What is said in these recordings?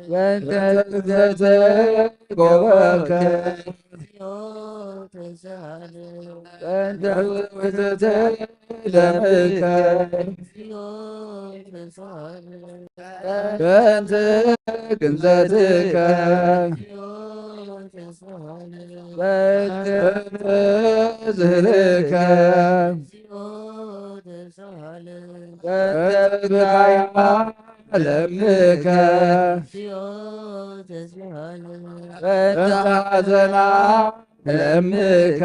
በእንተ እግዝእትነ ጎበከ። በእንተ ውእትተ ደምከ። በእንተ ግንዘትከ። በእንተ ዝህልከ። በእንተ ብካያ ለምከ። በእንተ ሐዘና ለምከ።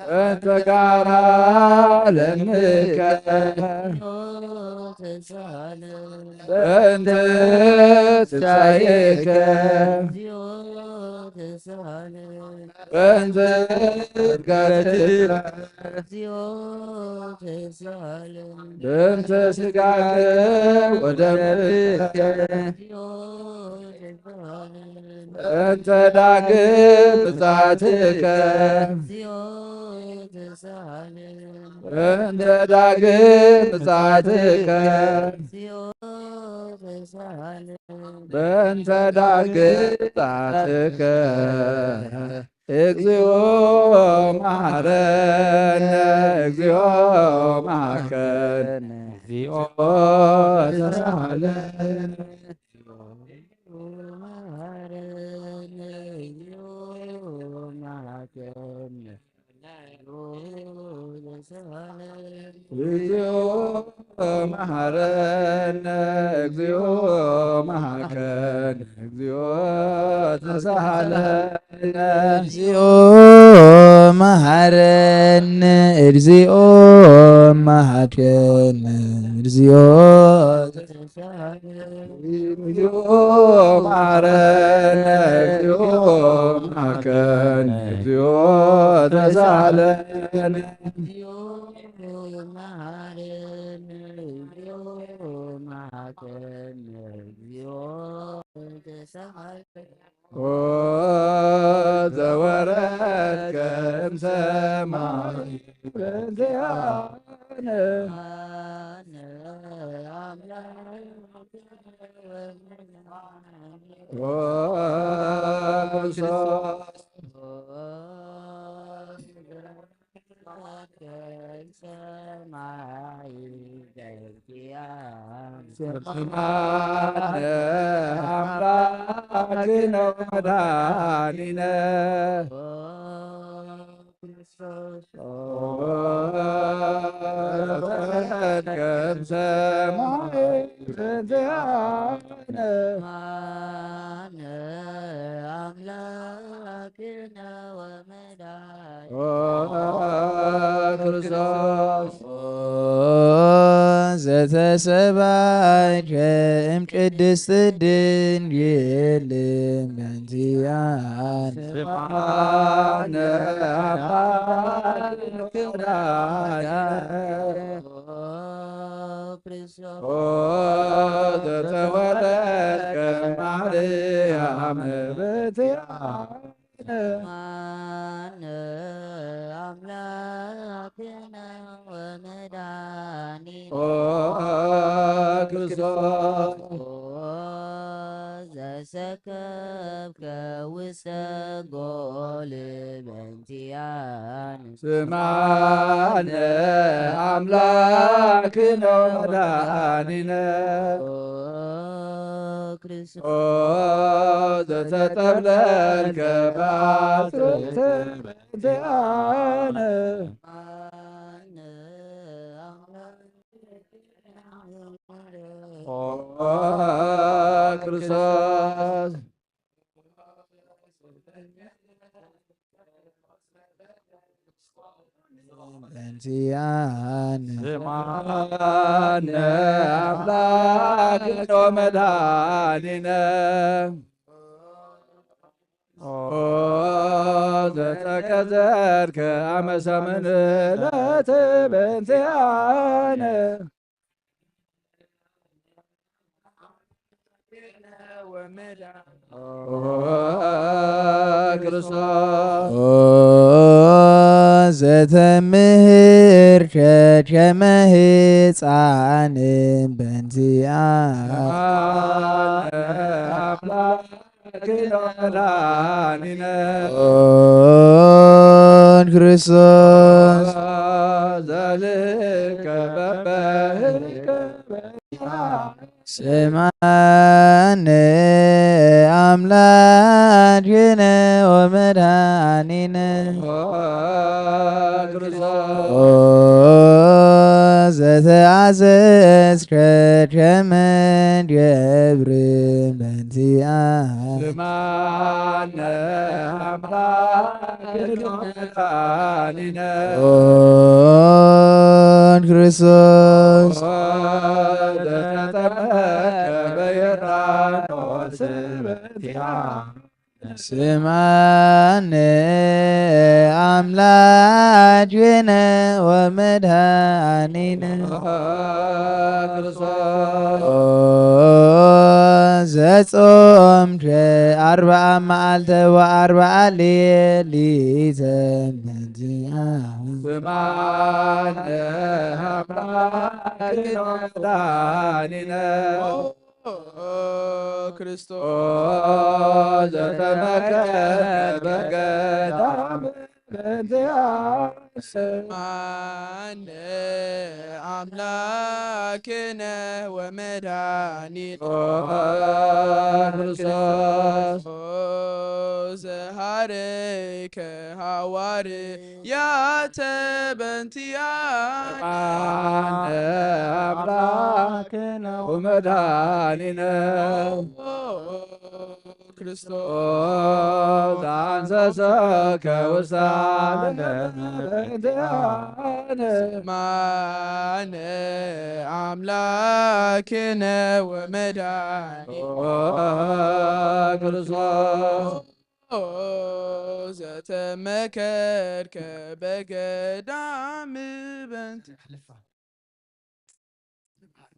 በእንተ ጋራ ለምከ። በእንተ ትንሳኤከ። በእንተ እርገትከ። በእንተ ስጋከ ወደምከ። በእንተ ዳግም ምጽአትከ። በእንተ ዳግም ምጽአትከ። በእንተ ዳግም ምጽአትከ። እግዚኦ መሐረነ። እግዚኦ መሐረነ። እግዚኦ ተሳሃለነ። እግዚኦ መሐረነ። እግዚኦ መሐረነ። እግዚኦ ተሳሃለነ። እግዚኦ መሐረነ። እግዚኦ መሐረነ። እግዚኦ እግዚኦ መሐረነ። እግዚኦ መሐረነ። እግዚኦ ተሳሃለነ። ኦ ዘወረድከ እምሰማይ በእንቲአነ። ኦ ክርስቶስ ሰማይ በእንቲአነ። ስብሐት ለአምላክነ ወመድኃኒነ። ኦ ክርስቶስ ኦ በረከትከ እምሰማይ በእንቲአነ። አምላክነ ወመድኃኒነ። ኦ ክርስቶስ ኦ ዘተሰባይከ እምቅድስት ድንግል በእንቲአነ። ስብሐነ አምላክነ ኦ ክርስቶስ ኦ ዘተወለድከ ማርያም በእንቲአነ። አነ አምላክነ ወመድኃኒነ። ኦ ክርስቶስ ኦ ዘሰከብከ ውስተ ጎል በእንቲአነ። ስምዓነ አምላክነ ወመድኃኒነ። ኦ ክርስቶስ ኦ ዘተጠብለልከ በአስርተ በእንቲአነ። ኦ ክርስቶስ በእንቲአነ። ስምዓነ አምላክነ ወመድኃኒነ። ኦ ዘተቀዘድከ አመ ሰምን ዕለት በእንቲአነ። ኦ ክርስቶስ ኦ ዘተምህር ቸቸመ ህፃን በንዚኣ ኦን ክርስቶስ ስማነ አምላክነ ወመድኃኒነ ኦ ዘተአዘዝከ ከመ ንገብር በንቲአ ስማነ አምላክነ ወመድኃኒነ ኦን ክርስቶስ ዘተጠመቀ በዮርዳኖስ በንቲአ ስማነ አምላክነ ወመድኃኒነ ክርስቶስ ኦ ዘጾምከ አርብዓ መዓልተ ወአርብዓ ሌሊተ በንቲአ ስማነ አምላክነ ወመድኃኒነ ክርስቶስ ዘተመከረ በገዳም በንቲአነ ስማነ አምላክነ ወመድኃኒነ ክርስቶስ ዘሐረይከ ሐዋርያተ በንቲአነ ስማነ አምላክነ ወመድኃኒነ ክርስቶስ አንሰሰከ ውሳነ በንቲአነ ስማነ አምላክነ ወመድኃኒነ ክርስቶስ ዘተመከርከ በገዳም በንቲ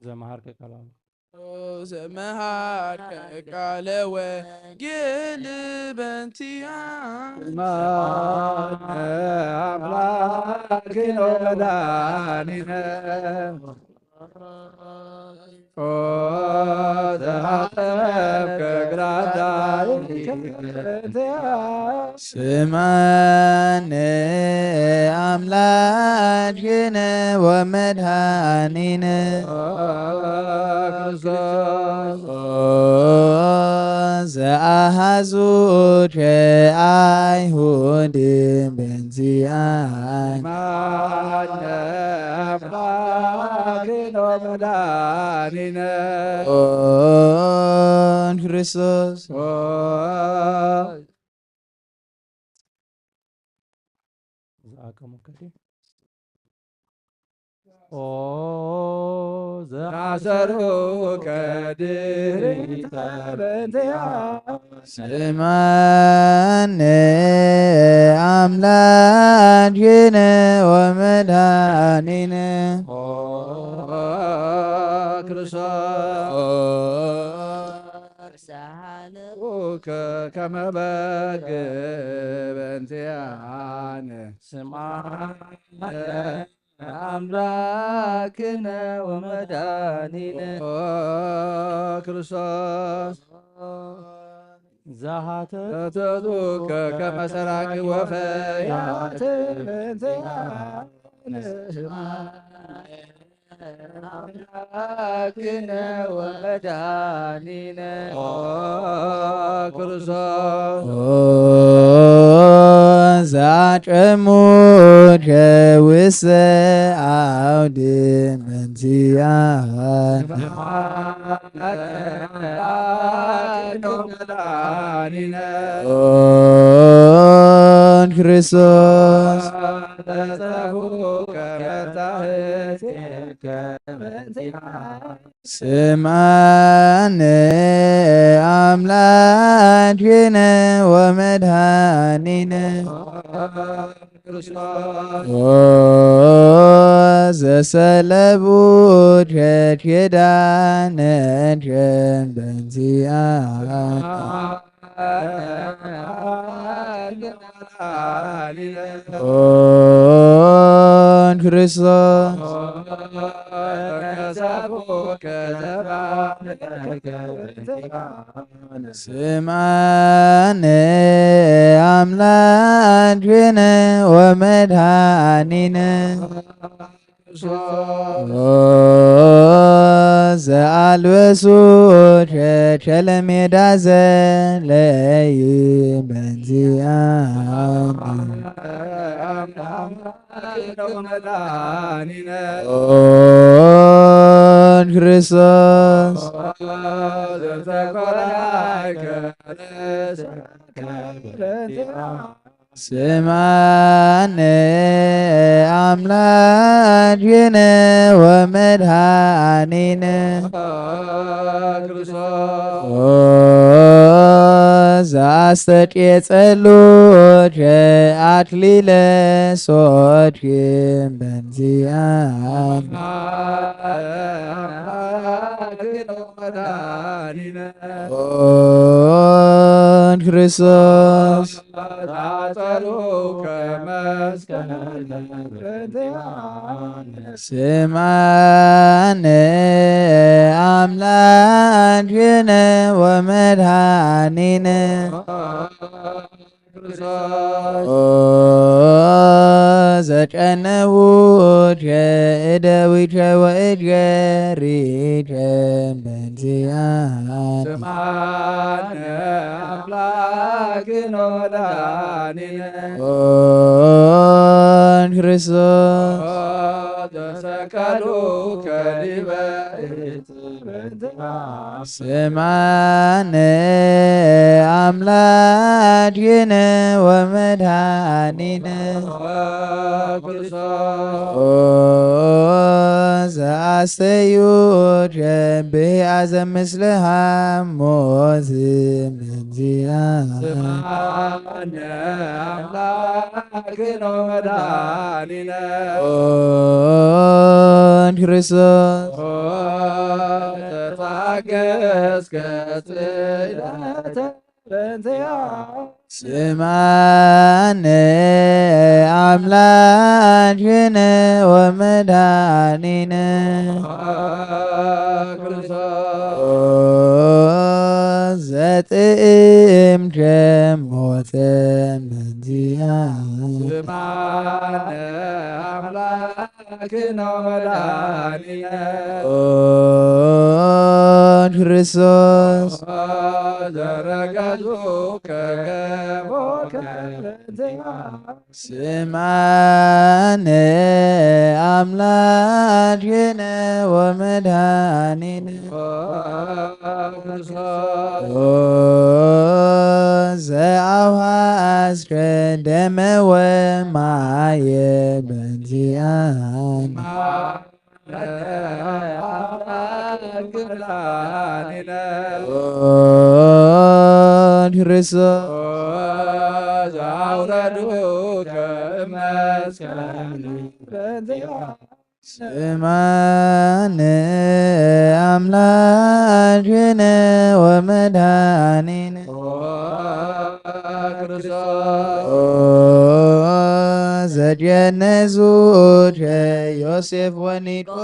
ዘመሃርከ ቃለ ዘመሃርከ ቃለ ወንጌል በንቲአነ ስማነ አምላክነ ወመድኃኒነ ኦ ዘአጠብከ እግራ አዳም በንቲአነ ስማነ አምላክነ ወመድኃኒነ ክርስቶስ ኦ ዘአሐዙከ አይሁድ በንቲአነ ስማነ አምላክነ ወመድኃኒነ ኦን ክርስቶስ ኦ ዘአከሙ ከዲ ኦ ዘአሰሩ ከድሪተ በንቲአ ስማነ አምላክነ ወመድኃኒነ ኦ ክርስቶስ ኦ ኡከ ከመ በግ በንቲአነ ስማነ አምላክነ ወመድኃኒነ ኦ ክርስቶስ ዘሐተትከ ከመ ሰራቂ ወፈያት በንቲአነ ስማነ አምላክነ ወመድኃኒነ ኦ ክርስቶስ ኦ ዘአጨሙከ ውስተ አውድ በንቲአነ ኦን ክርስቶስ ስማነ አምላክነ ወመድኃኒነ ኦ ዘሰለቡ ኪዳነ በንቲአነ ኦ ክርስቶስ ስማነ አምላክነ ወመድኃኒነ ኦ ዘአልበሱ ቸቸለሜዳ ዘለይ በንዚያ ኦን ክርስቶስ ስማነ አምላክነ ወመድኃኒነ ኦ ዘአስተጤጸሉ አክሊለ ሶች በንዚያ ኦን ክርስቶስ ስማነ አምላክነ ወመድኃኒነ ኦ ዘጨነዉቸ እደዊቸ ወእጀሪቸ በንዚያ ስማነ አምላክነ ወመድኃኒነ ኦን ክርስቶስ ተሰቀሉ ከዲበ ስማነ አምላክነ ወመድኃኒነ ኦ ዘአስተዩ ጀብአ ዘምስለ ሐሞት በንዚያ ስማነ አምላክነ ወመድኃኒነ ኦን ክርስቶስ ተታገስከ ጽላተ በንዚያ ስማነ አምላክነ ወመድኃኒነ ክርስቶስ ኦ ዘጥእም ጀሞተ በንዚያ ስማነ አምላክ ነው መድኃኒነ ኦ ክርስቶስ ዘረገዙ ከገቦከ ስማነ አምላክነ ወመድኃኒነ ኦ ዘአውሃስከ ደመ ወማየ በንዚአነ ኦ ክርስቶስ ስማነ አምላክነ ወመድኃኒነ ኦ ዘጀነዙ ዮሴፍ ወኒቆዲሞስ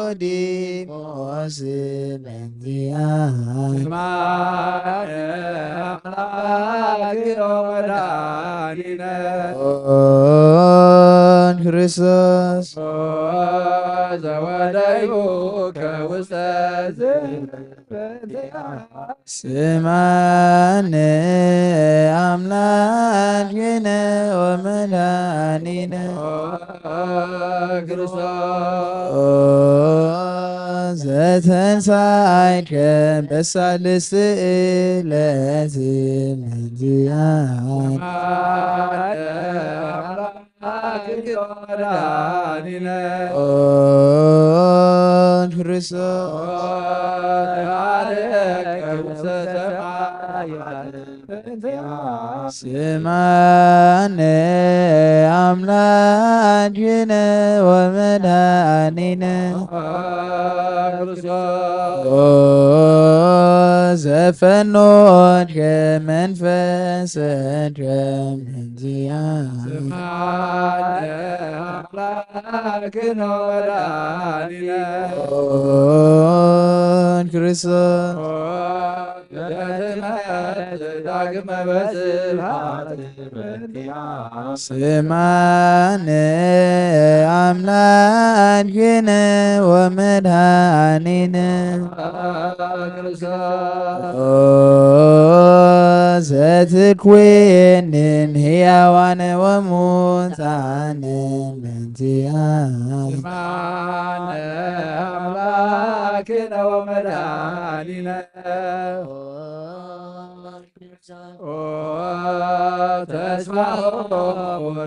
በንዚአነ ኦ ክርስቶስ ዘወደዩ ከውስተ ስማነ አምላክነ ወመድኃኒነ ክርስቶስ ኦ ዘተንሳይከ በሳልስት ዕለት በንዚአነ ኦ ክርስቶስ ስማነ አምላክነ ወመድኃኒነ ኦ ዘፈኖትከ መንፈሰትከ ምንዚያ ስምዓነ ኣምላክነ ወመድኃኒነ ኦን ክርስቶስ ዳግመ በስብሐት ስምዓነ ኣምላክነ ወመድኃኒነ ኦ ዘትኩንን ሕያዋነ ወሙታነ ምንቲያ ስምዓነ ኣምላክነ ወመድኃኒነ ኦ ተስፋሆሙ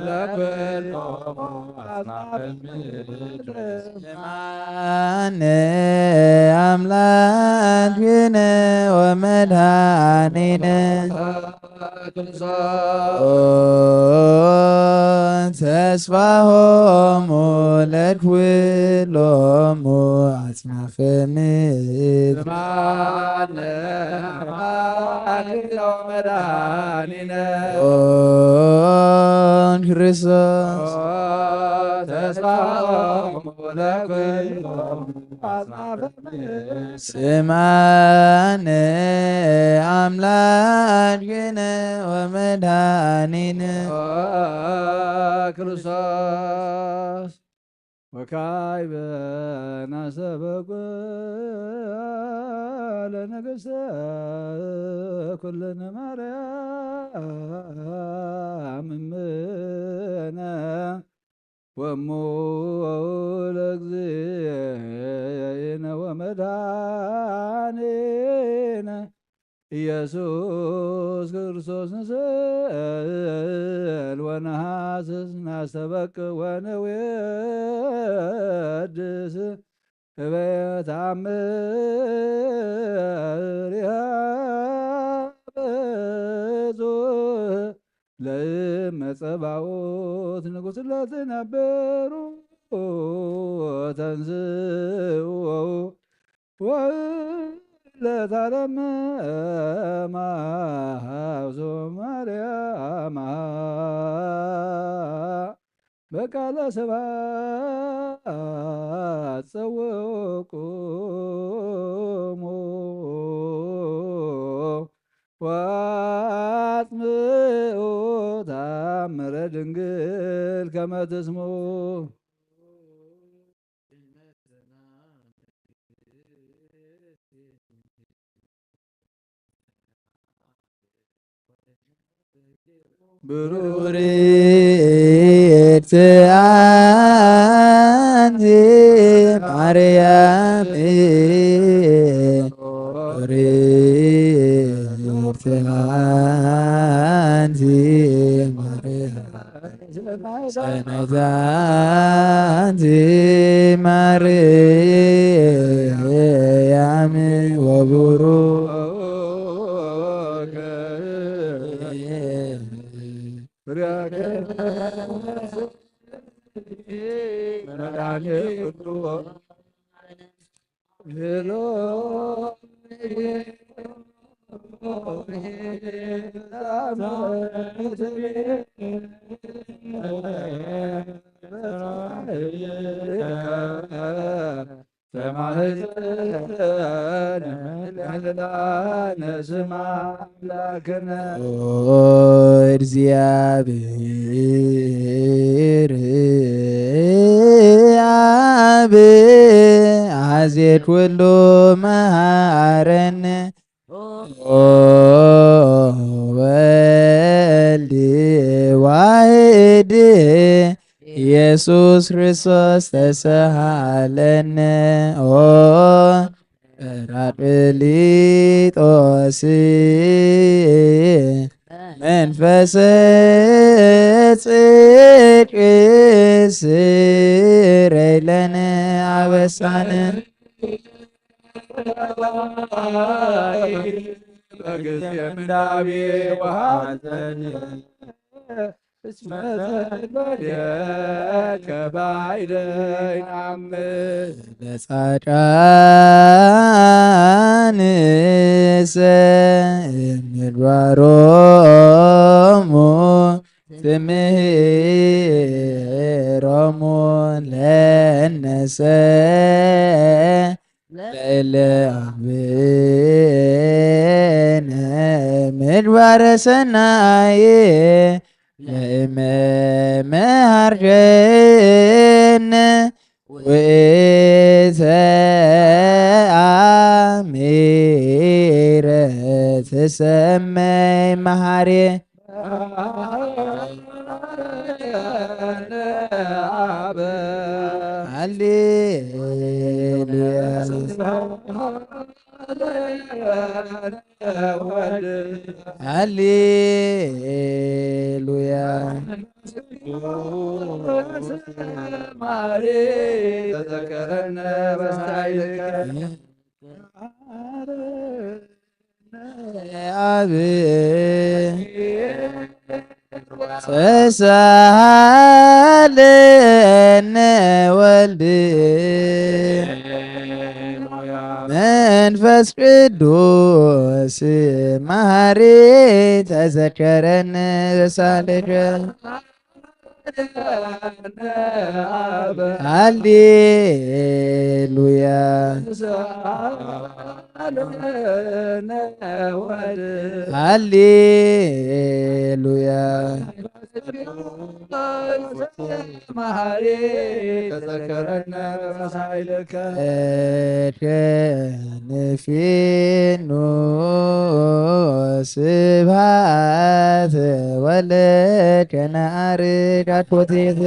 ለኩሎሙ አጽናፈ ምድር። ስምዓነ አምላክነ ወመድኃኒነ ኦ ተስፋሆሙ ለኩሎሙ አጽናፈ ምድር። ስምዓነ አምላክነ ወመድኃኒነ ኦን ክርስቶስ ተስፋሆሙ ለኩሎሙ አጽናፈ ምድር። ስምዓነ አምላክነ ወመድኃኒነ ኦ ክርስቶስ ወካዕበ ናስተበቁ ለንግሥተ ኩልነ ማርያም እምነ ወእሙ ለእግዚእነ ወመድኃኒነ ኢየሱስ ክርስቶስ ንስእል ወነሃስስ ናስተበቅ ወነዌድስ እበየ ተአምር ይሃብ ብዙህ ለእመ ጸባኦት ንጉሥ ለትነብሩ ተንስኡ ወለታረም ማውሶ ማርያም በቃለ ስብሐት ጸውቁሙ ወአጽምዑ ተአምረ ድንግል ከመ ትስምዑ። ብሩርት አንቲ ማርያም፣ ብሩርት አንቲ ማርያም፣ ሰነይት አንቲ ማርያም ወቡሩክ ተማህፀነ ለስማ አምላክነ። ኦ እግዚአብሔር አብ አዜ ኩሉ መሃረነ። ኦ ወልድ ዋህድ ኢየሱስ ክርስቶስ ተሰሃለነ። ኦ ጰራቅሊጦስ መንፈሰ ጽድቅ ስረይለነ አበሳነ። በጊዜ ምንዳቤ ወሐዘን እስመ ዘእንበሌከ ባዕደ ይነአምን። ለጻድቃን ምግባሮሙ ትምህሮሙ ለነሰ ለእለ አብነ ምግባረ ሰናይ ለእመ መሃርከነ ውእተ አሚረ ትሰመይ መሃሪ። ሃሌሉያ። ሃሌሉያ። አብ ተሳሃለነ ወልድ መንፈስ ቅዱስ መሐሪ ተዘከረን ሳልከ። ሃሌሉያ። ሃሌሉያ። መሐሪ ተዘከረነ በሳይልከ። ንፌኑ ስብሐት ወለከ ነአርግ አኮቴት።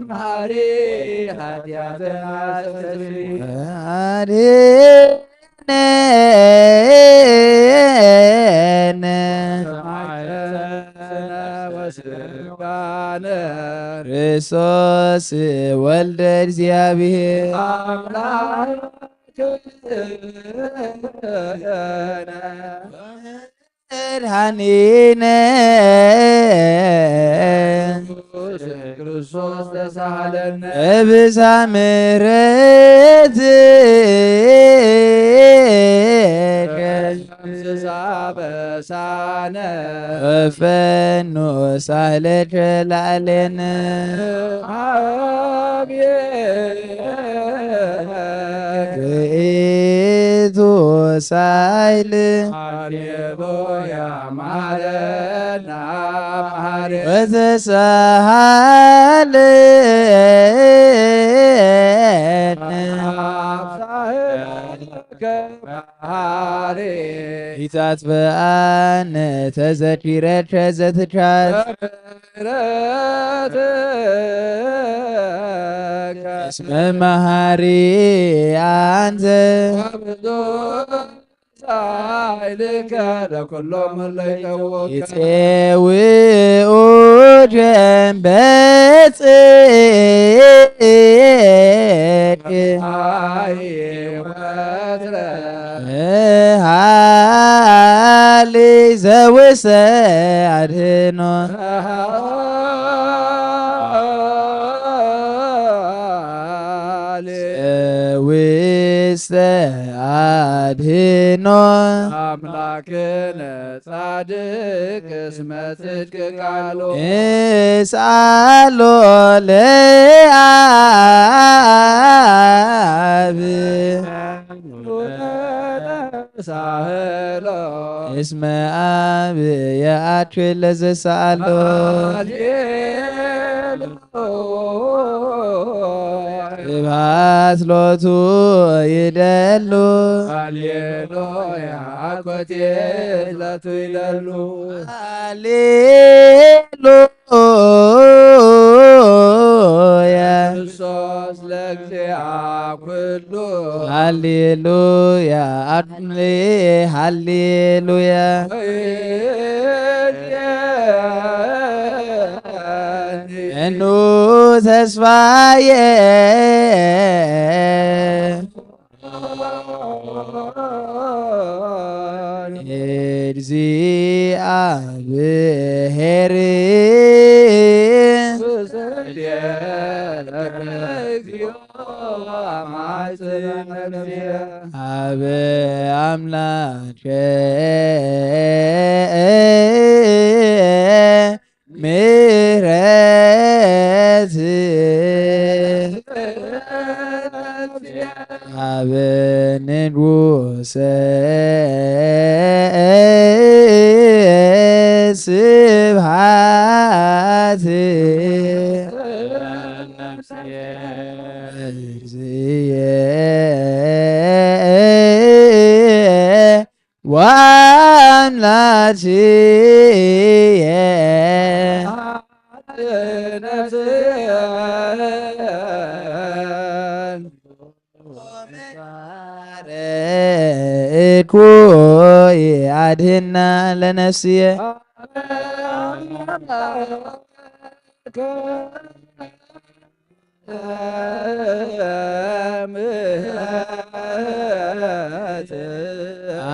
መሐሪ ኃጢአትና አስተስሪ። አድነነ። ሰማዕትነ ወስጋነ። ክርስቶስ ወልደ እግዚአብሔር። አምላክ መድኃኒነ። ኢየሱስ ክርስቶስ ተሳሃለነ። እብዛ ምሕረትከ። ስሳ በሳነ። እፈኑ ሳህለከ ላዕሌነ። አቤት። ውእቱ ሳይል። ሃሌሉያ። መሐረነ መሐሪ። ወተሳሃለነ። አብሳህከ መሐሪ። ኢታጥፍኣነ ተዘኪረከ ዘትካት። ምሕረትከ። እስመ መሐሪ አንተ። ወብዙ ሳይልከ ለኩሎም እለ ይጸውዑከ። ይጼውዑከ በጽድቅ። አይ ወትረ። ሃሊ ዘውሰ አድህኖ። ውስተ አድህኖ። አምላክነ ጻድቅ እስመ ጽድቅ ቃሉ። እስአሎ ለአብ። ሳህሎ። እስመ አብ የአክል ለዘሰአሎ። ሃሌሉያ። ስብሐት ሎቱ ይደሉ። ሃሌሉያ። አኮቴት ሎቱ ይደሉ። ሃሌሉያ። ክርስቶስ ለእግዚአ ኩሉ። ሃሌሉያ። አድኔ ሃሌሉያ። እኑ ተስፋዬ። እግዚአብሔር። አበ ኣምላከ ምሕረት ኣብ ንጉሰ ስብሐት እዝየ ወአምላክየ እኩይ አድህና ለነፍስየ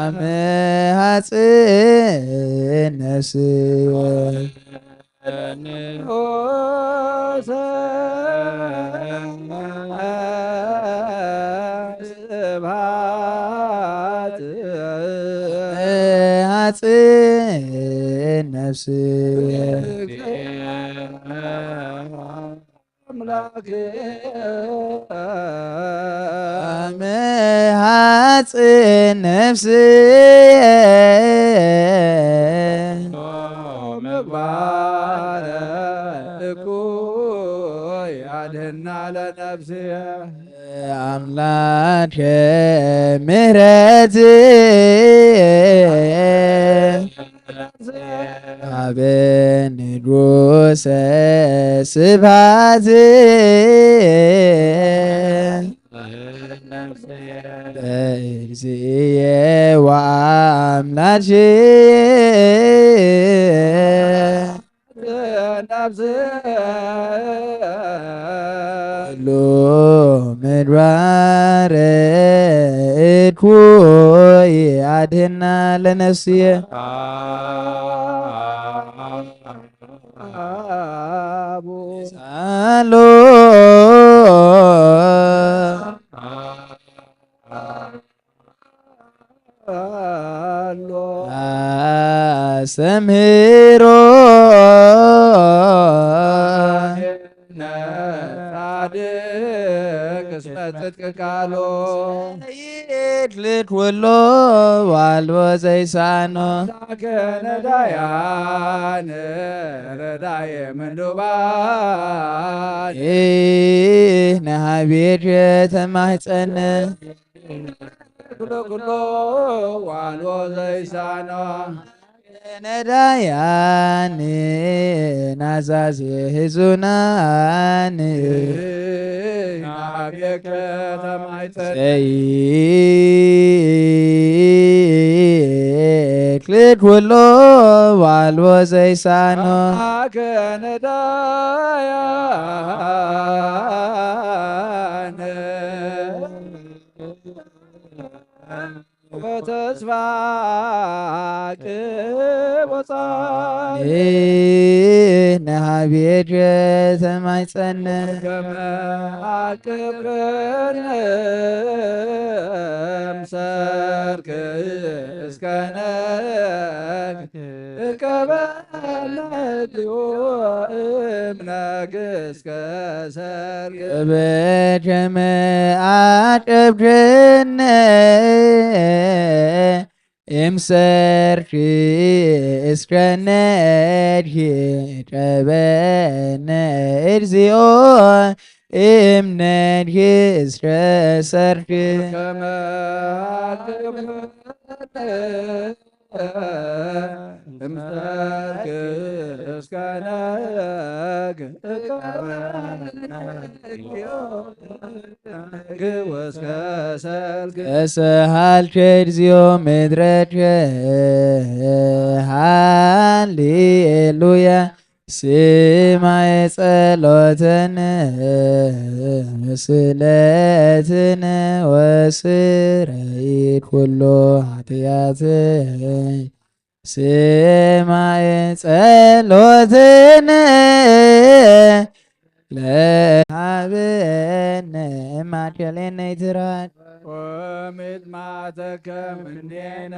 አመሃጽ ነፍስየ ስብሐት አመሃጽ ነፍስየ አምላክ አመሃጽ ነፍስየ ምግባረ እኩይ አድህና ለነፍስየ አምላክ ምሕረት አብ ንጉሰ ስብሐት ለእግዚእየ ወአምላክየ ኩሉ ምግባረ እኩይ አድህና ለነፍስየ ሳሎ አስተምህሮ ጻድቅ እስመ ጽድቅ ቃሎ ይትልት ወሎ ዋልቦ ዘይሳኖ ከነዳያን ረዳየ ምንዱባን ነሃቤት ተማህፀን ኩሎ ኩሎ ዋልቦ ዘይሳኖ ነዳያን ናዛዜ ህዙናን ናቤከ ተማይፀን ክልት ወሎ ዋልቦ ዘይሳኖ ከነዳያን ወተስፋ ቅቦጻ ነሃቤት ተማይጸነ ከመ አቅብረነ እምሰርክ እስከ ነግ እቀበለትዮ እምነግ እስከ ሰርክ በከመ አቅብረነ እምሰርክ እስከ ነድሂ ቀበነ እግዚኦ እምነድሂ እስከ ሰርክ ከመ አቅብረነ እምሰርክ እስከ ነግ እቀበለትዮ እምነግ እስከ ሰርክ እስሃልከ እግዚኦ ምድረከ ሃሌሉያ ስማየ ጸሎተነ ስእለትነ ወስረይ ኩሎ ኃጢአት ስማየ ጸሎተነ ለሃበነ ማቴሌነ ይትራድ ወሚጥማተከ ምኔነ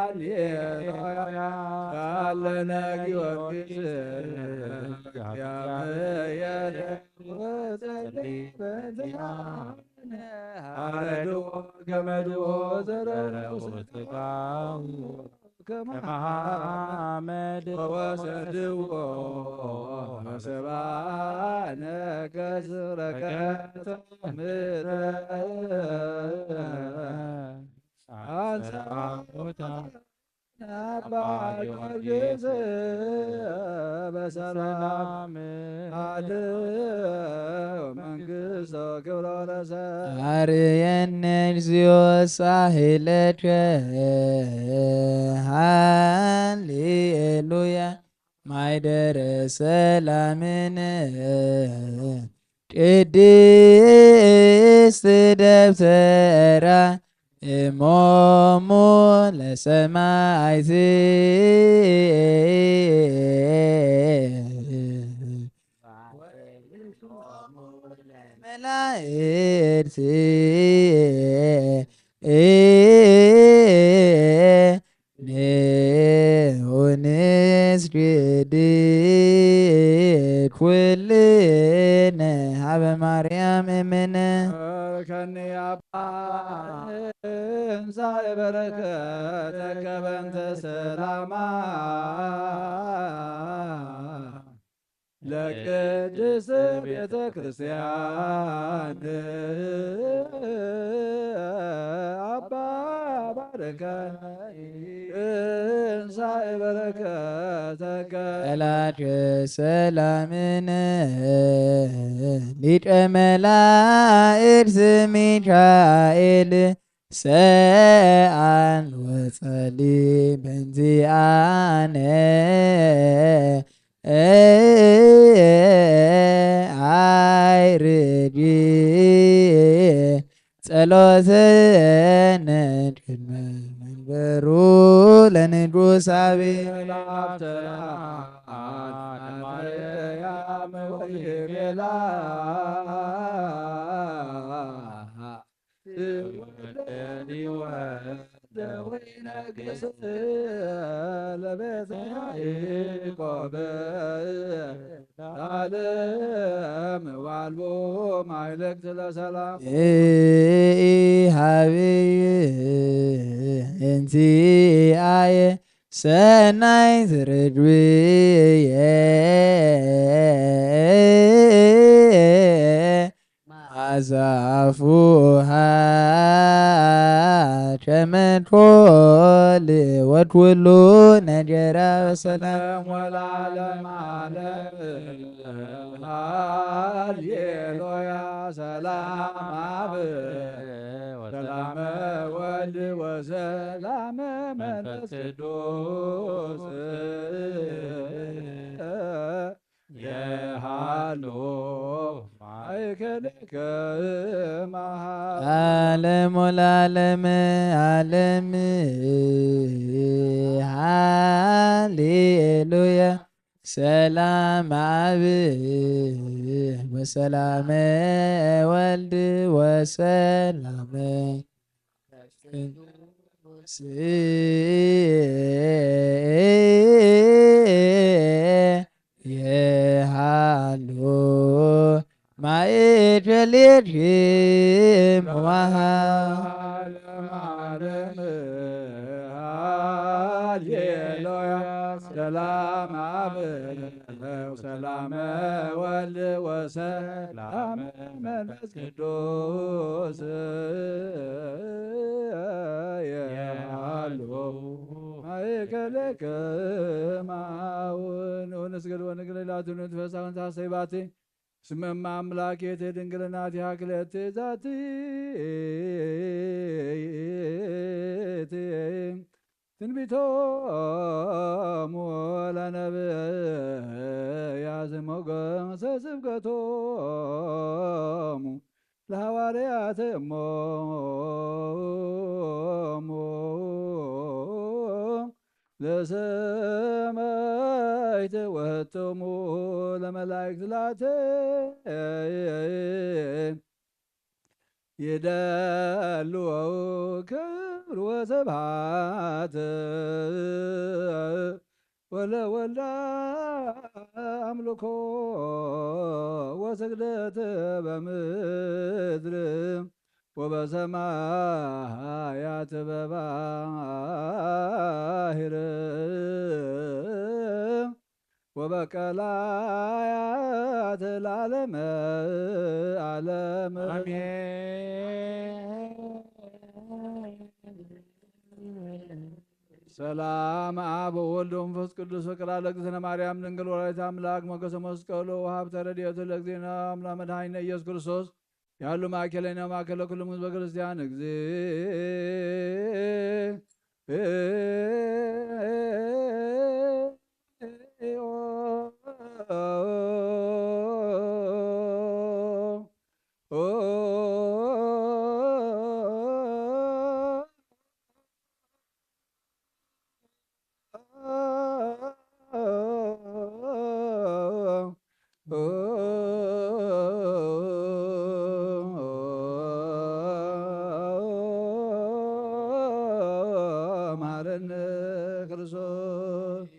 ሃሌሉያ። ካለነ ጊዮርጊስ ያበየረ ወጸሊ በዚያነ አረድዎ ገመድዎ ዘረረው ስጋው ከመ ሐመድ ወሰድዎ ሰብአነ ከስረከተ ምድረ አንሳ አባ ጊዮርጊስ በሰላም አለ መንግስቶ ክብሮ ለሰ አርየነ እግዚኦ ሳህለከ ሃሌሉያ ማይደረ ሰላምን ቅድስት ደብተራ እሞሙ ለሰማይት መላእክት ወንስግድ ኩልነ ሀበ ማርያም እምነ። ከኒ አባ እንሳኤ በረከተከ በእንተ ሰላማ ለቅድስት ቤተ ክርስቲያን አባ ባርከ እንሳኤ በረከተከ። ጠላት ሰላምን ሊቀ መላእክት ሚካኤል ሰአል ወጸሊ በንዚአነ አይርጂ ጸሎተነ ቅድመ መንበሩ ለንጉሳዊ ለቤተ ያዕቆብ ለዓለም ዋልቦ ማይለክት ለሰላም። ኢሃብይ እንዚአየ ሰናይ ዝርድውየ አዛፉሃ ከመትኮል ወኩሉ ነገራ በሰላም ወለዓለመ ዓለም። ሃሌሉያ ሰላም አብ ወሰላመ ወልድ ወሰላመ መንፈስ ቅዱስ የሃሉ ማእከልክሙ። ዓለም ወለዓለመ ዓለም። ሃሌሉያ ሰላም አብ ወሰላመ ወልድ ወሰላመ የሃሉ ማእከሌክሙ። ሃሌሉያ ሰላም አብ ሰላመ ወልድ ወሰላመ መንፈስ ቅዱስ የሃሉ ማእከልክሙ። ንስግድ ወንግድ ላቱ ንትፈሳውን ታሰይባቲ ስመ እመ አምላክ የቴ ድንግልና ቲሃ ክልኤቲ ዛቲ ትንቢቶሙ ለነብያት ሞገሰ ስብከቶሙ ለሐዋርያት እሞሙ ለሰማይት ወህቶሙ ለመላእክት ላተይ ይደልዎ ክብር ወስብሐት ወለወልድ ኣምልኮ ወስግደት በምድር ወበሰማያት በባህር ወበቀላያት ለዓለመ ዓለም። ሰላም አብ ወወልድ ወመንፈስ ቅዱስ። ፍቅር ለእግዝእትነ ማርያም ድንግል ወላዲተ አምላክ ሞገሰ መስቀሉ ወሀብተ ረድኤቱ ለእግዚእነ አምላክ መድኃኒነ ኢየሱስ ክርስቶስ ያሉ ማእከለኛ ማእከለ ኩሉም ህዝበ ክርስቲያን እግዚእ መሐረነ ክርስቶስ።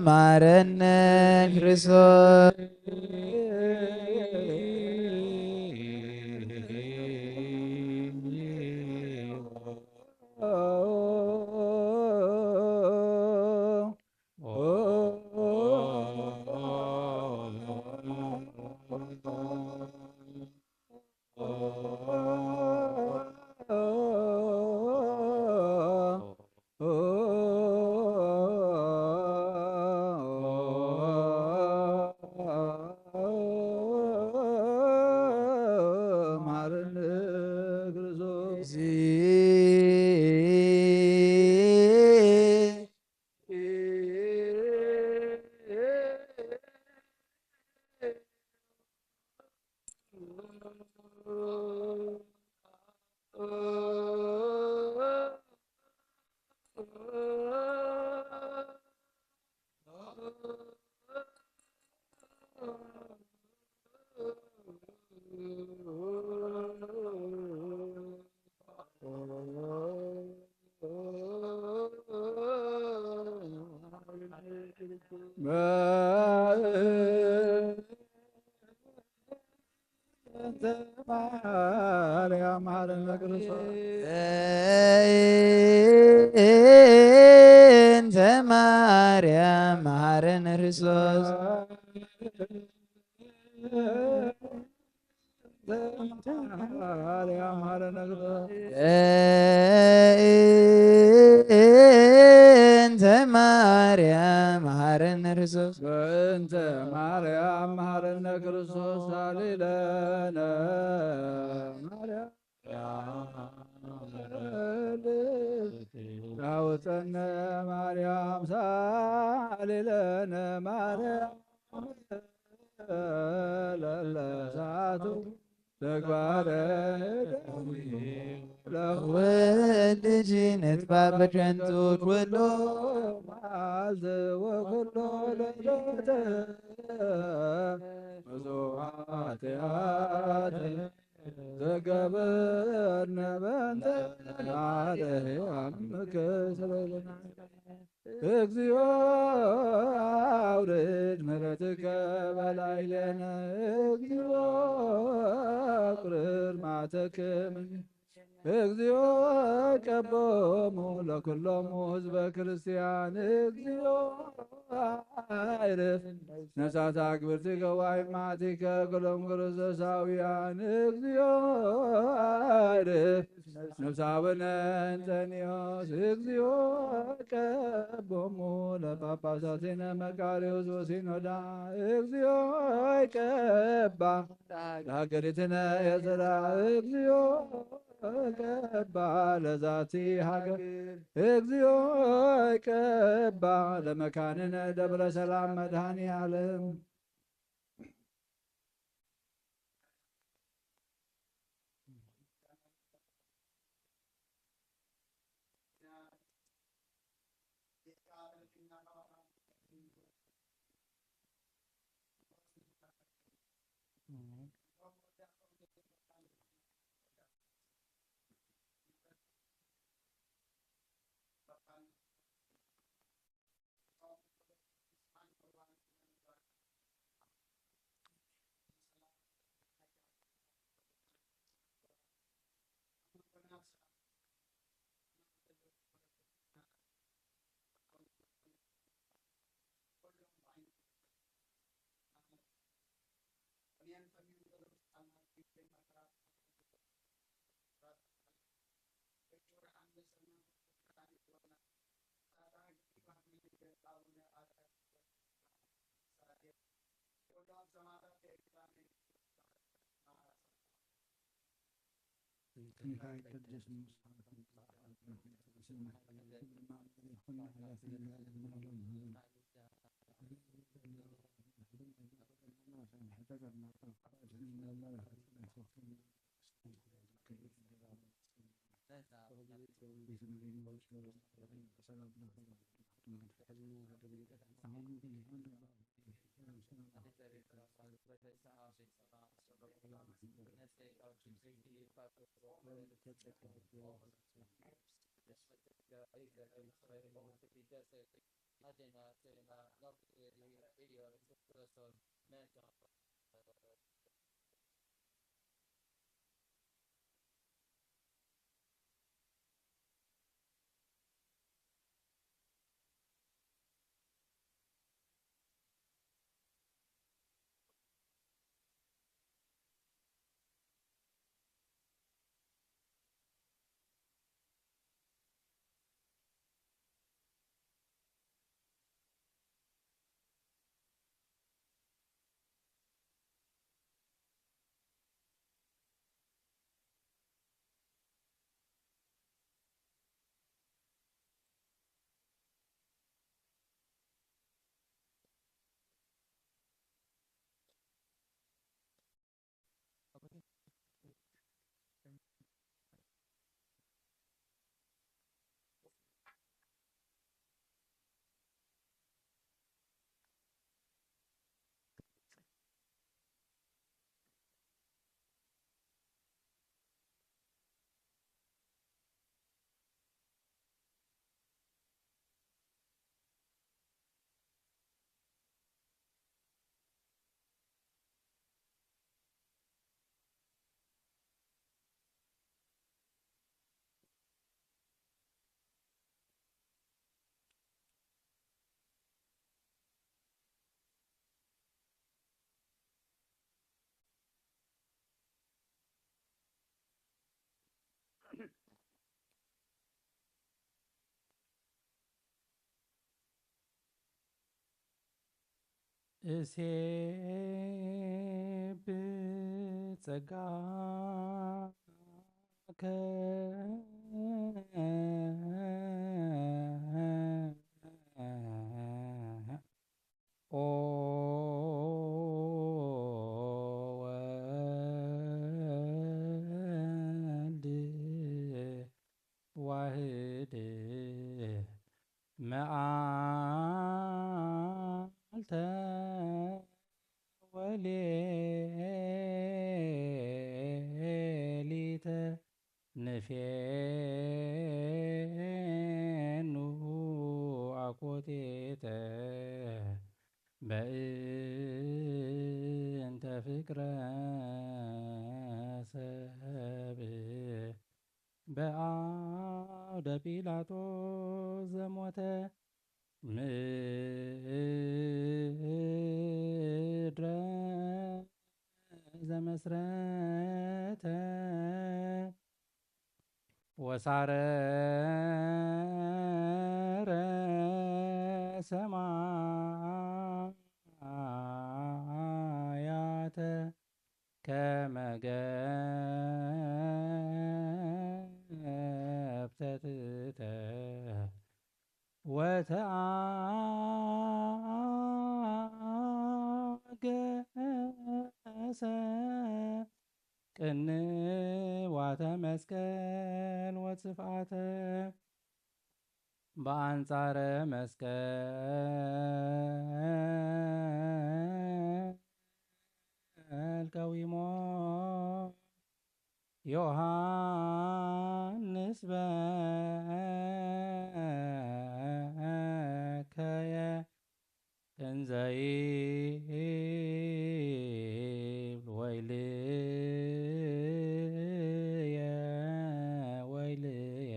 መሐረነ ክርስቶስ። መሐረነ ክርስቶስ። እንተ ማርያም መሐረነ ክርስቶስ። እንተ ማርያም መሐረነ ክርስቶስ። ማርያም መሐረነ ክርስቶስ። እንተ ማርያም መሐረነ ክርስቶስ። በእንተ ማርያም መሐረነ ክርስቶስ ሳሊለነ ማርያም። ያውፀነ ማርያም ሳሊለነ ማርያም። ለለሳቱ ተግባረ ለወልድ ንጥፋ በከንቱ ኩሎ መዓልት ወኩሎ ለይለተ ብዙ ኃጢአት ዘገበርነ በእንተ ማርያም ክስረልና። እግዚኦ አውርድ ምሕረትከ በላዕሌነ። እግዚኦ አቁርር መዓተከ እምኔነ። እግዚኦ ቀቦሙ ለኩሎሙ ህዝበ ክርስቲያን። እግዚኦ አይርፍ ነፍሳት አግብርቲከ ወአይማቲከ ኩሎም ክርስቶሳውያን። እግዚኦ አይርፍ ነፍሳውነ እንጠንዮስ። እግዚኦ ቀቦሙ ለጳጳሳቲነ መቃርዮስ ወሲኖዳ። እግዚኦ ይቀባ ለሀገሪትነ ኤርትራ። እግዚኦ ይቀባ ለዛቲ ሀገር። እግዚኦ ይቀባ ለመካንነ ደብረ ሰላም መድኃኔ ዓለም። እሴብ ጸጋከ ኦ ወልድ ዋህድ መዓልተ ወሌሊተ ንፌኑ አኮቴተ በእንተ ፍቅረ ሰብ በአውደ ጲላጦስ ዘሞተ ምድረ ዘመስረተ ወሳረረ ሰማያተ ከመ ገብተትተ ወተአገሰ ቅንዋተ መስቀል ወጽፍዓተ በአንጻረ መስቀል ቀዊሞ ዮሐንስ በከየ እንዘ ይብል ወይልየ ወይልየ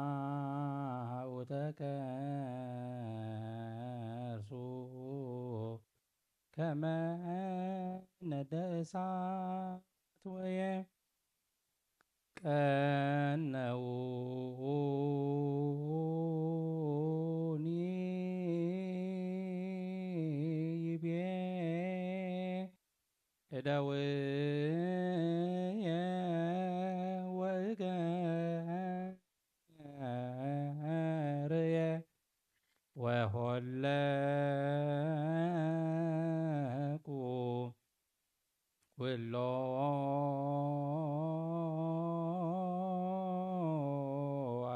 አማሃኡ ተከርሱ ከመ ነደ እሳት ወየ ቀነውኒ ይቤ እደውየ ወእገርየ ወሆለቁ ኩሎ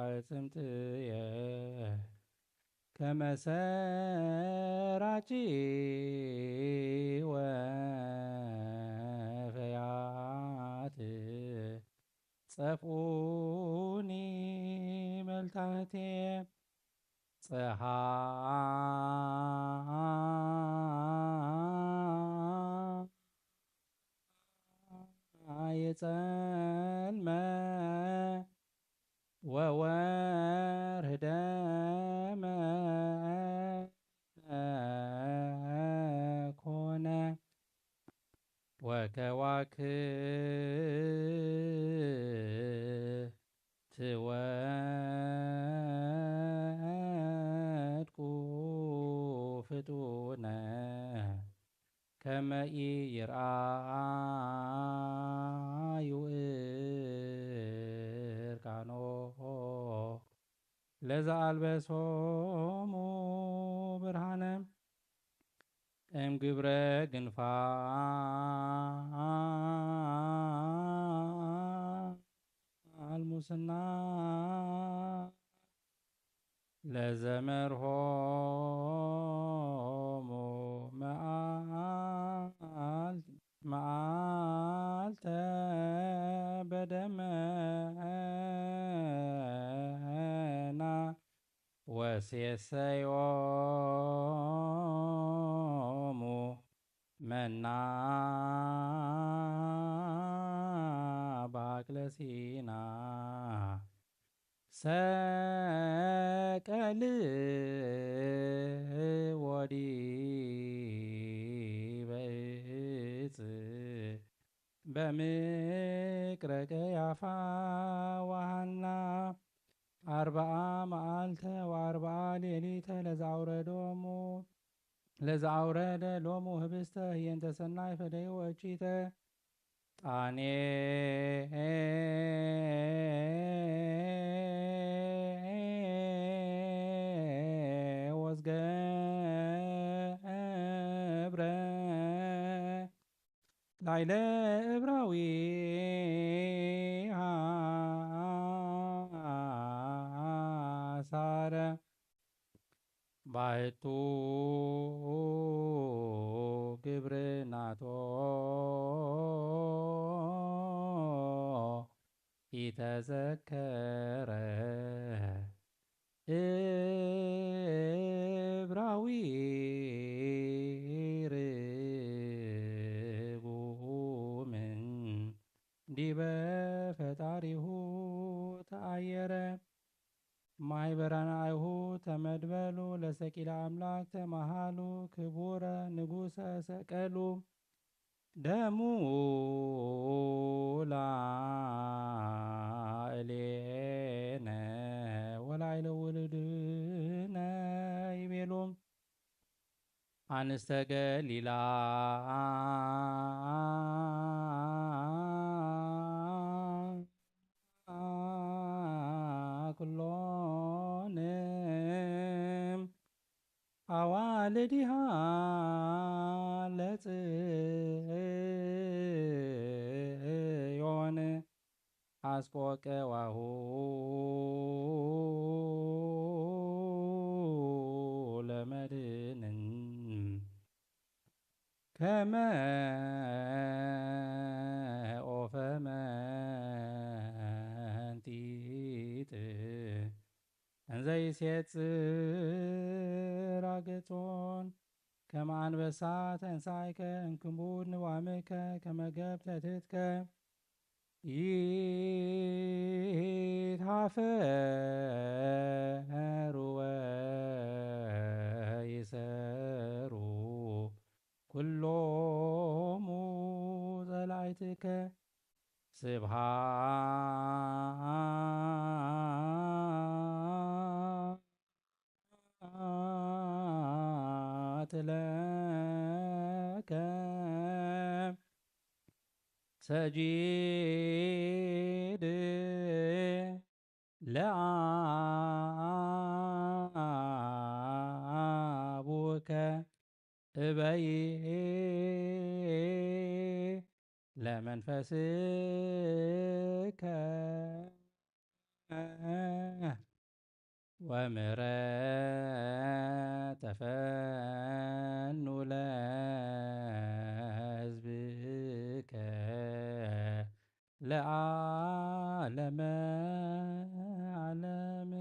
አዕጽምትየ ከመ ሰራቂ ወፈያት ጸፍኡኒ መልታህቴ ጸሓይ ጸልመ ወወርህ ደመ ኮነ ወከዋክብት ወድቁ ፍጡነ ከመ ኢይርአዩ እርቃኖ ለዘአልበሶሙ ብርሃነ እምግብረ ግንፋል ሙስና ለዘመርሆሙ መዓልት መዓልተ በደመና ወሴሰዮሙ መና በአክለ ሲና ሰቀልዎ ዲበ ዕፅ በምቅረ ቀያፋ ወሐና ኣርብዓ መዓልተ ወኣርብዓ ሌሊተ ለዘኣውረዶሙ ለዘኣውረደ ሎሙ ህብስተ ህየንተ ሰናይ ፈደዩ ወእቺተ ጣኔ ወዝገብረ ላይለ እብራዊ ሓሳረ ባሕቱ ግብርናቶ ኢተዘከረ እብራዊ ርጉምን ዲበ ፈጣሪሁ ተኣየረ። ማይ በራናይሁ ተመድበሉ ለሰቂለ ኣምላክ ተመሃሉ ክቡረ ንጉሰ ሰቀሉ ደሙ ላእሌነ ወላይለ ውሉድነ ይቤሉ። ኣንስተ ገሊላ ኩሎን ኣዋልዲሃ ለጽዮን ኣስቆቀዋሁ ለመድንን ከመ ኦፈ መንጢጥ እንዘይሴጽር ኣገጾን ከመ ኣንበሳ ተንሳይከ እንክቡድ ንዋምከ ከመ ገብተ ትትከ ይትሃፈሩ ወይሰሩ ኩሎሙ ጸላእትከ። ስብሃት ለከ ሰጂድ ለአቡከ እበይ ለመንፈስከ ወምሕረት ተፈኑ ለሕዝብከ ለዓለመ ዓለም።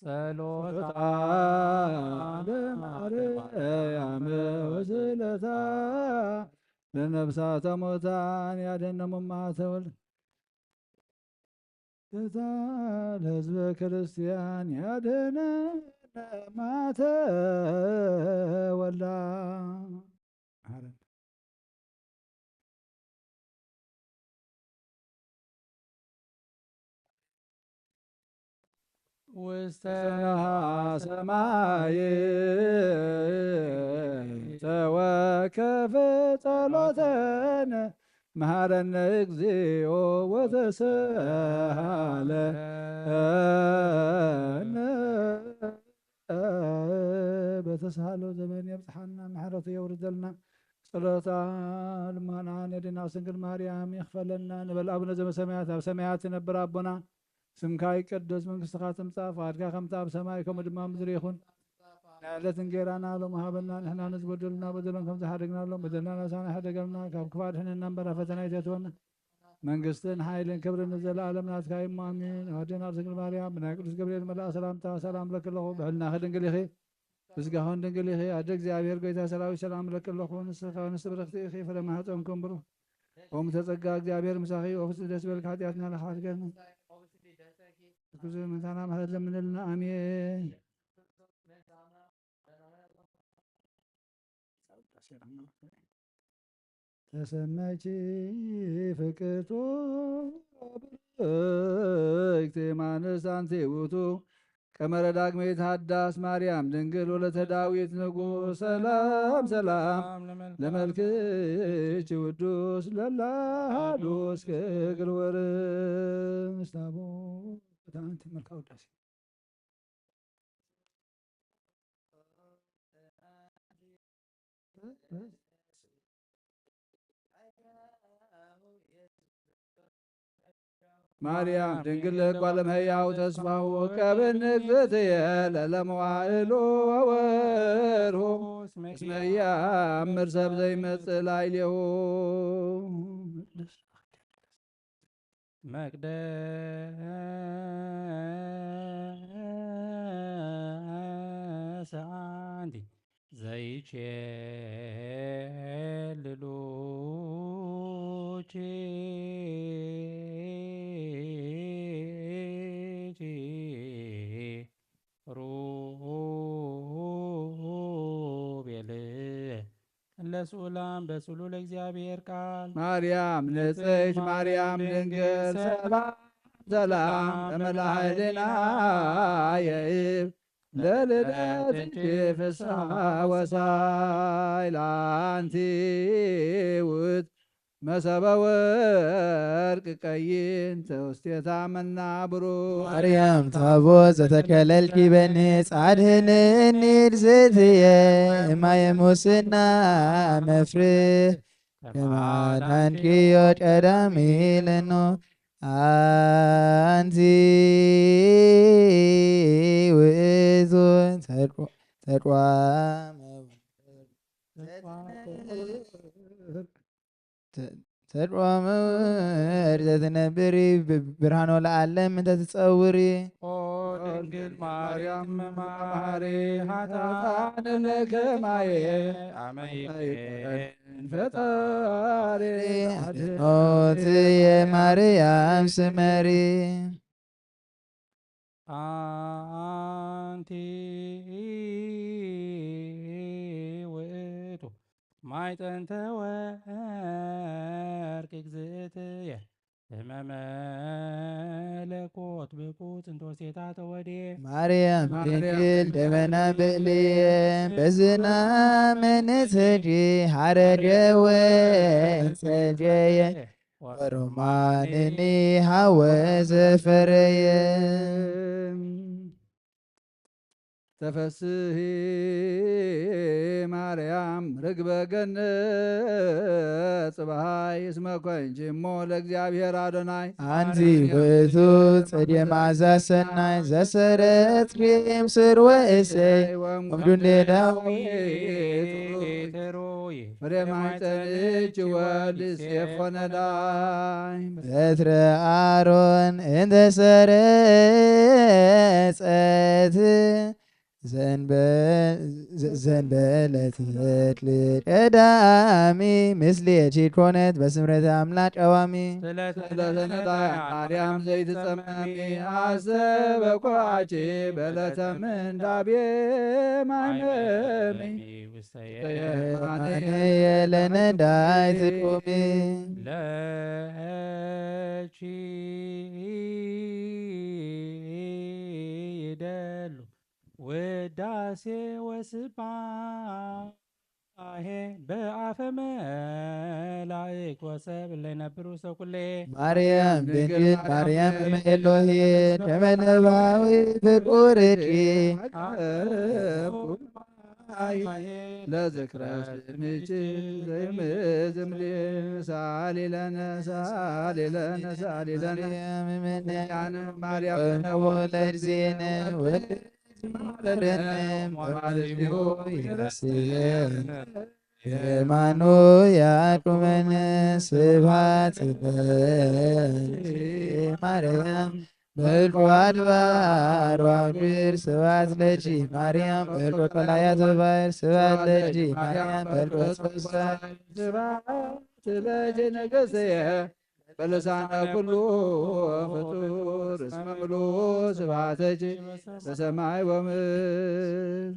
ጸሎታ ለማርያም ወስእለታ ለነፍሳተ ሙታን ያድኅነነ እማተ ወልድ። ጌታ ለሕዝበ ክርስቲያን ያድኅነነ እማተ ወልዳ። ውስተ ሰማይ ተወከፍ ጸሎተነ መሃረነ እግዚኦ ወተሳሃለነ። በተሳሃለው ዘመን የብጽሓና፣ ምሕረቱ የውርደልና። ጸሎታ ልመናን የድና ስንግል ማርያም ይኽፈለና ንበል። አቡነ ዘበሰማያት፣ ኣብ ሰማያት ትነብር ኣቦና፣ ስምካ ይቀደስ፣ መንግስትኻ ትምጻእ፣ ፍቓድካ ከምቲ ኣብ ሰማይ ከምኡ ድማ ኣብ ምድሪ ይኹን። ናይ ዕለት እንጌራና ሎም ሃበና፣ ንሕና ንዝበደሉና በደሎም ከም ዝሓደግናሎም፣ በደልና ናሳና ይሕደገልና፣ ካብ ክፉእ ኣድሕነና እምበር ኣብ ፈተና ኣይተእትወና። መንግስትን ሓይልን ክብርን ንዘለኣለም ናትካ እዩ፣ ኣሜን። ኣዴና ስንግል ማርያም፣ ብናይ ቅዱስ ገብርኤል መልኣኽ ሰላምታ ሰላም እብለኪ ኣለኹ፣ ብሕልናኺ ድንግል ኢኺ፣ ብስጋኽን ድንግል ኢኺ። ኣደ እግዚኣብሔር፣ ጎይታ ሰራዊት፣ ሰላም እብለኪ ኣለኹ። ንስኺ ከኣ ንስቲ ብርኽቲ ኢኺ፣ ፍረ ማህፀንኩም ብሩኽ። ኦም ተጸጋ እግዚኣብሔር ምሳኺ፣ ኦ ፍጽምቲ ደስ ይበልኪ፣ ሓጢኣትና ለኻሕድገን። ብዙ መታና ማለት ለምንልና። አሜን። ተሰመኪ ፍቅርቶ ብርክት ማንስ አንቲ ውእቱ ቀመረ ዳግመ የተሃዳስ ማርያም ድንግል ወለተ ዳዊት ንጉሥ። ሰላም ሰላም ለመልክች ውዱስ ለላሃዱስ ክግል ወርስ ታቦ በታንቲ መልካ ውዳሴ ማርያም ድንግል ጓል እምሕያው ተስፋው ከብን እግዝእትየ ለለመዋእሉ ወወርሁ እስመ ያምር ሰብ ዘይመጽእ ላዕሌሁ። መቅደስ አንቲ ዘይቼልሉ ሩቤል ለስኡላን በስሉ ለእግዚአብሔር ቃል። ማርያም ንጽሕት ማርያም ድንግል ሰላም ሰላም እምላ ህሊናየ ለልደትኪ ፍስሐ ወሳይ ለአንቲ ውእቱ መሰበ ወርቅ ቀይን ተውስቴታ መና ብሩር። ማርያም ታቦት ዘተከለልኪ በኒ ጻድህንኒ እግዝእትየ እማየ ሙስና መፍርህ ከማዳንኪዮ ቀዳሚ ለኖ አንቲ ውእቱ ተቋመ ተድሮምር ዘትነብሪ ብርሃኖ ለዓለም እንተ ትጸውሪ። ኦ ድንግል ማርያም መማሪ ኃጥኣን ለከማየ አመ ይቅን ፈጣሪ አድኖት የማርያም ስመሪ። አንቲ ውእቱ ማዕጠንተ ወርቅ እግዝእትየ እመ መለኮት ብቁ ጥንተ ወስቴታ ተወዴ። ማርያም ድንግል ደመና ብእልየ በዝና መንሰጂ ሐረገ ወንጸጀየ ወሮማንኒ ሐወ ዘፈረየ። ተፈስሂ ማርያም ርግበ ገነት ጽባሃይ እስመ ኮንቺ እሞ ለእግዚአብሔር አዶናይ። አንቲ ውእቱ ጽዴ መዓዛ ሰናይ ዘሰረጽኪ እምስር ወእሴይ ወምዱንዴ ዳዊት። ፍሬ ማይጸንች ወልድ ሴፎ ነዳይ። በትረ አሮን እንተ ሰረጸት ዘንበ-፣ ዘ-፣ ዘንበለት ፈትል ቀዳሚ ምስሌኪ ኮነት በስምረት አምላክ ቀዋሚ። ስለተ ነዳይ ማርያም ዘይትጸመሚ አሰበኳኪ በለተ ምንዳቤ ማይመሚ። ውስተ የማነ የማነ የለነዳይ ትቁሚ። ለኪ ይደሉ ውዳሴ ወስባሄ በአፈ መላእክት ወሰብ ለነብሩ ሰኩሌ። ማርያም ድንግል ማርያም እመ ኤሎሄ ከመ ነባዊ ፍቁርኪ ለዝክረ ስምኪ ዘይምዝምሪ ሳሊለነ ሳሊለነ ሳሊለነ። ማርያም ምነ ያነ ማርያም ወለድ ዜነ ወለድ ማለነ ማለዲሁ ይረስየነ የማኑ ያቁመነ። ስብሐት ለኪ ማርያም መልኩ አድባር ዋግር። ስብሐት ለኪ ማርያም መልኩ ቀላያት ባሕር። ስብሐት ለኪ ማርያም መልኩ ጸውሳር። ስብሐት ለኪ ንግሥየ በለሳነ ኩሉ ፍጡር እስመ ምሉእ ስብሐተኪ በሰማይ ወምድር።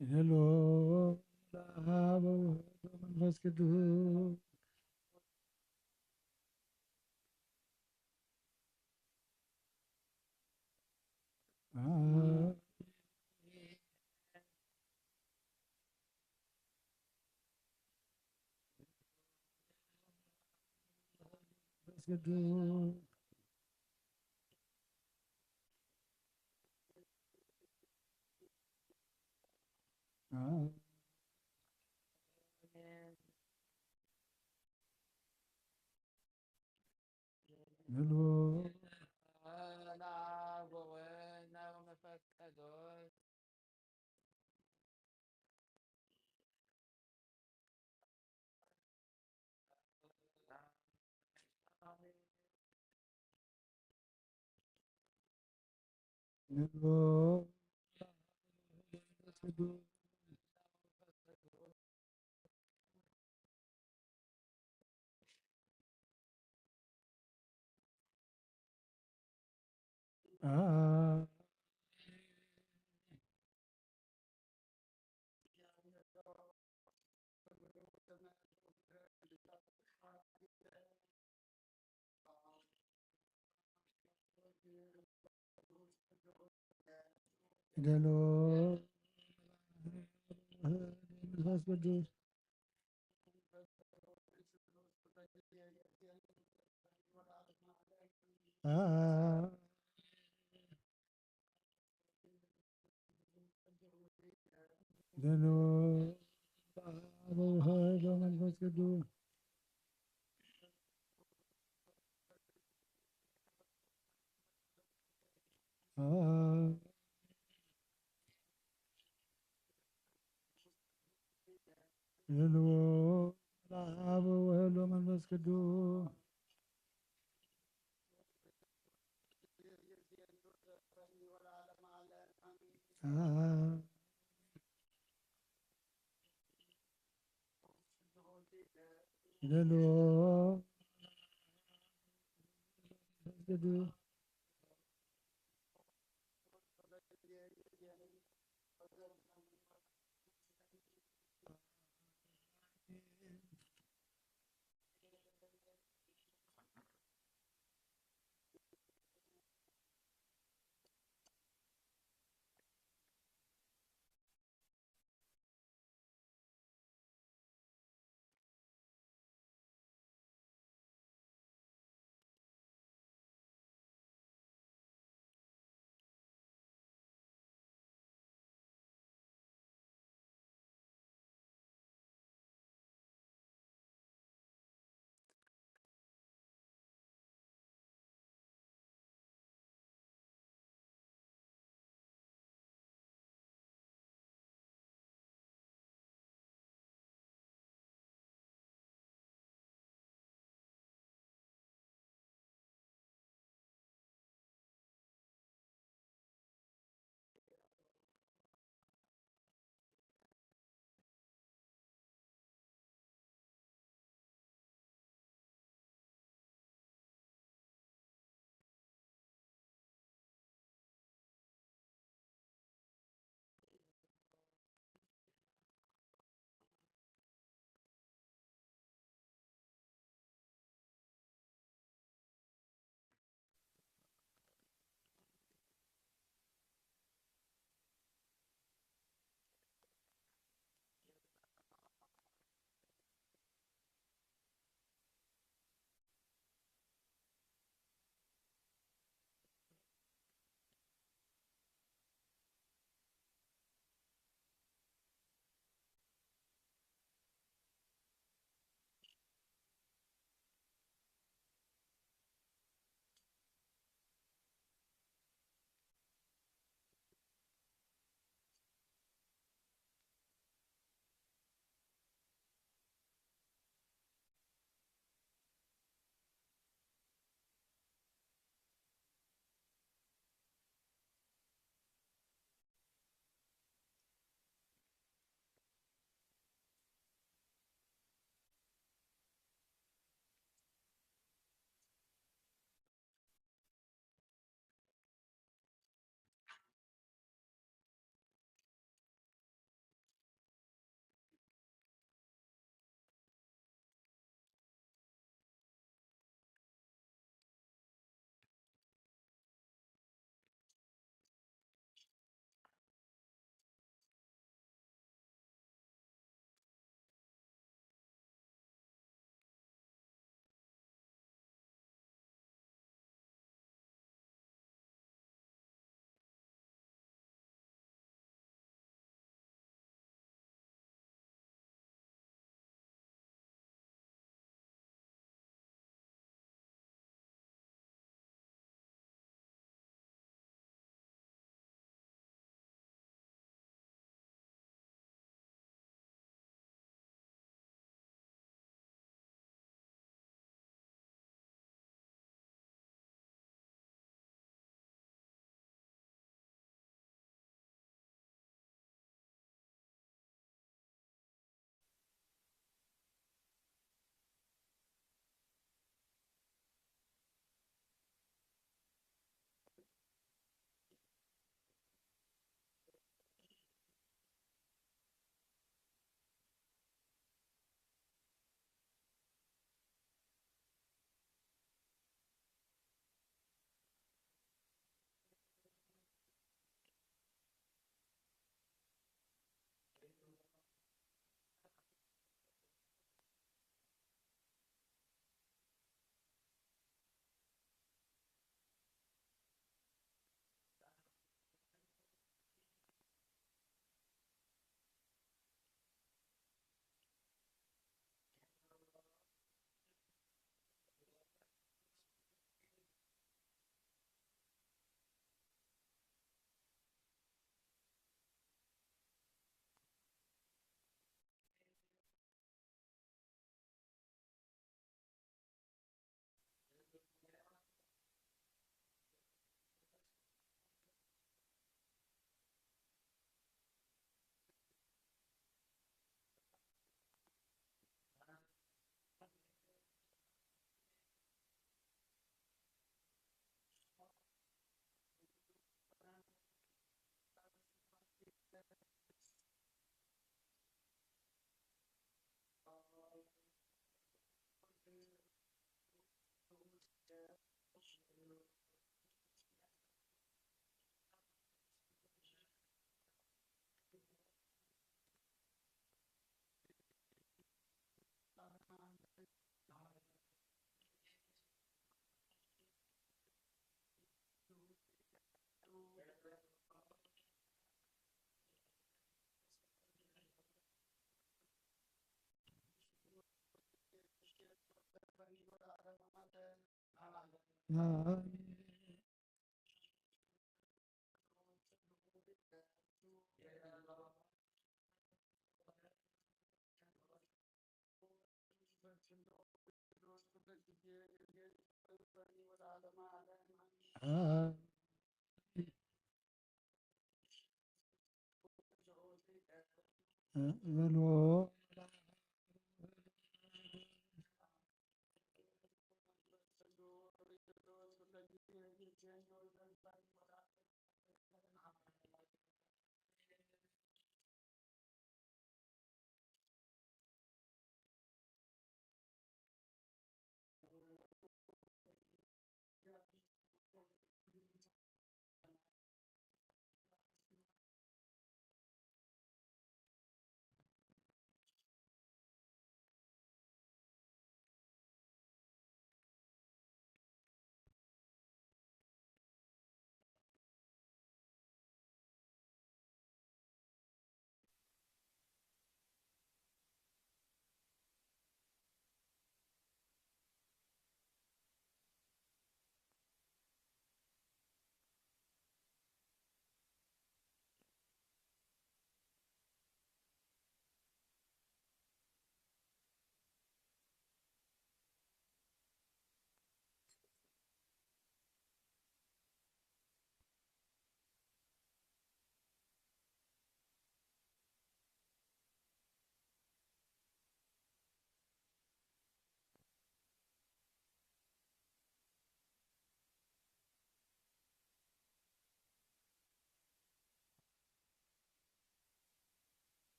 ሄሎ፣ ለአብ ወወልድ ወመንፈስ ቅዱስ። ፊደሎ መንፈስ ቅዱስ። ፊደሎ አብ ወወልድ ወመንፈስ ቅዱስ። ሄሎ፣ ለአብ ወወልድ ወመንፈስ ቅዱስ። ሄሎ፣ መንፈስ ቅዱስ።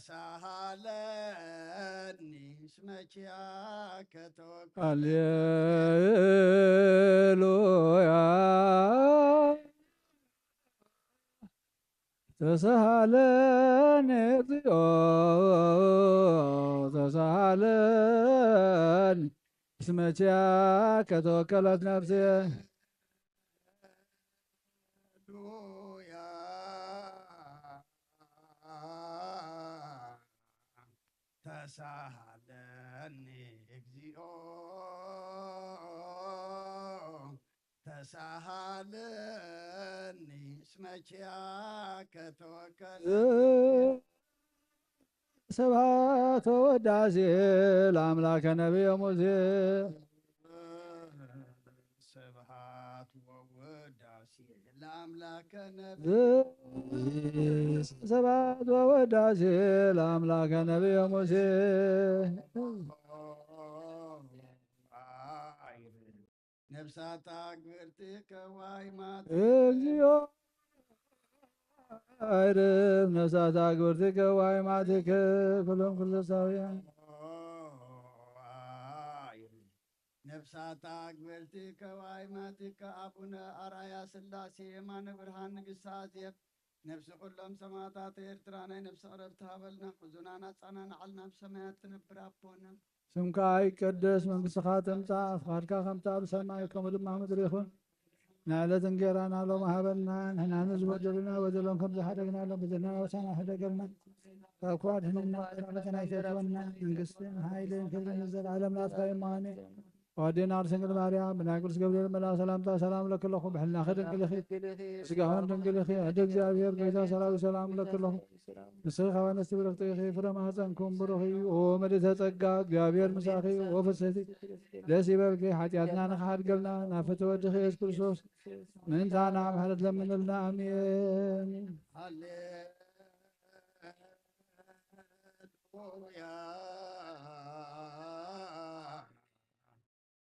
ተሳሃለኒ እስመ ኪያከ ተወከልኩ። ሃሌሉያ። ተሳሃለኒ እግዚኦ ተሳሃለኒ እስመ ኪያከ ተወከለት ነፍሴ። ሃሌሉያ። ተሳሃለኒ እግዚኦ ተሳሃለኒ እስመ ኪያከ ተወከልኩ። ስብሐት ወወዳሴ ለአምላከ ነቢየ ሙሴ። ስብሐት ወወዳሴ ለአምላከ ነቢየ ስብሐት ወወዳሴ ለአምላከ ነቢየ ሙሴ። ነፍሳት አግብርቲከ ወአይማት እግዚኦ አይርፍ ነፍሳት አግብርቲከ ወአይማቲከ ኩሎም ክርስቶሳውያን። ነፍሳት አግብርቲከ ወአይማቲከ አቡነ አርአያ ሥላሴ የማነ ብርሃን ንግሥ አዜብ ነፍሲ ኩሎም ሰማዕታት ኤርትራ ናይ ነፍሲ ዕረፍቲ ሃበልና። ሕዙናን ኣጻናንዓልና፣ ኣብ ሰማያት ትነብር ኣቦና። ስምካ ይቀደስ፣ መንግስትኻ ትምጻእ፣ ፍቓድካ ከምቲ ኣብ ሰማይ ከምኡ ድማ ኣብ ምድሪ ይኹን። ንዕለት እንጌራና ሎም ሃበና፣ ንሕና ንዝበደሉና በደሎም ከም ዝሓደግናሎም በደልና ወሳና ሕደገልና። ካብ ክፉ ኣድሕነና፣ ፈተና ኣይተእትወና። መንግስትን ሓይልን ክብርን ንዘለዓለም ናትካ እዩ። ኣሜን። ኣዴና ድንግል ማርያም ብናይ ቅዱስ ገብርኤል መልኣክ ሰላምታ ሰላም ለክለኹ ብሕልናኺ ድንግል ኢኺ ስጋሁን ድንግል ኢኺ ሕደ እግዚኣብሔር ጎይታ ሰራዊት ሰላም ለክለኹ። ንስኺ ካብ ኣንስቲ ብርኽቲ ኢኺ ፍረ ማህፀንኩም ብሩኽ እዩ። ኦ ምልእተ ጸጋ እግዚኣብሔር ምሳኺ ኦ ፍስሕቲ ደስ ይበልኪ። ሓጢኣትና ንኽሓድገልና ናብ ፍትወ ወድኺ የሱስ ክርስቶስ ምእንታና ምሕረት ለምንልና። ኣሜን። ሃሌሉያ።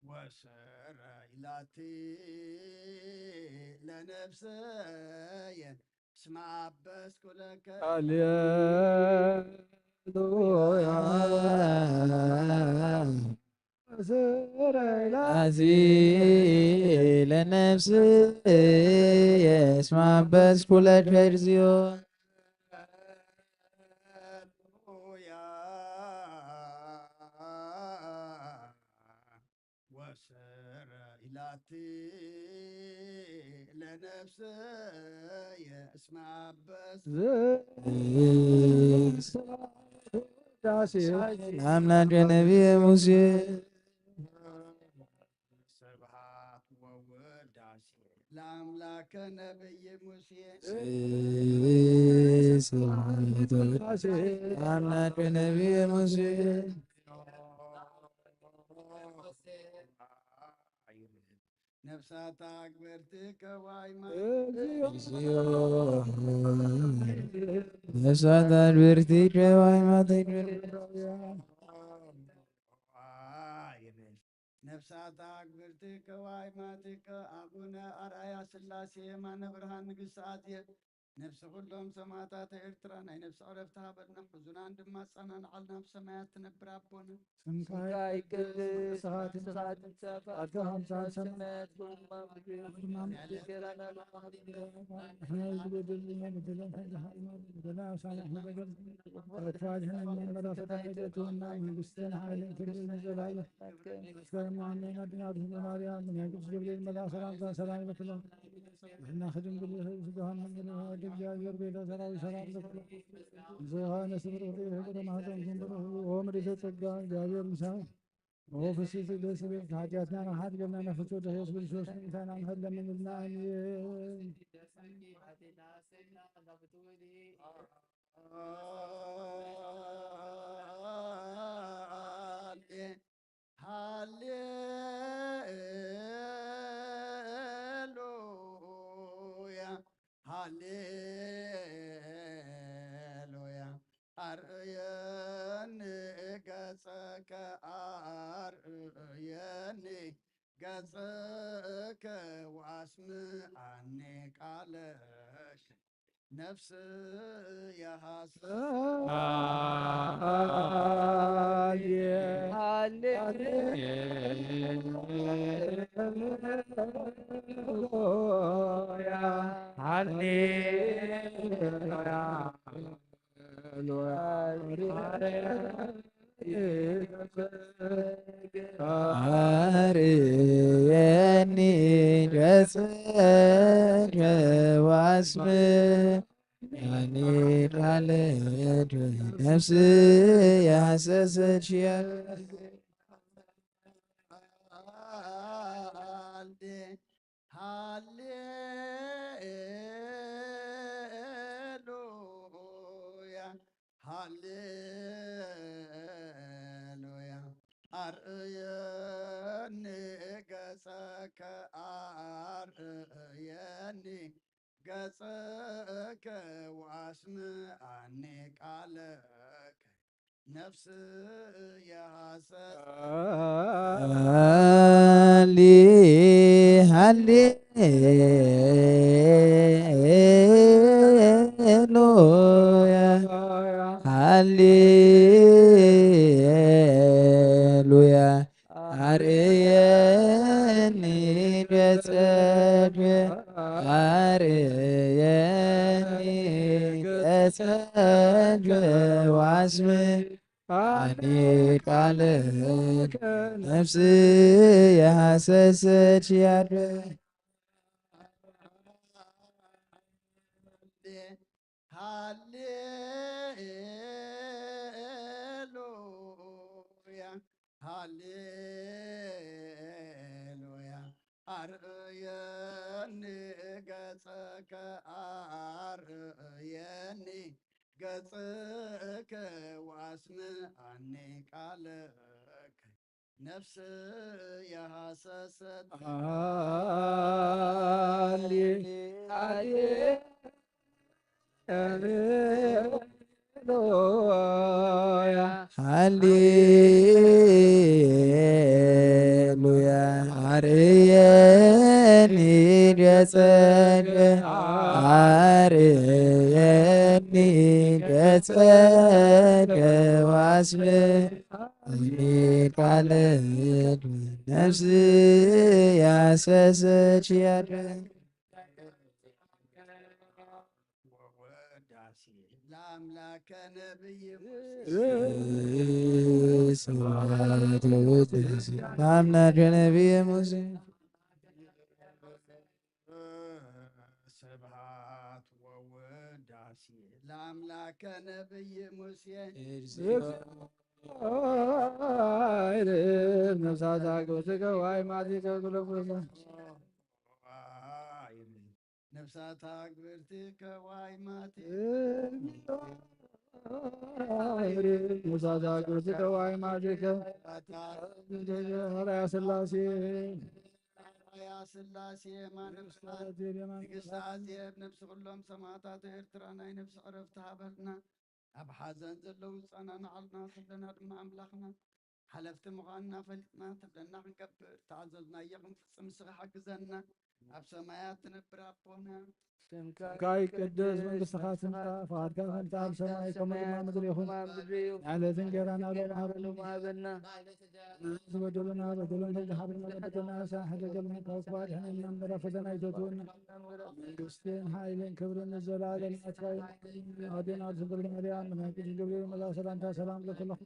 ወስረ ኢላቲ ለነፍሰየ እስመ አበስኩ ለከ ሃሌሉያ። ስረ ኢላ አዚ ለነፍስየ እስመ አበስኩ ለከ እግዚኦ። ሃሌሉያ። ወስረ ኢላቲ ለነፍሰየ እስመ አበስ ዳሴ አምላክ ነቢየ ሙሴ ስብሐት ወውዳሴ ለአምላከ ነቢይ ሙሴ። አምላክ ነቢየ ሙሴ ነፍሳት አግብርቲከ ወአይማ እግዚኦ ነፍሳት አግብርቲከ ወአይማቲከ ነፍሳት አግብርቲከ ወአይማቲከ አቡነ አርአያ ሥላሴ የማነ ብርሃን ንግሥ አዜብ ነፍሲ ኩሎም ሰማዕታት ኤርትራ ናይ ነፍሲ ዕረፍቲ ሃበልና። ሕዙናን ድማ ኣጸናንዓልና፣ ኣብ ሰማያት ትነብር ኣቦና። ስምካ ይቀደስ፣ መንግስትኻ ትምጻእ፣ ፍቓድካ ከምቲ ኣብ ሰማይ ሃሌሉያ ሃሌሉያ። አርእየኒ ገጸከ አርእየኒ ገጸከ ወአስምዓኒ ቃለከ። ነፍስ አርእየኒ ገጸከ ወአስምዓኒ ቃለ ነፍስ ያሰሰችያል። ሃሌሉያ ሃሌሉያ። አርእየኒ ገጸከ አርእየኒ ገጸከ ወአስምዓኒ ቃለከ ነፍስ የሐሰስ ሃሌ ሃሌ ሉያ ሃሌሉያ። አርእየኒ ገጸከ አርእየኒ ገጸከ ወአስምዓኒ ቃለከ ነፍስ የሐሰሰች ያለ ሃሌሉያ ሃሌሉያ። አርእየኒ ገጸከ አርእየኒ ገጸከ ወአስምዓኒ ቃለከ ነፍስ የሐሰሰት ሃሌ ሃሌ ሃሌሉያ ሃሌሉያ። አርእየኒ ገጸከ አርእየኒ ገጸከ ወአስምዓኒ ቃለከ ነፍስ ያሰሰች ያለ ወዳሴ ለአምላከ ነቢይ ስብሐት ወውዳሴ ለአምላከ ነቢይ ሙሴ። ስብሐት ወውዳሴ ለአምላከ ነቢይ ሙሴ ነፍሳት አግብትከ ዋይ ማቲከ ኩለኩለከ ነፍሳት አግብርትከ ዋይ ማቲ ነፍሳት አግብትከ ዋይ ማቲከ ያ ስላሴ ያ ስላሴ ማንምሳት ንግስተ አዜብ ነፍሲ ኩሎም ሰማዕታት ኤርትራ ናይ ነፍሲ ዕረፍቲ ሃበልና። ኣብ ሓዘን ዘለዉ ጸናንዓልና፣ ኩልና ድማ ኣምላኽና ሓለፍቲ ምዃንና ፈሊጥና ትብለና ክንገብር፣ ተኣዘዝናዮ ክንፍጽም ንስኻ ሓግዘና። ኣብ ሰማያት ትነብር ኣቦና ስምካ ይቀደስ፣ መንግስትኻ ትምጻእ፣ ፍቓድካ ከምቲ ኣብ ሰማይ ከምኡ ድማ ምድሪ ይኹን። ንዕለት እንጀራና ሎሚ ሃበና። ዝበደሉና በደሎም ከምዝሓብርና በደልና፣ ሳሕለ ገብርና ካብ ክፉእ ኣድሕነና፣ እምበር ኣብ ፈተና ኣይተእትወና። መንግስትን ሓይልን ክብርን ንዘለኣለም ናትካ እዩ። ኣዴና ድንግል ማርያም፣ ናይ ቅዱስ ገብርኤል መልኣክ ሰላምታ ሰላም ለክለኹ።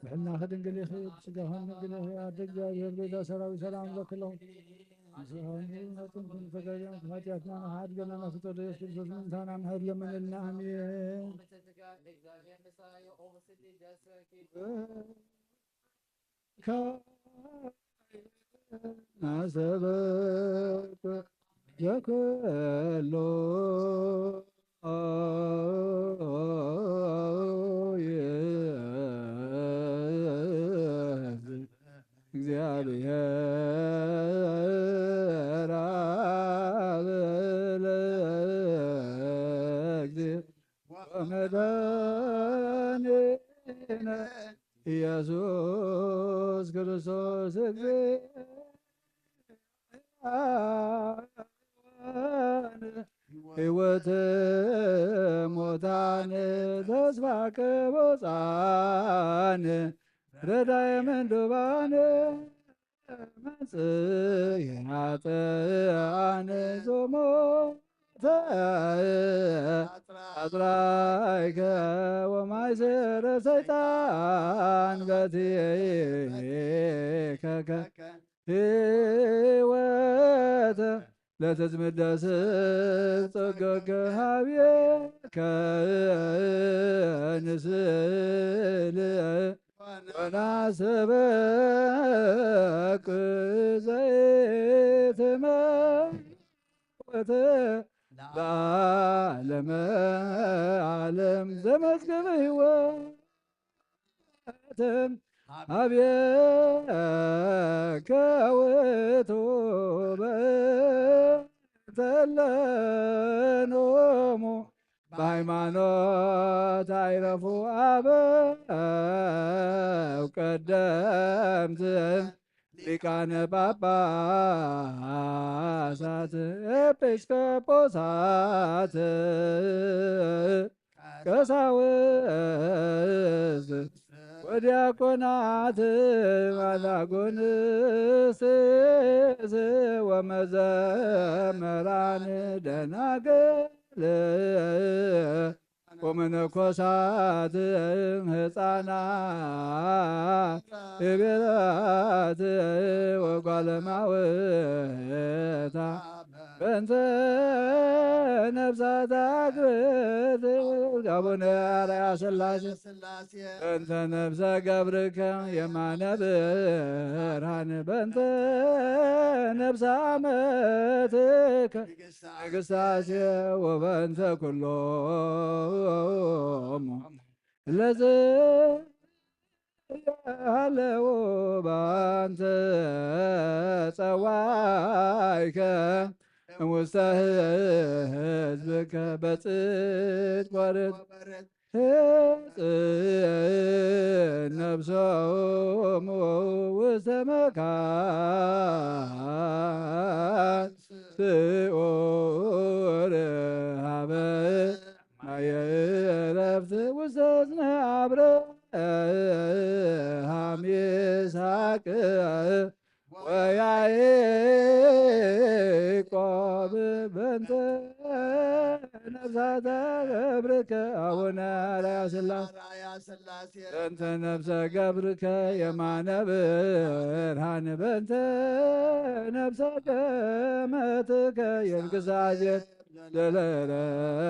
ብሕልናኺ ድንግል ኢኺ፣ ብስጋኺ ድንግል ኢኺ። ኣደ እግዚኣብሔር፣ ቤዛ ሰራዊት፣ ሰላም ለክለኹ። ንስኻን ነትን ክንፈጋግም ሓጢኣትና ንሓድገና ፍጡር ኢየሱስ ክርስቶስ ምእንታና ምሕረት ለምንልና። ኣሜን። ናሰበኩ ዘኩሎ እግዚአብሔር አብ ለእግዚእ ወመድኃኒነ ኢየሱስ ክርስቶስ እግዚእነ። ሕይወት ሙታን ተስፋ ቅቡጻን ረዳየ ምንዱባን መንጽሔ ኃጥኣን ዞሞተ አጽራይከ ወማይሰረ ሰይጣን በትከከ ሕይወተ ለትዝምደስ ጸጋከ ሀብየ ከንስል ወናስበክ ዘይትመውት ለዓለመ ዓለም ዘመዝግብ ሕይወት ሀብየከ ውእቱ በእንተ ለኖሙ በሃይማኖት አይረፉ አበው ቀደምት ሊቃነ ጳጳሳት ኤጲስቆጶሳት ቀሳውስት ወዲያቆናት አናጉንስት ወመዘምራን ደናግል ወመነኮሳት ሕፃናት ቤላት ወጓለማውታ በእንተ ነፍሳት አግብት አቡነ አርያ ሥላሴ በእንተ ነፍሰ ገብርከ የማነ ብርሃን በእንተ ነፍሰ አመትከ ንግሥተ አሴ ወበእንተ ኩሎሙ ለዘ ያለው በአንተ ጸዋይከ ውስተ ህዝብከ በጽድቅ ወርት ህጽን ነፍሶሙ ውስተ መካን ስዑር ሀበ ማየ ዕረፍት ውስተ እዝነ አብርሃም ይስሐቅ ወያዕቆብ በእንተ ነፍሳተ ገብርከ አቡነ አርያ ሥላሴ በእንተ ነፍሰ ገብርከ የማነ ብርሃን በእንተ ነፍሰ ገመትከ የንግሳዜ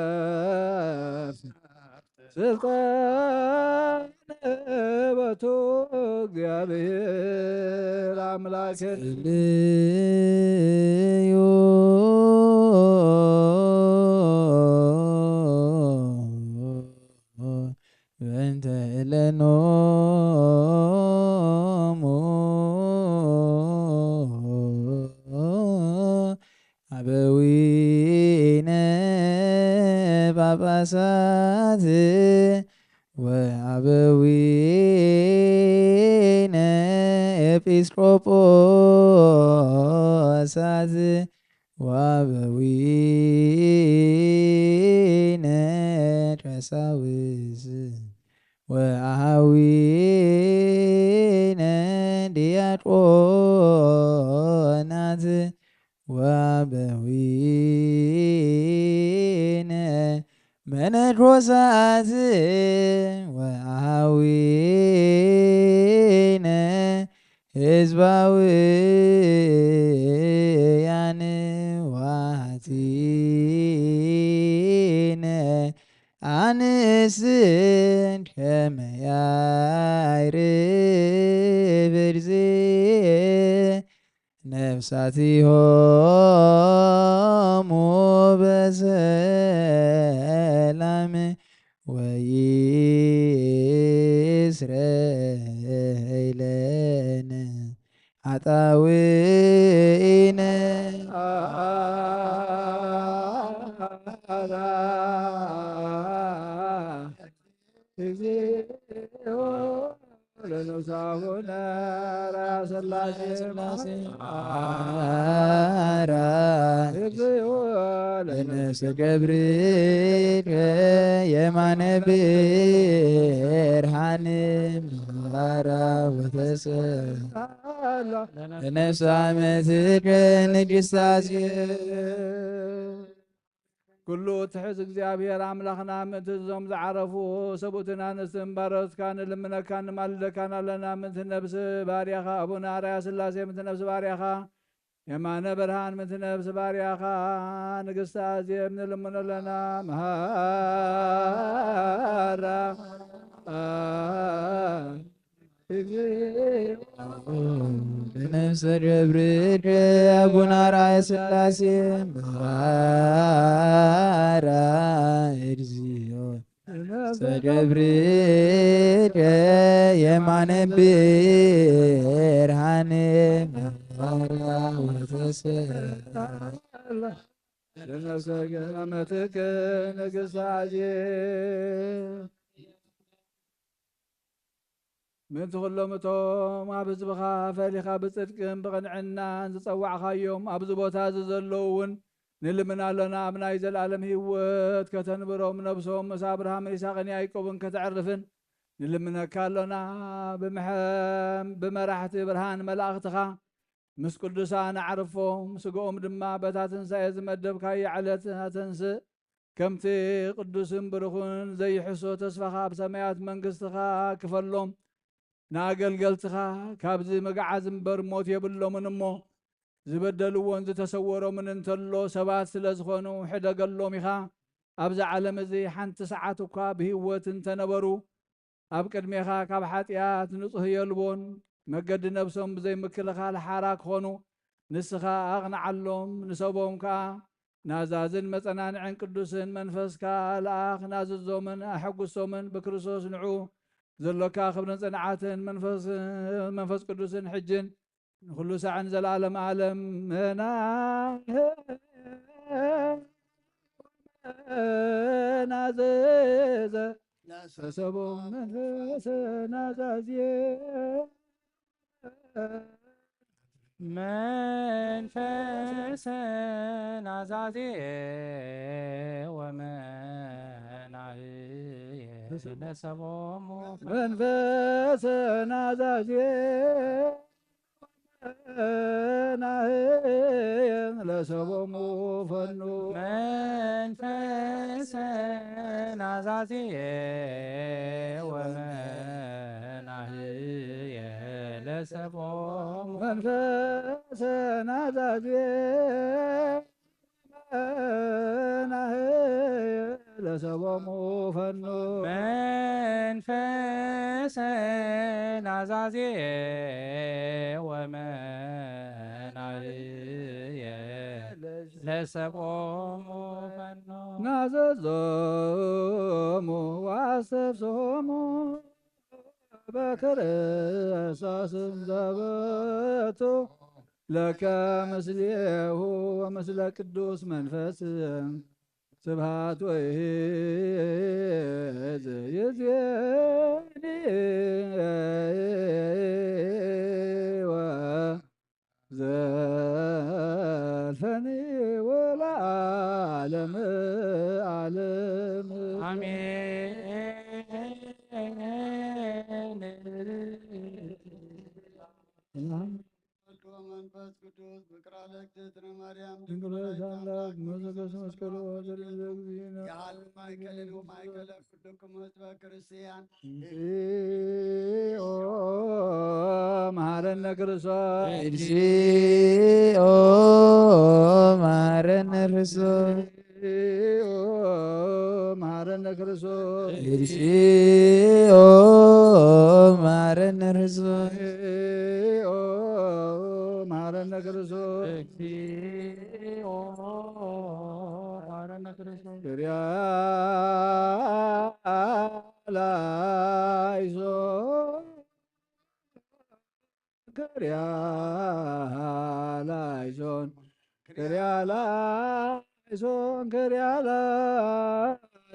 ለለረፍ ስልጣን በቱ እግዚአብሔር አምላክ ጽልዩ በእንተ እለኖሙ አበዊነ ጳጳሳት ወአበዊነ ኤጲስቆጶሳት ወአበዊነ ቀሳውስት ወአሃዊነ ዲያቆናት ወአበዊነ መነኮሳት ወአሃዊነ ህዝባውያን ወአሃቲነ አንስት ከመ ያዕርብ ርዝየ ነፍሳቲሆሙ በሰላም ወይስረይ ለነ ኃጣውኢነ። እግዚኦ ለነብሳሁነ ራስላሴ ራስላሴ ማራ ማራ እግዚኦ ለነፍሰ ገብርኤል የማነ ብርሃን ማራ ወተሰ ለነፍሳ መትከ ንግስታሴ ኩሉ ትሕዝ እግዚኣብሔር ኣምላኽና ምእንቲ እዞም ዝዓረፉ ሰብኡትን ኣንስትን ባሮትካ ንልምነካ ንማልደካን ኣለና። ምእንቲ ነብሲ ባርያኻ ኣቡነ ኣርያ ስላሴ፣ ምእንቲ ነብሲ ባርያኻ የማነ ብርሃን፣ ምእንቲ ነብሲ ባርያኻ ንግስቲ ኣዜብ ንልምኖ ኣለና። መሃራ ብነፍሰ ገብርኤል አቡነ አርአየ ሥላሴ ማራ እግዚኦ። ነፍሰ ገብርኤል የማነ ብርሃን ማራ ወተሰላ ለነፍሰ ገመትክ ንግስቲ ኣዜብ። ምእንቲ ኩሎም እቶም ኣብ ህዝብኻ ፈሊኻ ብጽድቅን ብቕንዕናን ዝጸዋዕኻዮም ኣብዚ ቦታ እዚ ዘለዉ እውን ንልምን ኣሎና። ኣብ ናይ ዘለኣለም ህይወት ከተንብሮም፣ ነብሶም ምስ ኣብርሃምን ይስሐቅን ያዕቆብን ከተዕርፍን ንልምነካ ኣሎና። ብምሐ-፣ ብመራሕቲ ብርሃን መላእኽትኻ ምስ ቅዱሳን ኣዕርፎም፣ ስጋኦም ድማ በታ ትንሳኤ ዝመደብካያ ዕለት ኣተንስእ። ከምቲ ቅዱስን ብሩኽን ዘይሕሶ ተስፋኻ ኣብ ሰማያት መንግስትኻ ክፈሎም። ንኣገልገልትኻ ካብዚ ምግዓዝ እምበር ሞት የብሎምን እሞ፣ ዝበደልዎን ዝተሰወሮምን እንተሎ ሰባት ስለ ዝኾኑ ሕደገሎም ኢኻ። ኣብዚ ዓለም እዚ ሓንቲ ሰዓት እኳ ብህይወት እንተነበሩ፣ ኣብ ቅድሜኻ ካብ ሓጢኣት ንጹህ የልቦን። መገዲ ነብሶም ብዘይ ምክልኻል ሓራ ክኾኑ ንስኻ ኣቕንዓሎም። ንሰቦም ከኣ ናዛዝን መጸናንዕን ቅዱስን መንፈስካ ለኣኽ። ናዝዞምን ኣሐጉሶምን ብክርስቶስ ንዑ ዘሎካ ክብርን ጽንዓትን መንፈስ፣ መንፈስ ቅዱስን ሕጅን ንኹሉ ሳዕን ዘለዓለም ዓለም መና-፣ መናዘዘ ለሰቦም መንፈሰ ናዛዜ። መንፈሰ ናዛዜ ወመናህየ ለሰቦሙ መንፈሰ ናዛዜ ናህየ ለሰቦሙ ፈኑ መንፈሰ ናዛዜ ወመናህየ ለሰቦሙ መንፈሰ ናዛዜ ናህየ ለሰቦሙ ፈኑ መንፈሰ ናዛዜ ወመናህየ ለሰቦሙ ፈኑ ናዘዞሙ ዋስተፍስሆሙ በክርስቶስም ዘበቱ ለከ ምስሌሁ ወምስለ ቅዱስ መንፈስ ስብሐት ወይዜ ይዜኒ ወዘልፈኒ ወለዓለመ ዓለም። አሜን። ወልድ ወመንፈስ ቅዱስ ፍቅር አለ እግዝእትነ ማርያም ድንግል ወላዲተ አምላክ መዘገስ መስቀሉ ወዘልዘግዚነ ያህል ማይከልን ወማይከለ ኩልክሙ ህዝበ ክርስቲያን። እግዚኦ መሐረነ ክርስቶስ። እግዚኦ መሐረነ ክርስቶስ። እግዚኦ መሐረነ ክርስቶስ። እግዚኦ መሐረነ ክርስቶስ። እግዚኦ መሐረነ ክርስቶስ። እግዚኦ መሐረነ ክርስቶስ። ክርያ ላይሶ ክርያ ላይሶን ክርያ ላይሶን ክርያ ላይሶን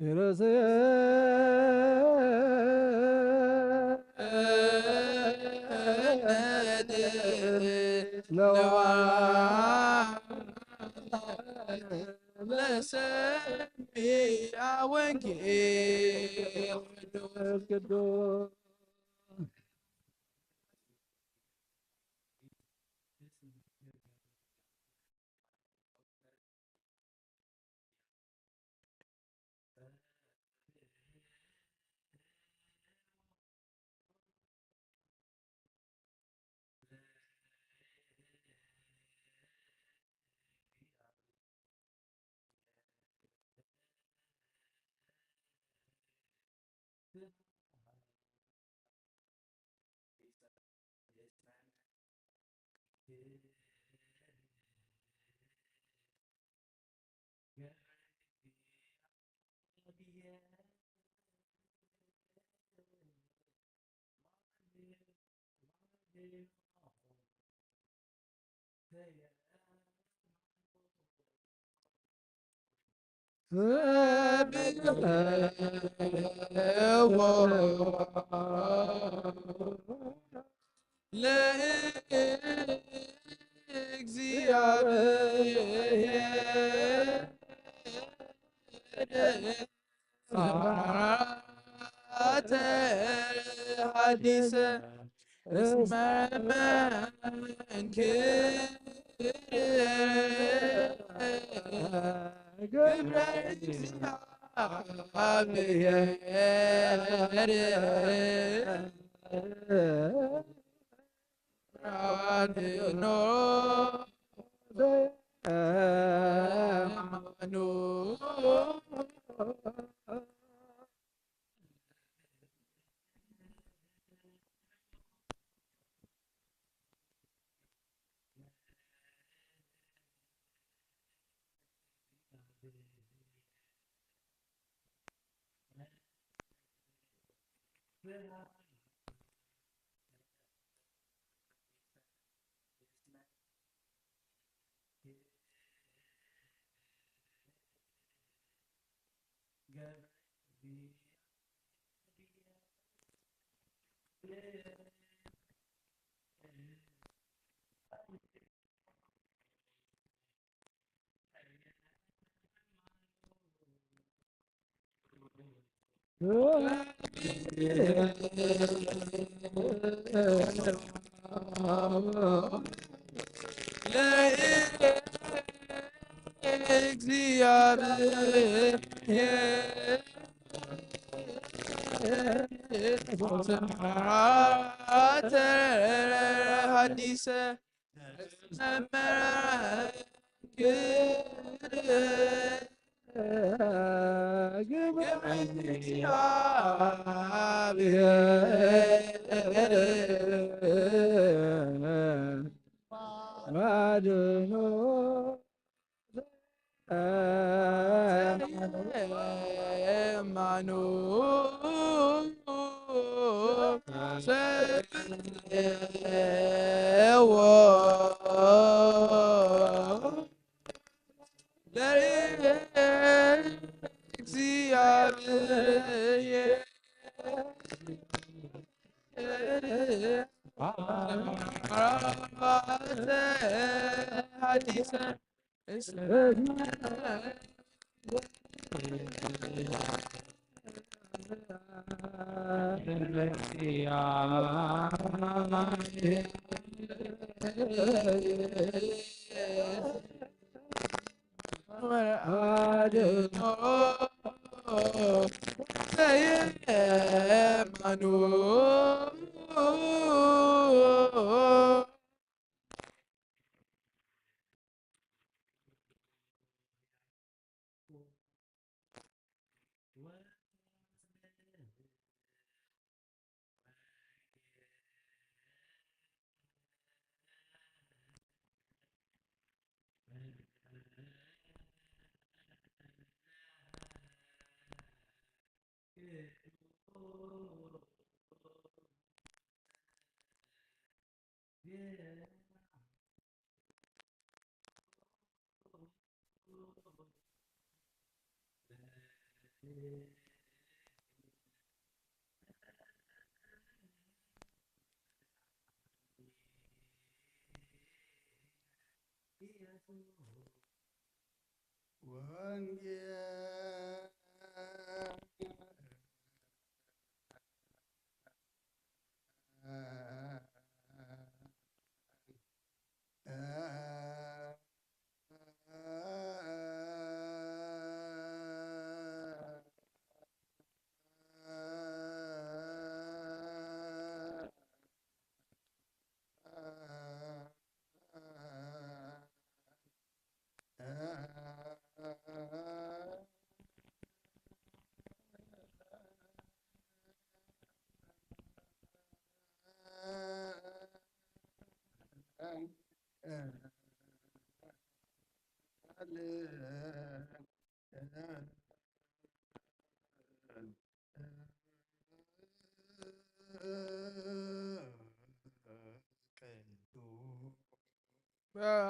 ርእስነት ለዋዕለ ሰሚዐ ወንጌል ቅዱስ። ለእግዚአብሔር ስብሐተ ሐዲሰ እስመ መንክር ግብረ እግዚአብሔር። ለእግዚአብሔር ስብሐተ ሐዲሰ ወንጌል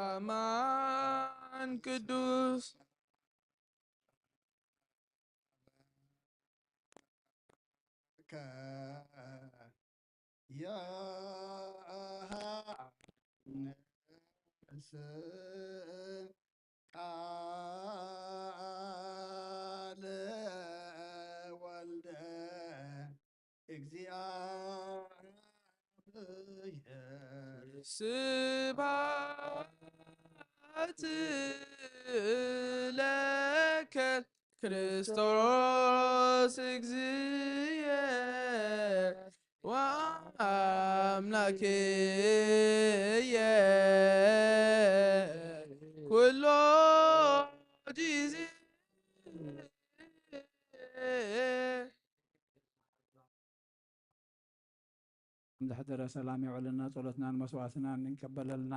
በአማን ቅዱስ ዮሐንስ ቃለ ወልደ እግዚአብሔር። ስብሐት ለከ ክርስቶስ እግዚእየ ወአምላክየ ኩሎ ጊዜ። እንድሕደረ ሰላም የውዕልና፣ ጸሎትናን መስዋዕትናን ይቀበለልና፣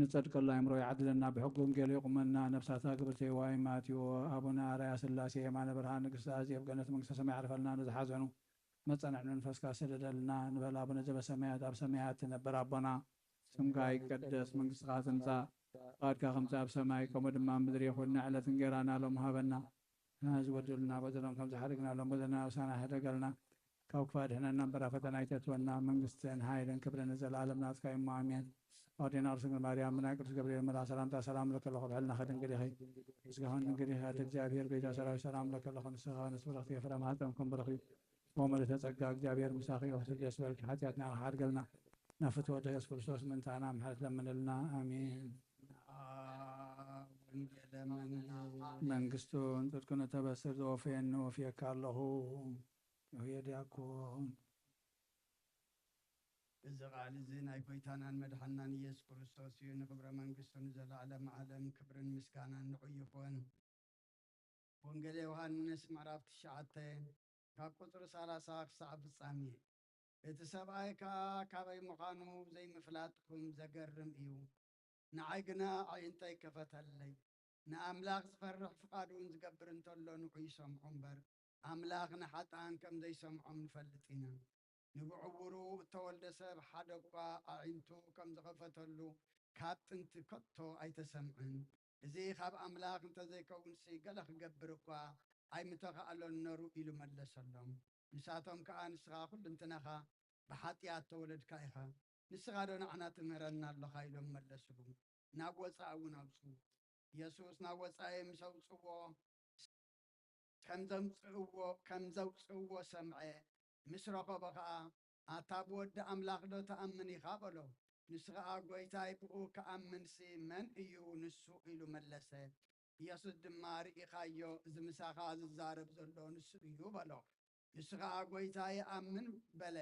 ንጸድቀሉ ኣእምሮ ይዓድለና፣ ብሕጊ ወንጌሉ የቑመና፣ ነፍሳታ ግብርቲ ዋይ ማትዮ፣ ኣቡነ ኣርያ ስላሴ፣ የማነ ብርሃን፣ ንግስቲ ኣዜብ፣ ገነት መንግስተ ሰማይ ያዕርፈልና፣ ንዝሓዘኑ መጸንዕ መንፈስካ ስደደልና ንበል። ኣቡነ ዘበሰማያት፣ ኣብ ሰማያት ትነብር ኣቦና፣ ስምካ ይቀደስ፣ መንግስትኻ ትምጻእ፣ ፍቓድካ ከምቲ ኣብ ሰማይ ከምኡ ድማ ኣብ ምድሪ ይኹን። ንዕለት እንጌራና ሎም ሃበና፣ ንሕና ዝበደሉና በደሎም ከም ዝሓደግናሎም በደልና ኣሳና ሕደገልና፣ ካብ ክፉእ ኣድሕነና እምበር ኣብ ፈተና ኣይተእትወና፣ መንግስትን ሓይልን ክብርን ንዘለኣለም ናትካ እዩ እሞ ኣሜን። ኣዴና ቅድስት ድንግል ማርያም ብናይ ቅዱስ ገብርኤል መልኣኽ ሰላምታ ሰላም ለኪ ኣለኹ፣ ብሕልናኺ ድንግል ኢኺ፣ ስጋኽን ድንግል ኢኺ፣ ኣደ እግዚኣብሔር ቤዛ ሰራዊት ሰላም ለኪ ኣለኹ፣ ንስኻ ንስብረኽቲ ፍረ ማህፀንኩም ብሩኽ እዩ። ወመልእተ ጸጋ እግዚኣብሔር ምሳኺ ይኹን። ደስ በልኪ፣ ሓጢኣትና ሓድገልና፣ ናብ ፍትወ ወደ ኢየሱስ ክርስቶስ ምእንታና ምሕረት ለምንልና። ኣሜን። ወንጌለ መንግስት መንግስቱን ጽድቁን እተበስር ዘወፈየኒ ወፍየካ ኣለኹ። ይሁየ ዲያቆን እዚ ቃል እዚ ናይ ጎይታናን መድሓናን ኢየሱስ ክርስቶስ እዩ። ንክብረ መንግስቱ ንዘለዓለም ዓለም ክብርን ምስጋናን ንዑ ይኹን። ወንጌል ዮሃንስ ምዕራፍ ትሽዓተ ካብ ቁጽሪ ሰላሳ ክሳዕ ፍጻሜ። እቲ ሰብኣይ ከኣ ካበይ ምዃኑ ዘይምፍላጥኩም ዘገርም እዩ። ንዓይ ግና ኣዒንተይ ከፈተለይ። ንኣምላኽ ዝፈርሕ ፍቓዱ እውን ዝገብር እንተሎ ንዑ ይሰምዖ እምበር፣ ኣምላኽ ንሓጥኣን ከም ዘይሰምዖም ንፈልጥ ኢና። ንብዕውሩ እተወልደ ሰብ ሓደ እኳ ኣዒንቱ ከም ዝኸፈተሉ ካብ ጥንቲ ከቶ ኣይተሰምዐን። እዚ ካብ ኣምላኽ እንተ ዘይከውንሲ ገለ ክገብር እኳ ኣይምተኻእሎን ነሩ ኢሉ መለሰሎም። ንሳቶም ከኣ ንስኻ ኩልንትናኻ ብሓጢኣት ተወለድካ ኢኻ። ንስኻ ዶ ንዓና ትምህረና ኣለኻ? ኢሎም መለስሉ። ናብ ወጻኢ እውን ኣውጽዎ። የሱስ ናብ ወጻኢ ምስ ኣውጽዎ ከም ዘምጽእዎ ከም ዘውጽእዎ ሰምዐ። ምስ ረኸቦ ኸኣ ኣታ ብወዲ ኣምላኽ ዶ ትኣምን ኢኻ? በሎ። ንሱ ኸኣ ጐይታይ ብኡ ክኣምንሲ መን እዩ ንሱ? ኢሉ መለሰ። ኢየሱስ ድማ ርኢኻዮ፣ እዚ ምሳኻ ዝዛረብ ዘሎ ንሱ እዩ በሎ። ንሱ ኸኣ ጐይታይ ይኣምን በለ፣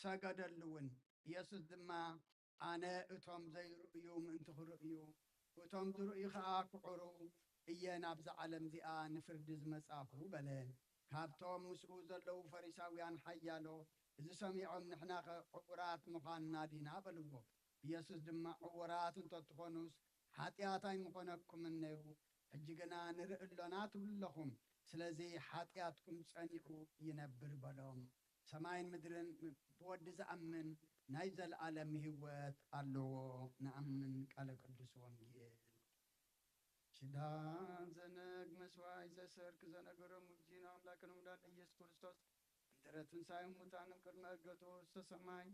ሰገደሉ እውን። ኢየሱስ ድማ ኣነ እቶም ዘይርእዩ ምእንቲ ክርእዩ እቶም ዝርእዩ ኸኣ ክዕሩ እየ ናብዛ ዓለም እዚኣ ንፍርዲ ዝመጻኹ በለ። ካብቶም ምስኡ ዘለዉ ፈሪሳውያን ሓያሎ እዚ ሰሚዖም ንሕናኸ ዕዉራት ምዃንና ዲና በልዎ። ኢየሱስ ድማ ዕዉራት እንተትኾኑስ ሓጢኣት ኣይምኾነኩምን ነይሩ፣ ሕጂ ግና ንርኢ ኣሎና ትብሉ ኣለኹም። ስለዚ ሓጢኣትኩም ጸኒዑ ይነብር በሎም። ሰማይን ምድርን ብወዲ ዝኣምን ናይ ዘለኣለም ህይወት ኣለዎ። ንኣምን። ቃለ ቅዱስ ወንጌል። ኪዳን ዘነግ መስዋይ ዘሰርክ ዘነገሮም ውጂን ኣምላክን ውላድ ኢየሱስ ክርስቶስ እንድሕረ ትንሳኤ ሙታን ቅድመ እርገቱ ውስተ ሰማይ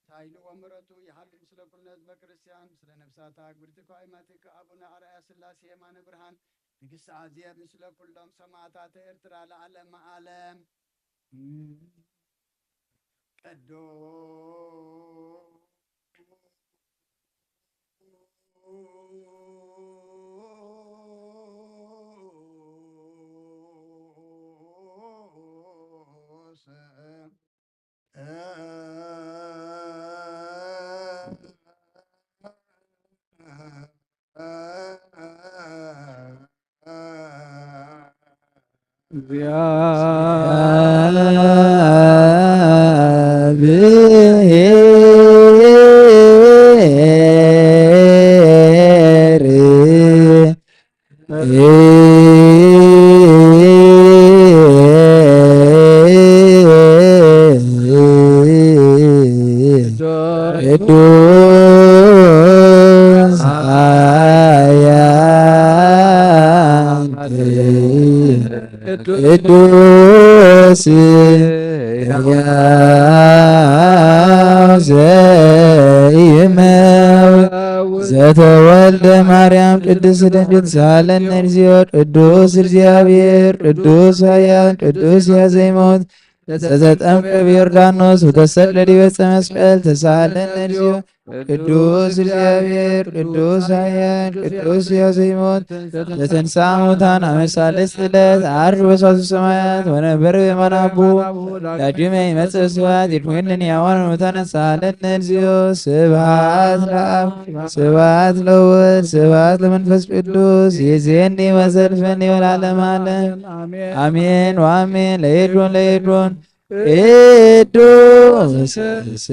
ሳይሉ ወምሕረቱ ይሃሉ ምስለ ኩልነ ህዝበ ክርስቲያን ምስለ ነፍሳታ ግብርቲ ኳይማቲክ ኣቡነ ኣርኣያ ስላሴ የማነ ብርሃን ንግስቲ ኣዜብ ምስለ ኩሎም ሰማዕታት ኤርትራ ለዓለመ ዓለም። ቅዱስ እግዚአብሔር ቅዱስ ኃያል ቅዱስ ሕያው ዘይመውት ዘተወልደ ማርያም ቅድስት ድንግል ሳለነ እግዚኦ። ቅዱስ እግዚአብሔር ቅዱስ ኃያል ቅዱስ ሕያው ዘይመውት ዘተጠምቀ በዮርዳኖስ ወተሰቅለ ዲበ ዕፀ መስቀል ተሳለነ እግዚኦ። ቅዱስ እግዚአብሔር ቅዱስ ኃያል ቅዱስ ሕያው ዘይመውት ዘተንሥአ እሙታን አመ ሳልስት ዕለት ዐርግ በሳቱ ሰማያት ወነበረ በየማነ አቡ። ዳግመ ይመጽእ ስብሐት ይድዊንን ያዋን ሙታን ተሳለነ እግዚኦ። ስብሐት ለአብ ስብሐት ለወልድ ስብሐት ለመንፈስ ቅዱስ ይዜኒ ወዘልፈኒ ወለዓለመ ዓለም። አሜን ወአሜን። ለይኩን ለይኩን ቅዱስ ስሉስ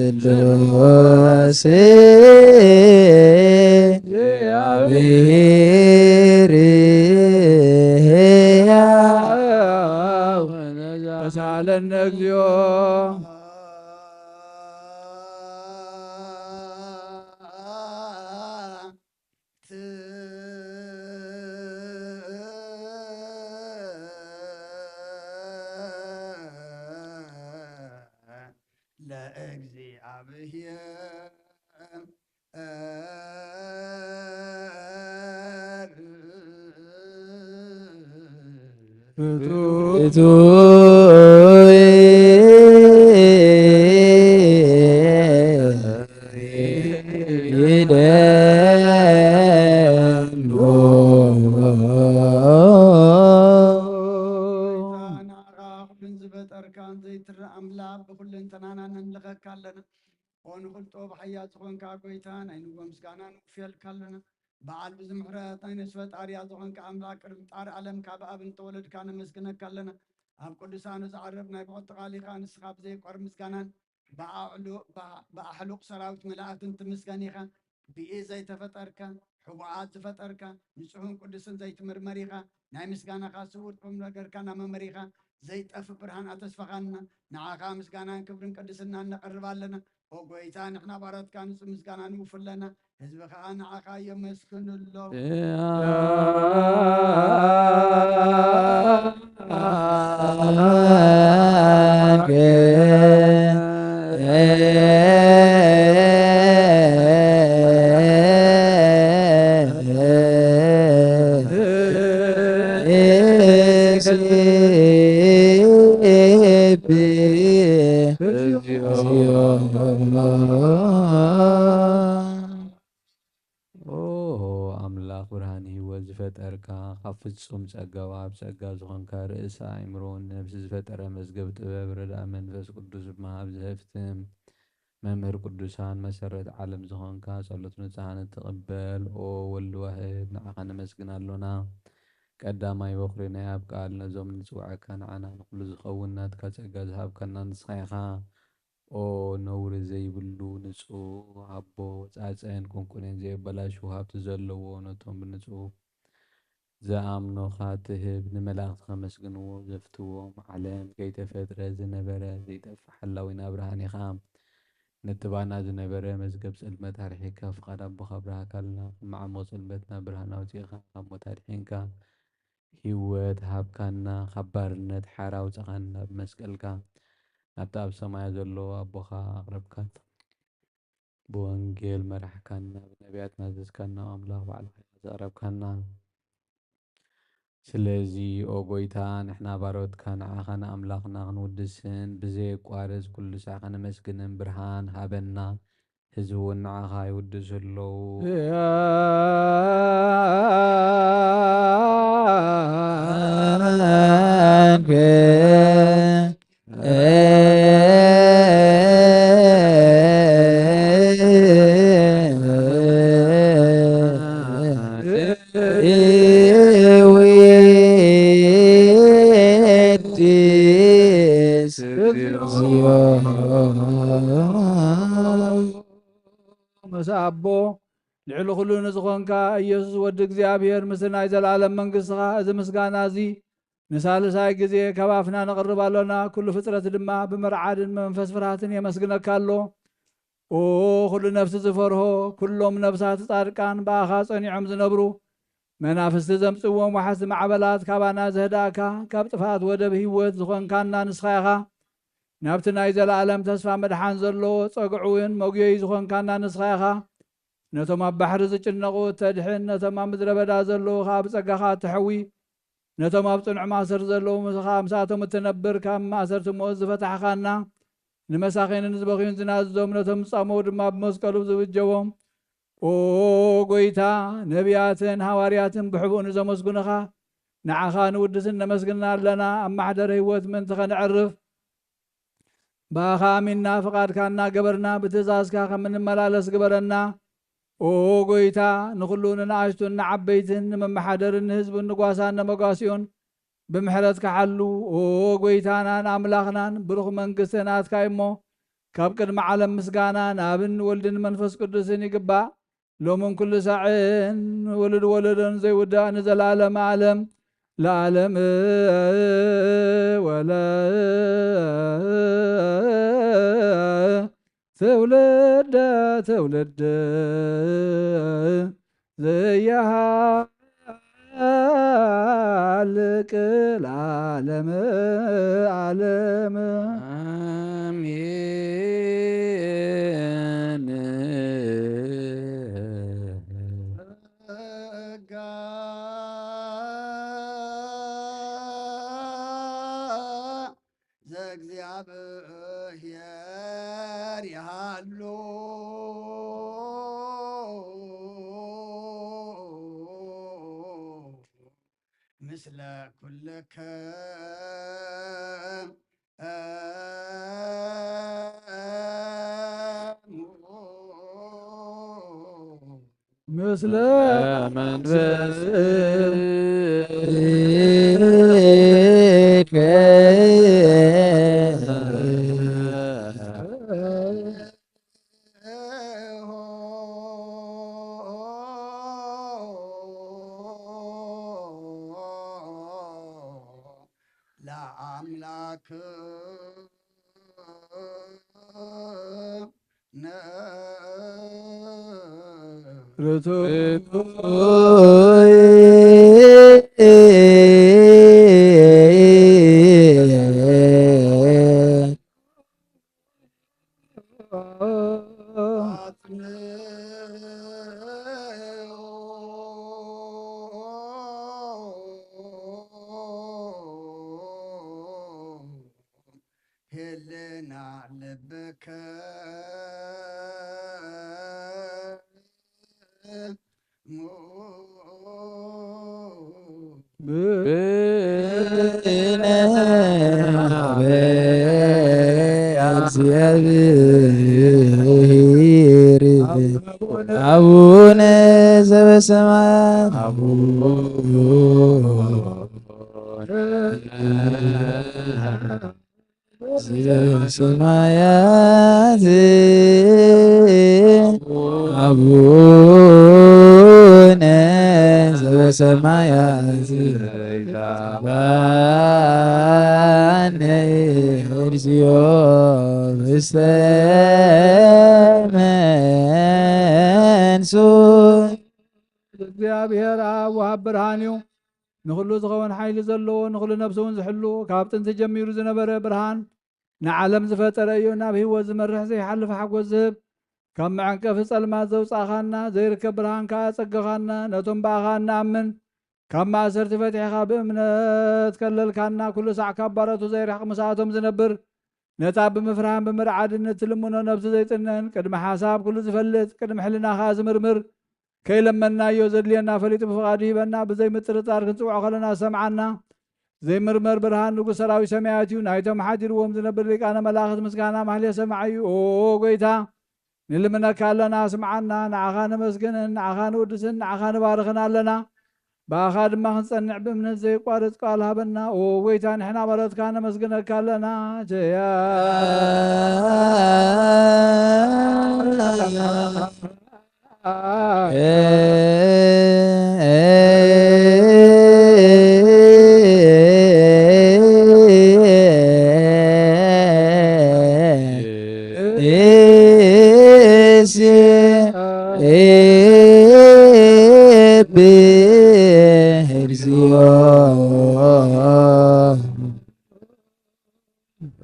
እግዚአብሔር ሕያው ተሳለነ እግዚኦ። ለእግዚአብሔር ፍቱይ ይደሉ። ንዓኻ ኩሉን ዝፈጠርካን ዘይትረእ ኣምላኽ ብኹልንተናና ነምልኸካ ኣለና። ኦ ንኽልጦ ብሓያል ዝኾንካ ጎይታ ናይ ንጎ ምስጋና ንውፍየልካ ኣለና። በዓል ብዙ ምሕረት ናይ ነፍሲ ፈጣሪያ ዝኾንካ ኣምላኽ ቅድሚ ጣር ዓለም ካብ ኣብ እንተወለድካ ነመስግነካ ኣለና። ኣብ ቅዱሳኑ ዝዓርፍ ናይ ብቕጥቃሊኻ ንስኻ ብዘይቆር ምስጋናን ብኣዕሉ-፣ ብኣ-፣ ብኣሕሉቕ ሰራዊት መላእኽትን ትምስገን ኢኻ። ብኢድ ዘይተፈጠርካ፣ ሕቡኣት ዝፈጠርካ፣ ንጹሕን ቅዱስን ዘይትምርመር ኢኻ። ናይ ምስጋናኻ ስውር ቁም ነገርካ እናመመሪኻ፣ ዘይጠፍእ ብርሃን ኣተስፋኻና። ንዓኻ ምስጋናን ክብርን ቅድስናን ነቐርብ ኣለና። ኦ ጎይታ፣ ንሕና ባሮትካ ንጹህ ምስጋና ንውፍለና። ህዝቢ ኸኣ ንዓኻ የመስግኑ ኣሎ። ኦ ኣምላኽ ብርሃን ህይወት ዝፈጠርካ፣ ካብ ፍጹም ጸጋ ወሃብ ጸጋ ዝኾንካ፣ ርእሲ ኣእምሮ ነብሲ ዝፈጠረ መዝገብ ጥበብ ረድኣ መንፈስ ቅዱስ ብምሃብ ዘህፍትም መምህር ቅዱሳን መሰረት ዓለም ዝኾንካ፣ ጸሎት ንጹሃን እትቕበል ኦ ወልድ ዋህድ ንዓኻ ነመስግን ኣሎና። ቀዳማይ በኹሪ ናይ ኣብ ቃል ነዞም ንጽውዓካ ንዓና ንኹሉ ዝኸውን ናትካ ጸጋ ዝሃብካና ንስኻ ኢኻ። ኦ ነውሪ ዘይብሉ ንጹህ ኣቦ፣ ጻጸን ቁንቁንን ዘየበላሽው ሃብቲ ዘለዎ፣ ነቶም ብንጹህ ዝኣምኑኻ ትህብ፣ ንመላእኽቲ ከመስግንዎ ዘፍትዎም፣ ዓለም ከይተፈጥረ ዝነበረ ዘይጠፍእ ሓላዊና ብርሃን ኢኻ። ነቲ ባና ዝነበረ መዝገብ ጽልመት ኣርሒካ፣ ፍቓድ ኣቦኻ ኣብርሃካልና። ካብ መዓሙቕ ጽልመትና ብርሃን ኣውጺእካ፣ ካብ ሞት ኣድሒንካ፣ ህይወት ሃብካና፣ ካብ ባርነት ሓራ ኣውጻኻና። ብመስቀልካ ናብቲ ኣብ ሰማያ ዘሎ ኣቦኻ ኣቕረብካና። ብወንጌል መራሕካና፣ ብነቢያት ናዘዝካና፣ ኣምላኽ ባዕልኻ ዘቕረብካና። ስለዚ ኦ ጎይታ፣ ንሕና ባሮትካ ንዓኻ ንኣምላኽና ክንውድስን ብዘየቋርጽ ኩሉ ሳዕ ከነመስግንን ብርሃን ሃበና። ህዝቢ እውን ንዓኻ ይውድሱ ኣለዉ። ምስ ኣቦ ልዕሊ ኩሉ ንዝኾንካ ኢየሱስ ወዲ እግዚኣብሔር፣ ምስቲ ናይ ዘለኣለም መንግስትኻ፣ እዚ ምስጋና እዚ ንሳልሳይ ግዜ ካብ ኣፍና ነቕርብ ኣሎና። ኩሉ ፍጥረት ድማ ብመርዓድን መንፈስ ፍርሃትን የመስግነካ ኣሎ። ኦ ኩሉ ነፍሲ ዝፈርሆ፣ ኩሎም ነፍሳት ጻድቃን ብኣኻ ጸኒዖም ዝነብሩ፣ መናፍስቲ ዘምጽእዎም ወሓዝቲ ማዕበላት ካባና ዘህዳእካ፣ ካብ ጥፍኣት ወደብ ህይወት ዝኾንካና ንስኻ ኢኻ። ናብቲ ናይ ዘለኣለም ተስፋ መድሓን ዘለዎ ጸግዒ እውን መጉየዪ ዝኾንካና ንስኻ ኢኻ። ነቶም ኣብ ባሕሪ ዝጭነቑ እተድሕን፣ ነቶም ኣብ ምድረ በዳ ዘለዉ ኸኣ ብጸጋኻ እተሕዊ፣ ነቶም ኣብ ጽኑዕ ማእሰር ዘለዉ ኸኣ ምስኣቶም እትነብር፣ ካብ ማእሰርቲ ሞት ዝፈታሕኻና፣ ንመሳኺንን ዝበኽዩን ዝናዝዞም፣ ነቶም ዝጻመዉ ድማ ብመስቀሉ ዝብጀዎም፣ ኦ ጎይታ፣ ነቢያትን ሃዋርያትን ብሕቡእ ንዘመስግኑኻ፣ ንዓኻ ንውድስን ነመስግና ኣለና። ኣብ ማሕደር ህይወት ምእንቲ ኸነዕርፍ፣ ብኣኻ ኣሚንና ፍቓድካ እናገበርና ብትእዛዝካ ከም እንመላለስ ግበረና። ኦ ጎይታ፣ ንኹሉ ንንኣሽቱን ንዓበይትን፣ ንመመሓደርን ንህዝብን ንጓሳን ነመጓሲኡን ብምሕረትካ ሓሉ። ኦ ጎይታናን ኣምላኽናን፣ ብሩኽ መንግስቲ ናትካ እዩ እሞ፣ ካብ ቅድሚ ዓለም ምስጋና ንኣብን ወልድን መንፈስ ቅዱስን ይግባእ። ሎምን ኩሉ ሳዕን ወለድ ወለዶን ዘይውዳእ ንዘለዓለመ ዓለም ለዓለም ወለ ትውልደ ትውልድ ዘያሃልቅ ለዓለመ ዓለም። ኣሜን። ጸጋ ዘእግዚኣብሔር ይሃሉ ምስለ ኩልክም። ምስለ መንፈስከ። ለአምላክ ነ ርቱዕ ህልና ልብከ ብነ እግዚአብሔር አቡነ ዘበሰማያት። ዘበሰማያት አቡነ ዘበሰማያት። እግዚኦ እስተመንሱ። እግዚኣብሔር ኣብ ወሃብ ብርሃን እዩ። ንኹሉ ዝኸውን ሓይሊ ዘለዎ፣ ንኹሉ ነፍሲ እውን ዝሕሉ፣ ካብ ጥንቲ ጀሚሩ ዝነበረ ብርሃን፣ ንዓለም ዝፈጠረ እዩ። ናብ ህይወት ዝመርሕ ዘይሓልፍ ሓጎስ ዝህብ፣ ካብ መዐንቀፊ ጸልማት ዘውጻእኻና፣ ዘይርከብ ብርሃን ከኣ ኣጸገኻና። ነቶም ብኣኻ እንኣምን ካብ ማእሰርቲ ፈቲሕኻ ብእምነት ከለልካና። ኩሉ ሳዕ ካብ ባሮቱ ዘይርሕቕ ምስኣቶም ዝነብር፣ ነታ ብምፍራህን ብምርዓድን እትልምኖ ነብሲ ዘይጥነን፣ ቅድሚ ሓሳብ ኩሉ ዝፈልጥ፣ ቅድሚ ሕልና ኸኣ ዝምርምር፣ ከይለመንናዮ ዘድልየና ፈሊጡ ብፍቓዱ ይህበና። ብዘይ ምጥርጣር ክንጽውዖ ከለና ዝሰምዓና ዘይምርመር ብርሃን ንጉሥ ሰራዊት ሰማያት እዩ። ናይቶም ሓዲርዎም ዝነብር ሊቃነ መላእኽት ምስጋና ማህሌት ሰማዒ እዩ። ኦ ጎይታ፣ ንልምነካ ኣለና፣ ስምዓና። ንዓኻ ነመስግንን፣ ንዓኻ ንውድስን፣ ንዓኻ ንባርኽን ኣለና። ብኣኻ ድማ ክንጸንዕ ብእምነት ዘይቋርጽ ቃል ሃበና። ኦ ጎይታ፣ ንሕና ባሮትካ ነመስግነካ ኣለና። ቸያ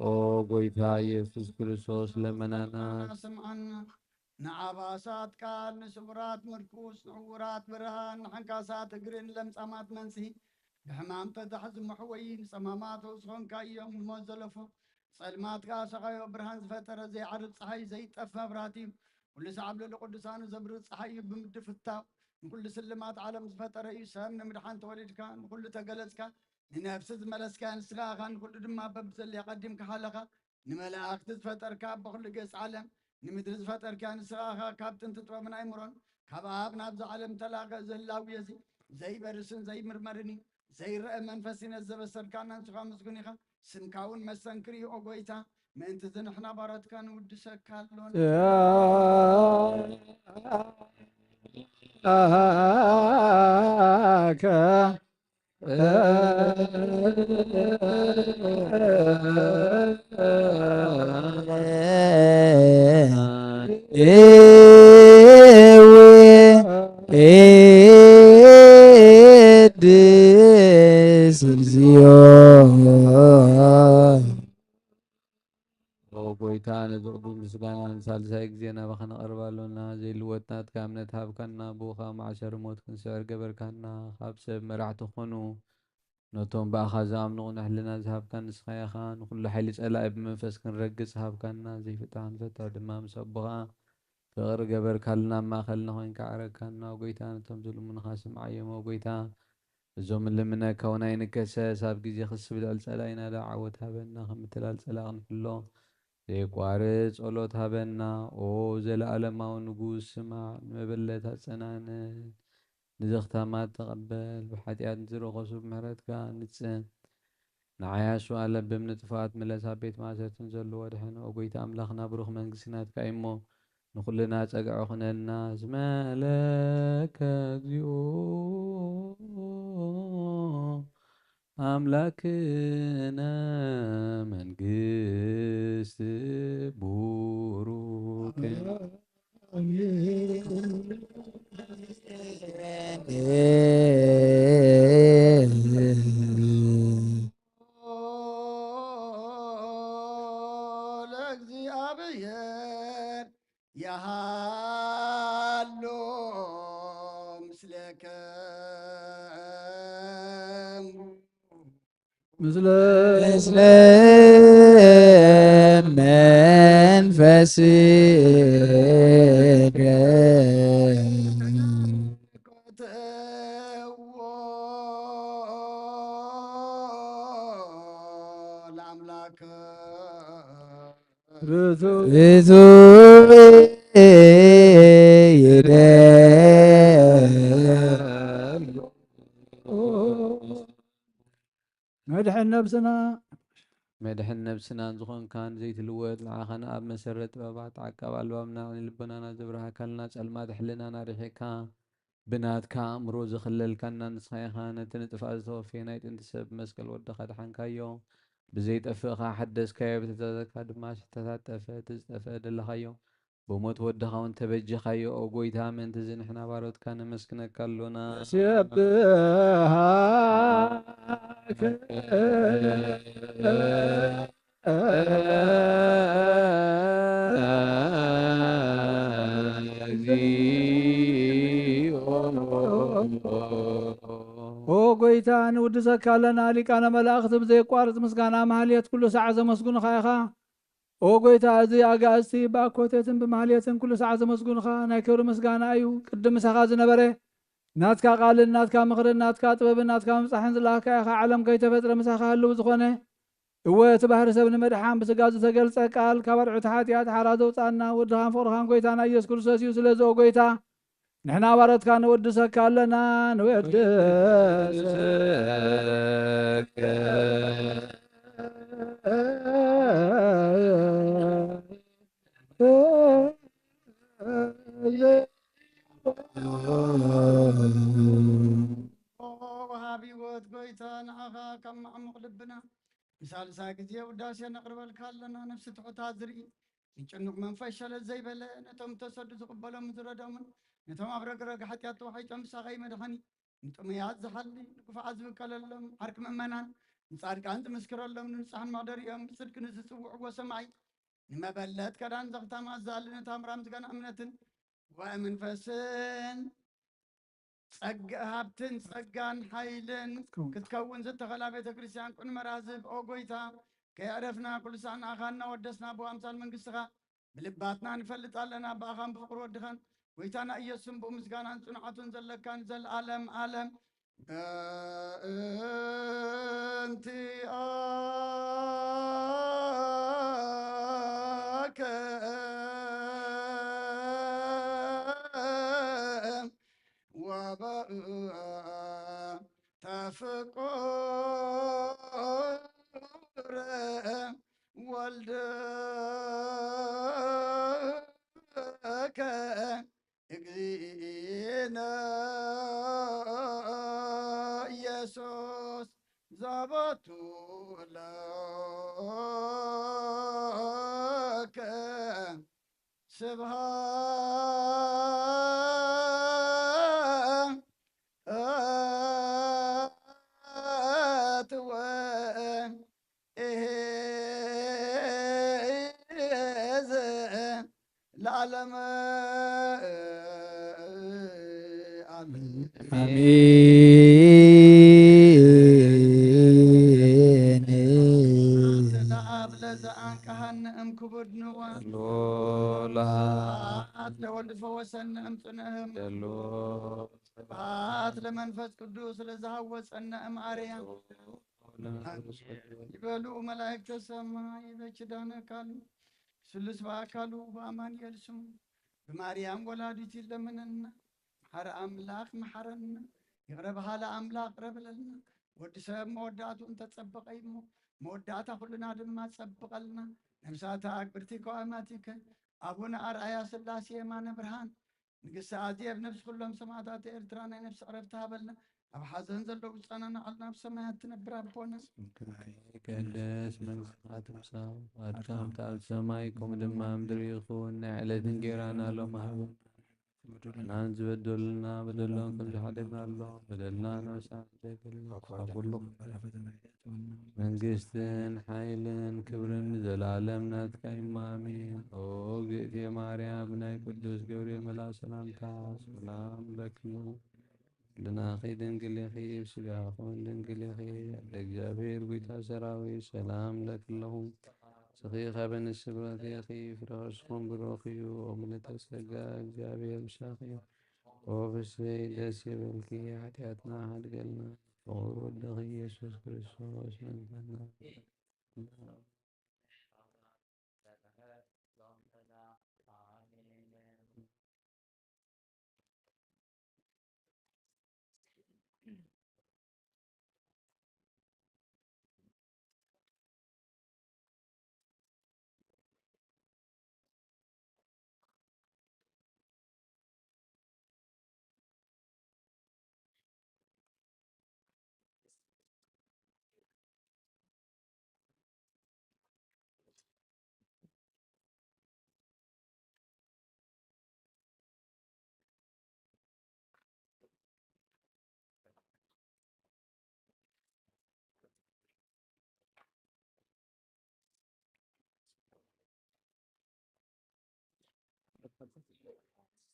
ኦ ጎይታ ኢየሱስ ክርስቶስ ለመናና። ስምዓና። ንዓባሳት ቃል፣ ንስውራት ምርኩስ፣ ንዕውራት ብርሃን፣ ንሓንካሳት እግርን ለምጻማት መንሲ፣ ብሕማም ተታሕዝሙ ሕወይ፣ ንጸማማቱ ዝኾንካዮም ንሞት ዘለፉ፣ ጸልማት ከኣ ሰቓዮ ብርሃን ዝፈጠረ ዘይዓርብ ጸሓይ ዘይጠፍ መብራህቲ እዩ። ኩሉ ሰዓብ ልዕሊ ቅዱሳኑ ዘብርህ ጸሓይ እዩ ብምድፍታው ንኩሉ ስልማት ዓለም ዝፈጠረ እዩ። ሰብ ንምድሓን ተወሊድካ፣ ንኩሉ ተገለጽካ፣ ንነፍሲ ዝመለስካ ንስኻ ኢኻ፣ ንኩሉ ድማ በብዘለየ ቀዲምካ ሓለኻ። ንመላእኽቲ ዝፈጠርካ ኣቦ ኩሉ ገጽ ዓለም፣ ንምድሪ ዝፈጠርካ ንስኻ ኢኻ። ካብ ጥንቲ ጥበብን ኣእምሮን ካብ ኣብ ናብዚ ዓለም ተላኸ። እዚ ህላዌ እዚ ዘይበርስን ዘይምርመርን እዩ። ዘይረአ መንፈስ እዩ ነዚ ዘበሰርካና፣ ንስኻ ምስጉን ኢኻ። ስምካ እውን መስተንክር እዩ፣ ኦ ጎይታ። ምእንቲ እዚ ንሕና ባሮትካ ንውድሰካ ኣሎና። ኦ ጎይታ፣ ነዚ ቅዱስ ምስጋና ንሳልሳይ ግዜ ናባኻ ነቐርብ ኣሎና። ዘይልወጥ ናትካ እምነት ሃብካና፣ ብኡ ኸኣ ማዕሰሪ ሞት ክንስዕር ገበርካና። ካብ ሰብ መራሕቲ ኾኑ፣ ነቶም ብኣኻ ዝኣምኑ ቅኑዕ ሕልና ዝሃብካ ንስኻ ኢኻ። ንኹሉ ሓይሊ ጸላኢ ብመንፈስ ክንረግጽ ሃብካና። ዘይፍታሕ ንፈትሕ ድማ ምስ ኣቦኻ ፍቕሪ ገበርካልና። ኣብ ማእከልና ኮይንካ ዓረግካና። ኦ ጎይታ፣ ነቶም ዝልምኑኻ ስምዓዮም። ኦ ጎይታ፣ እዞም እንልምነካ እውን ኣይንከሰስ። ኣብ ግዜ ክስብ ልዕል ጸላኢና ደኣ ዓወት ሃበና። ከም ምትላል ጸላኢ ክንሕሎ ዘየቋርጽ ጸሎት ሃበና። ኦ ዘለኣለማዊ ንጉስ፣ ስማዕ፣ ንመበለት ኣጸናንን፣ ንዘኽታማት ተቐበል። ብሓጢኣት ንዝረኸሱ ብምሕረትካ ንጽ። ንዓያሱ ኣለብም ንጥፋት ምለስ፣ ኣብ ቤት ማእሰርትን ዘለዎ ድሕን። ኦ ጎይታ ኣምላኽና፣ ብሩኽ መንግስቲ ናትካ እዩ እሞ፣ ንኹልና ጸግዒ ኩነልና። እስመ ለከ እግዚኦ ኣምላክነ መንግስት ቡሩክ። ለእግዚኣብሔር ያሃሎ ምስለከም። ምስለ ምስለ መንፈስከ። ለአምላክ ርቱዕ ርቱዕ ይደሉ። መድሕን ነብስና መድሕን ነብስናን ዝኾንካን ዘይትልወጥ ንዓኻን ኣብ መሰረት ጥበባት ዓቃብ ኣልባብና ዓይኒ ልቦናና ዘብርሃካልና ጸልማት ሕልናና ርሒቕካ ብናትካ ኣእምሮ ዘኸለልካና ንስኻ ኢኻ። ነቲ ንጥፍኣት ዝተወፈየ ናይ ጥንቲ ሰብ ብመስቀል ወድኻ ኣድሓንካዮ። ብዘይጠፍእኻ ሓደስካዮ፣ ብትእዛዛትካ ድማ ዝተታጠፈ፣ እቲ ዝጠፍአ ደለኻዮ፣ ብሞት ወድኻ እውን ተበጀኻዮ። ኦ ጎይታ፣ ምእንቲ እዚ ንሕና ባሮትካ ነመስግነካ ኣሎና። ስብሐ ኦ ጎይታ፣ ንውድሰካ ኣለና። ሊቃነ መላእኽቲ ብዘየቋርጽ ምስጋና ማህሌት ኩሉ ሳዕ ዘመስግኑኻ ኢኻ። ኦ ጎይታ፣ እዚ ኣጋእዝቲ ብኣኮቴትን ብማህሌትን ኩሉ ሳዕ ዘመስግኑኻ ናይ ክብሪ ምስጋና እዩ። ቅድም ምሳኻ ዝነበረ ናትካ ቃልን ናትካ ምኽርን ናትካ ጥበብን ናትካ ምብጻሕን ዝለኣኽካ ኢኻ። ዓለም ከይተፈጥረ ምሳኻ ህልው ዝኾነ እወ፣ እቲ ባህሪ ሰብ ንምድሓን ብስጋ ዝተገልጸ ቃል፣ ካብ ኣርዑት ሓጢኣት ሓራ ዘውጻና፣ ወድኻን ፍቕርኻን ጎይታና ኢየሱስ ክርስቶስ እዩ። ስለዚ ኦ ጎይታ፣ ንሕና ባሮትካ ንወድሰካ ኣለና፣ ንወድሰካ። ኦ ወሃቢ ህይወት ጎይታ፣ ንዓኻ ካብ ማዕሙቕ ልብና ንሳልሳይ ግዜ ውዳሴ ነቕርበልካ ኣለና። ነፍሲ ትሑታት ዝርኢ፣ ንጭኑቕ መንፈስ ሸለል ዘይበለ፣ ነቶም ተሰዱ ዝቕበሎም ዝረዶምን፣ ነቶም ኣብ ረግረግ ሓጢኣት ተዋሒጦም ብሳቐይ መድሓኒ፣ ንጥሙያት ዝሓሊ፣ ንክፉዓት ዝብቀለሎም፣ ዓርኪ ምእመናን፣ ንጻድቃን ዝምስክረሎም፣ ንንጹሓን መቕደሪኦም፣ ብጽድቂ ንዝጽውዕዎ ሰማይ፣ ንመበለት ከዳን ዘኽታማ ዝኣሊ፣ ነታ ምራም ዝገና እምነትን ጉባኤ መንፈስን ጸግ-፣ ሃብትን ጸጋን ሓይልን ክትከውን። ክትከውን ዝተኸላ ቤተ ክርስቲያን ቁን መራዝብ፣ ኦ ጎይታ፣ ከየዕረፍና ኩሉ ሳዕ ንኣኻ እናወደስና ብኣምሳል መንግስትኻ ብልባትና ንፈልጥ ኣለና። ብኣኻን ብፍቕሪ ወድኻን ጎይታና ኢየሱስን ብኡ ምስጋናን ጽንዓቱን ዘለካን ዘልኣለም ኣለም። በእንቲኣከ ወበእንተ ፍቁር ወልድከ እግዚእነ ኢየሱስ ዘቦቱ ለከ ስብሐት ወ-፣ እዝ ለዓለመ ዓለም። አሜን። ለአብ ለዘአንቀሃነ እምክቡድ ንዋ። ሎላ። ስብሐት ለወልድ ፈወሰነ እምጽንዕም። ደሎ። ስብሐት ለመንፈስ ቅዱስ ለዘሃወጸነ እምአርያም። ይበሉ መላእክተ ሰማይ በኪዳነ ቃሉ ስሉስ በአካሉ በአማኑኤል ስሙ ብማርያም ወላዲት ይለምነና። መሐረ አምላክ መሐረና። ይቅረ በሃለ አምላክ ቅረ በለልና። ወዲ ሰብ መወዳእቱ እንተጸበቀ እሞ መወዳእታ ኩልና ድማ ጸብቀልና። ነብሳተ አክብርቲ ከዋማቲከ አቡነ አርአያ ስላሴ የማነ ብርሃን ንግስቲ አዜብ ነብሲ ኩሎም ሰማእታት ኤርትራ ናይ ነብሲ ዕረፍቲ ሃበልና። ኣብ ሓዘን ዘለዉ ጻናና ዓልና ኣብ ሰማያት ትነብር ኣቦና። ስምካ ይቀደስ፣ መንግስትኻ ትምጻእ፣ ፍቓድካ ከምቲ ኣብ ሰማይ ከምኡ ድማ ኣብ ምድሪ ይኹን። ናይ ዕለት እንጌራና ሎም ሃበና። ናን ዝበደሉና በደሎም ከም ዝሓደግናሎም በደልና ነብሳ ዘይበልና ካብ ኩሉ መንግስትን ሓይልን ክብርን ንዘለኣለም ናትካ እዩ። ኣሜን። ኦ ግእቲ ማርያም፣ ብናይ ቅዱስ ገብርኤል መልኣክ ሰላምታ ሰላም ለኪ፣ ልናኺ ድንግል ኢኺ፣ ብስጋኹን ድንግል ኢኺ፣ ኣደ እግዚኣብሔር ጎይታ ሰራዊት ሰላም ለኪ ኣለኹ። ንስኺ ካብ ኣንስቲ ብረቴኺ ፍረ ከርስኹም ብሩኽ እዩ። ኦ ምልዕተ ጸጋ፣ እግዚኣብሔር ምሳኺ እዩ። ኦ ፍስሕቲ ደስ ይበልኪ፣ ሓጢኣትና ሓድገልና፣ ፍቑር ወድኺ ኢየሱስ ክርስቶስ ይምሕረና።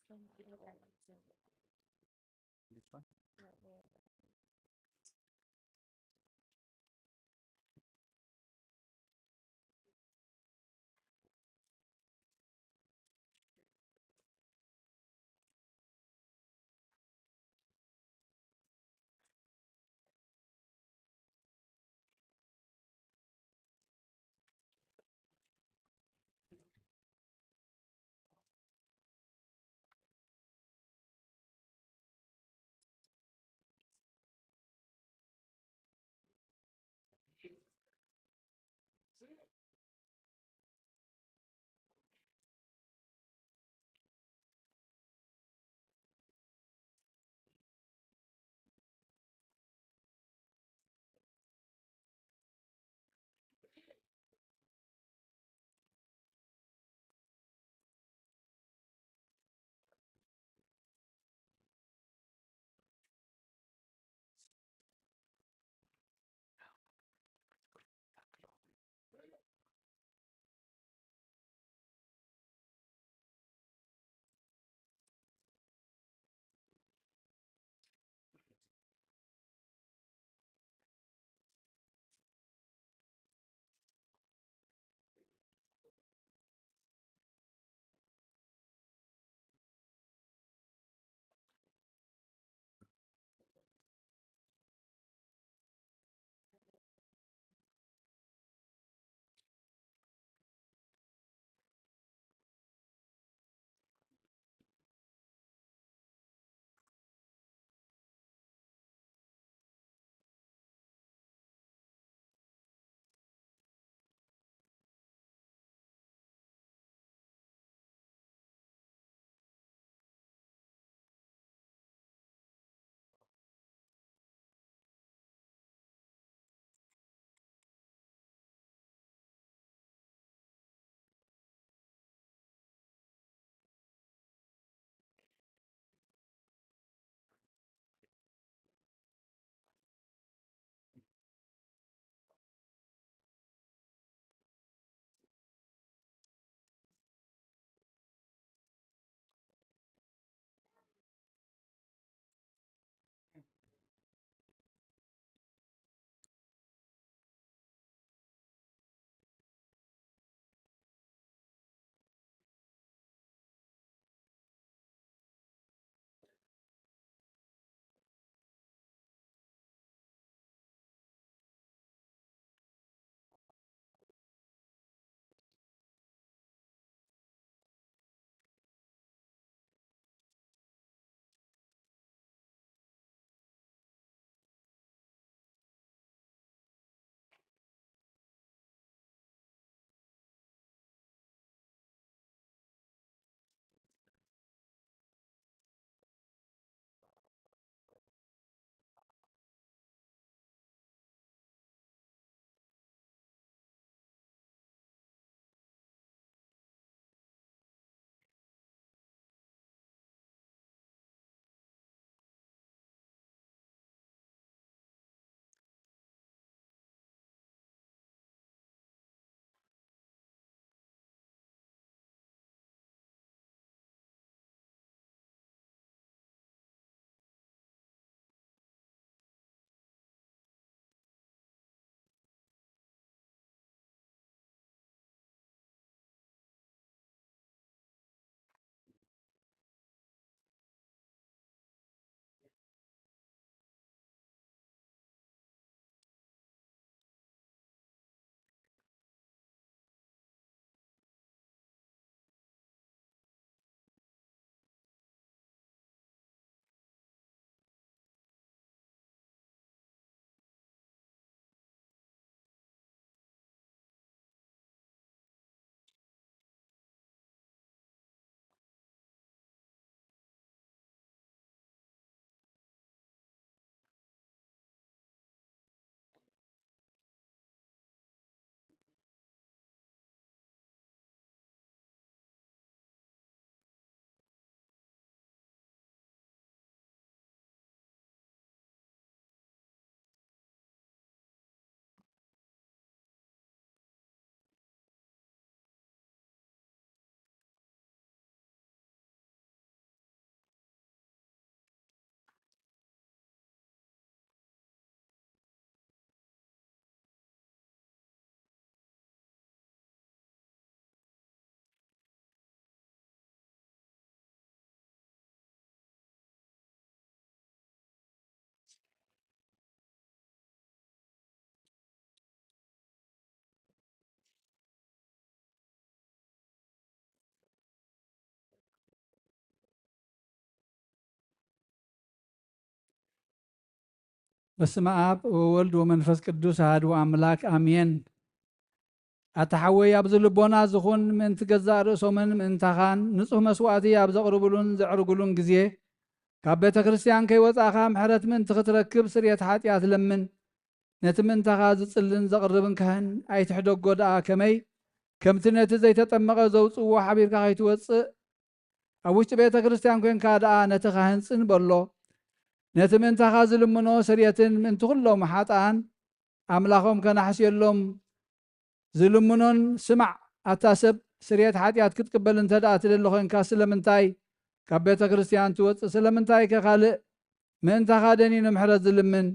This one? በስመ ኣብ ወወልድ ወመንፈስ ቅዱስ ኣሐዱ ኣምላክ ኣሜን። ኣታ ሓወይ፣ ኣብዚ ልቦና ዝኹን ምእንቲ ገዛእ ርእሶምን ምእንታኻን ንጹህ መስዋእቲ ኣብ ዘቕርብሉን ዘዕርግሉን ግዜ፣ ካብ ቤተ ክርስቲያን ከይወጻእኻ ምሕረት ምእንቲ ክትረክብ ስርየት ሓጢኣት ለምን። ነቲ ምእንታኻ ዝጽልን ዘቕርብን ካህን ኣይትሕደጎ ደኣ ከመይ፣ ከምቲ ነቲ ዘይተጠመቐ ዘውጽእዎ ሓቢርካ ከይትወጽእ፣ ኣብ ውሽጢ ቤተ ክርስቲያን ኮንካ ደኣ ነቲ ካህን ጽን በሎ። ነቲ ምእንታኻ ዝልምኖ ስርየትን ምእንቲ ኩሎም ሓጥኣን ኣምላኾም ከናሕስየሎም ዝልምኖን ስማዕ። ኣታ ሰብ፣ ስርየት ሓጢኣት ክትቅበል እንተ ደኣ ትደሊ ኾንካ፣ ስለምንታይ ካብ ቤተ ክርስቲያን ትወጽእ? ስለምንታይከ ካልእ ምእንታኻ ደኒኑ ምሕረት ዝልምን?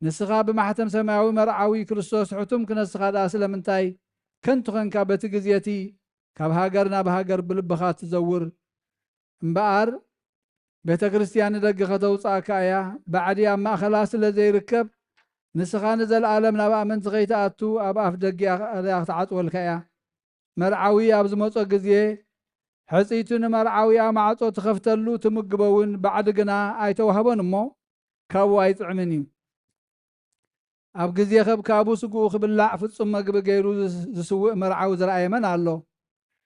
ንስኻ ብማሕተም ሰማያዊ መርዓዊ ክርስቶስ ሕቱም ክነስኻ ደኣ ስለምንታይ ከንቱ ኾንካ በቲ ግዜ እቲ ካብ ሃገር ናብ ሃገር ብልብኻ ትዘውር? እምበኣር ቤተ ክርስቲያን ንደገ ከተውጽኣካ እያ። ባዕዲ ኣብ ማእከላ ስለ ዘይርከብ፣ ንስኻ ንዘለኣለም ናብ ኣመንቲ ከይትኣቱ ኣብ ኣፍ ደጊኣ ክትዓጽወልካ እያ። መርዓዊ ኣብ ዝመጾ ግዜ፣ ሕጽይቱ ንመርዓዊኣ ማዕጾ ትኸፍተሉ፣ ትምግቦ እውን፣ ባዕዲ ግና ኣይተዋህቦን እሞ፣ ካብኡ ኣይጥዕምን እዩ። ኣብ ግዜ ከብካቡ ስግኡ ክብላዕ ፍጹም መግቢ ገይሩ ዝስ-፣ ዝስውእ መርዓዊ ዝረኣየ መን ኣሎ?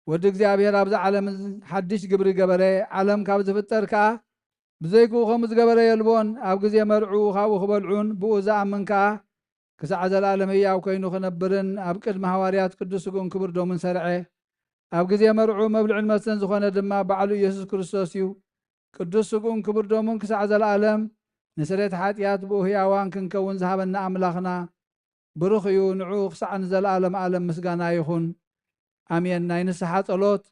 ወዲ እግዚኣብሔር ኣብዚ ዓለም ሓድሽ ግብሪ ገበረ። ዓለም ካብ ዝፍጠር ከኣ ብዘይክኡ ከምኡ ዝገበረ የልቦን። ኣብ ግዜ መርዑ ካብኡ ክበልዑን ብኡ ዝኣምን ከኣ ክሳዕ ዘለኣለም ህያው ኮይኑ ክነብርን ኣብ ቅድሚ ሃዋርያት ቅዱስ ስግኡን ክቡር ደሙን ሰርዐ። ኣብ ግዜ መርዑ መብልዕን መስተን ዝኾነ ድማ ባዕሉ ኢየሱስ ክርስቶስ እዩ። ቅዱስ ስግኡን ክቡር ደሙን ክሳዕ ዘለኣለም ንስርየት ሓጢኣት ብኡ ህያዋን ክንከውን ዝሃበና ኣምላኽና ብሩኽ እዩ። ንዕኡ ክሳዕ ንዘለኣለም ኣለም ምስጋና ይኹን። ኣሜን። ናይ ንስሓ ጸሎት።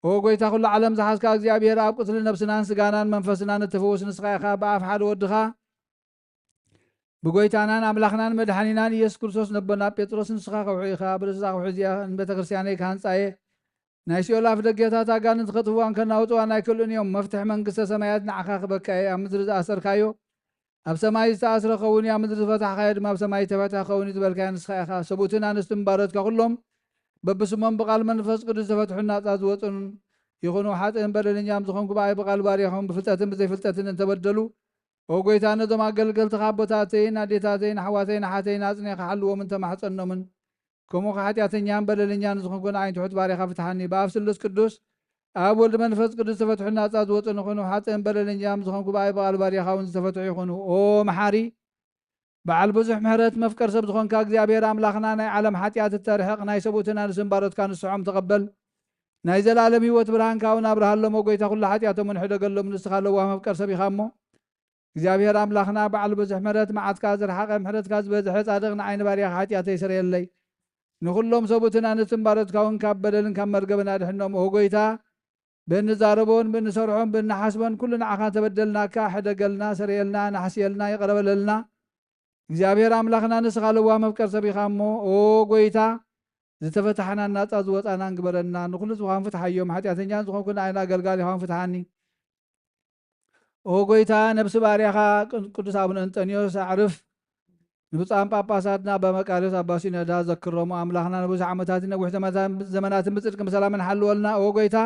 ኦ ጎይታ ኩሉ ዓለም ዝሓዝካ እግዚኣብሔር፣ ኣብ ቁስሊ ነብስናን ስጋናን መንፈስናን እትፍውስ ንስኻ ኢኻ። ብኣፍ ሓደ ወድኻ ብጎይታናን ኣምላኽናን መድሓኒናን ኢየሱስ ክርስቶስ ነቦና ጴጥሮስ፣ ንስኻ ከውሒ ኢኻ፣ ኣብ ርእሲ እዛ ከውሒ እዚኣ ንቤተ ክርስቲያነይ ክሃንጻ እየ። ናይ ሲኦል ኣፍ ደገታት ኣጋንንቲ ከጥፍዋን ከናውጽዋን ኣይክእሉን እዮም። መፍትሒ መንግስተ ሰማያት ንዓኻ ክበካ እየ። ኣብ ምድሪ ዝኣሰርካዮ ኣብ ሰማይ ዝተኣስረ ክኸውን እዩ፣ ኣብ ምድሪ ዝፈታሕካዮ ድማ ኣብ ሰማይ ዝተፈትሐ ክኸውን እዩ ዝበልካዮ ንስኻ ኢኻ። ሰብኡትን ኣንስትን ባሮትካ ኩሎም በብስሞም ብቓል መንፈስ ቅዱስ ዝተፈትሑን ናጻ ዝወጹን ይኹኑ። ሓጥእን በደለኛም ዝኾንኩ ብኣይ ብቓል ባርያኹም ብፍልጠትን ብዘይፍልጠትን እንተበደሉ፣ ኦ ጎይታ፣ ነዞም ኣገልገልትኻ ኣቦታተይን ኣዴታተይን ኣሕዋተይን ኣሓተይን ኣጽኒኻ ሓልዎምን ተማሕጸኖምን። ከምኡ ኸኣ ሓጢኣተኛን በደለኛን ዝኾንኩ ንዓይን ትሑት ባርያኻ ፍትሓኒ። ብኣብ ስሉስ ቅዱስ፣ ኣብ ወልድ መንፈስ ቅዱስ ዝተፈትሑ ናጻ ዝወጹ ንኹኑ። ሓጥእን በደለኛም ዝኾንኩ ብኣይ ብቓል ባርያኻ እውን ዝተፈትሑ ይኹኑ። ኦ መሓሪ፣ በዓል ብዙሕ ምሕረት መፍቀር ሰብ ዝኾንካ እግዚኣብሔር ኣምላኽና፣ ናይ ዓለም ሓጢኣት እተርሕቕ ናይ ሰብኡትን ኣንስትን ባሮትካ ንስሖም ተቐበል። ናይ ዘለኣለም ህይወት ብርሃንካ እውን ኣብርሃሎም። ኦ ጎይታ፣ ኩሉ ሓጢኣቶም እውን ሕደገሎም። ንስኻ ለዋህ መፍቀር ሰብ ኢኻ እሞ፣ እግዚኣብሔር ኣምላኽና በዓል ብዙሕ ምሕረት፣ መዓትካ ዝረሓቐ፣ ምሕረትካ ዝበዝሐ፣ ጻድቕ ንዓይ ንባርያኻ ሓጢኣተይ ስረየለይ። ንኹሎም ሰብኡትን ኣንስትን ባሮትካ እውን ካብ በደልን ካብ መርገምን ኣድሕኖም። ኦ ጎይታ፣ ብእንዛረቦን ብእንሰርሖን ብእንሓስቦን ኩሉ ንዓኻ እንተበደልናካ፣ ሕደገልና፣ ስረየልና፣ ናሕስየልና፣ ይቕረ በለልና። እግዚኣብሔር ኣምላኽና፣ ንስኻ ለዋህ መፍቀር ሰብ ኢኻ እሞ፣ ኦ ጎይታ፣ ዝተፈታሕናን ናጻ ዝወጻናን ግበረና። ንኹሉ ዝኾን ፍትሓዮም፣ ሓጢኣተኛን ዝኾንኩ ንዓይን ኣገልጋሊኻን ፍትሓኒ። ኦ ጎይታ፣ ነብሲ ባርያኻ ቅዱስ ኣቡነ እንጠንዮስ ኣዕርፍ። ንብፁዓን ጳጳሳትና ኣባ መቃርዮስ ኣባ ሲኖዳ ዘክሮም። ኣምላኽና ንብዙሕ ዓመታትን ነዊሕ ዘመናትን፣ ዘመናትን ብጽድቅን ብሰላምን ሓልወልና። ኦ ጎይታ፣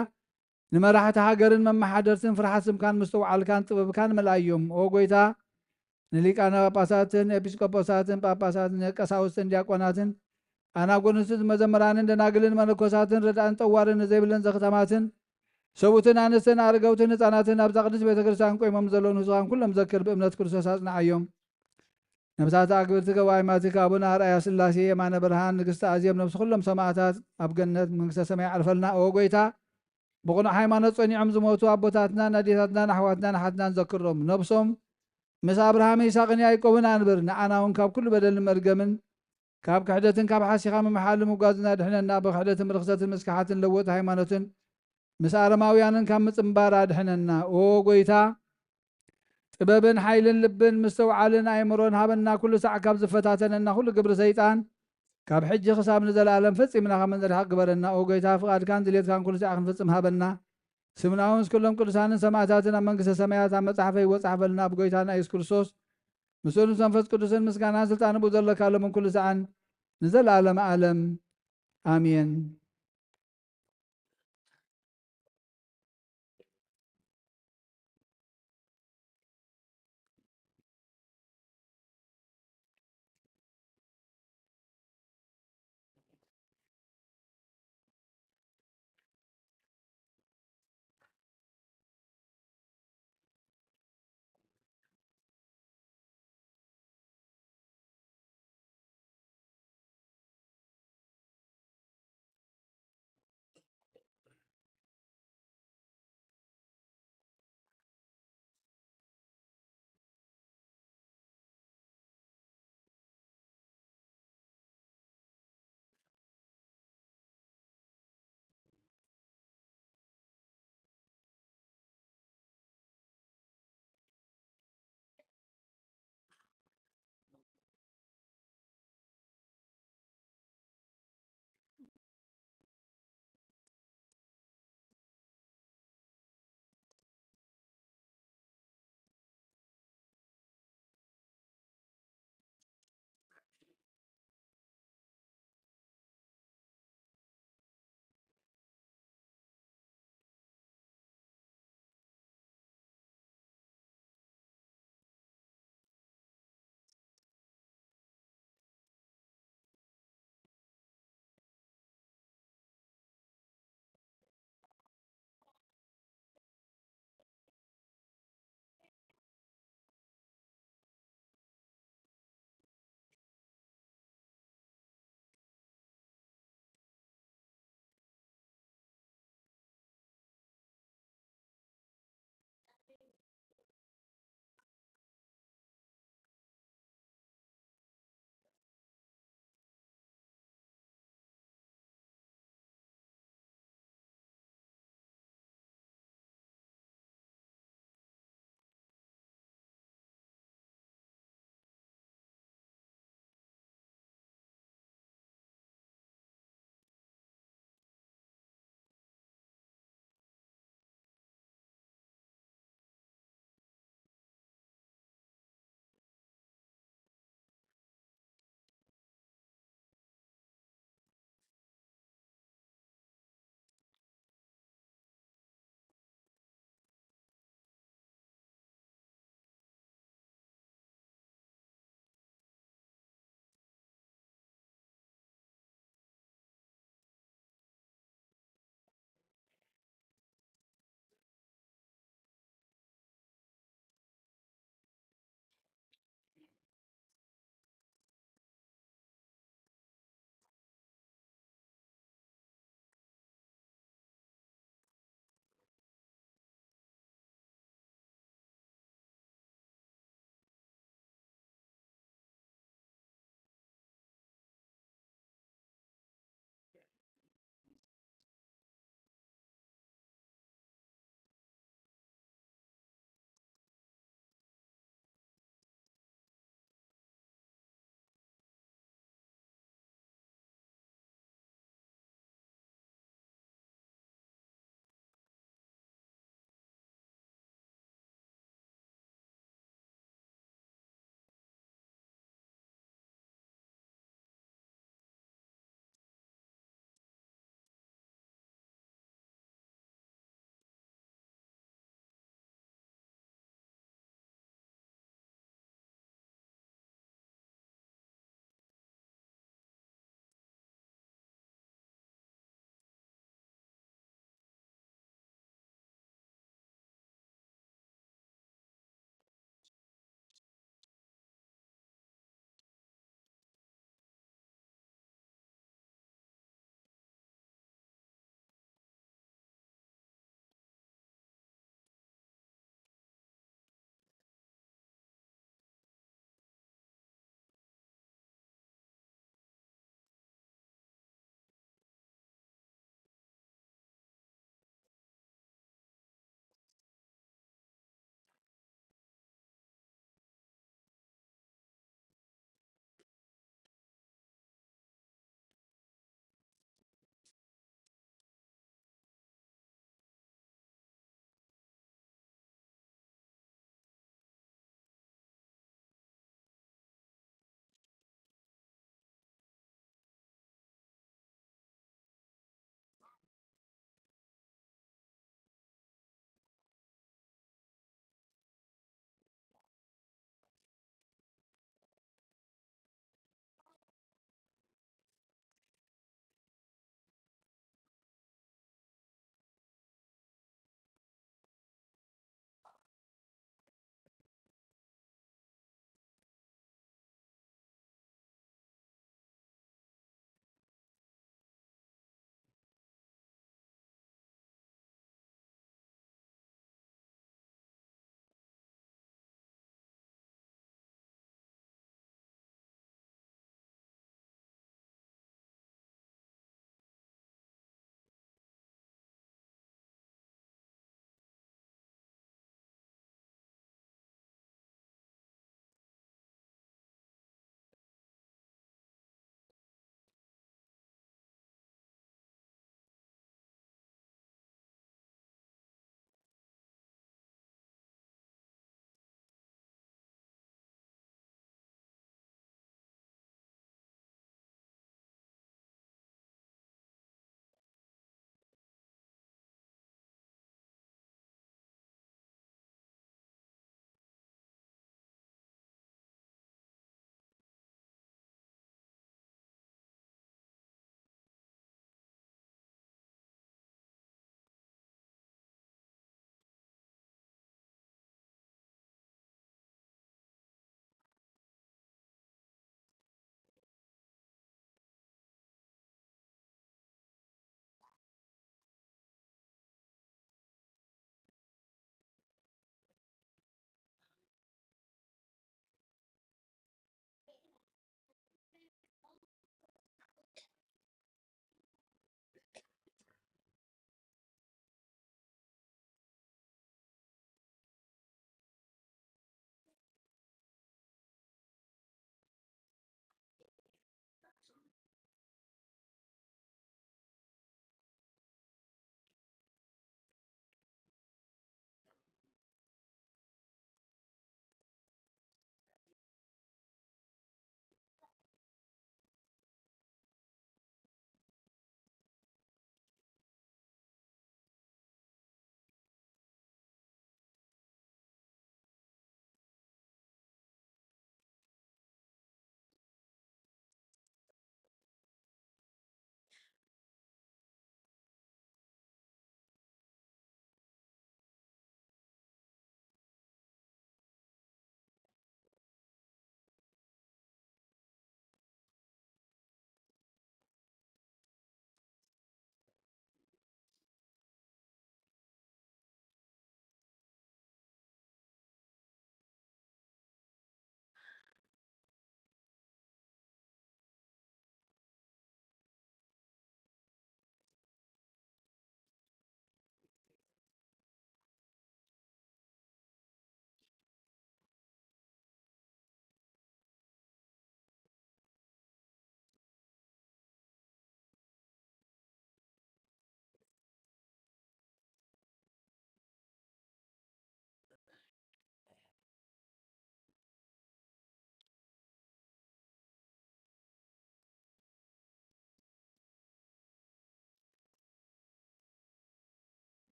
ንመራሕቲ ሃገርን መመሓደርትን ፍርሓት ስምካን ምስትውዓልካን ጥበብካን መልኣዮም። ኦ ጎይታ፣ ንሊቃነ ጳጳሳትን ኤጲስቆጶሳትን ጳጳሳትን ቀሳውስትን ዲያቆናትን ኣናጎንስትን መዘምራንን ደናግልን መነኮሳትን ረዳእን ጠዋርን ንዘይብለን ዘኽታማትን ሰብኡትን ኣንስትን ኣረገውትን ህፃናትን ኣብዛ ቅድስት ቤተ ክርስቲያን ቆይሞም ዘለውን ህዝባን ኩሎም ዘክር፣ ብእምነት ክርስቶስ ኣጽንዓዮም። ነብሳት ኣግብርቲ ገባይ ማቲክ ኣቡነ ኣርኣያ ስላሴ፣ የማነ ብርሃን፣ ንግስቲ ኣዜብ፣ ነብሲ ኩሎም ሰማዕታት ኣብ ገነት መንግስተ ሰማይ ኣዕርፈልና። ኦ ጎይታ፣ ብቕኑዕ ሃይማኖት ጸኒዖም ዝሞቱ ኣቦታትናን ኣዴታትናን ኣሕዋትናን ኣሓትናን ዘክሮም። ነብሶም ምስ ኣብርሃም ይስሐቅን ያዕቆብን ኣንብር። ንዓና እውን ካብ ኩሉ በደልን መርገምን ካብ ክሕደትን ካብ ሓሲኻ ምምሓልን ምጓዝን ኣድሕነና። ብክሕደትን ብርኽሰትን ምስካሓትን ለወጥቲ ሃይማኖትን ምስ ኣረማውያንን ካብ ምጽንባር ኣድሕነና። ኦ ጎይታ፣ ጥበብን ሓይልን ልብን ምስትውዓልን ኣእምሮን ሃበና። ኩሉ ሳዕ ካብ ዝፈታተነና ኩሉ ግብሪ ሰይጣን ካብ ሕጂ ክሳብ ንዘለኣለም ፈጺምና ካብ እንርሕቕ ግበረና። ኦ ጎይታ፣ ፍቓድካን ድሌትካን ኩሉ ሳዕ ክንፍጽም ሃበና። ስምና እውን ምስ ኩሎም ቅዱሳንን ሰማዕታትን ኣብ መንግስተ ሰማያት ኣብ መጽሓፈይ ወጻሕፈልና። ብጎይታና ኢየሱስ ክርስቶስ፣ ምስኡን ምስ መንፈስ ቅዱስን ምስጋናን ስልጣንን ብኡ ዘለካ፣ ሎምን ኩሉ ሰዓን ንዘለኣለመ ዓለም። ኣሜን።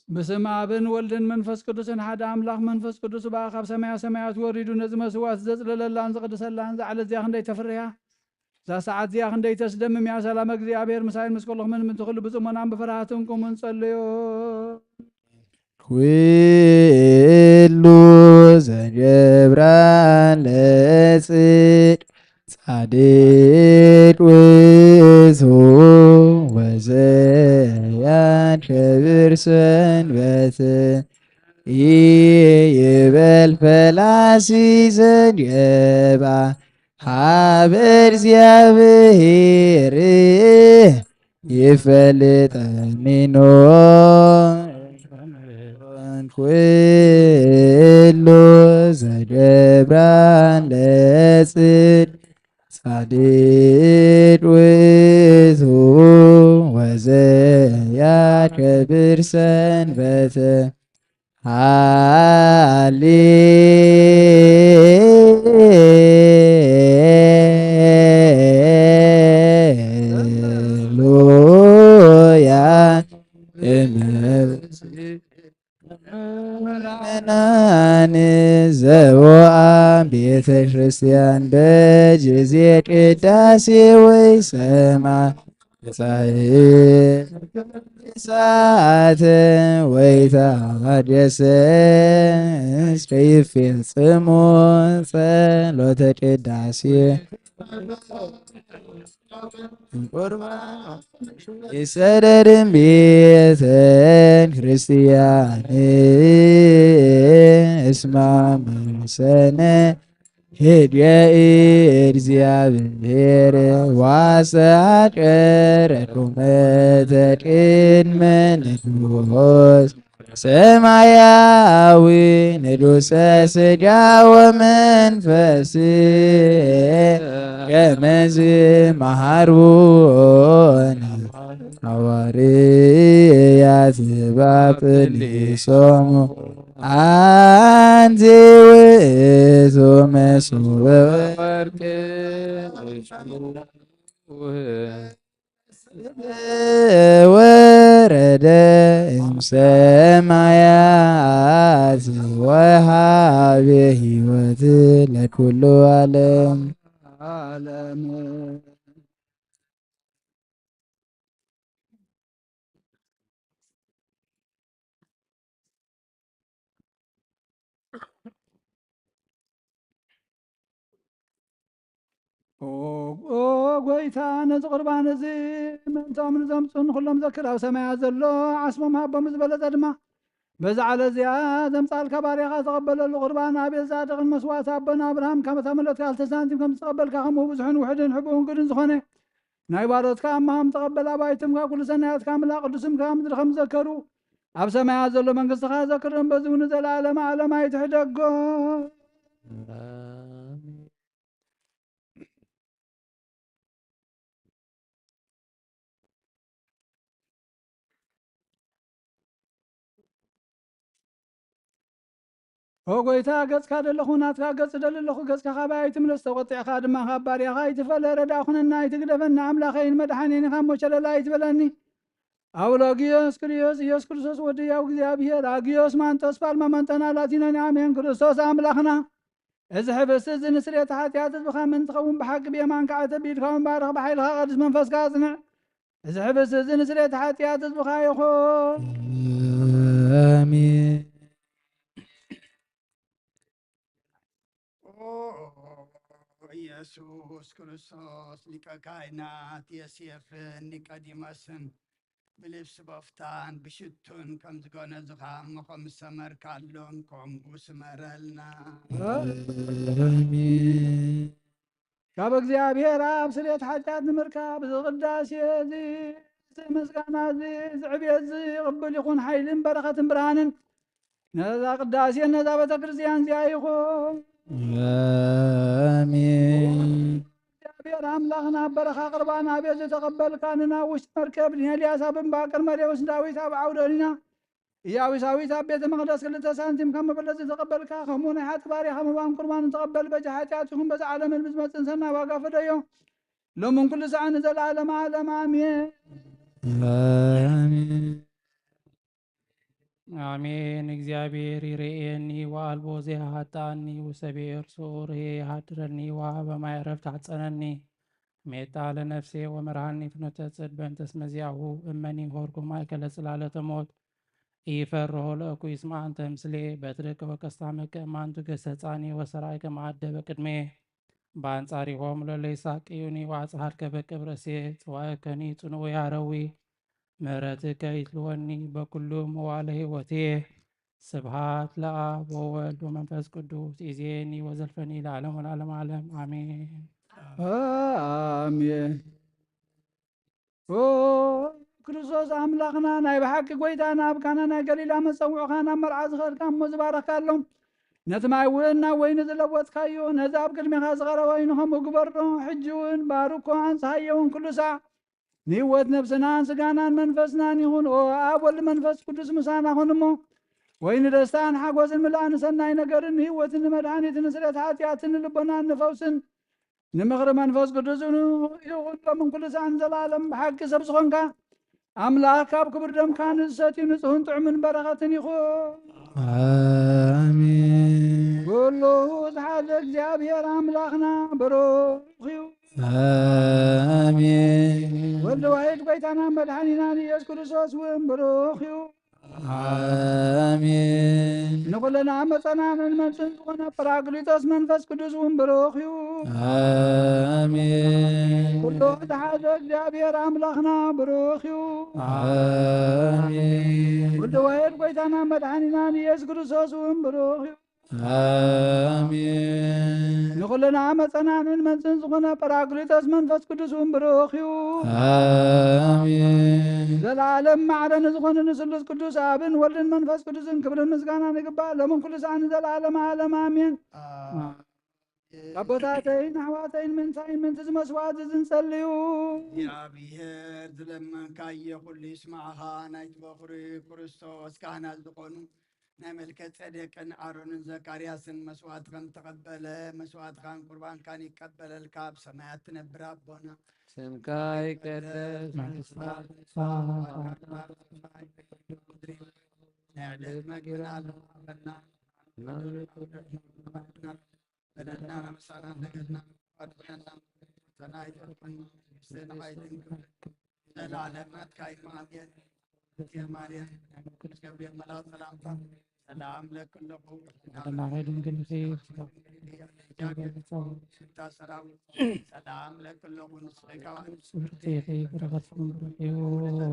ብስም ኣብን ወልድን መንፈስ ቅዱስን ሓደ ኣምላኽ። መንፈስ ቅዱስ ብኣ ካብ ሰማያ ሰማያት ወሪዱ ነዚ መስዋዕት ዘጽለለላን ዘቕድሰላን እዛ ዕለት እዚኣ ክንደይ ተፍርያ! እዛ ሰዓት እዚኣ ክንደይ ተስደምም እያ! ሰላም እግዚኣብሔር ምሳይን ምስ ኩልኹምን ምእንቲ ኩሉ ብጽሞናን ብፍርሃትን ቁሙ ንጸልዮ። ኩሉ ዘገብራ ለጽድቅ ጻድቅ ውእቱ ወዘያከብር ሰንበት ይበል ፈላሲ ዘንየባ ሀበ እግዚኣብሔር ይፈልጠኒኖ ኩሉ ዘገብራ ለጽድቅ ጻድቅ ውእቱ ወዘያከብር ሰንበተ። ሃሌሉያ። ምእመናን ዘወአ ቤተ ክርስቲያን በጊዜ ቅዳሴ ወይ ሰማ ሰዓት ወይ ተሃደሰ ከይፌጽሙ ጸሎተ ቅዳሴ ይሰደድም ቤተ ክርስቲያን እስማ መሰነ ሄድየ እግዚኣብሔር ዋሰ አቀረኩመ ተቅድመ ንጉስ ሰማያዊ ንዱሰ ስጋ ወመንፈስ ከመዝ መሃርዎነ ሃዋርያት ባጵሊሶሙ አንቲ ውእቱ መሶበ ወርቅ ወረደ እምሰማያት ወሃበ ሕይወት ለኩሉ ዓለም። ዓለም። ኦ፣ ኦ ጎይታ፣ ነዚ ቁርባን እዚ ምእንቶም ንዘምጹ ንኹሎም ዘክር፣ ኣብ ሰማያት ዘሎ ዓስቦም ሃቦም፣ ዝበለጸ ድማ በዛ ዕለት እዚኣ ዘምጻልካ ባርያኻ ተቐበለሉ። ቁርባን ኣቤል ጻድቕን መስዋዕቲ ኣቦና ኣብርሃም ካብ እታ መለትካ ክልተ ሳንቲም ከም ዝተቐበልካ፣ ከምኡ ብዙሕን ውሑድን ሕቡእን ግዱን ዝኾነ ናይ ባሮትካ ኣማሃም ተቐበል። ኣባይትምካ ኩሉ ሰናያትካ ምላ ቅዱስምካ ምድሪ ከም ዘከሩ ኣብ ሰማያት ዘሎ መንግስትኻ ዘክርም በዚ እውን ዘለዓለመ ዓለም ኣይትሕደጎ። ኦ ጎይታ፣ ገጽካ ደለኹ፣ ናትካ ገጽ ደሊ ኣለኹ፣ ገጽካ ካባይ ኣይትምለስ፣ ተቖጢዕካ ድማ ካብ ባርያኻ ኣይትፈለ፣ ረዳእ ኩነና፣ ኣይትግደፈና፣ ኣምላኸይን መድሓኔን ካብ ሞት ሸለል ኣይትበለኒ። ኣውሎጊዮስ ክሪዮስ ኢየሱስ ክርስቶስ ወዲ ያው እግዚኣብሔር፣ ኣጊዮስ ማንጦስ ፓልማ መንጠና ላቲኖን፣ ኣሜን። ክርስቶስ ኣምላኽና፣ እዚ ሕብስቲ እዚ ንስርየት ሓጢኣት ህዝብኻ ምእንቲ ኸውን ብሓቂ ብየማንካ ኣዕተቢድካ ወንባርኽ ብሓይልኻ ቅዱስ መንፈስካ ኣጽንዕ። እዚ ሕብስቲ እዚ ንስርየት ሓጢኣት ህዝብኻ ይኹን። ኣሜን። ኦ ኢየሱስ ክርስቶስ ሊቀ ካህናት የሴፍን ኒቆዲሞስን ብልብሲ በፍታን ብሽቱን ከም ዝገነዝኻ እሞ ከም ዝሰመርካሎም ከምኡ ስመረልና። ኣሜን። ካብ እግዚኣብሔር ኣብ ስርየት ሓጢኣት ንምርካብ እዚ ቅዳሴ እዚ፣ እዚ ምስጋና እዚ፣ እዚ ዕብየት እዚ ቅብል ይኹን፣ ሓይልን በረኸትን ብርሃንን ነዛ ቅዳሴን ነዛ ቤተ ክርስቲያን እዚኣ ይኹን። ኣሜን። እግዚኣብሔር ኣምላኽና ኣብ በረኻ ቅርባን ኣቤት ዝተቐበልካ፣ ንናብ ውሽጢ መርከብ፣ ንኤልያስ ኣብ እምባ፣ ቅድመ ሌዎስ ዳዊት ኣብ ዓውደ ሊና፣ ኢያቡሳዊት ኣብ ቤተ መቕደስ ክልተ ሳንቲም ከም መበለት ዝተቐበልካ፣ ከምኡ ናይ ሓጥእ ባርያኻ መባን ቁርባን ተቐበል። በጃ ሓጢኣት ይኹን በዛ ዓለምን ብዝመጽእ ንሰና ዋጋ ፈደዮ። ሎምን ኩሉ ሰዓት ንዘለዓለመ ዓለም ኣሜን። ኣሜን። ኣሜን። እግዚኣብሔር ይርእየኒ ወአልቦ ዘይሃጣኒ፣ ውሰቤ እርሱ ርሄ ይሃድረኒ ወሀበ ማይ ዕረፍት አሕጸነኒ። ሜጣ ለነፍሴ ወመርሃኒ ፍኖተ ጽድቅ በእንተ ስመ ዚአሁ እመኒ ሆርኩ ማእከለ ጽላለተ ሞት። ኢፈርሆ ለእኩ ይስማ አንተ ምስሌ በትርከ ወቀስታ መከ እማንቱ ገሰጻኒ ወሰራይከ ማዕደበ ቅድሜ። በአንጻሪሆም ለለይሳቅዩኒ ወአጽሐድከ በቅብ ርእሴ ጽዋእከኒ ጽኑዕ ያረዊ። ምሕረትከ ይትልወኒ በኩሉ መዋለ ሕይወቴ። ስብሐት ለአብ ወወልድ ወመንፈስ ቅዱስ ይእዜኒ ወዘልፈኒ ለዓለም ወለዓለም ዓለም አሜን። አሜን። ኦ ክርስቶስ ኣምላኽና ናይ ብሓቂ ጎይታ ናብ ካና ናይ ገሊላ መጸውዕኻ ናብ መርዓ ዝኸድካ እሞ ዝባረኽካሎም ነቲ ማይ እውን ናብ ወይኒ ዝለወጥካዮ ነዚ ኣብ ቅድሜኻ ዝቐረበ ወይኒ ከምኡ ግበሮ። ሕጂ እውን ባርኮ ኣንጽሃዮ እውን ኩሉ ሳዕ ንህይወት ነብስናን ስጋናን መንፈስናን ይኹን። ኦ ኣብ ወልድ መንፈስ ቅዱስ ምሳና ኹን እሞ ወይኒ ደስታን ሓጎስን ምላእን ሰናይ ነገርን ንህይወትን ንመድሓኒትን ንስርየት ሓጢኣትን ንልቦናን ንፈውስን ንምኽሪ መንፈስ ቅዱስ ይኹን ሎምን ኩሉ ሳዕን ዘላለም ብሓቂ ሰብ ዝኾንካ ኣምላኽ ካብ ክቡር ደምካ ንዝሰትዩ ንጹህን ጥዑምን በረኸትን ይኹን። ኣሜን። ኩሉ ዝሓዘ እግዚኣብሔር ኣምላኽና ብሩኽ እዩ። ኣሜን። ወልድ ዋሕድ ጎይታና መድሓኒና ንኢየሱስ ክርስቶስ እውን ብሩኽ እዩ። ኣሜን። ንኹልና መጸናንን መምጽን ዝኾነ ጳራቅሊጦስ መንፈስ ቅዱስ እውን ብሩኽ እዩ። ኣሜን። ኩሉ ዝሓዘ እግዚኣብሔር ኣምላኽና ብሩኽ እዩ። ኣሜን። ወልድ ዋሕድ ጎይታና መድሓኒና ንኢየሱስ ክርስቶስ እውን ብሩኽ እዩ። ኣሜን። ንኹልና መጸናንን መንጽን ዝኾነ ጳራቅሊጦስ መንፈስ ቅዱስ እውን ብሩኽ እዩ። ኣሜን። ዘለዓለም ማዕረ ንዝኾነ ንስሉስ ቅዱስ ኣብን ወልድን መንፈስ ቅዱስን ክብርን ምስጋናን ይግባእ ሎምን ኩሉ ሰዓት ንዘለዓለመ ዓለም ኣሜን። ኣቦታተይን ኣሕዋተይን ምንታይ ምንቲ ዝመስዋዕት ዝንጸልዩ እግዚኣብሔር ዝለመንካዮ ኩሉ ይስማዕኻ። ናይቲ በኹሪ ክርስቶስ ካህናት ዝኾኑ ናይ መልከ ጸዴቅን ኣሮንን ዘካርያስን መስዋዕት ከም ተቐበለ መስዋዕትኻን ቁርባንካን ይቀበለልካ። ኣብ ሰማያት ትነብር ኣቦና ስምካ ይቀደስ፣ መንግስትኻ ትምጻእ፣ ፈቃድካ ኣብ ሰማይ ከምኡ ምድሪ። ናይ ዕለት መግብና ሃበና፣ በደልና ምሳና እንደገና ኣድሕነና፣ ፈተና ኣይተእትወና፣ መንግስትን ሓይልን ክብርን ዘለዓለም ናትካ እዩ። ኣሜን። እግዝእትየ ማርያም፣ ናይ ቅዱስ ገብርኤል መልኣክ ሰላምታ፣ ሰላም ለኪ ኣለኹ፣ ማርያም ሆይ ድንግል ንስኪ፣ ሽታ ሰላም፣ ሰላም ለኪ ኣለኹ፣ ንስኺ ካብ ኣንስቲ ብርክቲ ኢኺ፣ ፍረ ከርስኪ እውን ብሩክ እዩ።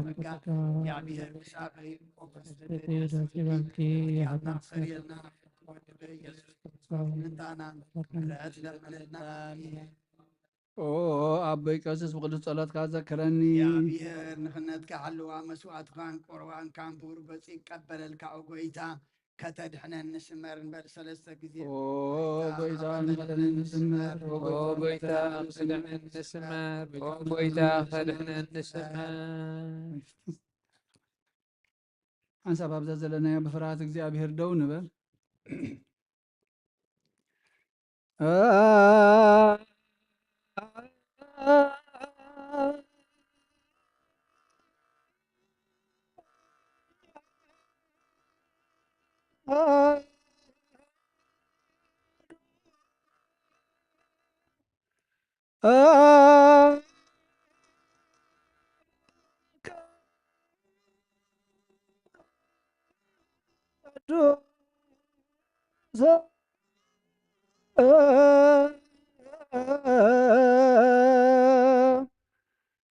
ጸጋ፣ ጸጋ፣ እግዚኣብሔር ምሳኺ እዩ። ደስ ይበልኪ፣ የሕዋት ሰሪልና፣ ወዲ በኢየሱስ ክርስቶስ ምንታና ምሕረት ለምንልና። ኣሜን። ኦ ኣቦይ ቀሲስ ብቅዱስ ጸሎትካ ዘክረኒ። እግዚኣብሔር ንኽነትካ ሓልዋ መስዋዕትኻን ቁርባንካን ብሩህ ገጹ ይቀበለልካ። ኦ ጎይታ ከተድሕነኒ ስመር እንበል ሰለስተ ግዜ። ኦ ጎይታ ንኽድሕነኒ ስመር፣ ኦ ኦ ጎይታ ንኽድሕነኒ ስመር፣ ኦ ጎይታ ከድሕነኒ ስመር። ሓንሳብ ኣብዛ ዘለናዮ ብፍርሃት እግዚኣብሔር ደው ንበል።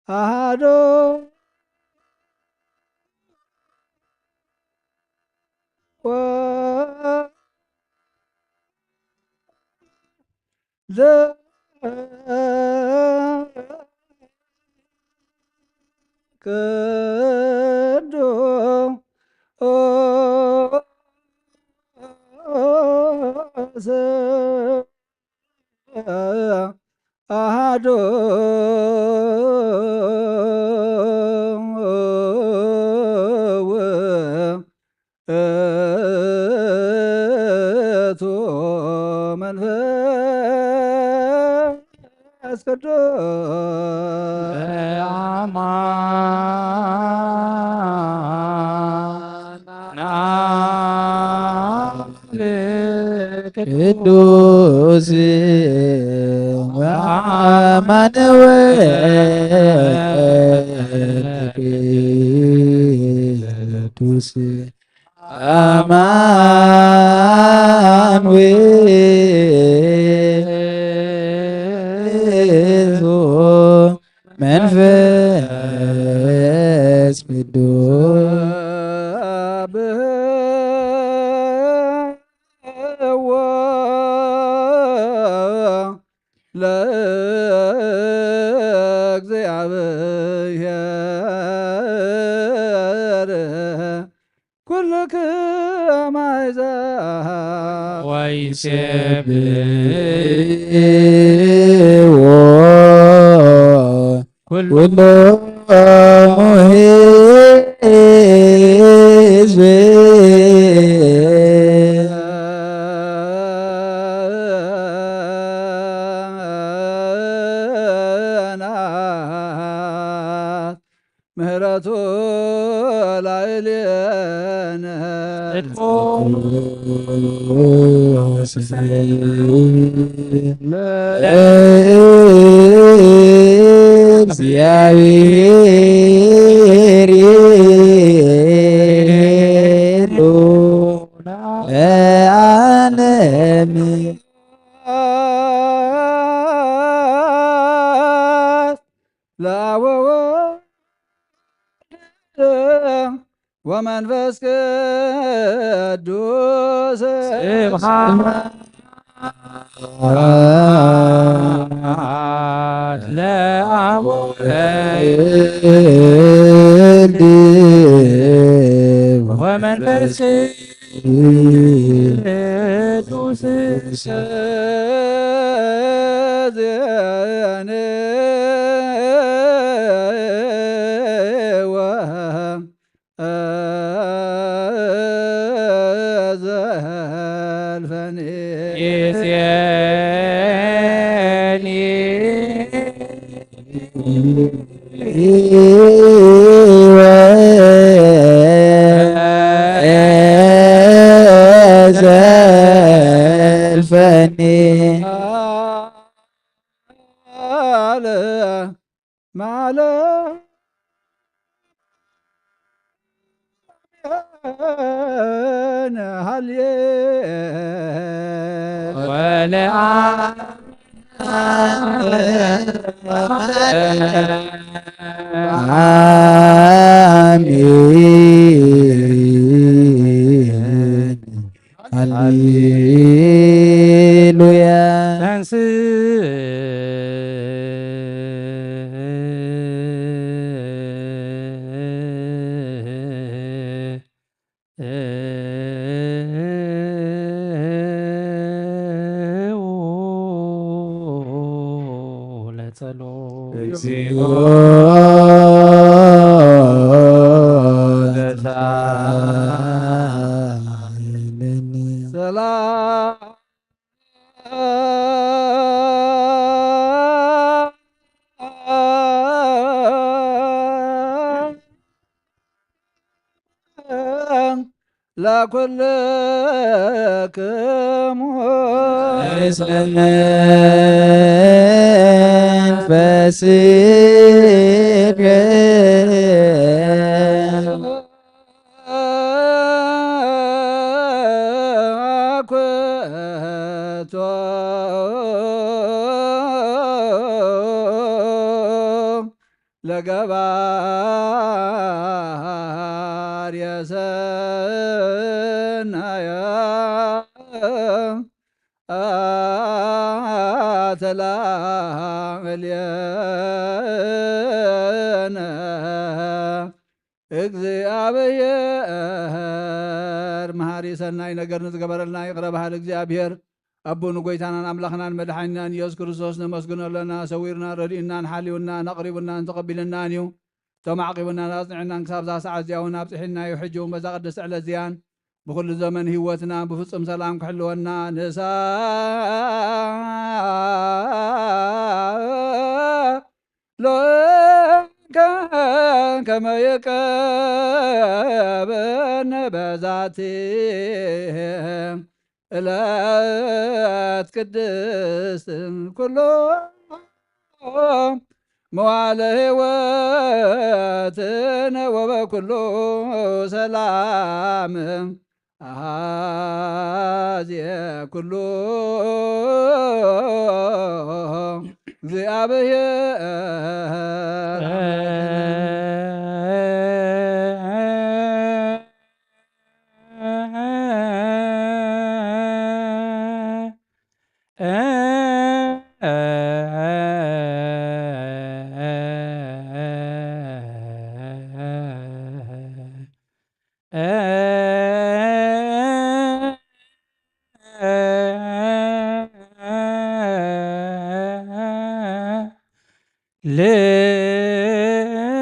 ኣሃዶ ወ- ዘ- ቅዱስ አሐዱ ውእቱ መንፈስ ቅዱስ በአማን ቅዱስ ወአማኑኤል ቅዱስ አማኑኤል መንፈስ ቅዱስ ለእግዚአብሔር ኩልክም አሕዛብ ወይሴብሕዎ ኩሎሙ ህዝብ ምህረቱ ላዕሌነ ጽድቁ ለእግዚአብሔር ይሉ ለዓለም ለአብ ወወልድ ወመንፈስ ቅዱስ ስብሐት ለአብ ወወልድ ወመንፈስ ቅዱስ ዘልፈኒ ይሴኒ ዘልፈኒ ማለ አሜን። ሃሌሉያ። ተንሥእ ለጸሎት። እግዚኦ ሰላም ለኩልክሙ መንፈስከ ኩቶ ለገባር የሰናየ ተላዕልየነ። እግዚአብሔር መሐሪ ሰናይ ነገር ንዝገበረልና ይቕረ በሃል እግዚኣብሔር ኣቦ ንጎይታናን ኣምላኽናን መድሓኒናን ኢየሱስ ክርስቶስ ነመስግኖ ኣለና። ሰዊርና ረድኡናን ሓልዩናን ኣቕሪቡናን ተቐቢልናን እዩ። ተማዕቂቡናን ኣጽኒዕናን ክሳብ እዛ ሰዓት እዚኣ እውን ኣብጽሒልና እዩ። ሕጂ እውን በዛ ቅድስቲ ዕለት እዚኣን ብኹሉ ዘመን ህይወትና ብፍጹም ሰላም ክሕልወና ንሳ ሎካ ከመ ይቀበነ በዛቲ ዕለት ቅድስት ኩሎ መዋዕለ ሕይወትነ ወበኩሉ ሰላም አሐዜ ኩሉ እግዚአብሔር።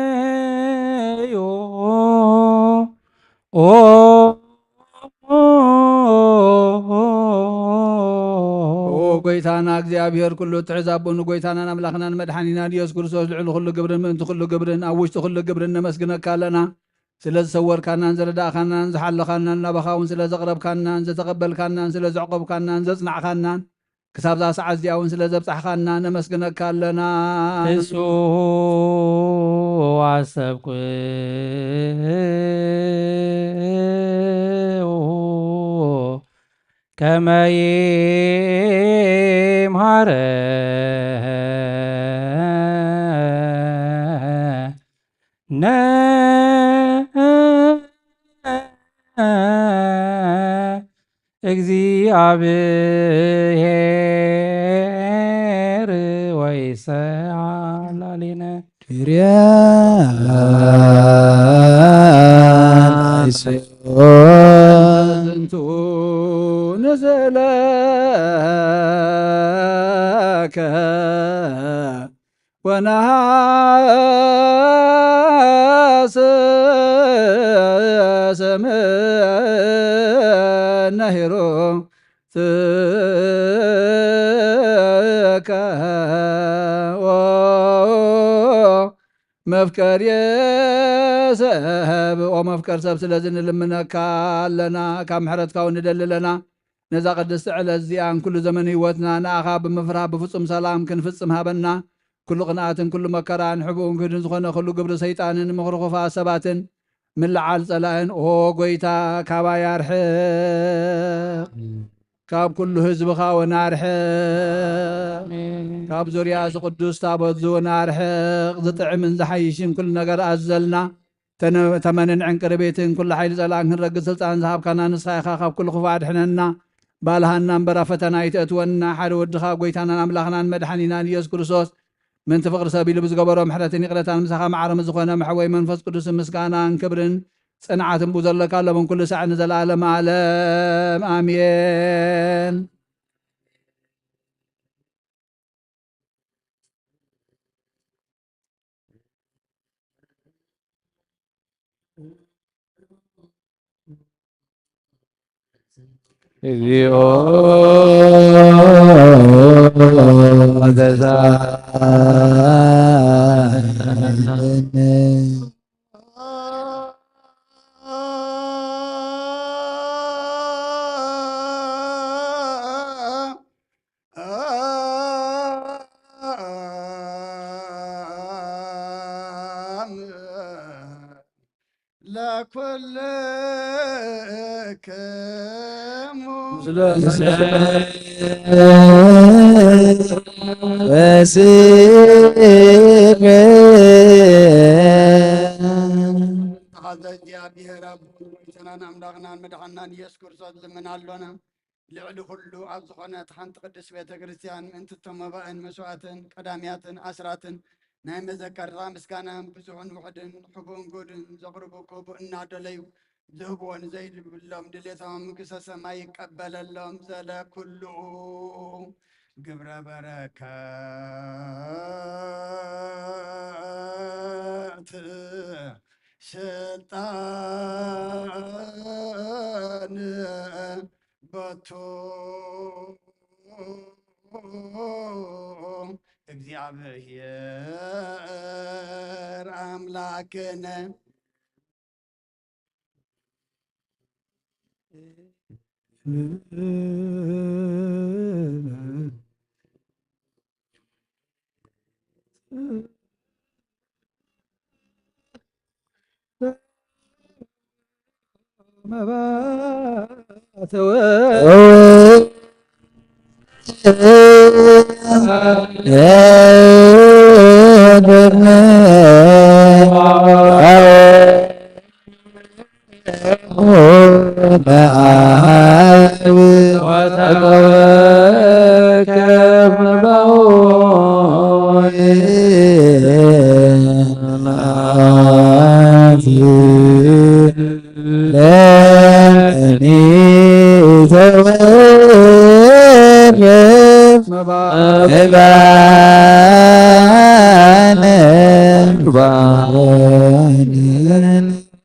ለዮ ኦ ጎይታና እግዚኣብሔር ኩሉ ትሕዝ ኣቦ ንጎይታናን ኣምላኽናን መድሓኒናን ኢየሱስ ክርስቶስ ልዕሊ ኩሉ ግብርን ምእንቲ ኩሉ ግብርን ኣብ ውሽጢ ኩሉ ግብርን ነመስግነካ ኣለና። ስለ ዝሰወርካናን ዝረዳእካናን ዝሓለኻናን ናባኻ እውን ስለ ዘቕረብካናን ዘተቐበልካናን ስለ ዘዕቆብካናን ዘጽናዕካናን ክሳብዛ ሰዓት እዚኣ እውን ስለ ዘብጻሕኻና ነመስግነካ ኣለና። እሱ ኣሰብኩ ከመ ይምሃረ ነ እግዚአብሔር ወይሰዓል ላዕሌነ። ኪርያ ዝንቱ ንስእለከ ወነሐስስ እምነ ኄሩ ጽከ ኦ መፍቀር የሰብ ኦ መፍቀር ሰብ ስለዚ ንልምነካ ኣለና ካብ ምሕረትካ እውን ንደሊ ኣለና። ነዛ ቅድስቲ ዕለት እዚኣን ኩሉ ዘመን ህይወትና ንኣኻ ብምፍራህ ብፍጹም ሰላም ክንፍጽም ሃበና። ኩሉ ቅንኣትን ኩሉ መከራን ሕቡእን ክህድን ዝኾነ ኩሉ ግብሪ ሰይጣንን ምኽሪ ኹፋ ሰባትን ምልዓል ጸላእን ኦ ጎይታ ካባይ ኣርሕቕ። ካብ ኩሉ ህዝብኻ እውን ኣርሕቕ። ካብ ዙርያ እዚ ቅዱስ ታቦት እዚ እውን ኣርሕቕ። ዝጥዕምን ዝሓይሽን ኩሉ ነገር ኣዘልና። ተነ-፣ ተመንን ዕንቅርቤትን ኩሉ ሓይሊ ጸላእን ክንረግጽ ስልጣን ዝሃብካና ንስኻ ኢኻ። ካብ ኩሉ ክፉእ ኣድሕነና። ባልሃና እምበር ኣብ ፈተና ኣይተእትወና። ሓደ ወድኻ ጎይታናን ኣምላኽናን መድሓኒናን ኢየሱስ ክርስቶስ ምእንቲ ፍቕሪ ሰብ ኢሉ ብዝገበሮ ምሕረትን ይቕረታን ምሳኻ መዓረ ምስ ዝኾነ መሕወይ መንፈስ ቅዱስ ምስጋናን ክብርን ጽንዓትን ብኡ ዘለካ ሎምን ኩሉ ሳዕ ንዘለዓለም ዓለም ኣሜን። እግዚኦ ተሳለነ። ለኩልክሙ ምስለ ወስብሐ ተሓዘ እግዚኣብሔር ኣብ ጎይታናን ኣምላኽናን መድሓናን ኢየሱስ ክርስቶስ ልምን ኣሎና። ልዕሊ ኩሉ ኣብ ዝኾነት ሓንቲ ቅድስት ቤተ ክርስቲያን ምእንቲ እቶም መባእን መስዋዕትን ቀዳሚያትን ኣስራትን ናይ መዘከርታ ምስጋና ብዙሕን ውሕድን ሕቡእን ጉድን ዘቕርቡ ክህቡ እናደለዩ ዝህብዎ ንዘይብሎም ድሌቶም መንግስተ ሰማይ ይቀበለሎም። ዘለ ኩሉ ግብረ በረከት ስልጣን በቱ እግዚኣብሔር ኣምላክነ።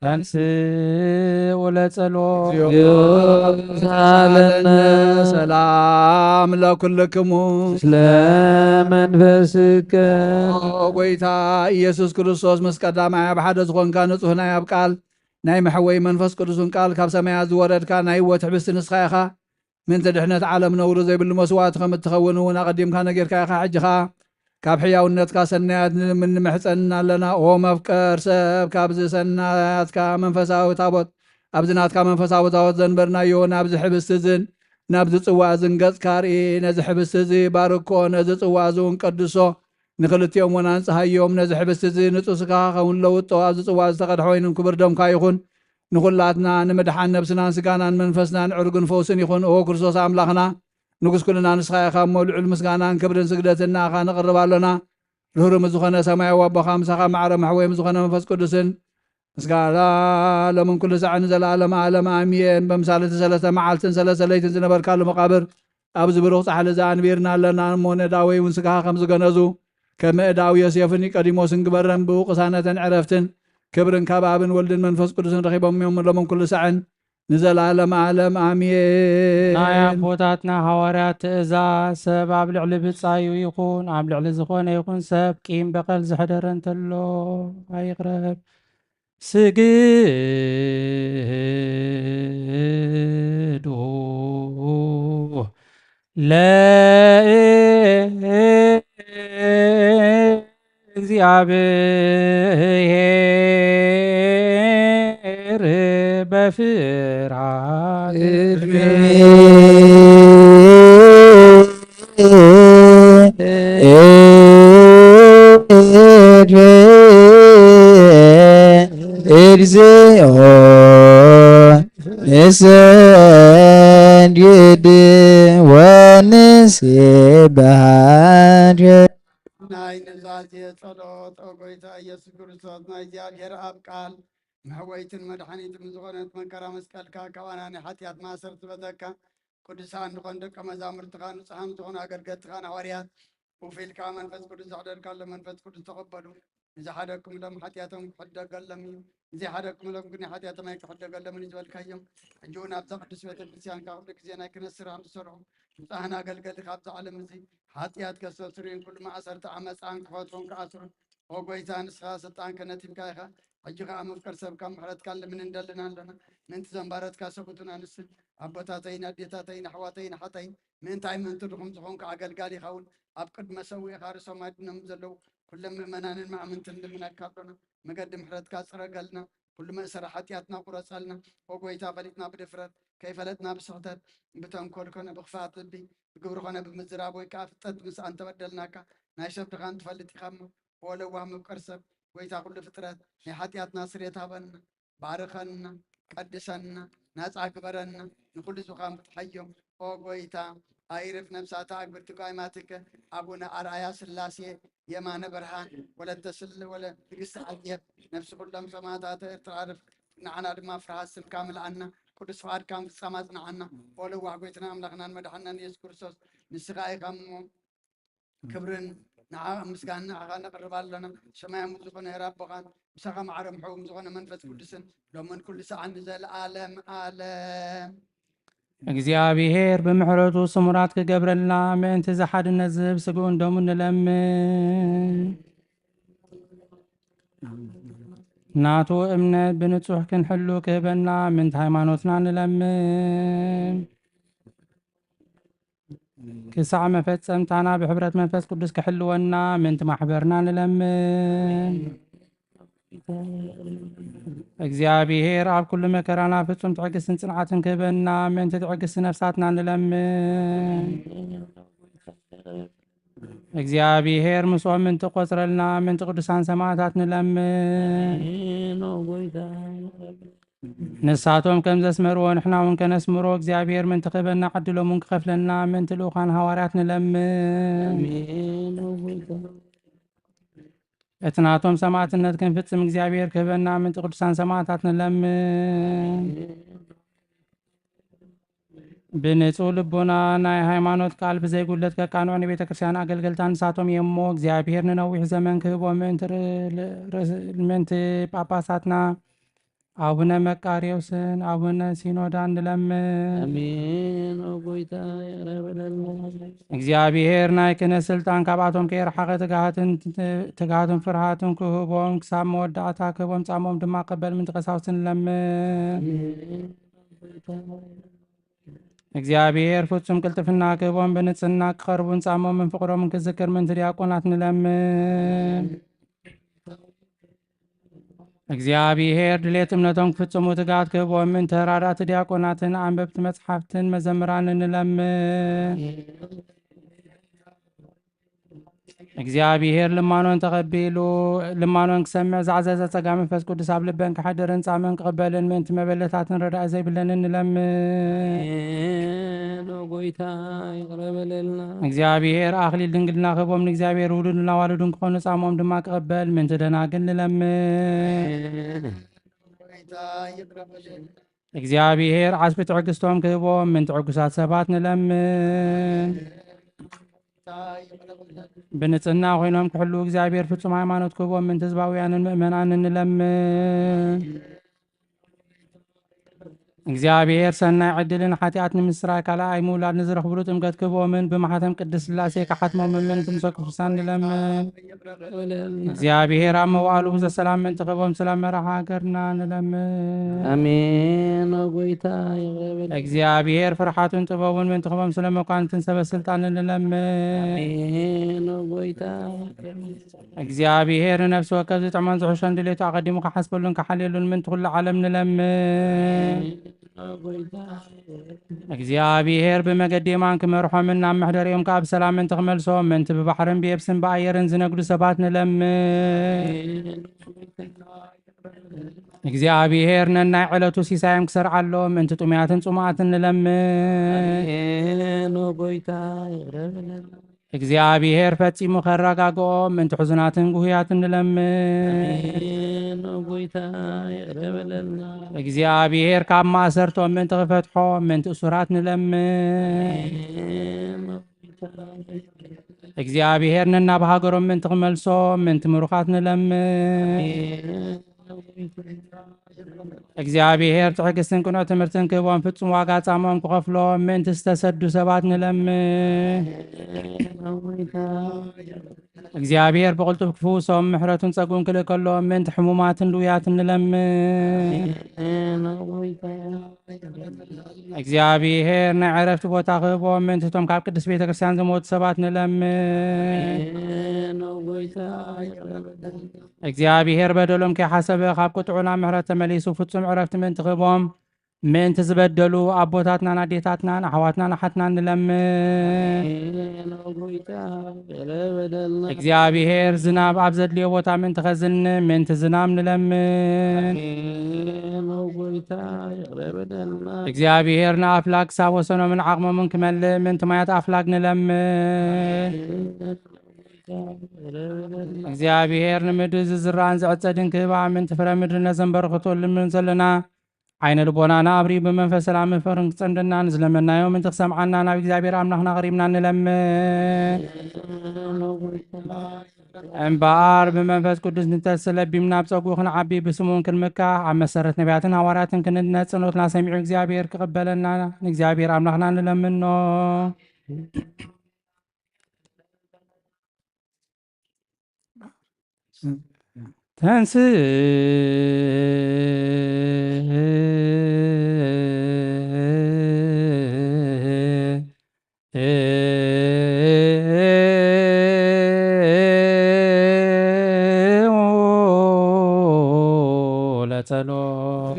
ተንሥእ ወለጸሎት። ሰላም ለኩልክሙ። ምስለ መንፈስከ። ኦ ጎይታ ኢየሱስ ክርስቶስ፣ ምስ ቀዳማይ ኣብ ሓደ ዝኾንካ ንጹህ ናይ ኣብ ቃል ናይ መሐወይ መንፈስ ቅዱስን ቃል ካብ ሰማያት ዝወረድካ ናይ ህይወት ሕብስቲ ንስኻ ኢኻ። ምእንቲ ድሕነት ዓለም ነውሪ ዘይብሉ መስዋዕቲ ከም እትኸውን እውን ኣቐዲምካ ነጊርካ ኢኻ። ሕጂ ኸኣ ካብ ሕያውነትካ ሰናያት ንልምን ንምሕጸንን ኣለና። ኦ መፍቀር ሰብ፣ ካብዚ ሰናያትካ መንፈሳዊ ታቦት፣ ኣብዚ ናትካ መንፈሳዊ ታቦት ዘንበርናዮ ናብዚ ሕብስቲ እዝን ናብዚ ጽዋ እዝን ገጽካ ርኢ። ነዚ ሕብስቲ እዚ ባርኮ፣ ነዚ ጽዋ እዚ እውን ቀድሶ። ንኽልቲኦም እውን ኣንጽሃዮም። ነዚ ሕብስቲ እዚ ንጹህ ስጋኻ ኸውን ለውጦ። ኣብዚ ጽዋ ዝተቐድሐ ወይንን ክቡር ደምካ ይኹን። ንኹላትና ንምድሓን ነብስናን ስጋናን መንፈስናን ዕርግን ፈውስን ይኹን። ኦ ክርስቶስ ኣምላኽና፣ ንጉስ ኩልና ንስኻ ኢኻ እሞ፣ ልዑል ምስጋናን ክብርን ስግደትን ንኣኻ ነቕርብ ኣሎና። ርህሩም ዝኾነ ሰማያዊ ኣቦኻ፣ ምሳኻ ማዕረ መሕወዮም ዝኾነ መንፈስ ቅዱስን፣ ምስ ጋላ ሎምን ኩሉ ሳዕ ንዘለኣለም ዓለም ኣሜን። በምሳሌ እቲ ሰለስተ መዓልትን ሰለስተ ለይትን ዝነበርካሉ መቓብር፣ ኣብዚ ብሩኽ ጻሕሊ እዚ ኣንቢርና ኣለና እሞ፣ ንእዳወይ እውን ስጋኻ ከም ዝገነዙ፣ ከም እዳው ዮሴፍን ኒቆዲሞስን ግበረን። ብኡ ቅሳነትን ዕረፍትን ክብርን ካብ ኣብን ወልድን መንፈስ ቅዱስን ረኺቦም እዮም፣ ሎምን ኩሉ ሳዕን ንዘለኣለም ዓለም ኣሜን። ናይ ኣቦታትና ሃዋርያት ትእዛዝ፣ ሰብ ኣብ ልዕሊ ብጻዩ ይኹን ኣብ ልዕሊ ዝኾነ ይኹን ሰብ ቂም በቐል ዝሕደረ እንተሎ ኣይቕረብ። ስግዱ ለእግዚአብሔር በፍርሃት። እግዚኦ ንሰግድ ወንስብሐት። ናይ ኑዛዜ ጸሎት። ኦ ጎይታ ኢየሱስ ክርስቶስ፣ ናይ እግዚኣብሔር ኣብ ቃል መሕወይትን መድሓኒትን ዝኾነት መከራ መስቀልካ፣ ካባና ናይ ሓጢኣት ማእሰርቲ ፈተካ። ቅዱሳን ዝኾኑ ደቀ መዛሙርትኻ፣ ንጹሃን ዝኾኑ ኣገልገልትኻን ሃዋርያት፣ ውፍ ኢልካ መንፈስ ቅዱስ ዘሕደርካሎም መንፈስ ቅዱስ ተቐበሉ። ንዝሓደግኩምሎም ሓጢኣቶም ክሕደገሎም እዩ፣ ንዘይሓደግኩምሎም ግን ሓጢኣቶም ኣይክሕደገሎምን እዩ ዝበልካዮም። ሕጂ እውን ኣብዛ ቅዱስ ቤተ ክርስቲያንካ ኩሉ ግዜ ናይ ክህነት ስራሕ ዝሰርሑ ንጹሃን ኣገልገልትኻ ኣብዚ ዓለም እዚ ሓጢኣት ከስተስርዩን ኩሉ ማእሰርቲ ዓመፃን ክፈትሑን ክኣስሩን፣ ኦ ጎይታ፣ ንስኻ ስልጣን ከነቲብካ ኢኻ። ሕጂ ኸኣ መፍቀር ሰብካ ምሕረትካ ልምን እንደልን ኣለና። ምእንቲ ዘንባረትካ ሰብኡትን ኣንስትን፣ ኣቦታተይን ኣዴታተይን ኣሕዋተይን ሓተይን፣ ምእንታይ ምእንቲ ድኹም ዝኾንካ ኣገልጋሊ ይኸውን ኣብ ቅድመ ሰዊእኻ ርእሶም ኣድኖም ዘለዉ ኩሎም ምእመናንን ማእምንትን ልምነካ ኣሎና። መገዲ ምሕረትካ ጽረገልና፣ ኩሉ መእሰሪ ሓጢኣትና ቁረጸልና። ኦ ጎይታ፣ ፈሊጥና ብድፍረት፣ ከይፈለጥና ብስሕተት፣ ብተንኮል ኮነ ብኽፍኣት ልቢ፣ ብግብሪ ኮነ ብምዝራብ ወይ ከኣ ፍልጠት ምስ ኣንተበደልናካ፣ ናይ ሰብ ድኻ እንትፈልጥ ኢኻ እሞ፣ ኦ ለዋህ መፍቀር ሰብ፣ ጎይታ ኩሉ ፍጥረት፣ ናይ ሓጢኣትና ስርየት ሃበና። ባርኸና፣ ቀድሰና፣ ናጻ ግበረና፣ ንኹሉ ዝኻን ፍትሐዮም። ኦ ጎይታ፣ ኣይርፍ ነፍሳተ ኣግብርቲ ጓይማትከ፣ ኣቡነ ኣርኣያ ስላሴ፣ የማነ ብርሃን፣ ወለተ ስል-፣ ወለ-፣ ንግስቲ ዓዜብ፣ ነፍሲ ኩሎም ሰማዕታተ ኤርትራ ዕርፍ፣ ንዓና ድማ ፍርሃት ስምካ ምልኣና፣ ቅዱስ ፍቓድካ ምፍጻም ኣጽንዓና። ኦ ለዋህ ጎይትና ኣምላኽናን መድሓንናን ኢየሱስ ክርስቶስ፣ ንስኻ ኢኻ እሞ፣ ክብርን ንዓ-፣ ምስጋና ንዓኻ ነቕርብ ኣለና። ሰማያዊ ዝኾነ ሄር ኣቦኻን ምሳኻ ማዕረ ምሕውም ዝኾነ መንፈስ ቅዱስን ሎምን ኩሉ ሰዓን ንዘለኣለም ኣለም። እግዚኣብሔር ብምሕረቱ ስሙራት ክገብረልና ምእንቲ እዚ ሓድነት ዝህብ ስግኡን ደሙን ንለምን። ናቱ እምነት ብንጹሕ ክንሕሉ ክህበና ምእንቲ ሃይማኖትና ንለምን። ክሳዕ መፈጸምታና ብሕብረት መንፈስ ቅዱስ ክሕልወና ምእንቲ ማሕበርና ንለምን። እግዚኣብሔር ኣብ ኩሉ መከራና ፍጹም ትዕግስትን ጽንዓትን ክህበና ምእንቲ ትዕግስቲ ነፍሳትና ንለምን። እግዚኣብሔር ምስኦም ምእንቲ ቆጽረልና ምእንቲ ቅዱሳን ሰማዕታት ንለምን። ንሳቶም ከም ዘስመርዎ ንሕና እውን ከነስምሮ እግዚኣብሔር ምእንቲ ክህበና ዕድሎም እውን ክኸፍለና ምእንቲ ልኡኻን ሃዋርያት ንለምን። እቲ ናቶም ሰማዕትነት ክንፍጽም እግዚኣብሔር ክህበና ምእንቲ ቅዱሳን ሰማዕታት ንለምን። ብንጹህ ልቦና ናይ ሃይማኖት ቃል ብዘይጉድለት ከቃንዑ ንቤተ ክርስቲያን ኣገልገልታ ንሳቶም እዮም እሞ እግዚኣብሔር ንነዊሕ ዘመን ክህቦም ምእንቲ ር-፣ ር-፣ ርእስ-፣ ምእንቲ ጳጳሳትና ኣቡነ መቃርዮስን ኣቡነ ሲኖዳን ንለምን። ኣሜን። ኦ ጎይታ ይቕረ በለልና። እግዚኣብሔር ናይ ክህነት ስልጣን ካብኣቶም ከየርሓቐ ትግሃትን፣ ትግሃትን ፍርሃትን ክህቦም ክሳብ መወዳእታ ክህቦም ጻምኦም ድማ ክቕበል ምእንቲ ቀሳውስቲ ንለምን። ኣሜን። ኦ ጎይታ እግዚኣብሔር ፍጹም ቅልጥፍና ክህቦም ብንጽህና ክቐርቡን ጻምኦምን ፍቕሮምን ክዝክር ምእንቲ ዲያቆናት ንለምን። እግዚኣብሔር ድሌት እምነቶም ክፍጽሙ ትጋት ክህቦም ምእንቲ ተራዳእቲ ዲያቆናትን ኣንበብቲ መጽሓፍትን መዘምራንን ንለምን። እግዚኣብሔር ልማኖን ተቐቢሉ ልማኖን ክሰምዕ ዛዕዘዘ ጸጋ መንፈስ ቅዱስ ኣብ ልበን ክሓድርን ጻመን ክቕበልን ምእንቲ መበለታትን ረዳኢ ዘይብለንን ንለምን። ኣሜን። ኦ ጎይታ ይቕረ በለልና። እግዚኣብሔር ኣኽሊል ድንግልና ክህቦም ንእግዚኣብሔር ውሉድን ኣዋልዱን ክኾኑ ጻምኦም ድማ ክቕበል ምእንቲ ደናግል ንለምን። ኣሜን። እግዚኣብሔር ዓስቢ ትዕግስቶም ክህቦም ምእንቲ ዕጉሳት ሰባት ንለምን። ብንጽህና ኮይኖም ክሕሉ እግዚኣብሔር ፍጹም ሃይማኖት ክህቦም ምእንቲ ህዝባውያንን ምእመናንን ንለምን። እግዚኣብሔር ሰናይ ዕድልን ሓጢኣት ንምስራይ ካልኣይ ምውላድ ንዝረኽብሉ ጥምቀት ክህቦምን ብማሕተም ቅድስት ሥላሴ ክሓትሞምን ምእንቲ ምሰ ቅዱሳን ንለምን። እግዚኣብሔር ኣብ መዋእሉ ብዙሕ ሰላም ምእንቲ ክህቦም ስለ መራሒ ሃገርና ንለምን። ኣሜን። ኦ ጎይታ ይቕረ በል። እግዚኣብሔር ፍርሓቱን ጥበቡን ምእንቲ ክህቦም ስለ መኳንንትን ሰበ ስልጣንን ንለምን። ኣሜን። ኦ ጎይታ እግዚኣብሔር ንነፍሲ ወከፍ ዝጥዕሞን ዝሕሾን ድሌቱ ኣቐዲሙ ክሓስበሉን ክሓልየሉን ምእንቲ ኩሉ ዓለም ንለምን። እግዚኣብሔር ብመገዲ የማን ክመርሖምን ናብ መሕደሪኦም ከኣ ብሰላም ምእንቲ ክመልሶም ምእንቲ ብባሕርን ብየብስን ብኣየርን ዝነግዱ ሰባት ንለምን። እግዚኣብሔር ነናይ ዕለቱ ሲሳዮም ክሰርዓሎም ምእንቲ ጥሙያትን ጽሙኣትን ንለምን። ኣሜን። ኦ ጎይታ ይቕረ በለልና። እግዚኣብሔር ፈጺሙ ከረጋግኦም ምእንቲ ሕዙናትን ጉህያትን ንለምን። ኣሜን። ኦ ጎይታ ይቕረ በለልና። እግዚኣብሔር ካብ ማእሰርቶም ምእንቲ ክፈትሖም ምእንቲ እሱራት ንለምን። ኣሜን። ኦ ጎይታ እግዚኣብሔር ነናብ ሃገሮም ምእንቲ ክመልሶም ምእንቲ ምሩኻት ንለምን። ኣሜን። ኦ ጎይታ እግዚኣብሔር ትዕግስትን ቅኑዕ ትምህርትን ክህቦም ፍጹም ዋጋ ጻምኦም ክኸፍሎም ምእንቲ ዝተሰዱ ሰባት ንለምን። ኣሜን። ኦ ጎይታ እግዚኣብሔር ብቕልጡፍ ክፍውሶም ምሕረቱን ጸግኡን ክልእከሎም ምእንቲ ሕሙማትን ድውያትን ንለምን። ኣሜን። ኦ ጎይታ እግዚኣብሔር ናይ ዕረፍቲ ቦታ ክህቦም ምእንቲ እቶም ካብ ቅድስት ቤተ ክርስቲያን ዝሞቱ ሰባት ንለምን። ኣሜን። ኦ ጎይታ ይቕረ በለልና። እግዚኣብሔር በደሎም ከይሓሰበ ካብ ቁጥዑ ናብ ምሕረት ተመሊሱ ፍጹም ዕረፍቲ ምእንቲ ክህቦም ምእንቲ ዝበደሉ ኣቦታትናን ኣዴታትናን ኣሕዋትናን ኣሓትናን ንለምን። ኣሜን። ኦ ጎይታ ይቕረ በለልና። እግዚኣብሔር ዝናብ ኣብ ዘድልዮ ቦታ ምእንቲ ከዝንም ምእንቲ ዝናም ንለምን። ኣሜን። ኦ ጎይታ ይቕረ በለልና። እግዚኣብሔር ንኣፍላግ ክሳብ ወሰኖምን ዓቕሞምን ክመልእ ምእንቲ ማያት ኣፍላግ ንለምን። ኣሜን። ኦ ጎይታ ይቕረ በለልና። እግዚኣብሔር ንምድሪ ዝዝራእን ዝዕጸድን ክህባ ምእንቲ ፍረ ምድሪ ነዘን በረኸቱ ልምን ዘለና ዓይነ ልቦናና ኣብሪሁ ብመንፈስ ሰላምን ፍቕርን ክጸምደና ንዝለመናዮ ምእንቲ ክሰምዓና ናብ እግዚኣብሔር ኣምላኽና ኣቕሪብና ንለምን። እምበኣር ብመንፈስ ቅዱስ ንተስእ ለቢምና ኣብ ጸግኡ ክንዓቢ ብስሙን ክንምካሕ ኣብ መሰረት ነቢያትን ሃዋርያትን ክንድነት ጽንኦትና ሰሚዑ እግዚኣብሔር ክቕበለና ንእግዚኣብሔር ኣምላኽና ንለምኖ። ተንስእ ጸሎት።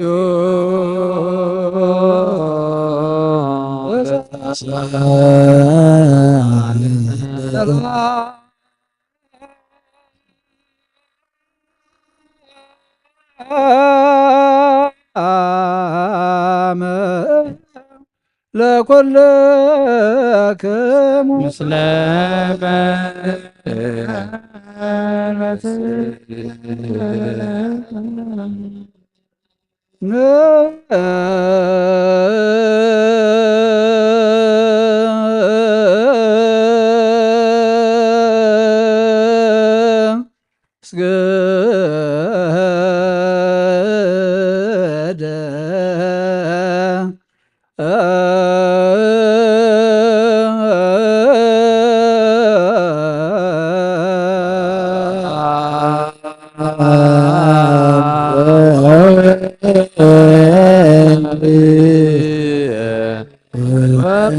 ለኩልክሙ ምስለ መንፈስ ስገደ።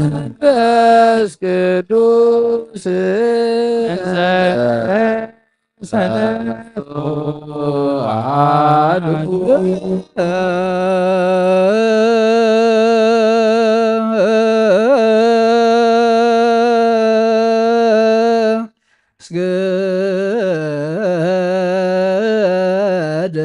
መንፈስ ቅዱስ ሰለስቱ አሐዱ። ስገደ።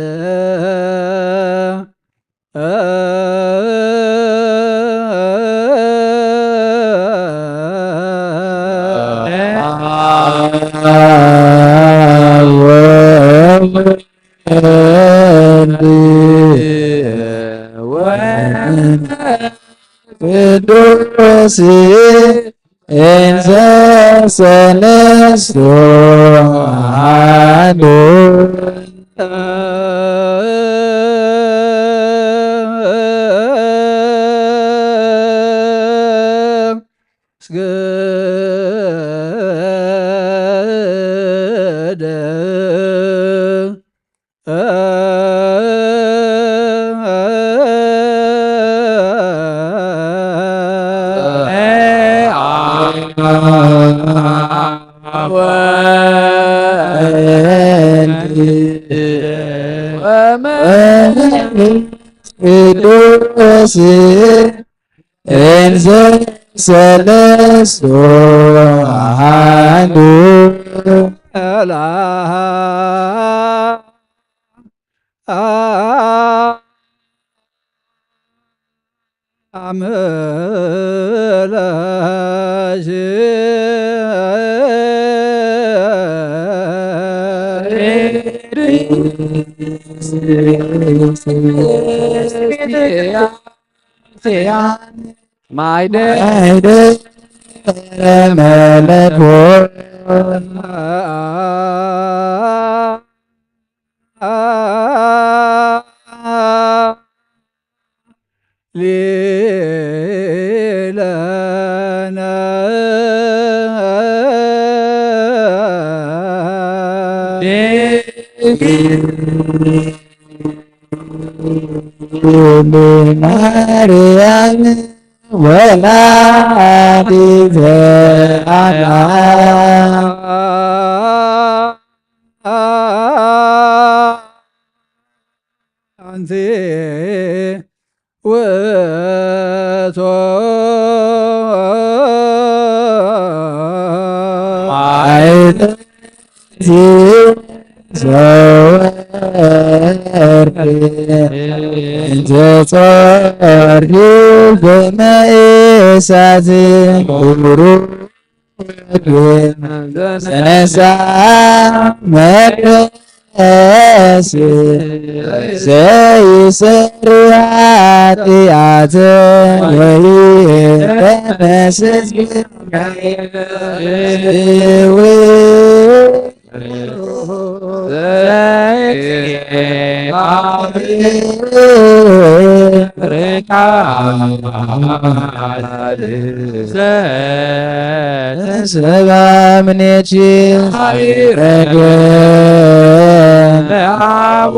ቅዱስ እንዘ ሰለስቱ አሐዱ። ስገደ። ወወልድ ወመንፈስ ቅዱስ እንዘ ሰለስቱ አሐዱ። አምላሽ ማይደ ማይደ መለኮት ሊለነ ማርያም ወላዲተ አምላክ አንቲ ውእቶ ማይተ ዘወርድ እንተ ጾርኪ በመ እሳት ቁሩ ተነሳ መቅደስ ዘይሰሪ ኃጢአት ወይቀነስ ሰባ ምኔኪ ረገ ለአቡ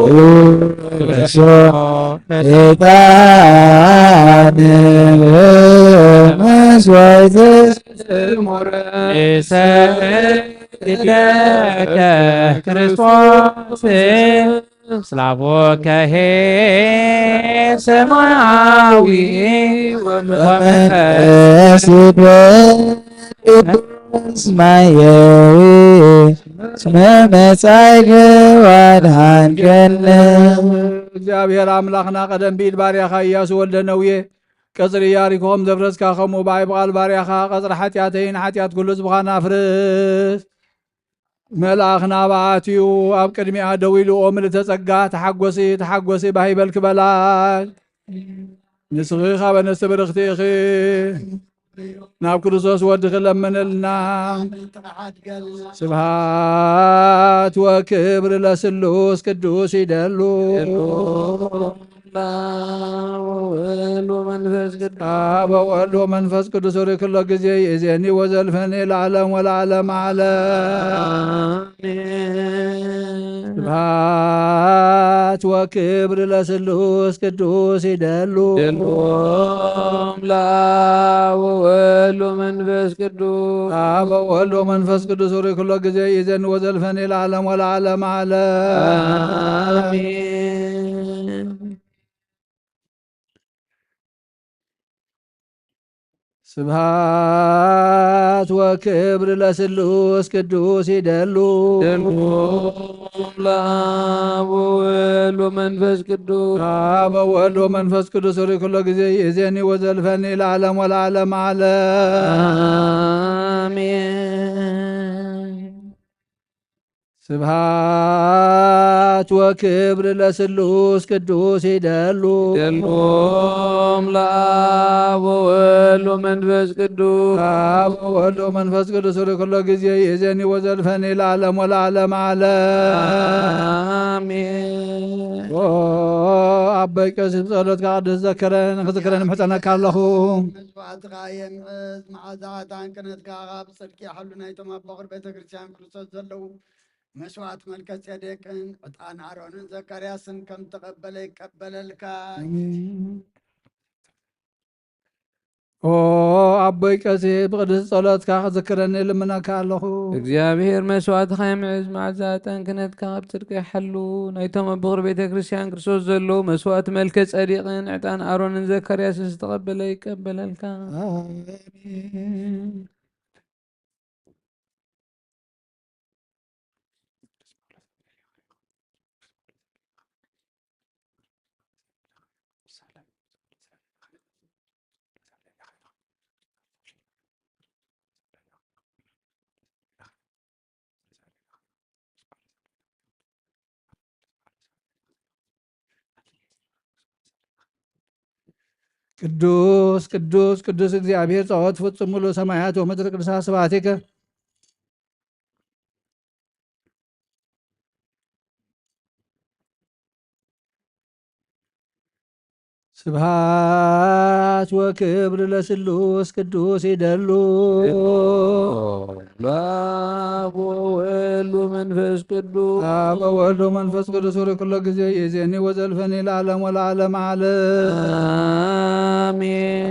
ጣን መስዋዕት ስሙር ይሰግድ ለከ ክርስቶስ ስላቦከሄ ሰማያዊ ወመንፈስ ቅዱስ ማየዊ እስመ መጻእከ ወአድኃንከነ። እግዚኣብሔር ኣምላኽና ቀደም ብኢድ ባርያኻ ኢያሱ ወልደ ነውየ ቀጽሪ ኢያሪኮ ከም ዘፍረስካ፣ ከምኡ ብኣይ ብቓል ባርያኻ ቀጽሪ ሓጢኣተይን ሓጢኣት ኩሉ ህዝብኻን ኣፍርስ። መልኣኽ ናብኣ ኣትዩ ኣብ ቅድሚኣ ደው ኢሉ፣ "ኦ ምልእተ ጸጋ፣ ተሓጎሲ፣ ተሓጎሲ፣ ባህ ይበልኪ" በላ። ንስኺ ካብ ኣንስቲ ብርኽቲ ኢኺ፣ ናብ ክርስቶስ ወድኺ ለምንልና። ስብሐት ወክብር ለስሉስ ቅዱስ ይደሉ። ወወልድ ወመንፈስ ቅዱስ። አብ ወወልድ ወመንፈስ ቅዱስ ሪ ኩሎ ጊዜ ይእዜኒ ወዘልፈኒ ለዓለም ወለዓለም ዓለም። አሜን። ስብሐት ወክብር ለስሉስ ቅዱስ ይደሉ። ድልዎም ለአብ ወወልድ ወመንፈስ ቅዱስ። አብ ወወልድ ወመንፈስ ቅዱስ ሪ ኩሎ ጊዜ ይእዜኒ ወዘልፈኒ ለዓለም ወለዓለም ዓለም። አሜን። ስብሐት ወክብር ለስሉስ ቅዱስ ይደሉ። ድልዎም ለአብ ወወልድ ወመንፈስ ቅዱስ። አብ ወወልድ ወመንፈስ ቅዱስ ሪ ኩሎ ጊዜ ይእዜኒ ወዘልፈኒ ለዓለም ወለዓለም ዓለም። አሜን። ስብሐት ወክብር ለስሉስ ቅዱስ ይደሉ። ይደልዎም ለአብ ወወልድ ወመንፈስ ቅዱስ። አብ ወወልድ ወመንፈስ ቅዱስ ሪ ኩሎ ጊዜ ይእዜኒ ወዘልፈኒ ለዓለም ወለዓለም ዓለም። አሜን። ኦ ኣቦይ ቀሲስ ብጸሎትካ ቅዱስ ዘከረን ክዝክረን ምሕጸነካ ኣለኹ። መስዋዕትኻ የምዕዝ፣ መዓዛ ዕጣን ክነትካ ካብ ጽድቂ ይሓሉ። ናይቶም ኣብ በኹር ቤተ ክርስቲያን ክርስቶስ ዘለዉ መስዋዕት መልከ ጼዴቅን ዕጣን ኣሮንን ዘካርያስን ከም ተቐበለ ይቀበለልካ። ኦ ኣቦይ ቀሲስ ብቅዱስ ጸሎትካ ክዝክረኒ ልምነካ ኣለኹ። እግዚኣብሔር መስዋዕትኻ የምዕዝ፣ መዓዛ ዕጣን ክነትካ ካብ ጽድቂ ይሓሉ። ናይቶም ኣብ በኹር ቤተ ክርስቲያን ክርስቶስ ዘለዉ መስዋዕት መልከ ጸዲቅን ዕጣን ኣሮንን ዘካርያስን ዝተቐበለ ይቀበለልካ። ኣሜን። ቅዱስ ቅዱስ ቅዱስ እግዚኣብሔር ጸባኦት ፍጹም ሙሉእ ሰማያት ወምድር ቅዱሳት ስብሐቲከ። ስብሐት ወክብር ለስሉስ ቅዱስ ይደሉ። ለአብ ወወልድ ወመንፈስ ቅዱስ። አብ ወወልድ ወመንፈስ ቅዱስ ሪ ኩሎ ጊዜ ይእዜኒ ወዘልፈኒ ለዓለም ወለዓለም ዓለም። አሜን።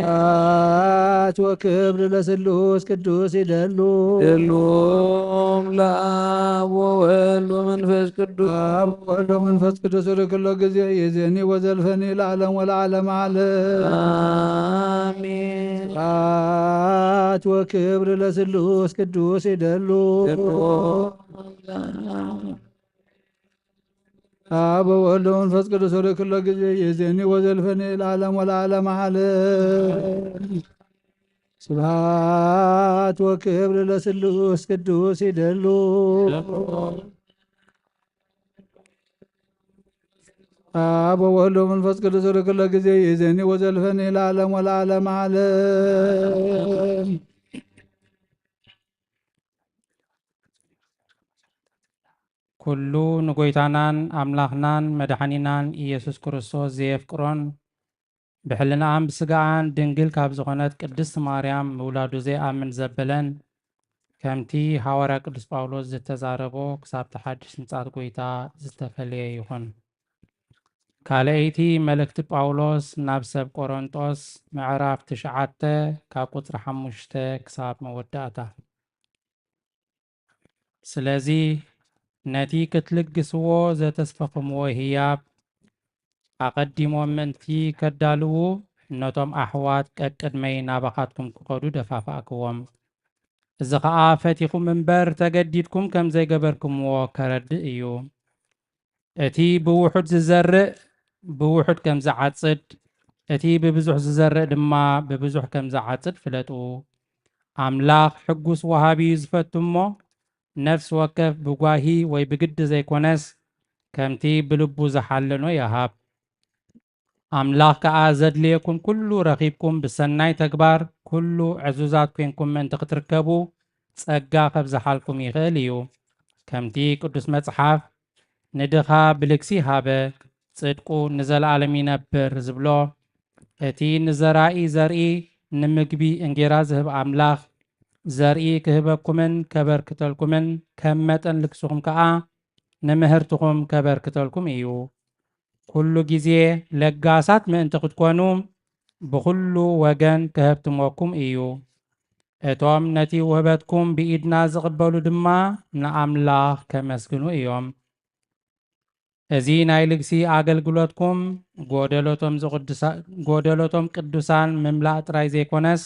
ስብሐት ወክብር ለስሉስ ቅዱስ ይደሉ። ድልዎም ለአብ ወወልድ ወመንፈስ ቅዱስ። አብ ወወልድ ወመንፈስ ቅዱስ ሪ ኩሎ ጊዜ ይእዜኒ ወዘልፈኒ ለዓለም ወለዓለም ዓለም። አሜን። ስብሐት ወክብር ለስሉስ ቅዱስ ይደሉ። ድልዎም አብ ወወልድ ወመንፈስ ቅዱስ ሪ ኩሎ ጊዜ ይእዜኒ ወዘልፈኒ ለዓለም ወለዓለም ዓለም። ስብሐት ወክብር ለስሉስ ቅዱስ ይደሉ። አብ ወወልድ ወመንፈስ ቅዱስ ሪ ኩሎ ጊዜ ይእዜኒ ወዘልፈኒ ለዓለም ወለዓለም ዓለም። ኩሉ ንጎይታናን ኣምላኽናን መድሓኒናን ኢየሱስ ክርስቶስ ዘየፍቅሮን ብሕልናኣን ብስጋኣን ድንግል ካብ ዝኾነት ቅድስት ማርያም ምውላዱ ዘይኣምን ዘበለን፣ ከምቲ ሃዋርያ ቅዱስ ጳውሎስ ዝተዛረቦ ክሳብቲ ሓድሽ ምጽኣት ጎይታ ዝተፈለየ ይኹን። ካልኣይቲ መልእክቲ ጳውሎስ ናብ ሰብ ቆሮንጦስ ምዕራፍ ትሽዓተ ካብ ቁጽሪ ሓሙሽተ ክሳብ መወዳእታ። ስለዚ ነቲ ክትልግስዎ ዘተስፈኹምዎ ህያብ ኣቐዲሞም ምእንቲ ከዳልዉ፣ ነቶም ኣሕዋት ቀቅድመይ ናባኻትኩም ክኸዱ ደፋፋእክዎም። እዚ ኸኣ ፈቲኹም እምበር ተገዲድኩም ከም ዘይገበርክምዎ ከረድእ እዩ። እቲ ብውሑድ ዝዘርእ ብውሑድ ከም ዝዓጽድ፣ እቲ ብብዙሕ ዝዘርእ ድማ ብብዙሕ ከም ዝዓጽድ ፍለጡ። ኣምላኽ ሕጉስ ወሃቢ እዩ ዝፈቱ እሞ፣ ነፍሲ ወከፍ ብጓሂ ወይ ብግዲ ዘይኮነስ፣ ከምቲ ብልቡ ዝሓለኖ ይሃብ። ኣምላኽ ከኣ ዘድልየኩም ኩሉ ረኺብኩም ብሰናይ ተግባር ኩሉ ዕዙዛት ኴንኩም ምእንቲ ክትርከቡ ጸጋ ከብዝሓልኩም ይኽእል እዩ። ከምቲ ቅዱስ መጽሓፍ፣ "ንድኻ ብልግሲ ሃበ፣ ጽድቁ ንዘለኣለም ይነብር" ዝብሎ፣ እቲ ንዘራኢ ዘርኢ ንምግቢ እንጌራ ዝህብ ኣምላኽ፣ ዘርኢ ክህበኩምን ከበርክተልኩምን፣ ከም መጠን ልግስኹም ከኣ ንምህርትኹም ከበርክተልኩም እዩ። ኩሉ ግዜ ለጋሳት ምእንቲ ክትኮኑ፣ ብኹሉ ወገን ክሀብትመኩም እዩ። እቶም ነቲ ውህበትኩም ብኢድና ዝቕበሉ ድማ ንኣምላኽ ከመስግኑ እዮም። እዚ ናይ ልግሲ ኣገልግሎትኩም ጎደሎቶም ዝቕዱሳ-፣ ጎደሎቶም ቅዱሳን ምምላእ ጥራይ ዘይኮነስ፣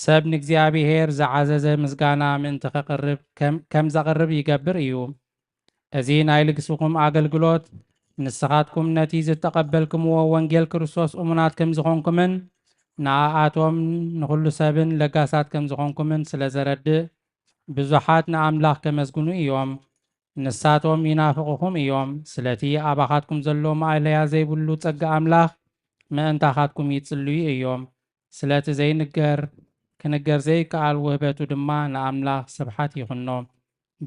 ሰብ ንእግዚኣብሔር ዝዓዘዘ ምስጋና ምእንቲ ከቕርብ ከም፣ ከም ዘቕርብ ይገብር እዩ። እዚ ናይ ልግስኹም ኣገልግሎት፣ ንስኻትኩም ነቲ ዝተቐበልክምዎ ወንጌል ክርስቶስ እሙናት ከም ዝኾንኩምን ንኣኣቶም ንኹሉ ሰብን ለጋሳት ከም ዝኾንኩምን ስለ ዘረድእ፣ ብዙሓት ንኣምላኽ ከመስግኑ እዮም። ንሳቶም ይናፍቕኹም እዮም። ስለቲ ኣባኻትኩም ዘሎ ማእለያ ዘይብሉ ጸጋ ኣምላኽ ምእንታኻትኩም ይጽልዩ እዮም። ስለቲ ዘይንገር፣ ክንገር ዘይከኣል ውህበቱ ድማ ንኣምላኽ ስብሓት ይኹኖ።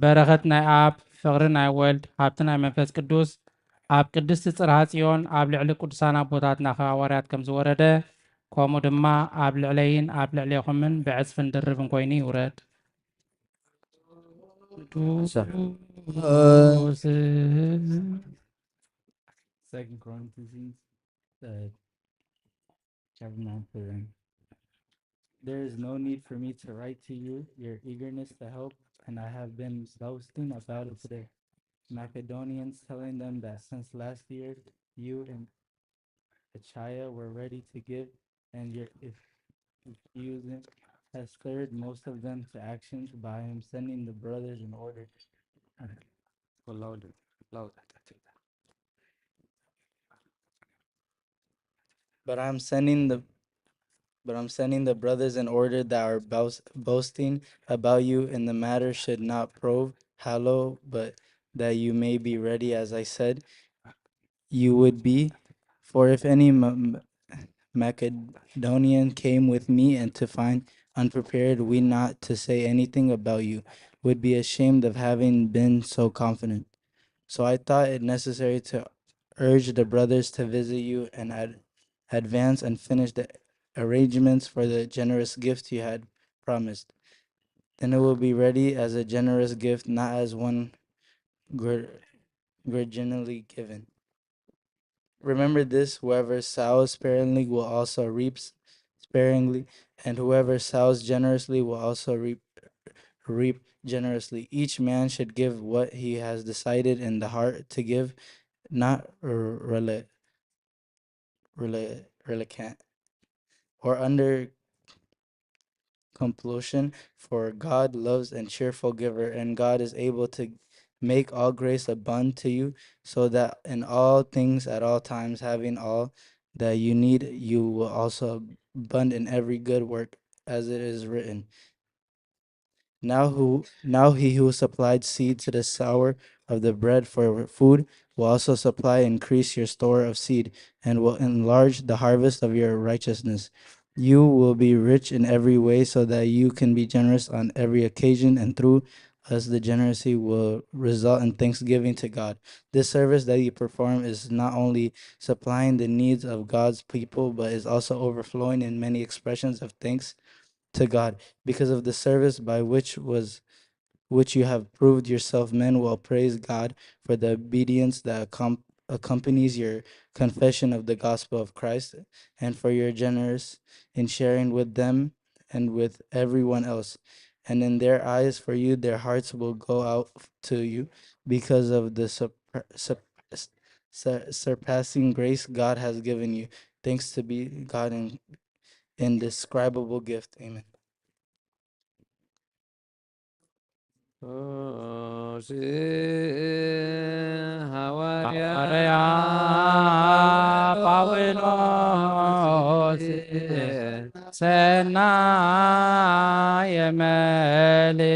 በረኸት ናይ ኣብ፣ ፍቕሪ ናይ ወልድ፣ ሃብቲ ናይ መንፈስ ቅዱስ ኣብ ቅድስቲ ጽርሃ ጽዮን ኣብ ልዕሊ ቅዱሳን ኣቦታትና ሃዋርያት ከም ዝወረደ፣ ከምኡ ድማ ኣብ ልዕለይን ኣብ ልዕሌኹምን ብዕጽፍን ድርብን ኮይኑ ይውረድ። ቅዱስ Second Corinthians uh, chapter nine for them. There is no need for me to write to you your eagerness to help, and I have been boasting about it today. Macedonians, telling them that since last year you and Achaia were ready to give, and your if refusing has stirred most of them to actions by him sending the brothers in order. Go louder, louder. But I'm sending the but I'm sending the brothers in order that are boast, boasting about you in the matter should not prove hollow, but that you may be ready as I said you would be. For if any M- M- Macedonian came with me and to find unprepared, we not to say anything about you, would be ashamed of having been so confident. So I thought it necessary to urge the brothers to visit you and ad- advance and finish the arrangements for the generous gift you had promised. Then it will be ready as a generous gift, not as one gr- grudgingly given. Remember this: whoever sows sparingly will also reap s- sparingly, and whoever sows generously will also reap reap generously. Each man should give what he has decided in the heart to give, not r- rela- rela- reluctant or under compulsion, for God loves a cheerful giver, and God is able to make all grace abound to you, so that in all things at all times, having all that you need, you will also abound in every good work, as it is written. Now who now he who supplied seed to the sower of the bread for food will also supply increase your store of seed and will enlarge the harvest of your righteousness. You will be rich in every way so that you can be generous on every occasion, and through us the generosity will result in thanksgiving to God. This service that you perform is not only supplying the needs of God's people, but is also overflowing in many expressions of thanks to God. Because of the service by which was which you have proved yourself, men will praise God for the obedience that accom- accompanies your confession of the gospel of Christ, and for your generous in sharing with them and with everyone else. and in their eyes for you, their hearts will go out to you because of the surpri- surp- s- sur- surpassing grace God has given you. Thanks to be God in indescribable gift. Amen. ሃዋርያ ጳውሎስ ሰናየ መልእክት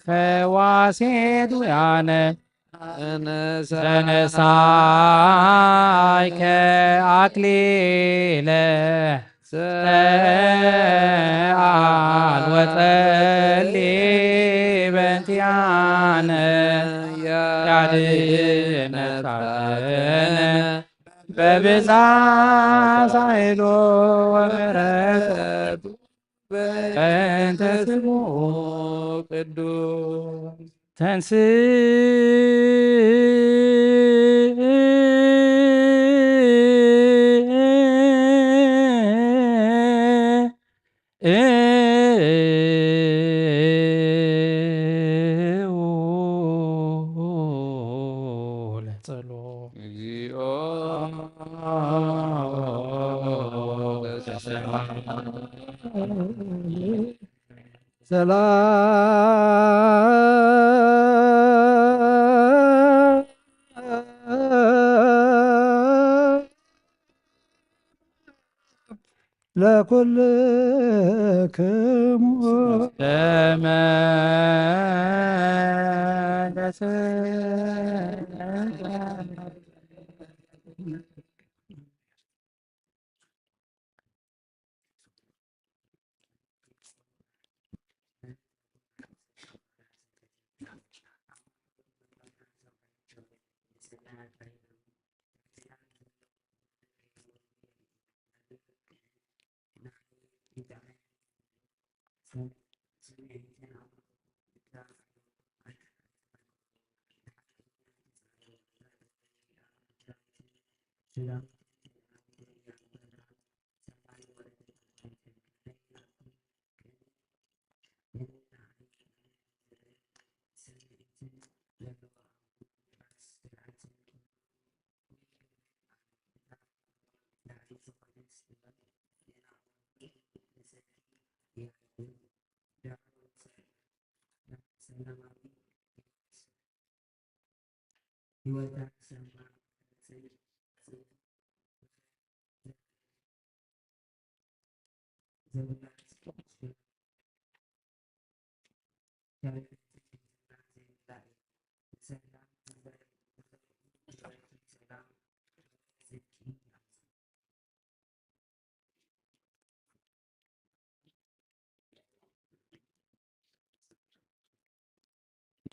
ፈዋሲ ዱያነ ተነሳይከ ኣክሊለ ሰኣል ወጸሊ በንቲያነ ያድነታተነ በብዛ ሳይሎ ወምሕረቱ በእንተ ስሙ ቅዱስ ተንስ ለኩልክሙ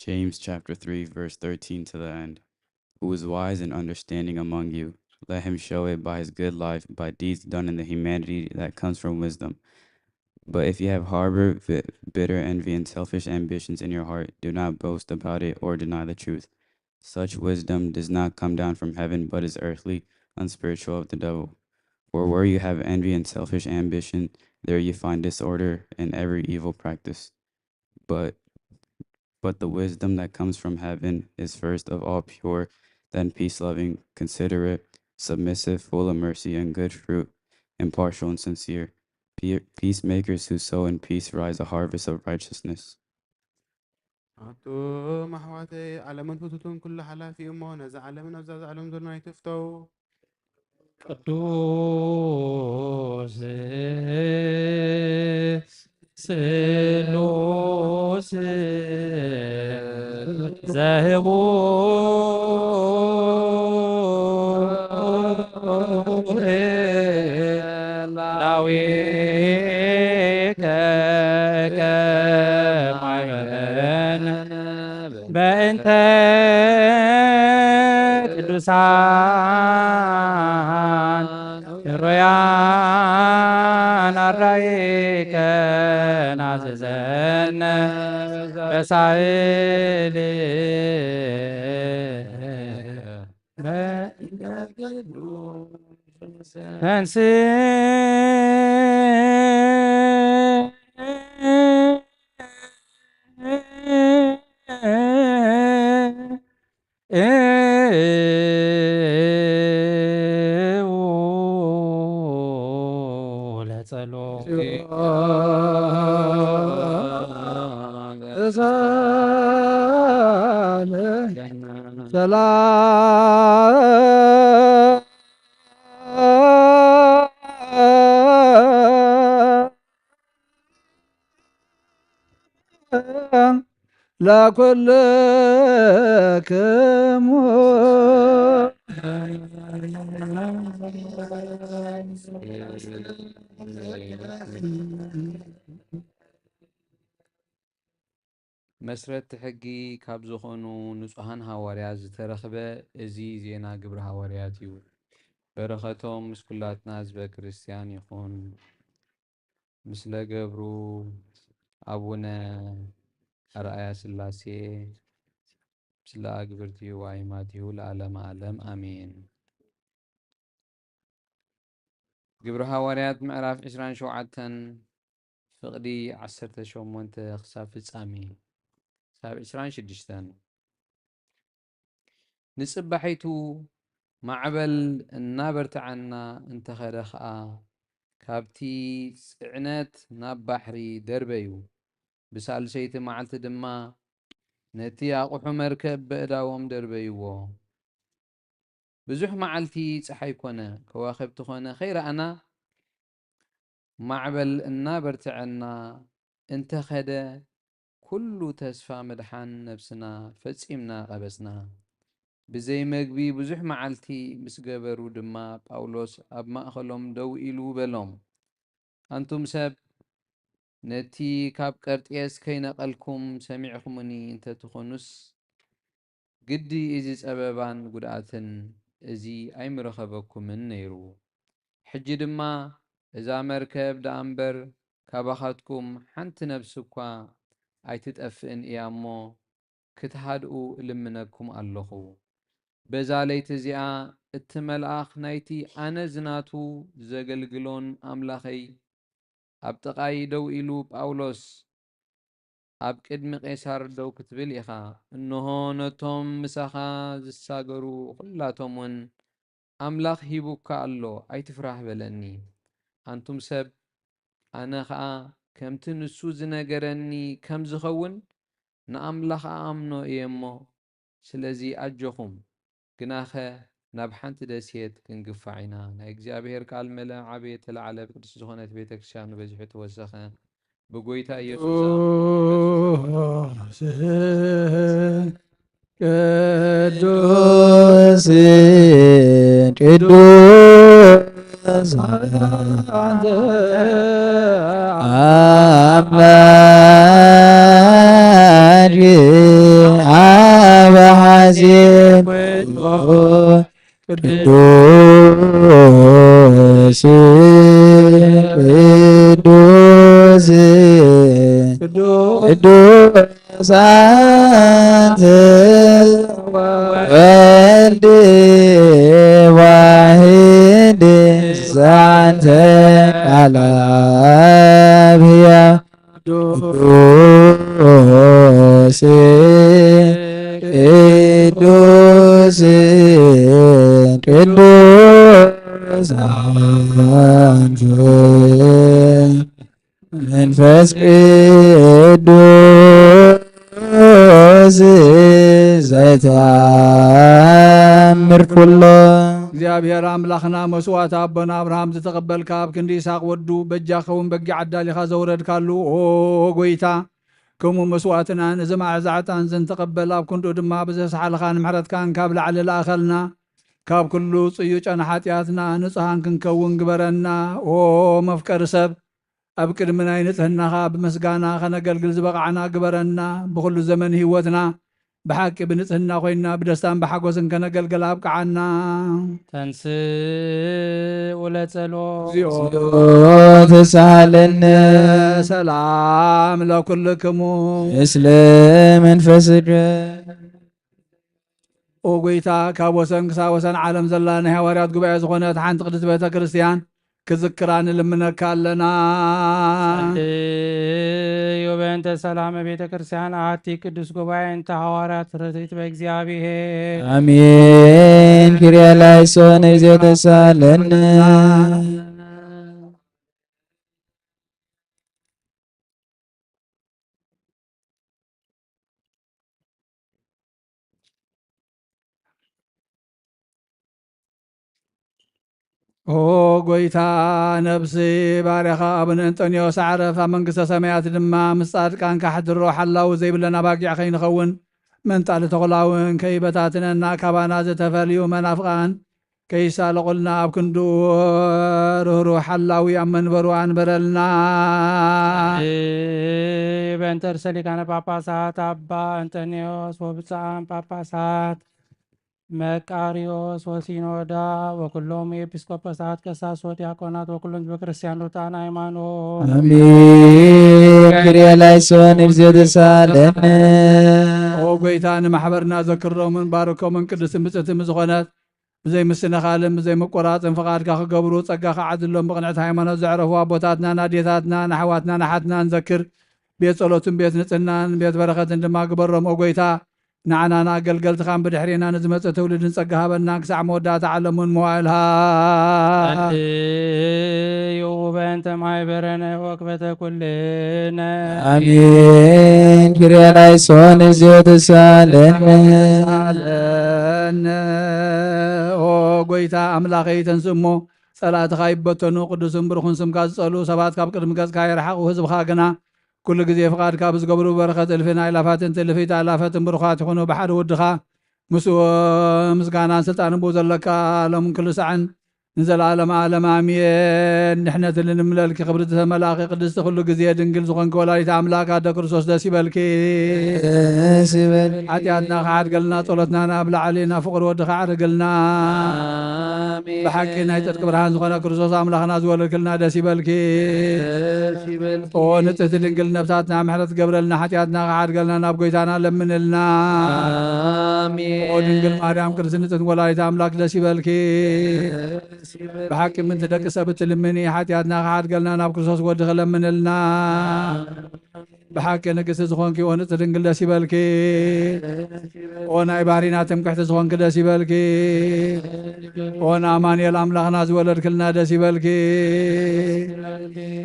James chapter three, verse thirteen to the end. Who is wise and understanding among you? Let him show it by his good life, by deeds done in the humanity that comes from wisdom. But if you have harbored bitter envy and selfish ambitions in your heart, do not boast about it or deny the truth. Such wisdom does not come down from heaven, but is earthly, unspiritual, of the devil. For where you have envy and selfish ambition, there you find disorder and every evil practice. But but the wisdom that comes from heaven is first of all pure, then peace loving, considerate, submissive, full of mercy and good fruit, impartial and sincere. Peacemakers who sow in peace rise a harvest of righteousness. ኣቱም ኣሕዋተይ፣ ዓለምን ፍቱቱን ኩሉ ሓላፊ እዩ እሞ፣ ነዛ ዓለምን ኣብዛ ዓለም ዘሎ ኣይትፍተው። ቅዱስ ስሉስ ዘህቡ ላዊከ ከማይበን በእንተ ቅዱሳን ሮያን ኣራይከ ናዘዘነ በሳይል ተንስ ለጸሎት። ሰላም ለኩልክሙ። መስረቲ ሕጊ ካብ ዝኾኑ ንጹሃን ሃዋርያት ዝተረኽበ እዚ ዜና ግብረ ሃዋርያት እዩ። በረኸቶም ምስ ኩላትና ህዝበ ክርስቲያን ይኹን። ምስለ ገብሩ ኣቡነ ኣርኣያ ስላሴ፣ ምስለ ኣግብርቲሁ ወኣይማቲሁ ለዓለመ ዓለም ኣሜን። ግብረ ሃዋርያት ምዕራፍ ዕስራን ሸውዓተን ፍቕዲ ዓሰርተ ሸሞንተ ክሳብ ፍጻሜ፣ ክሳብ ዕስራን ሽዱሽተን። ንጽባሒቱ ማዕበል እናበርትዓና እንተኸደ ኸኣ፣ ካብቲ ጽዕነት ናብ ባሕሪ ደርበዩ። ብሳልሰይቲ መዓልቲ ድማ ነቲ ኣቑሑ መርከብ በእዳዎም ደርበይዎ። ብዙሕ መዓልቲ ጸሓይ ኮነ፣ ከዋኽብቲ ኮነ ከይረኣና፣ ማዕበል እናበርትዐና እንተኸደ፣ ኩሉ ተስፋ ምድሓን ነብስና ፈጺምና ቀበጽና። ብዘይ መግቢ ብዙሕ መዓልቲ ምስ ገበሩ ድማ፣ ጳውሎስ ኣብ ማእከሎም ደው ኢሉ በሎም፣ ኣንቱም ሰብ፣ ነቲ ካብ ቀርጤስ ከይነቐልኩም ሰሚዕኩምኒ እንተትኾኑስ፣ ግዲ እዚ ጸበባን ጉድኣትን እዚ ኣይምረኸበኩምን ነይሩ። ሕጂ ድማ እዛ መርከብ ደኣ እምበር፣ ካባኻትኩም ሓንቲ ነፍሲ እኳ ኣይትጠፍእን እያ እሞ፣ ክትሃድኡ እልምነኩም ኣለኹ። በዛ ለይቲ እዚኣ እቲ መልኣኽ ናይቲ ኣነ ዝናቱ ዘገልግሎን ኣምላኸይ ኣብ ጥቓይ ደው ኢሉ፣ ጳውሎስ፣ ኣብ ቅድሚ ቄሳር ደው ክትብል ኢኻ። እንሆ፣ ነቶም ምሳኻ ዝሳገሩ ኹላቶም እውን ኣምላኽ ሂቡካ ኣሎ፣ ኣይትፍራህ በለኒ። ኣንቱም ሰብ፣ ኣነ ኸኣ ከምቲ ንሱ ዝነገረኒ ከም ዝኸውን ንኣምላኽ እኣምኖ እየ እሞ፣ ስለዚ ኣጆኹም፣ ግናኸ ናብ ሓንቲ ደሴት ክንግፋዕ ኢና። ናይ እግዚኣብሔር ቃል መለ ዓበየ ተለዓለ፣ ቅድስቲ ዝኾነት ቤተ ክርስቲያኑ በዚሑ ተወሰኸ። ብጎይታ ኢየሱስ ቅዱስ ቅዱስ ኣንተ ኣምላክ ኣብ ሐጺን ቅዱስ ቅዱስ ቅዱስ አንተ ወልድ ዋሕድ አንተ ቃል አብ ሕያው ቅዱስ ቅዱስ ቅዱስ አንተ መንፈስ ቅዱስ ዘይተአምር ኩሎ። እግዚኣብሔር ኣምላኽና መስዋዕቲ ኣቦና ኣብርሃም ዝተቐበልካ፣ ኣብ ክንዲ ይስሐቅ ወዱ በጃ ኸውን በጊዕ ኣዳሊኻ ዘውረድካሉ፣ ኦ ጎይታ፣ ከምኡ መስዋዕትና ነዚ መዓዛ ዕጣን እዚ ንትቐበል፣ ኣብ ክንድኡ ድማ ብዘስሓልኻን ምሕረትካን ካብ ላዕሊ ለኣኸልና። ካብ ኩሉ ጽዩይ ጨና ሓጢኣትና ንጹሃን ክንከውን ግበረና። ኦ መፍቀሪ ሰብ፣ ኣብ ቅድሚ ናይ ንጽህናኻ ብምስጋና ከነገልግል ዝበቓዕና ግበረና። ብኹሉ ዘመን ህይወትና ብሓቂ ብንጽህና ኮይንና ብደስታን ብሓጎስን ከነገልግል ኣብቅዓና። ተንስእ ለጸሎት። እግዚኦ ተሳሃለነ። ሰላም ለኩልክሙ። እስለ መንፈስከ። ኦ ጎይታ፣ ካብ ወሰን ክሳብ ወሰን ዓለም ዘላ ናይ ሃዋርያት ጉባኤ ዝኾነት ሓንቲ ቅድስት ቤተ ክርስቲያን ክዝክራ ንልምነካ ኣለና። ጸልዩ በእንተ ሰላም ቤተ ክርስቲያን አቲ ቅዱስ ጉባኤ እንተ ሐዋርያት ርትዕት በእግዚአብሔር። አሜን። ኪርያ ላይሶን እግዜኦ ተሳለነ። ኦ ጎይታ፣ ነብሲ ባርያኻ ኣቡነ እንጠንዮስ ኣዕረፍ፣ ኣብ መንግስተ ሰማያት ድማ ምስ ጻድቃን ካሕድሮ። ሓላዊ ዘይብለን ኣባጊዕ ከይንኸውን፣ መንጣሊ ተኹላ እውን ከይበታትነና፣ ካባና ዝተፈልዩ መናፍቓን ከይሳለቑልና፣ ኣብ ክንድኡ ርህሩህ ሓላዊ ኣብ መንበሩ ኣንበረልና። በእንተ ርእሰ ሊቃነ ጳጳሳት ኣባ እንጠንዮስ ወብፁዓን ጳጳሳት መቃርዮስ ወሲኖዳ ወኩሎም ኤጲስቆጶሳት፣ ቀሳውስት ወዲያቆናት ወኩሎም ህዝበ ክርስቲያን ርቱዓን ሃይማኖት። አሜን። ክርያ ላይሶን እግዜኦ ተሳለነ። ኦ ጎይታ፣ ንማሕበርና ዘክሮምን ባርኮምን ቅድስትን ብጽእትን ዝኾነት ብዘይ ምስንኻልን ብዘይ ምቁራጽን ፍቓድካ ክገብሩ ጸጋኻ ዓድሎም። ብቕንዕቲ ሃይማኖት ዘዕረፉ ኣቦታትናን ኣዴታትናን ኣሕዋትናን ኣሓትናን ዘክር። ቤት ጸሎትን ቤት ንጽህናን ቤት በረኸትን ድማ ግበሮም። ኦ ጎይታ፣ ንዓናን ኣገልገልትኻን ብድሕሬና ንዝመጽእ ትውልድን ጸጋ ሃበና፣ ክሳዕ መወዳእታ ዓለምን መዋእልሃ። እዩ በእንተ ማሕበረነ ወክበተ ኩልነ። አሜን። ኪርያ ላይሶን እግዜኦ ተሳለነ። ሳለነ። ኦ ጎይታ ኣምላኸይ፣ ተንስ እሞ ጸላእትኻ ይበተኑ፣ ቅዱስን ብሩኽን ስምካ ዝጸልኡ ሰባት ካብ ቅድሚ ገጽካ ይርሓቑ፣ ህዝብኻ ግና ኩሉ ግዜ ፍቓድካ ብዝገብሩ በረኸት እልፍን ኣእላፋትን ትእልፊት ኣእላፋትን ብሩኻት ይኹኑ። ብሓደ ወድኻ ምስኡ ምስጋናን ስልጣንን ብኡ ዘለካ ሎምን ኩሉ ሳዕን ንዘለዓለም ዓለም ኣሜን። ንሕነትን ልንምለልኪ ክብርቲ ተመላእኪ ቅድስቲ ኩሉ ግዜ ድንግል ዝኾንኪ ወላዲት ኣምላክ ኣደ ክርስቶስ ደስ ይበልኪ። ደስ ይበልኪ። ሓጢኣትና ክሓድገልና ጸሎትና ናብ ላዕሊ ናብ ፍቕሪ ወድኻ ኣዕርግልና። ኣሜን። ብሓቂ ናይ ጽድቂ ብርሃን ዝኾነ ክርስቶስ ኣምላኽና ዝወለድክልና ደስ ይበልኪ። ደስ ይበልኪ። ኦ ንጽህቲ ድንግል ነብሳትና ምሕረት ገብረልና፣ ሓጢኣትና ክሓድገልና ናብ ጎይታና ለምንልና። ኣሜን። ኦ ድንግል ማርያም ቅድስቲ ንጽህቲ ወላዲት ኣምላክ ደስ ይበልኪ። ደስ ይበልኪ። ብሓቂ ምንቲ ደቂ ሰብ እትልምኒ፣ ሓጢኣትና ክሓድገልና ናብ ክርስቶስ ወድኺ ለምንልና። ብሓቂ ንግስቲ ዝኾንኪ ኦ ንጽህቲ ድንግል ደስ ይበልኪ። ኦ ናይ ባህሪና ትምክሕቲ ዝኾንኪ ደስ ይበልኪ። ኦ ንኣማኑኤል ኣምላኽና ዝወለድክልና ደስ ይበልኪ።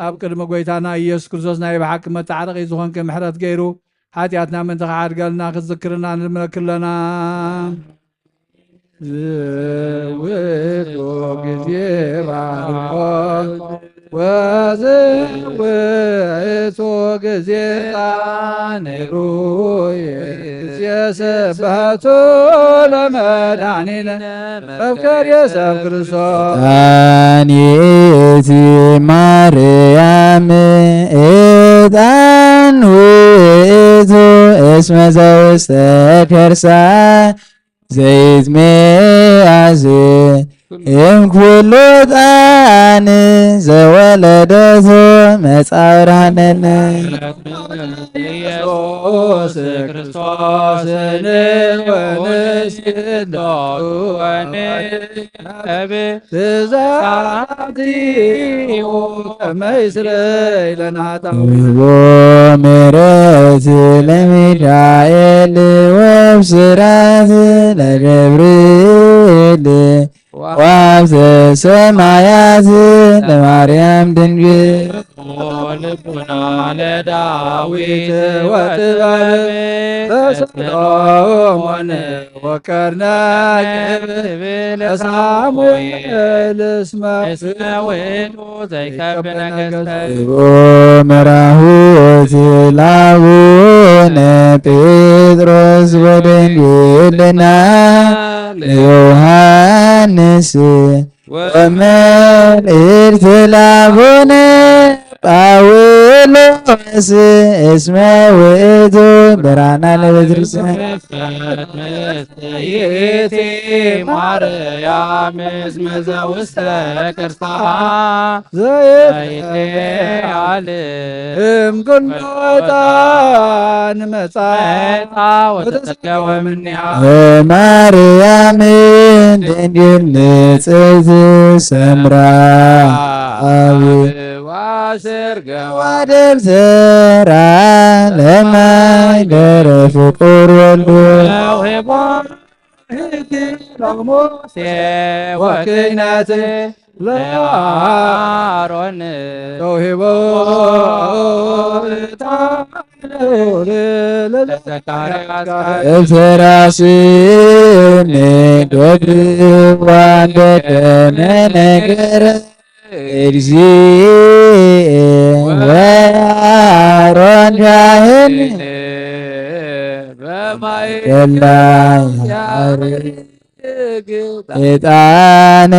ኣብ ቅድሚ ጎይታና ኢየሱስ ክርስቶስ ናይ ብሓቂ መተዓረቒ ዝኾንኪ ምሕረት ገይሩ ሓጢኣትና ምእንቲ ክሓድገልና ክትዝክርና ንልምነኪ ኣለና። ዝውቱ ግዜ ባርኮት ወዝውቱ ግዜ ጣኔሩ የስበቱ ለመድኃኒነ መፍቀር የሰብ ክርስቶስ። ጣኔቲ ማርያም ዕጣን ውእቱ እስመ ዘውስተ ከርሳ ዘይትሜያዝ እምኩሉ ጣን ዘወለደቱ መጻ ብርሃንነ። ኢየሱስ ክርስቶስ ንወንስ ይለወን እብ ትዛቲ ከመ ይስረይ ለነ ኃጣውእ። ወምሕረት ለሚካኤል ወብስራት ለገብርኤል ወሀብተ ሰማያት ለማርያም ድንግል። ልቡና ለዳዊት ወጥበብ በሰሎሞን ወከርነ ክብር ለሳሙኤል እስመ ውእቱ ዘይከብር ነገሥተ። መራሁት ላቡነ ጴጥሮስ ወድንግልና ለዮሐንስ ወመልእክት ላቡነ ጳውሎስ እስመ ውእቱ ብርሃና ለቤተክርስቲያን። ይእቲ ማርያም እስመ ዘውስተ ከርሳ ዘይትያል እምኩሉ ዕጣን መጻ ወተጸገወ እምኔሃ። ማርያም ድንግል ንጽሕት ሰምራ አብ አሰርገዋ ደብተራ ለማይ ደረ ፍቁር ወልዱ ተውሂቦ ሕጊ ለሙሴ ወክህነት ለአሮን ተውሂቦ ለዘካርያስ እብተራስኒ ዶድዋ እንደደመ ነገር እግዚእ ወአሮን ካህን በማይ ገላ ያርግ ዕጣነ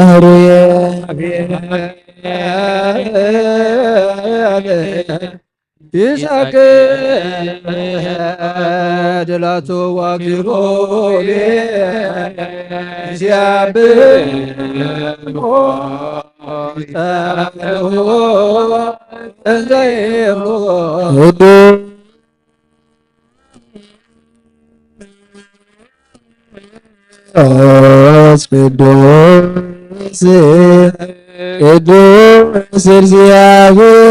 ህሩየ ይስሐቅ ድላቱ ዋጊቦ ሲያብቦ እንዘይብሎ ቅዱስ ቅዱስ ቅዱስ እግዚአብሔር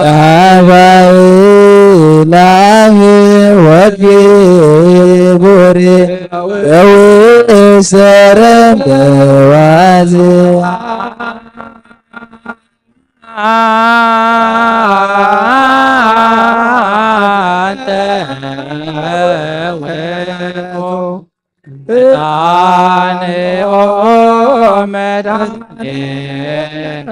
አባይ ላፍ ወግቡር በውሰረን በዋዝ አንተ ውእቱ ዕጣንኦ መድኃኒነ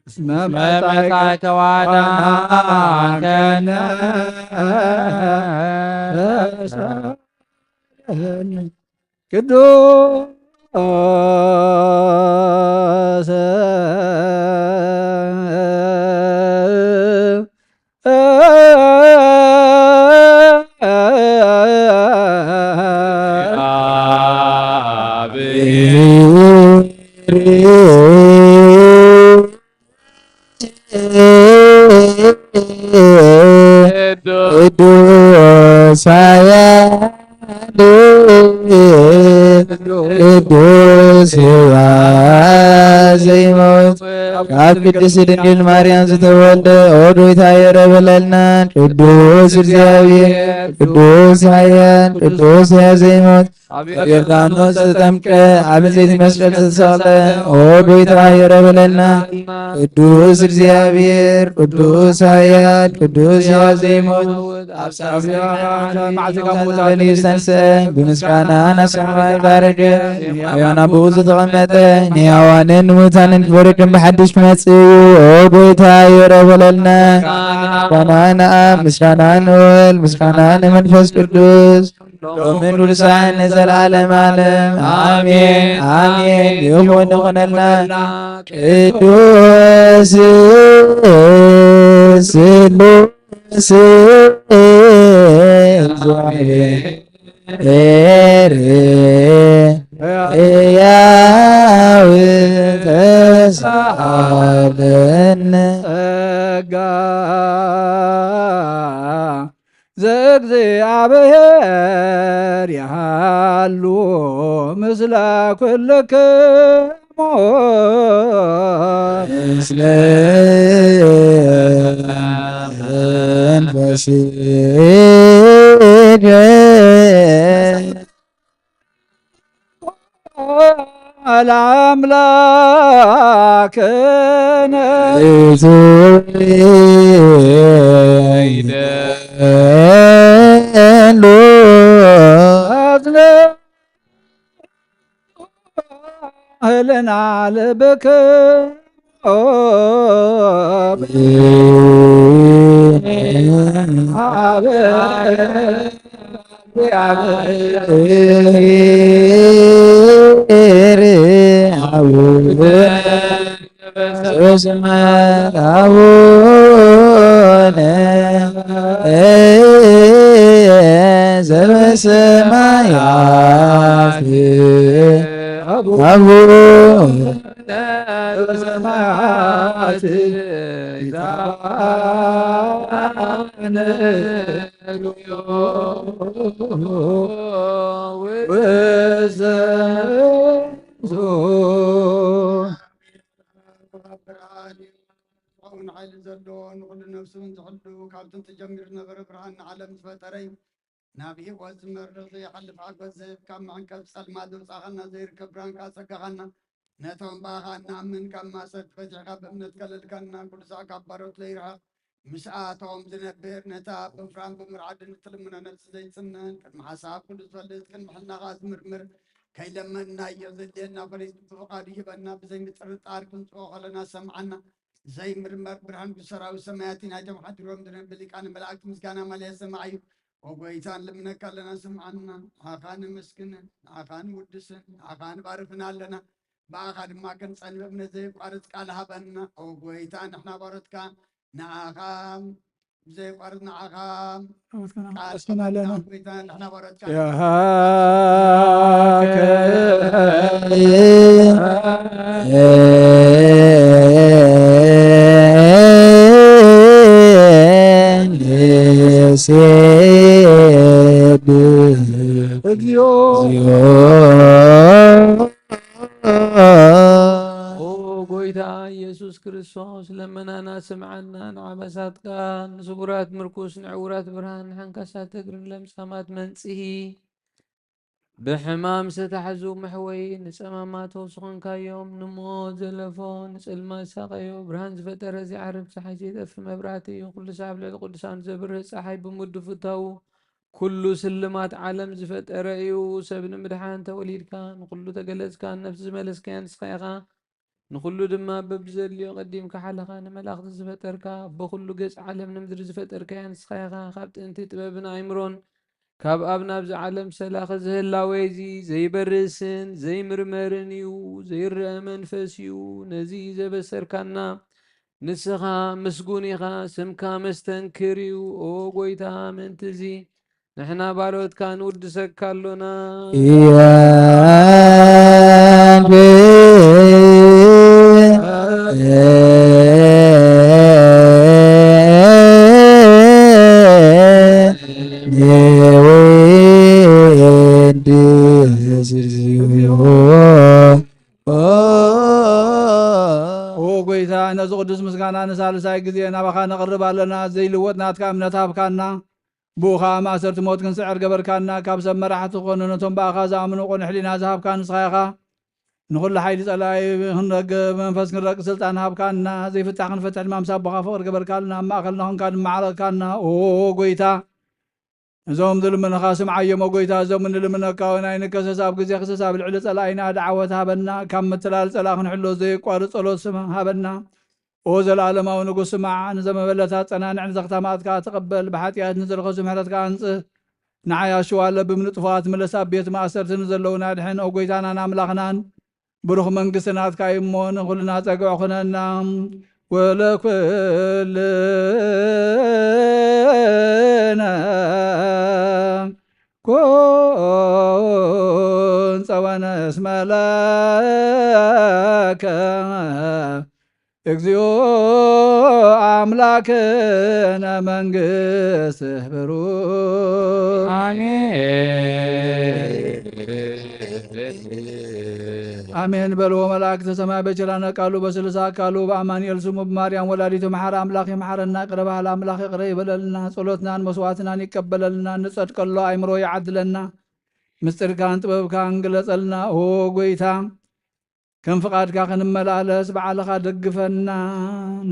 እስመ መጻእከ ወአድኃንከነ። ቅዱስ ቅዱስ ኃያል ቅዱስ ሕያው ዘይሞት ካብ ቅድስት ድንግል ማርያም ዝተወልደ ኦ ጌታ ይቕረ በለልና። ቅዱስ እግዚአብሔር ቅዱስ ኃያል ቅዱስ ሕያው ዘይሞት በዮርዳኖስ ተጠምቀ፣ ኣብ ዘይት መስቀል ተሰቕለ፣ ኦ ጐይታ ይቕረ በለልና። ቅዱስ እግዚኣብሔር፣ ቅዱስ ኃያል፣ ቅዱስ ሕያው ዘይሞት፣ ኣብ ሳልሳይ መዓልቲ ካብ ሙታን ዝተንስአ፣ ብምስጋና ናብ ሰማይ ባረገ፣ ሕያዋን ኣብኡ ዝተቐመጠ፣ ንሕያዋንን ንሙታንን ክፈርድ ብሓድሽ ክመጽእ እዩ። ኦ ጐይታ ይቕረ በለልና። ምስጋና ንኣብ፣ ምስጋና ንወልድ፣ ምስጋና ንመንፈስ ቅዱስ። ሎምን ንዘለዓለም ዓለም ኣሜን፣ ኣሜን። ይኹን ይኹነልና። ቅዱስ ስሉስ እግዚአብሔር ሕያው ተሳሃለነ ጸጋ ዘእግዚኣብሔር ይሃሉ ምስለ ኩልክሙ። ምስለ መንፈስከ ለአምላክነ። ህልና ልብክሙ። በሰማያት አቡነ ዘበሰማያት አቡነ ዘበሰማያት ይትባረክ ስምከ ዞን ብርሃን እዩ። ዝኸውን ሓይሊ ዘለዎ ንኹሉ ነፍሱን ዝሕሉ ካብ ጥንቲ ጀሚሩ ዝነበረ ብርሃን ንዓለም ዝፈጠረ እዩ። ናብ ህይወት ዝመርሕ ዘይሓልፍ ሓጎስ ዝህብ ካብ መዕንቀፍ ጸልማት ዘውጻኻና ዘይርከብ ብርሃንካ ጸጋኻና ነቶም ብኣኻ እናኣምን ካብ ማእሰርቲ ፈቲሕካ ብእምነት ከለልካና ቅዱሳ ካብ ባሮት ዘይርሕቕ ምስኣቶም ዝነብር ነታ ብምፍራን ብምርዓድን እትልምኖ ነብሲ ዘይጽንን ቅድሚ ሓሳብ ኩሉ ዝፈልጥ ቅድሚ ሕልናኻ ዝምርምር ከይለመንናዮ ዘድልየና ፈሊጡ ብፍቓዱ ይህበና ብዘይምጥርጣር ክንጽኦ ከለና ሰምዓና ዘይምርመር ብርሃን ብሰራዊት ሰማያት ናይቶም ሓዲሮም ዝነብር ሊቃነ መላእክት ምስጋና ማልያ ሰማዕ እዩ። ኦ ጎይታ ንልምነካ ኣለና ስምዓና። ንዓኻ ነመስግንን ንዓኻ ንውድስን ንዓኻ ንባርኽን ኣለና። ብኣኻ ድማ ክንጸን ብእምነት ዘይቋርጽ ቃል ሃበና። ኦ ጎይታ ንሕና ባሮትካ ንዓኻ ብዘይቋርጽ ንዓኻ ኣመስግን ኣለና። ጎይታ ንሕና ባሮትካ እግዚኦ ኦ ጎይታ ኢየሱስ ክርስቶስ ለመናና ስምዓና። ንዓበሳትካ ንስቡራት ምርኩስ ንዕውራት ብርሃን ንሓንካሳት እግርን ለምጻማት መንጽሂ ብሕማም ዝተታሕዙ መሕወይ ንጸማማት ተውስኾንካዮም ንሞት ዘለፎ ንጽልማት ሳቐዮ ብርሃን ዝፈጠረ እዚ ዓርብ ጸሓይ ዘይጠፊ መብራህቲ እዩ። ኩሉ ሳብ ልዕሊ ቅዱሳን ዘብርህ ጸሓይ ብምድፍታዉ ኩሉ ስልማት ዓለም ዝፈጠረ እዩ። ሰብ ንምድሓን ተወሊድካ ንኩሉ ተገለጽካ ነፍሲ ዝመለስካያ ንስኻ ኢኻ። ንኹሉ ድማ በብዘድልዮ ቀዲምካ ሓለኻ ንመላእኽቲ ዝፈጠርካ፣ ኣቦ ኹሉ ገጽ ዓለም ንምድሪ ዝፈጠርካያ ንስኻ ኢኻ። ካብ ጥንቲ ጥበብን ኣእምሮን ካብ ኣብ ናብዚ ዓለም ሰላኺ እዚ ህላዌ እዚ ዘይበርስን ዘይምርመርን እዩ፣ ዘይረአ መንፈስ እዩ። ነዚ ዘበሰርካና ንስኻ ምስጉን ኢኻ፣ ስምካ መስተንክር እዩ። ኦ ጎይታ፣ ምእንቲ እዚ ንሕና ባሮትካ ንውድሰካ ኣሎና። ኦ ጎይታ፣ ነዚ ቅዱስ ምስጋና ንሳልሳይ ግዜ ናባኻ ነቕርብ ኣለና። ዘይልወጥ ናትካ እምነት ሃብካና። ብኡ ኸኣ ማእሰርቲ ሞት ክንስዕር ገበርካና። ካብ ሰብ መራሕቲ ክኾኑ ነቶም ብኣኻ ዝኣምኑ ቅኑዕ ሕሊና ዝሃብካ ንስኻ ኢኻ። ንኹሉ ሓይሊ ጸላኢ ክንረግብ መንፈስ ክንረቂ ስልጣን ሃብካና። ዘይፍታሕ ክንፈትሕ ድማ ምስ ኣቦኻ ፍቕሪ ገበርካልና። ኣብ ማእከልና ኾንካ ድማ ዓረቕካና። ኦ ጎይታ፣ እዞም ዝልምንኻ ስምዓዮም። ኦ ጎይታ፣ እዞም እንልምነካ እውን ኣይንከሰስ። ኣብ ግዜ ክሰስ ኣብ ልዕሊ ጸላኢና ደዓወት ሃበና። ካብ ምትላል ጸላኢ ክንሕሎ ዘየቋርጽ ጸሎት ስም ሃበና። ኦ ዘለኣለማዊ ንጉስ ስማዕ፣ ንዘመበለታት ጸናንዕ፣ ንዘኽታማት ከኣ ተቐበል። ብሓጢኣት ንዝረኸሱ ምሕረትካ ኣንጽህ። ንዓይ ኣሽዋ ለብም ንጥፉኣት ምለስ፣ ኣብ ቤት ማእሰርቲ ንዘለዉና ኣድሕን። ኦ ጎይታናን ኣምላኽናን፣ ብሩኽ መንግስቲ ናትካ እዩ እሞ፣ ንኹልና ጸግዒ ኩነና። ወለኩልነ ኩን ጸወነ እስመ ለከ እግዚኦ ኣምላክነ መንግስት ብሩክ። ኣሜን። ኣሜን በልዎ መላእክተ ሰማይ በቸላነ ቃሉ በስልሳ ቃሉ በአማኑኤል ስሙ ብማርያም ወላዲቱ መሓር ኣምላኽ ይምሓረና። ይቕረ በሃል ኣምላኽ ይቕረ ይበለልና። ጸሎትናን መስዋዕትናን ይቀበለልና። ንጸድቀሎ ኣይምሮ ይዓድለና። ምስጢርካን ጥበብካን ግለጸልና ኦ ጎይታ። ከም ፍቓድካ ክንመላለስ ባዕልኻ ደግፈና።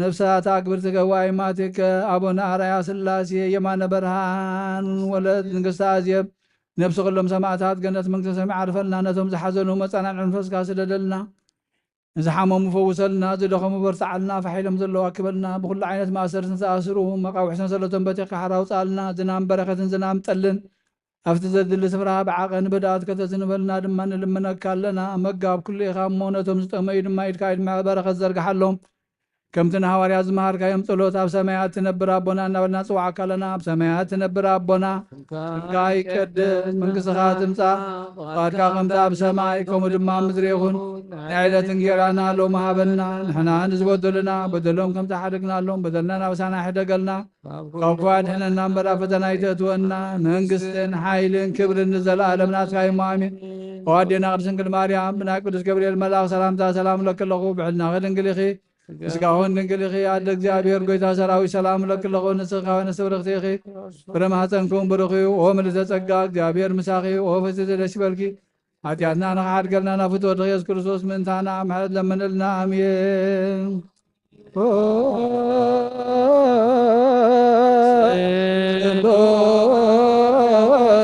ነፍሳት ኣክብርቲ ገዋይ ማቲከ ኣቡነ ኣርኣያ ስላሴ የማነ ብርሃን ወለት ንግስቲ ኣዜብ ነፍሲ ኩሎም ሰማእታት ገነት መንግስተ ሰማይ ዓርፈልና። ነቶም ዝሓዘኑ መጸናንዒ መንፈስካ ስደደልና። ንዝሓመሙ ፈውሰልና፣ ዝደኸሙ በርትዓልና፣ ፋሕ ኢሎም ዘለዉ ኣክበልና። ብኹሉ ዓይነት ማእሰርቲ ንዝኣስሩ መቃውሒ ሰንሰለቶም በቲኽካ ሓራ ኣውጽኣልና። ዝናም በረኸትን ዝናም ጠልን ኣብቲ ዘድሊ ስፍራ ብዓቐን ብህድኣት ከተዝንበልና ድማ ንልምነካ ኣለና። መጋብ ኩሉ ኢኻ እሞ ነቶም ዝጠመዩ ድማ ኢድካ ኢድ በረኸት ዘርግሓሎም። ከምቲ ንሃዋርያት ዝመሃርካዮም ጸሎት ኣብ ሰማያት ትነብር ኣቦና እናበልና ንጽውዓካ ኣለና። ኣብ ሰማያት ትነብር ኣቦና ስምካ ይቀደስ፣ መንግስትኻ ትምጻእ፣ ፍቓድካ ከምቲ ኣብ ሰማይ ከምኡ ድማ ኣብ ምድሪ ይኹን። ናይ ዕለት እንጌራና ሎሚ ሃበና። ንሕና ንዝበደሉና በደሎም ከምቲ ሓደግናሎም በደልና ናብሳና ኣይሕደገልና። ካብ ክፉእ ኣድሕነና እምበር ኣብ ፈተና ኣይተእትወና። መንግስትን ሓይልን ክብርን ንዘለኣለም ናትካ እዩ እሞ ኣሜን። ኦ ኣዴና ቅድስት ድንግል ማርያም፣ ብናይ ቅዱስ ገብርኤል መልኣኽ ሰላምታ ሰላም እለኪ ኣለኹ። ብሕልናኺ ድንግል ኢኺ፣ ስጋውን ድንግል ኢኺ። ኣደ እግዚኣብሔር፣ ጎይታ ሰራዊት፣ ሰላም እለኪ ኣለኹ። ንስኺ ካብ ኣንስቲ ብርኽቲ ኢኺ፣ ፍረ ማህፀንኩም ብሩኽ እዩ። ኦ ምልዕተ ጸጋ፣ እግዚኣብሔር ምሳኺ። ኦ ፍስሕቲ ደስ ይበልኪ፣ ሓጢኣትና ንኽሓድገልና ናብ ፍትወት ኢየሱስ ክርስቶስ ምእንታና ምሕረት ለምንልና። ኣሜን። ኦ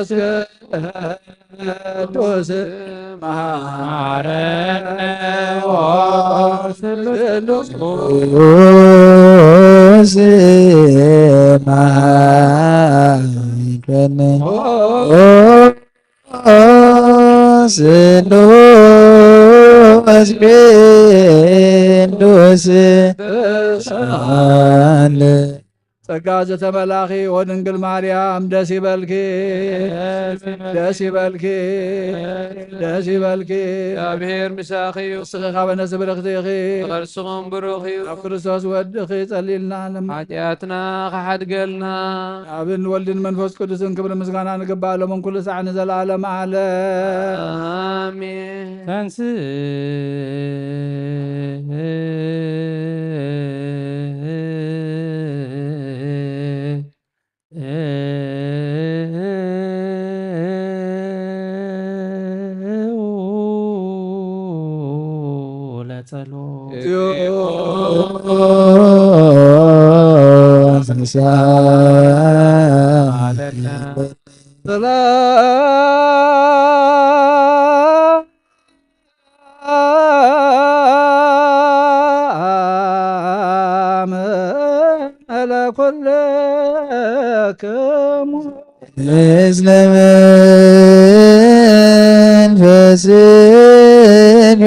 ስሉስ ቅዱስ መሐረነ ኦ ስሉስ ቅዱስ መሐረነ ኦ ስሉስ ቅዱስ ሳለ ጸጋ ዘተመላኺ ኦ ድንግል ማርያም ደስ ይበልኪ፣ ደስ ይበልኪ፣ ደስ ይበልኪ። እግዚኣብሔር ምሳኺ እዩ። ንስኺ ካብ ኣንስቲ ብርኽቲ ኢኺ። ከርስኹም ብሩኽ እዩ። ኣብ ክርስቶስ ወድኺ ጸሊልና ለም ሓጢኣትና ክሓድገልና። ኣብን ወልድን መንፈስ ቅዱስን ክብሪ ምስጋና ንግባእ ሎምን ኩሉ ሳዕ ንዘለዓለም ዓለም። ኣሜን። ተንስ ለጸሎት። ሰላም ለኩልክሙ። ምስለ መንፈስን።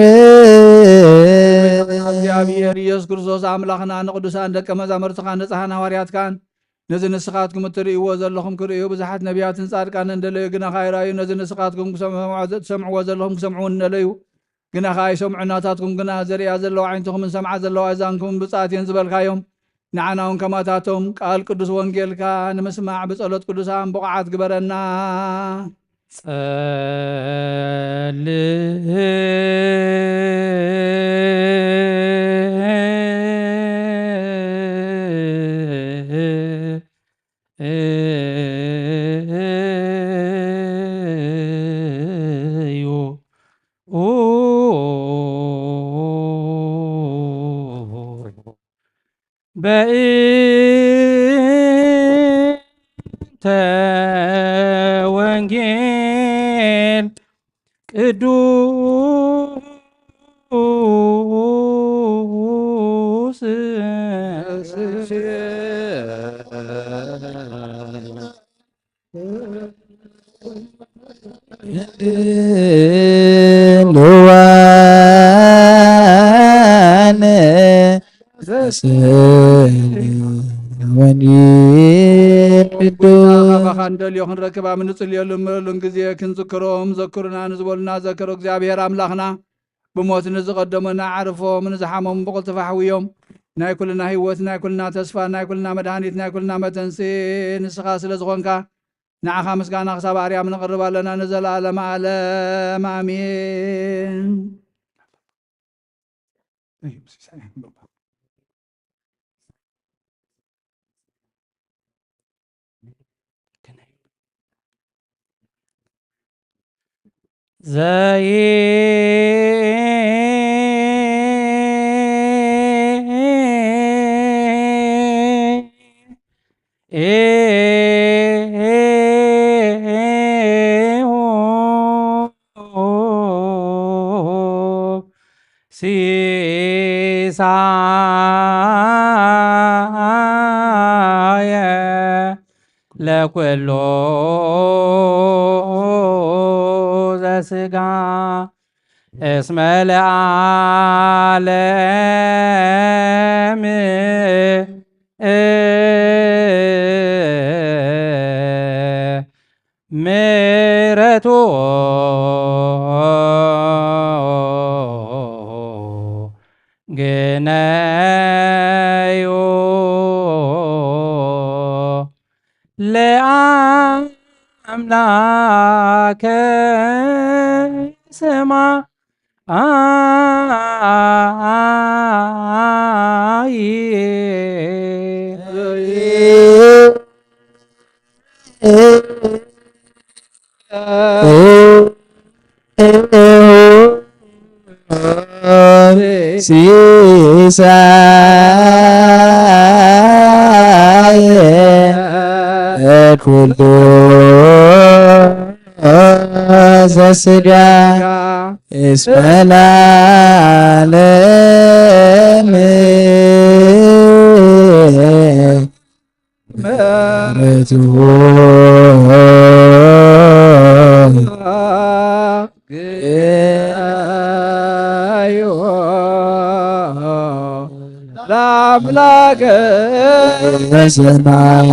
እግዚኣብሔር ኢየሱስ ክርስቶስ ኣምላኽና ንቅዱሳን ደቀ መዛሙርትኻን ንጽሓን ሃዋርያትካን ነዚ ንስኻትኩም እትርእይዎ ዘለኹም ክርእዩ ብዙሓት ነቢያትን ጻድቃንን ደለዩ፣ ግና ከኣ ኣይረኣዩ። ነዚ ንስኻትኩም ክሰምዑ፣ ትሰምዕዎ ዘለኹም ክሰምዑ እውን ደለዩ፣ ግና ከኣ ኣይሰምዑ። ናታትኩም ግና ዘርእያ ዘለዋ ዓይንትኹምን ዝሰምዓ ዘለዋ እዛንኩምን ብጻት እየን ዝበልካዮም። ንዓና እውን ከማታቶም ቃል ቅዱስ ወንጌልካ ንምስማዕ ብጸሎት ቅዱሳን ብቑዓት ግበረና። ጸልእ እዩ። በእንተ ወንጌል ቅዱስ ወንጌል ቅዱስ። ካባኻ ንደልዮ ክንረክብ ኣብ እንጽልየሉ እምበሉን ግዜ ክንዝክሮም ዘክሩና ንዝበሉና ዘክሮ እግዚኣብሔር ኣምላኽና ብሞት ንዝቐደሙና ዓርፎም ንዝሓመሙ ብቕልጥፍ ኣሕውዮም። ናይ ኩልና ህይወት፣ ናይ ኩልና ተስፋ፣ ናይ ኩልና መድሃኒት፣ ናይ ኩልና መተንስኢ ንስኻ ስለ ዝኾንካ ንዓኻ ምስጋና ክሳብ ኣርያም ነቕርብ ኣለና ንዘለኣለመ ዓለም ኣሜን። ዘይ ሲሳየ ለኩሉ ዘስጋ እስመ ለዓለም ምሕረቱ ግነዩ ለአምላከ ሰማይ። ሲሳየ ኩሉ ዘስጋ እስመ ለዓለም ምሕረቱ ግዮ ለአምላክ በሰማይ።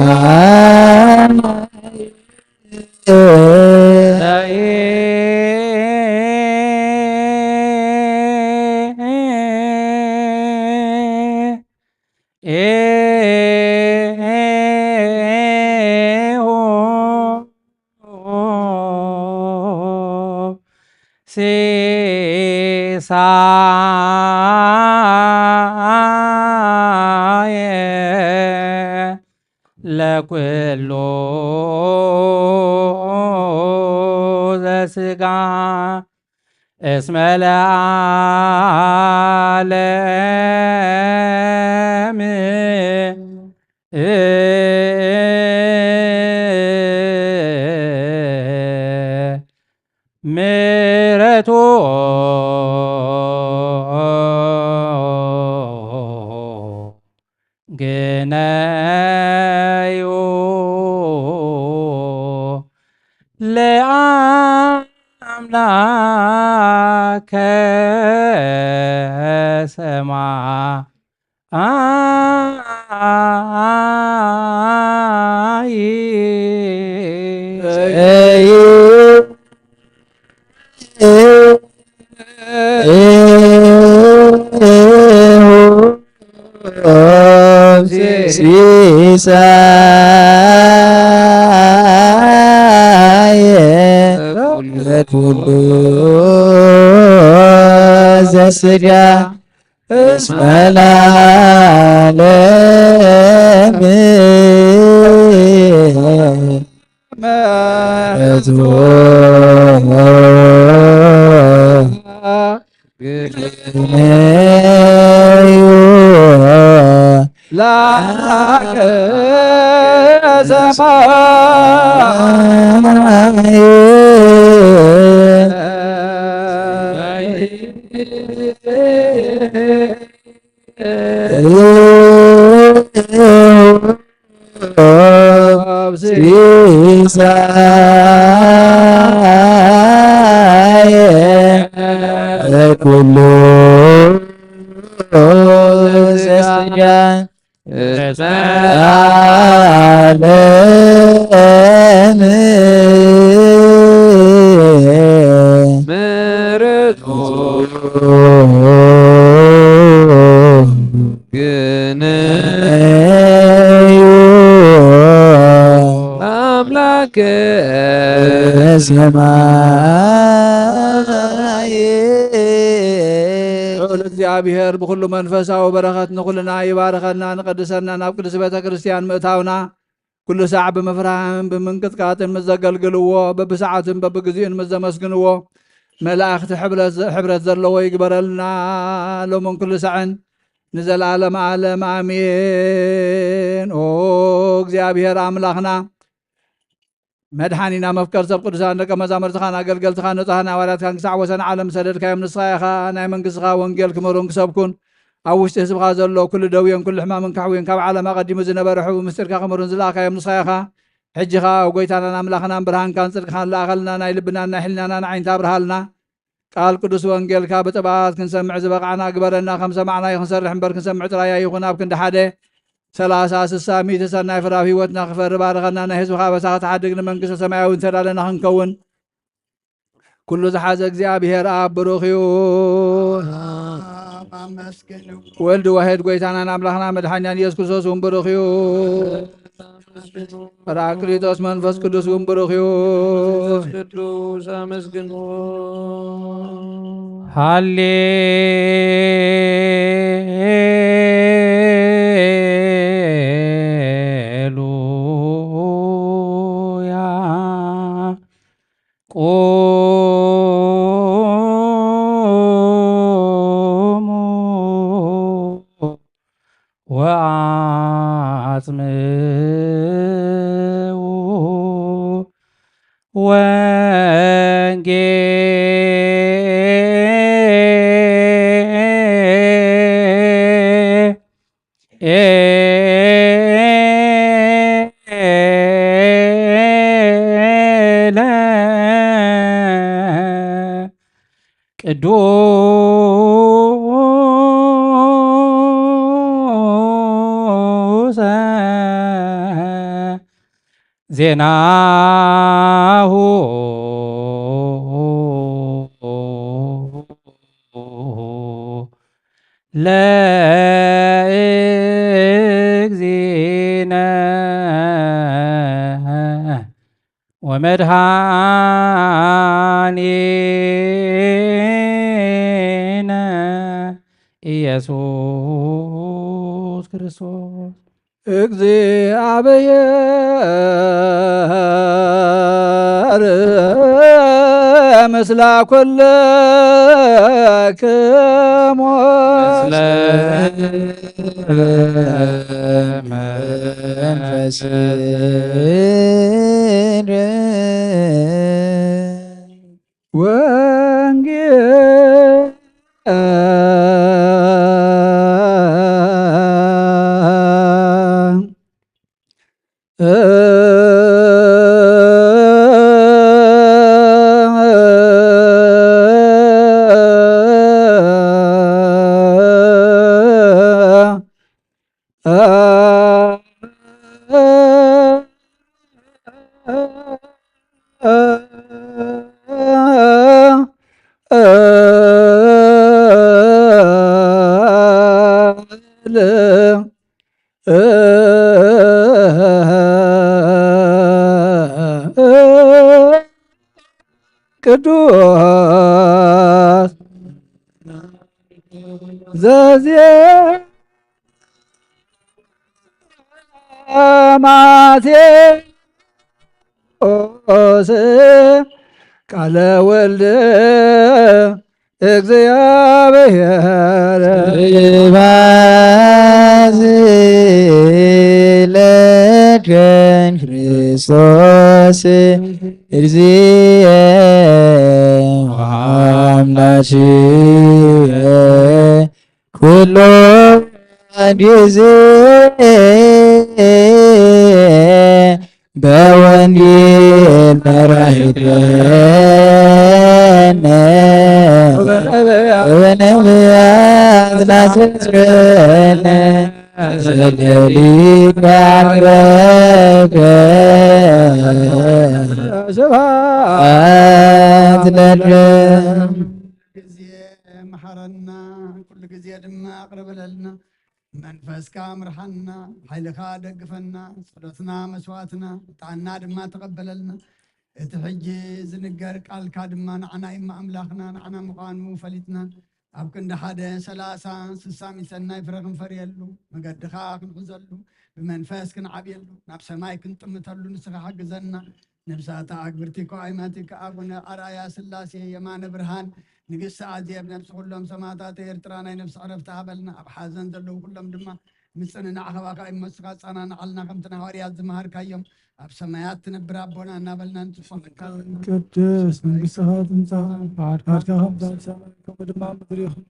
ሲሳየ ለኩሉ ዘስጋ እስመ ለዓለም ምሕረቱ ግነዩ ለአምላከ ሰማይ። ሲሳየ ኩሉ ዘስጋ እስመ ለዓለም ምሕረቱ ግነዩ ለአምላከ ሰማይ። ሲሳየ ኩሉ ዘስጋ እስመ ለዓለም ምሕረቱ ግነዩ ለአምላከ ሰማይ። ልዑል እግዚኣብሔር ብኹሉ መንፈሳዊ በረኸት ንኹልና ይባርኸና፣ ንቀድሰና፣ ናብ ቅድስቲ ቤተ ክርስቲያን ምእታውና፣ ኩሉ ሳዕ ብምፍራህን ብምንቅጥቃጥን ምስ ዘገልግልዎ፣ በብሰዓቱን በብግዜኡን ምስ ዘመስግንዎ፣ መላእኽቲ ሕብረት ዘ-፣ ሕብረት ዘለዎ ይግበረልና፣ ሎምን ኩሉ ሳዕን ንዘለዓለመ ዓለም ኣሜን። ኦ እግዚኣብሔር ኣምላኽና፣ መድሓኒና፣ መፍቀር ሰብ ቅዱሳን ደቀ መዛሙርትኻን ኣገልገልትኻን ንጹሃን ሃዋርያትካን ክሳዕ ወሰን ዓለም ዝሰደድካዮም፣ ንስኻ ኢኻ ናይ መንግስትኻ ወንጌል ክምህሩን ክሰብኩን ኣብ ውሽጢ ህዝብኻ ዘሎ ኩሉ ደውዮን ኩሉ ሕማምን ከሕውዩን፣ ካብ ዓለም ኣቐዲሙ ዝነበረ ሕቡእ ምስጢርካ ክምህሩን ዝለኣኻዮም ንስኻ ኢኻ። ሕጂ ኸኣ ጎይታናን ኣምላኽናን ብርሃንካን ጽድቅኻን ለኣኸልና፣ ናይ ልብናን ናይ ሕሊናናን ዓይንቲ ኣብርሃልና። ቃል ቅዱስ ወንጌልካ ብጥብዓት ክንሰምዕ ዝበቕዓና ግበረና። ከም ሰማዕናዮ ክንሰርሕ እምበር ክንሰምዕ ጥራይ ኣይኹን። ኣብ ክንዲ ሓደ፣ ሰላሳ፣ ስሳ፣ ሚእቲ ሰናይ ፍረ ኣብ ህይወትና ክፈሪ ባርኸና። ናይ ህዝብኻ ኣበሳ ክትሓድግ ንመንግስተ ሰማያዊ ዝተዳለና ክንከውን ኩሉ ዝሓዘ እግዚኣብሔር ኣብ ብሩኽ እዩ። ወልድ ዋሕድ ጎይታናን ኣምላኽና መድሓኒናን ኢየሱስ ክርስቶስ እውን ብሩኽ እዩ። ጳራቅሊጦስ መንፈስ ቅዱስ እውን ብሩኽ እዩ። ቅዱስ ኣመስግንዎ። ሃሌሉያ። ቁሙ ወአጽምዑ ወንጌለ ቅዱሰ ዜናሁ ለእግዚእነ ወመድኃኒነ ኢየሱስ ክርስቶስ። እግዚአብሔር ምስላ ኩልክሙ። ምስለ መንፈስነ። ወንጌል ቅዱስ ዘዜማቴዎስ ቃለ ወልድ እግዚአብሔር። ስብሐት ለከ ክርስቶስ እግዚእ ወአምላክየ ኩሎ ጊዜ በወንጌል መራሂትነ ወበነቢያት ናስረነ ዘለሊት ያዕረገ ስብሐት ለነ። ጊዜ መሐረና፣ ኩሉ ጊዜ ድማ ኣቕርበለልና። መንፈስካ ምርሓና፣ ሓይልኻ ደግፈና፣ ጸሎትና መስዋዕትና፣ ዕጣንና ድማ ተቐበለልና። እቲ ሕጂ ዝንገር ቃልካ ድማ ንዓና እሞ ኣምላኽና፣ ንዓና ምዃኑ ፈሊጥና፣ ኣብ ክንዲ ሓደ ሰላሳ ስሳ ሚሰናይ ፍረ ክንፈርየሉ፣ መገድኻ ክንሕዘሉ፣ ብመንፈስ ክንዓብየሉ፣ ናብ ሰማይ ክንጥምተሉ ንስኻ ሓግዘና። ነብሳታ ኣግብርቲ ከዋይማቲካ ኣቡነ ኣርኣያ ስላሴ የማነ ብርሃን ንግስቲ ኣዜብ ነብሲ ኩሎም ሰማዕታት ኤርትራ ናይ ነብሲ ዕረፍቲ ሃበልና። ኣብ ሓዘን ዘለዉ ኩሎም ድማ ምጽንናዕ ካባኻ እዩ እሞ ንስኻ ኣጸናንዓልና ከምቲ ንሃዋርያት ዝመሃርካዮም ኣብ ሰማያት ትነብር ኣቦና እናበልና ንጽውዓካ። ቅድስት መንግስትኻ ትምጻእ፣ ፍቃድካ ከምቲ ኣብ ሰማይ ከምኡ ድማ ኣብ ምድሪ ይኹን።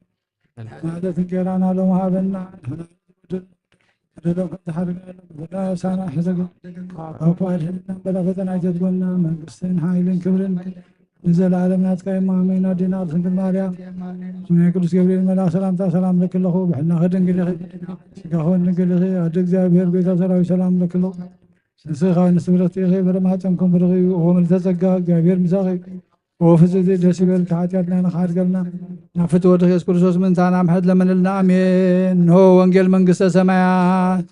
ማለት እንጌራና ሎም ሃበና ንሕና ንበድል በደሎም ከምዝሓርገና ንበደልና ነብሳና ሕዘግ ካብ ክፉ ኣድሕነና እምበላ ፈተና ኣይተድጎና። መንግስትን ሓይልን ክብርን ንዘለዓለም ናትካ እዩ። ኣሜን። ኣዴና ቅድስት ድንግል ማርያም ናይ ቅዱስ ገብርኤል መልኣክ ሰላምታ ሰላም ለኪ ኣለኹ። ብሕልናኺ ድንግል ኢኺ፣ ስጋኺ እውን ድንግል ኢኺ። ኣደ እግዚኣብሔር ጎይታ ሰራዊት ሰላም ለኪ ኣለኹ። ንስኻ ንስብረት ኢኺ፣ ፍረ ማሕፀንኩም ብሩኽ እዩ። ኦ ምልዕተ ጸጋ እግዚኣብሔር ምሳኺ፣ ኦ ፍጽምቲ ደስ ይበልኪ፣ ሓጢኣትና ንኽሓድገልና ናብ ፍትወ ወድኺ የሱስ ክርስቶስ ምእንታና ምሕረት ለምንልና። ኣሜን። እንሆ ወንጌል መንግስተ ሰማያት።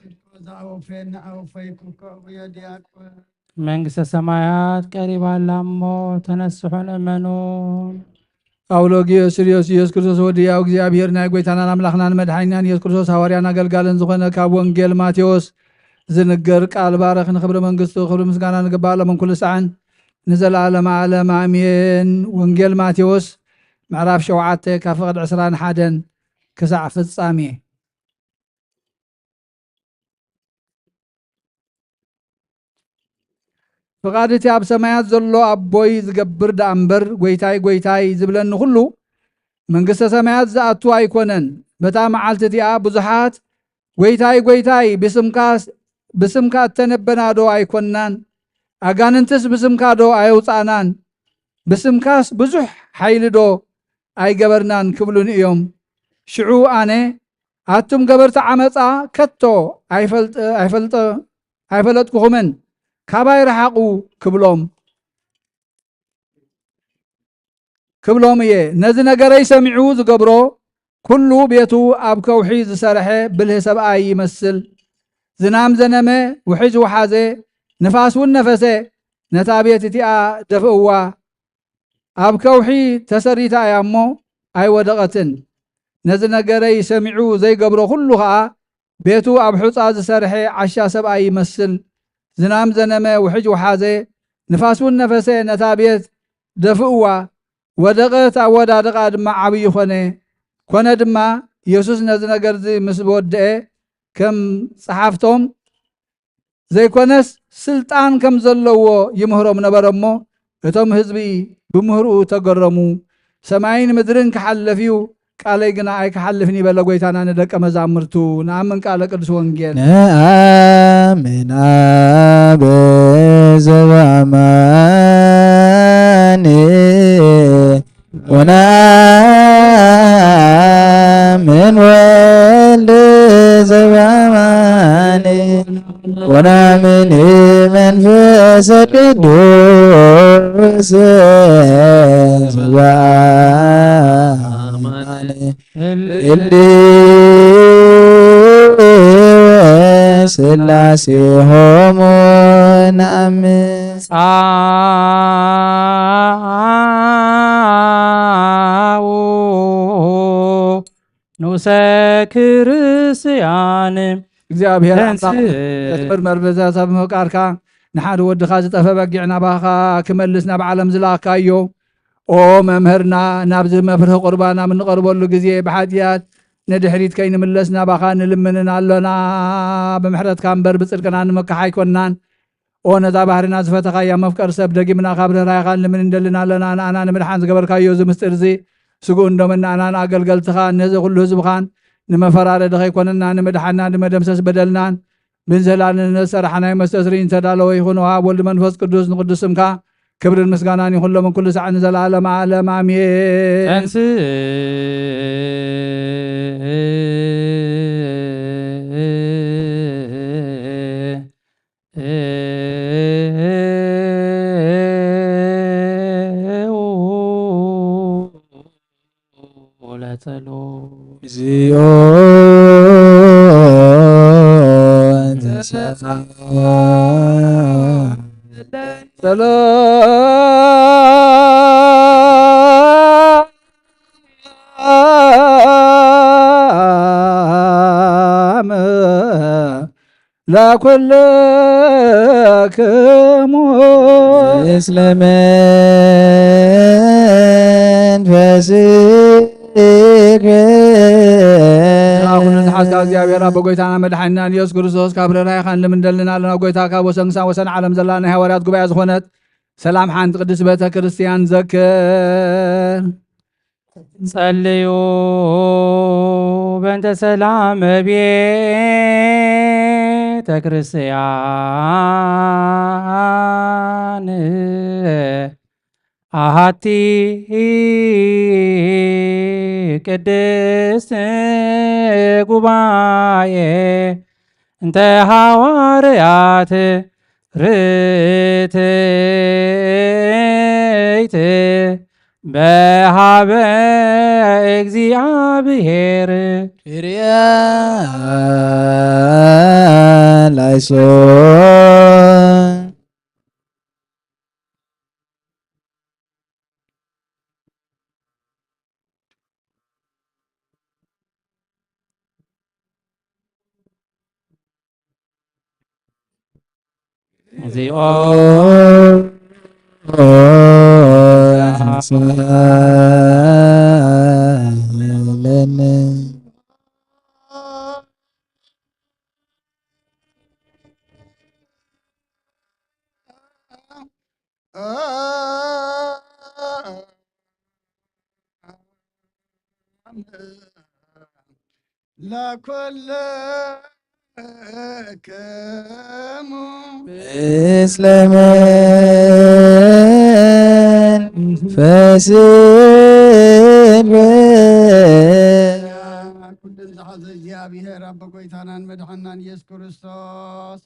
ኣውፌና ኣውፈይኩ ከእቡየ ዲያቆን። መንግስተ ሰማያት ቀሪባ ኣላ እሞ ተነስሑን እመኑን። ኣውሎጊዮስ ስርዮስ ኢየሱስ ክርስቶስ ወዲ ያው እግዚኣብሔር ናይ ጎይታናን ኣምላኽናን መድሓኒናን ኢየሱስ ክርስቶስ ሃዋርያን ኣገልጋልን ዝኾነ ካብ ወንጌል ማቴዎስ ዝንገር ቃል ባረኽ። ንኽብሪ መንግስቱ ክብሪ ምስጋና ንግባእ ሎምን ኩሉ ሳዕን ንዘለዓለመ ዓለም ኣሜን። ወንጌል ማቴዎስ ምዕራፍ ሸውዓተ ካብ ፍቕድ ዕስራን ሓደን ክሳዕ ፍጻሜ። ፍቓድ እቲ ኣብ ሰማያት ዘሎ ኣቦይ ዝገብር ደኣ እምበር፣ ጎይታይ፣ ጎይታይ ዝብለኒ ኩሉ መንግስተ ሰማያት ዝኣቱ ኣይኮነን። በታ መዓልቲ እቲኣ ብዙሓት፣ ጎይታይ፣ ጎይታይ፣ ብስምካስ፣ ብስምካ እተነበና ዶ ኣይኮንናን? ኣጋንንትስ ብስምካ ዶ ኣየውጻእናን? ብስምካስ ብዙሕ ሓይሊ ዶ ኣይገበርናን? ክብሉኒ እዮም። ሽዑ ኣነ፣ ኣቱም ገበርቲ ዓመጻ ከቶ ኣይፈልጥ-፣ ኣይፈልጥ-፣ ኣይፈለጥኩኹምን፣ ካባይ ረሓቑ ክብሎም፣ ክብሎም እየ። ነዚ ነገረይ ሰሚዑ ዝገብሮ ኩሉ ቤቱ ኣብ ከውሒ ዝሰርሐ ብልህ ሰብኣይ ይመስል። ዝናም ዘነመ፣ ውሕጅ ወሓዘ፣ ንፋስ እውን ነፈሰ፣ ነታ ቤት እቲኣ ደፍእዋ። ኣብ ከውሒ ተሰሪታ እያ እሞ ኣይወደቐትን። ነዚ ነገረይ ሰሚዑ ዘይገብሮ ኩሉ ኸኣ ቤቱ ኣብ ሑጻ ዝሰርሐ ዓሻ ሰብኣይ ይመስል። ዝናም ዘነመ፣ ውሕጅ ወሓዘ፣ ንፋስ እውን ነፈሰ፣ ነታ ቤት ደፍእዋ። ወደቐት፣ ኣወዳድቓ ድማ ዓብዪ ኾነ። ኮነ ድማ፣ የሱስ ነዚ ነገርዚ ምስ ወድአ፣ ከም ጸሓፍቶም ዘይኮነስ ስልጣን ከም ዘለዎ ይምህሮም ነበረ እሞ፣ እቶም ህዝቢ ብምህርኡ ተገረሙ። ሰማይን ምድርን ክሓልፍ እዩ፣ ቃለይ ግና ኣይክሓልፍን እዩ በለ ጎይታና ንደቀ መዛሙርቱ። ንኣምን ቃለ ቅዱስ ወንጌል። ነአምን ኣብ ዘበአማን ወነአምን ወልድ ዘበአማን ወነአምን መንፈስ ቅዱስ ዘበአማን እሊ ስላሴሆሙ ነአምን። ጻው ንኡሰ ክርስቲያን እግዚኣብሔር ተንስ- ኣምላኽ፣ ተስፍር መርበዛ ሰብ ምፍቃርካ ንሓደ ወድኻ ዝጠፈ በጊዕ ናባኻ ክመልስ ናብ ዓለም ዝላእካዮ። ኦ መምህርና፣ ናብዚ መፍርሂ ቁርባን ኣብ እንቐርበሉ ግዜ ብሓጢኣት ንድሕሪት ከይንምለስ ናባኻ ንልምንን ኣሎና። ብምሕረትካ እምበር ብጽድቅና ንምካሕ ኣይኮንናን። ኦ ነዛ ባህርና ዝፈተኻያ መፍቀር ሰብ፣ ደጊምና ካብ ርህራሄኻ ንልምን እንደልን ኣለና። ንኣና ንምድሓን ዝገበርካዮ እዚ ምስጢር እዚ ስግኡን ደምን ንኣና ንኣገልገልትኻ ነዚ ኩሉ ህዝብኻን ንመፈራረዲ ከይኮነና ንምድሓንና ንመደምሰስ በደልናን ብንዝህላል ንዝሰራሕናዮ መስተስርይ ዝተዳለወ ይኹን። ኦ ኣብ ወልድ መንፈስ ቅዱስ ንቅዱስ ስምካ ክብርን ምስጋናን ይኹን ሎምን ኩሉ ሳዕ ንዘለዓለመ ዓለም ኣሜን። ተንስእ ለጸሎት። እግዚኦ ተሰብሐ። ሰላም ለኩልክሙ። ምስለ መንፈስከ። ኩሉ ዝሓዝካ እግዚኣብሔር ኣቦ ጎይታና መድሓኒና ኢየሱስ ክርስቶስ ካብ ርህራሄኻ ንልምን እንደልን ኣለና። ጎይታ ካብ ወሰን ክሳብ ወሰን ዓለም ዘላ ናይ ሃዋርያት ጉባኤ ዝኾነት ሰላም ሓንቲ ቅድስት ቤተ ክርስቲያን ዘክር። ጸልዩ በእንተ ሰላም ቤተ ክርስቲያን ኣሃቲ ቅድስት ጉባኤ እንተ ሃዋርያት ርትዕት በሃበ እግዚኣብሔር። ኪርያ ላይሶ እዚኦ ለነ ለኩልክሙ ምስለ መንፈስን ኩልን ዝሓዘ እግዚኣብሔር ኣቦ ጎይታናን መድሓናን ኢየሱስ ክርስቶስ፣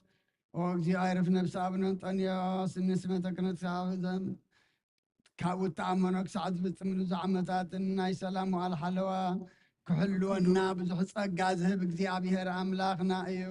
ኦ እግዚኦ፣ ኣይርፍ ነፍሲ ኣቡነ እንጠንዮስ፣ ንስመተ ክህነትካ ዘም-፣ ካብኡ እተኣመኖ ክሳዕ ዝፍጽምሉ ዝዓመታትን ናይ ሰላም መዋል ሓለዋ ክሕልወና ብዙሕ ጸጋ ዝህብ እግዚኣብሔር ኣምላኽና እዩ።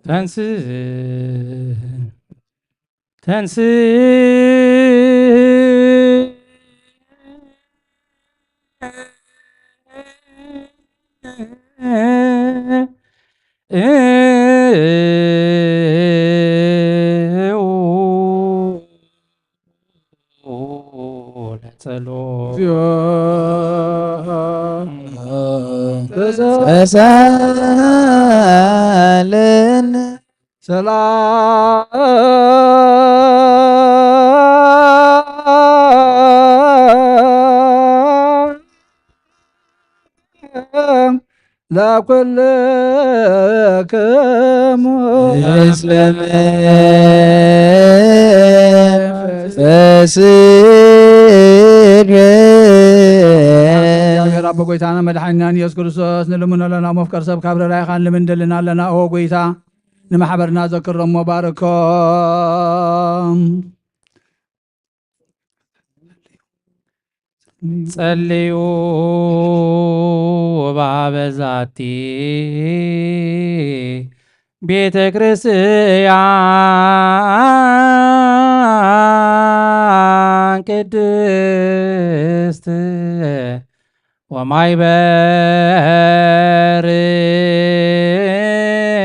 ተንስእ ተንስእ ለጸሎት። እግዚኦ ተሳለን ሰላም ለኩልክሙ ምስለ መንፈስከ። እግዚኣብሔር ኣቦ ጎይታና መድሓኒናን ኢየሱስ ክርስቶስ ንልምኖ ኣለና፣ መፍቀር ሰብ ካብ ርህራሄኻ ንልምን ደልና ኣለና። ኦ ጎይታ ንማሕበርና ዘክሮሞ ባርኮም። ጸልዩ በበዛቲ ቤተ ክርስቲያን ቅድስት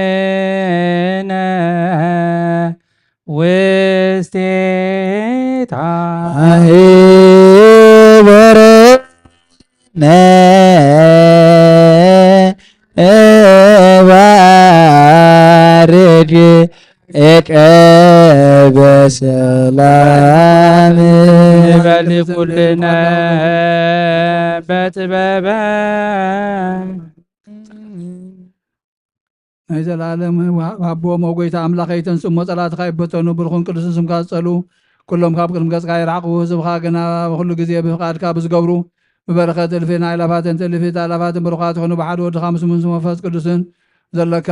ወማይበርነ ውስቴታ። ማህበርነ ባርክ እቀ በሰላም። ንበል ኩልነ በጥበበ። ናይ ዘላለም ሃቦም፣ ኦ ጎይታ ኣምላኸይ፣ ተንስእ እሞ ጸላእትኻ ይበተኑ፣ ብሩኽን ቅዱስን ስምካ ዝጸልኡ ኩሎም ካብ ቅድሚ ገጽካ ይርሓቑ። ህዝብኻ ግና ብኹሉ ግዜ ብፍቓድካ ብዝገብሩ ብበረኸት እልፊ ኣእላፋትን ትእልፊት ኣእላፋትን ብሩኻት ይኹኑ ብሓደ ወድኻ ምስ መንሱ መንፈስ ቅዱስን ዘለካ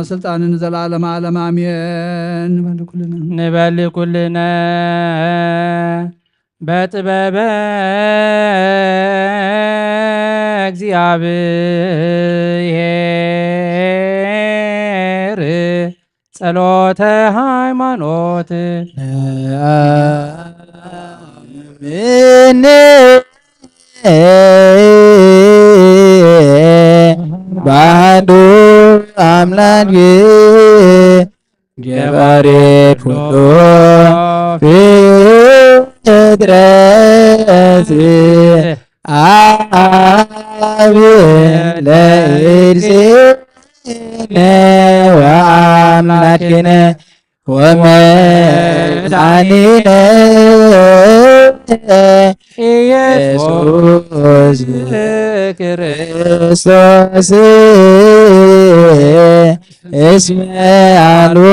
ስልጣንን ንዘለዓለመ ዓለም ኣሜን። ንበል ኩልና። ንበል ኩልና። በጥበበ እግዚኣብሔር ጸሎተ ሃይማኖት። ነአምን በአሐዱ አምላክ ገባሬ ኩሉ ፍጥረት አብ ለእግዚእነ ወአምላክነ ወመድኃኒነ ኢየሱስ ኢየሱስ ክርስቶስ እስመ አልቦ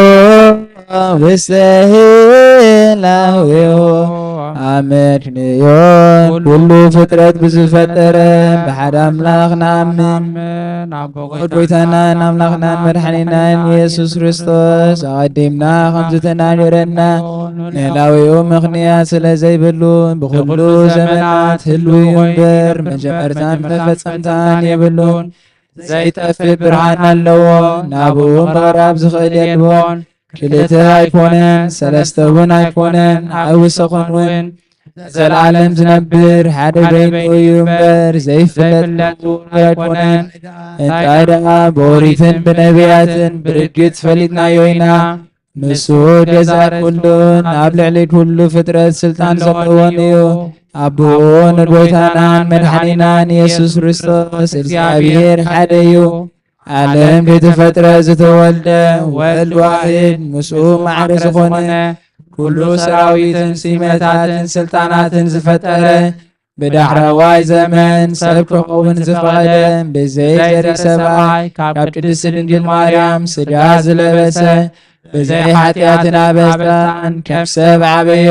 ውስተ ህላዌሁ አመክንዮ። ኩሉ ፍጥረት ብዝፈጠረ ብሓደ ኣምላኽ ንኣምን። ኣብ ጎይታናን ኣምላኽናን መድሓኒናን ኢየሱስ ክርስቶስ ኣቐዲምና ከም ዝተናገረና ንህላዌኡ ምኽንያት ስለ ዘይብሉ ብኹሉ ዘመናት ህልው እዩ እምበር መጀመርታን መፈጸምታን የብሉን። ዘይጠፍእ ብርሃን ኣለዎ። ናብኡ ምቕራብ ዝኽእል የልቦን። ክልተ ኣይኮነን፣ ሰለስተ እውን ኣይኮነን፣ ኣይወሰኹን እውን። ንዘለዓለም ዝነብር ሓደ በይኑ እዩ እምበር ዘይፍለጥ ፍጡር ኣይኮነን። እንታይ ደኣ ብኦሪትን ብነቢያትን ብርግጽ ፈሊጥናዮ ኢና። ንሱ ገዛእ ኩሉን ኣብ ልዕሊ ኩሉ ፍጥረት ስልጣን ዘለዎን እዩ። ኣቦኡ ንጎይታናን መድሓኒናን ኢየሱስ ክርስቶስ እግዚኣብሔር ሓደ እዩ። ዓለም ከይተፈጥረ ዝተወልደ ወልድ ዋሕድ ምስኡ ማዕረ ዝኾነ ኩሉ ሰራዊትን ስይመታትን ስልጣናትን ዝፈጠረ ብዳሕረዋይ ዘመን ሰብ ክኸውን ዝፈቐደ ብዘይ ዘርኢ ሰብኣይ ካብ ቅድስቲ ድንግል ማርያም ስጋ ዝለበሰ ብዘይ ሓጢኣትን ኣበሳን ከም ሰብ ዓበየ።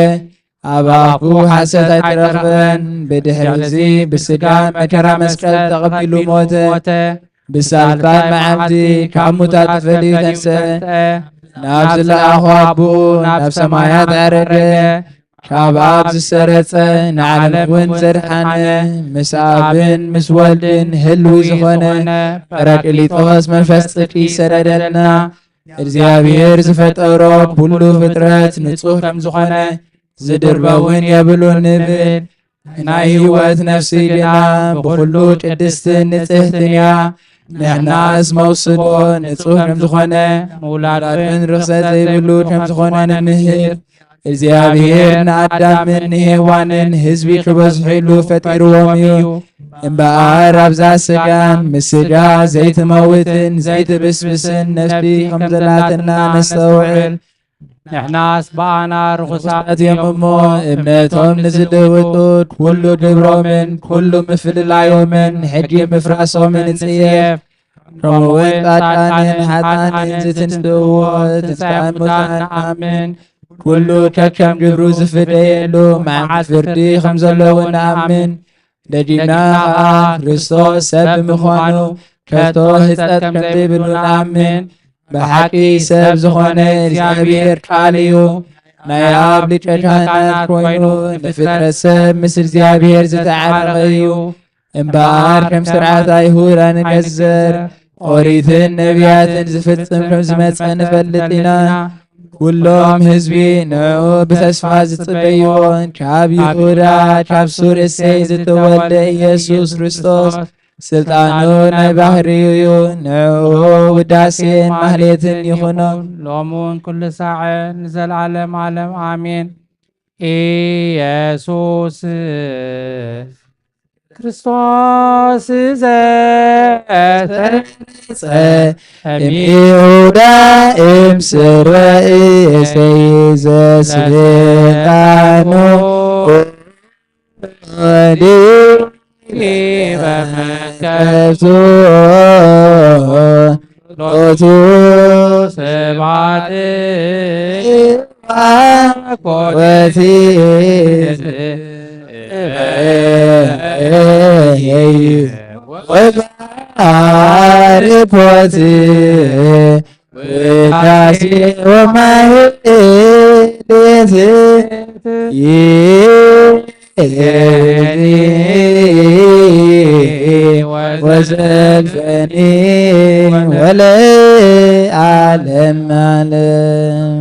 ኣብ ኣፉ ሓሰት ኣይተረኽበን። ብድሕሪ እዚ ብስጋ መከራ መስቀል ተቐቢሉ ሞተ። ብሳልሳይ መዓልቲ ካብ ሙታት ተፈልዩ ተንስአ። ናብ ዝለኣኾ ኣቦኡ ናብ ሰማያት ዓረገ። ካብ ኣብ ዝሰረጸ ንዓለም እውን ዘድሓነ ምስ ኣብን ምስ ወልድን ህልዊ ዝኾነ ጳራቅሊጦስ መንፈስ ጽድቂ ይሰደደልና። እግዚኣብሔር ዝፈጠሮ ኩሉ ፍጥረት ንጹህ ከም ዝኾነ ዝድርበ እውን የብሉን ንብል። ናይ ህይወት ነፍሲ ግና ብኹሉ ቅድስትን ንጽህትን እያ። ንሕናስ መውስቦ ንጹህ ከም ዝኾነ ምውላድን ርኽሰት ዘይብሉ ከም ዝኾነ ንምህር። እግዚኣብሔር ንኣዳምን ንሄዋንን ህዝቢ ክበዝሑ ኢሉ ፈጢርዎም እዩ። እምበኣር ኣብዛ ስጋን ምስ ስጋ ዘይትመውትን ዘይትብስብስን ነፍሲ ከም ዘላትና ነስተውዕል። ንሕናስ ብኣና ርኹሳት እዮም እሞ እምነቶም ንዝልውጡ ኩሉ ግብሮምን ኩሉ ምፍልላዮምን ሕጊ ምፍራሶምን ንጽየፍ። ከምኡውን ጻድቃንን ሓጥኣንን ዝትንስእዎ ትንሳኤ ሙታን ንኣምን። ኩሉ ከከም ግብሩ ዝፍደየሉ መዓልቲ ፍርዲ ከም ዘለዉ ንኣምን። ደጊምና ኸኣ ክርስቶስ ሰብ ብምዃኑ ከቶ ህጸት ከም ዘይብሉ ንኣምን። ብሓቂ ሰብ ዝኾነ እግዚኣብሔር ቃል እዩ። ናይ ኣብ ሊቀ ካህናት ኮይኑ ንፍጥረት ሰብ ምስ እግዚኣብሔር ዝተዓረቐ እዩ። እምበኣር ከም ስርዓት ኣይሁድ ኣይንገዘር፣ ኦሪትን ነቢያትን ዝፍጽም ከም ዝመጸ ንፈልጥ ኢና። ኩሎም ህዝቢ ንዕኡ ብተስፋ ዝጽበይዎን ካብ ይሁዳ ካብ ሱር እሴይ ዝተወልደ ኢየሱስ ክርስቶስ ስልጣኑ ናይ ባህሪኡ እዩ። ንዕኡ ውዳሴን ማህሌትን ይኹኖም። ሎሙን ኩሉ ሳዕን ንዘለዓለም ዓለም ኣሜን። ኢየሱስ ክርስቶስ ዘተጸ እምይሁዳ እምስረ እሴይ ዘስልጣኑ ዲበ መከብቱ ሎቱ ስብሐት ወትእዛዝ ወባርኮት ውዳሴ ወማህሌት ይእዜኒ ወዘልፈኒ ወለዓለመ ዓለም።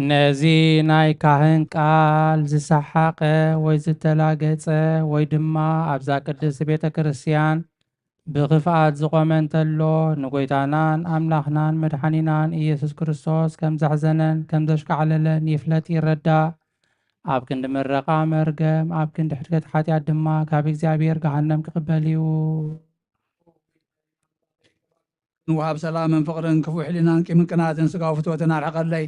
ነዚ ናይ ካህን ቃል ዝሰሓቐ ወይ ዝተላገጸ ወይ ድማ ኣብዛ ቅድስት ቤተ ክርስቲያን ብኽፍኣት ዝቖመ እንተሎ፣ ንጐይታናን ኣምላኽናን መድሓኒናን ኢየሱስ ክርስቶስ ከም ዘሕዘነን ከም ዘሽካዕለለን ይፍለጥ ይረዳእ። ኣብ ክንዲ ምረቓ መርገም፣ ኣብ ክንዲ ሕድገት ሓጢኣት ድማ ካብ እግዚኣብሔር ገሃነም ክቕበል እዩ። ንውሃብ ሰላምን ፍቕርን ክፉእ ሕሊናን ቂምን ቅንኣትን ስጋዊ ፍትወትን ኣርሕቐለይ።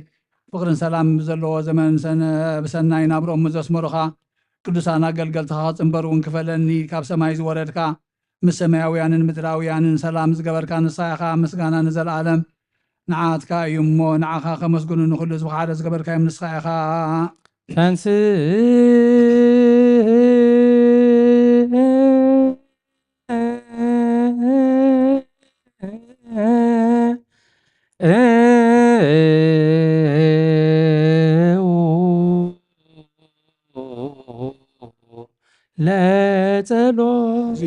ፍቕርን ሰላምን ብዘለዎ ዘመን ሰነ-፣ ብሰናይ ናብርኦም ዘስመሩኻ ቅዱሳን ኣገልገልትኻ ክጽንበሩ እውን ክፈለኒ ካብ ሰማይ ዝወረድካ ምስ ሰማያውያንን ምድራውያንን ሰላም ዝገበርካ ንስኻ ኢኻ። ምስጋና ንዘለኣለም ንዓትካ እዩ እሞ ንዓኻ ከመስግኑ ንኹሉ ህዝቢ ሓደ ዝገበርካዮም ንስኻ ኢኻ። ተንስእ ለጸሎት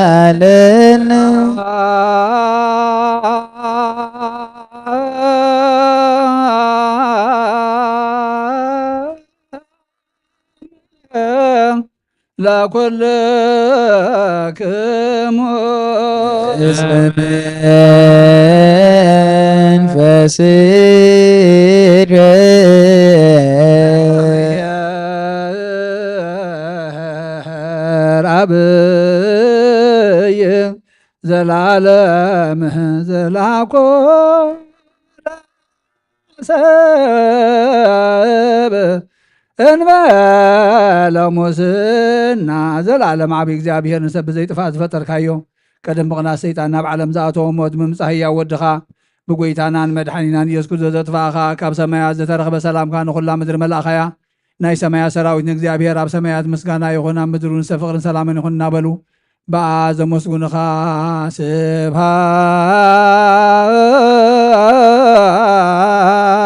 ተሳለነ። ለኩልክሙ እስመ መንፈስ ይትረብ ዘላለም ዘላኮ ሰብ እንበለ ሙስና። ዘላለም ዓቢ እግዚኣብሔር፣ ንሰብ ብዘይጥፋእ ዝፈጠርካዮ፣ ቀደም ብቕናት ሰይጣን ናብ ዓለም ዝኣተወ ሞት ብምምጻእ ህያው ወድኻ ብጎይታናን መድሓኒናን ኢየሱስ ክርስቶስ ዘጥፋእኻ፣ ካብ ሰማያት ዝተረኽበ ሰላምካ ንኹላ ምድሪ መላእኻያ። ናይ ሰማያት ሰራዊት ንእግዚኣብሔር ኣብ ሰማያት ምስጋና ይኹን፣ ኣብ ምድሪ እውን ፍቕርን ሰላምን ይኹን እናበሉ ብኣ ዘመስጉንኻ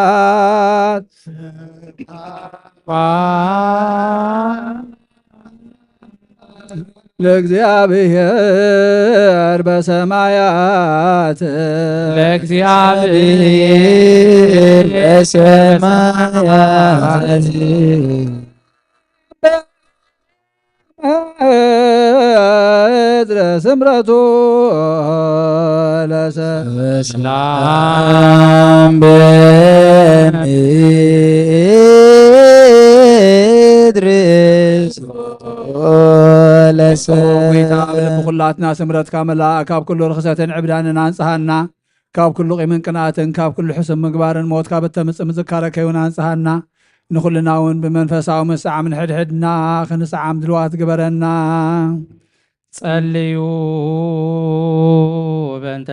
ስብሃት ለእግዚኣብሔር በሰማያት ለእግዚኣብሔር በሰማያት ምድረ ስምረቱ ለሰላም በምድር ለሰ ጎይታ ኣብ ልቢ ኩላትና ስምረትካ መላእ፣ ካብ ኩሉ ርኽሰትን ዕብዳንን ኣንጽሃና። ካብ ኩሉ ቂምን ቅንኣትን፣ ካብ ኩሉ ሕሱም ምግባርን ሞት ካብ እተምጽእ ምዝካረ ከይውን ኣንጽሃና። ንኹልና እውን ብመንፈሳዊ ምስዓም ንሕድሕድና ክንስዓም ድልዋት ግበረና። ጸልዩ በእንተ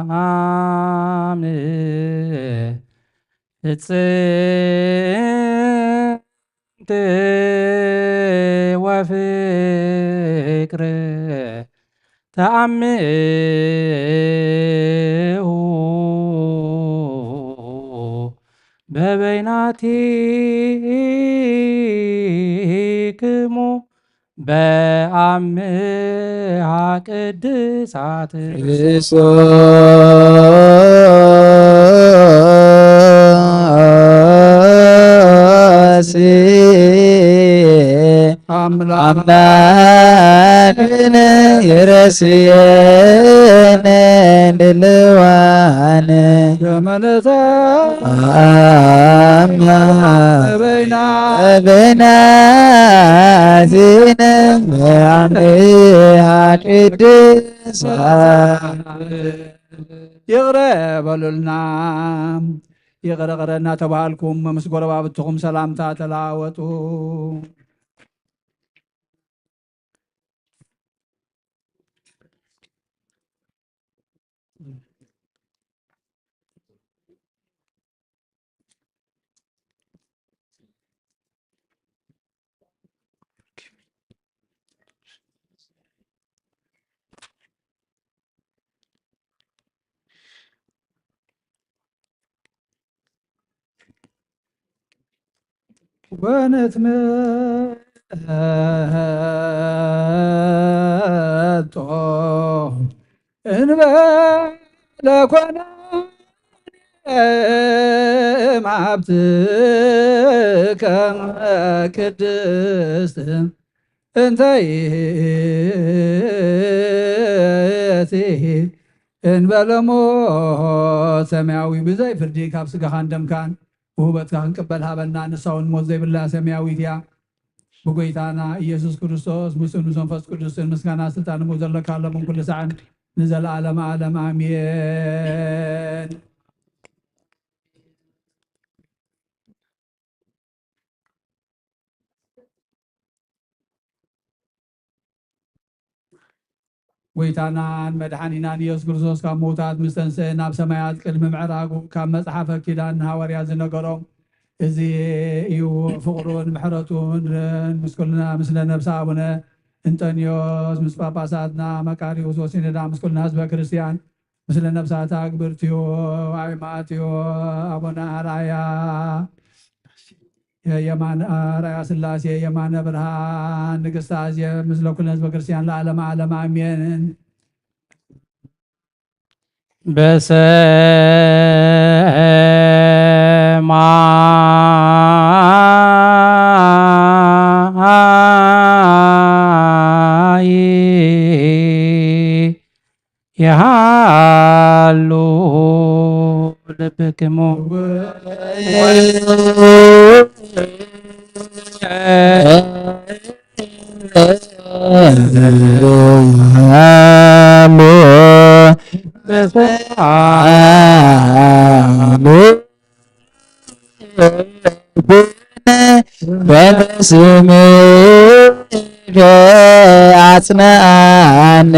ሰላም ፍጽም ወፍቅር ተአምሁ በበይናቲክሙ በአምሃ ቅድሳት ክርስቶስ ኣምላክን ይረስየን ድልዋን ተመለሳ ኣማ በይና በይና ዚነ በአንድያ ቅድስ ይቕረ በሉልና። ይቕረ ይቕረ እናተባሃልኩም ምስ ጎረባብትኹም ሰላምታ ተለዋወጡ። ወንትመጦ እንበለ ኮነ እምሃብትከ ቅድስት እንተ ይእቲ እንበለ ሞት ሰማያዊ ብዘይ ፍርዲ ካብ ስጋኻን ደምካን ውህበትካ ክንቅበል ሃበና። ንሳ እውን ሞት ዘይብላ ሰማያዊት እያ። ብጎይታና ኢየሱስ ክርስቶስ ምስኡ ምስ መንፈስ ቅዱስን ምስጋና ስልጣን ዘለካ ለምን ኩሉ ሰዓን ንዘለዓለመ ዓለም ኣሜን። ጎይታናን መድሓኒናን ኢየሱስ ክርስቶስ ካብ ምውታት ምስ ተንስአ ናብ ሰማያት ቅድሚ ምዕራጉ ካብ መጽሓፈ ኪዳን ንሃዋርያት ዝነገሮም እዚ እዩ። ፍቕሩን ምሕረቱን ምስ ኩልና ምስለ ነብሰ ኣቡነ እንጠንዮስ ምስ ጳጳሳትና መቃሪዎስ ወሲንዳ ምስ ኩልና ህዝበ ክርስቲያን ምስለ ነብሳታ ግብርትዮ ኣይ ማቴዎ ኣቡነ ኣርኣያ የማነ ኣርኣያ ስላሴ የማነ ብርሃን ንግስተ ኣዜብ ምስለ ኩለን ህዝበ ክርስቲያን ለዓለመ ዓለም ኣሜን። በሰማይ የሃሉ ልብክሙ። በሰማይ በስምከ አጽንዓነ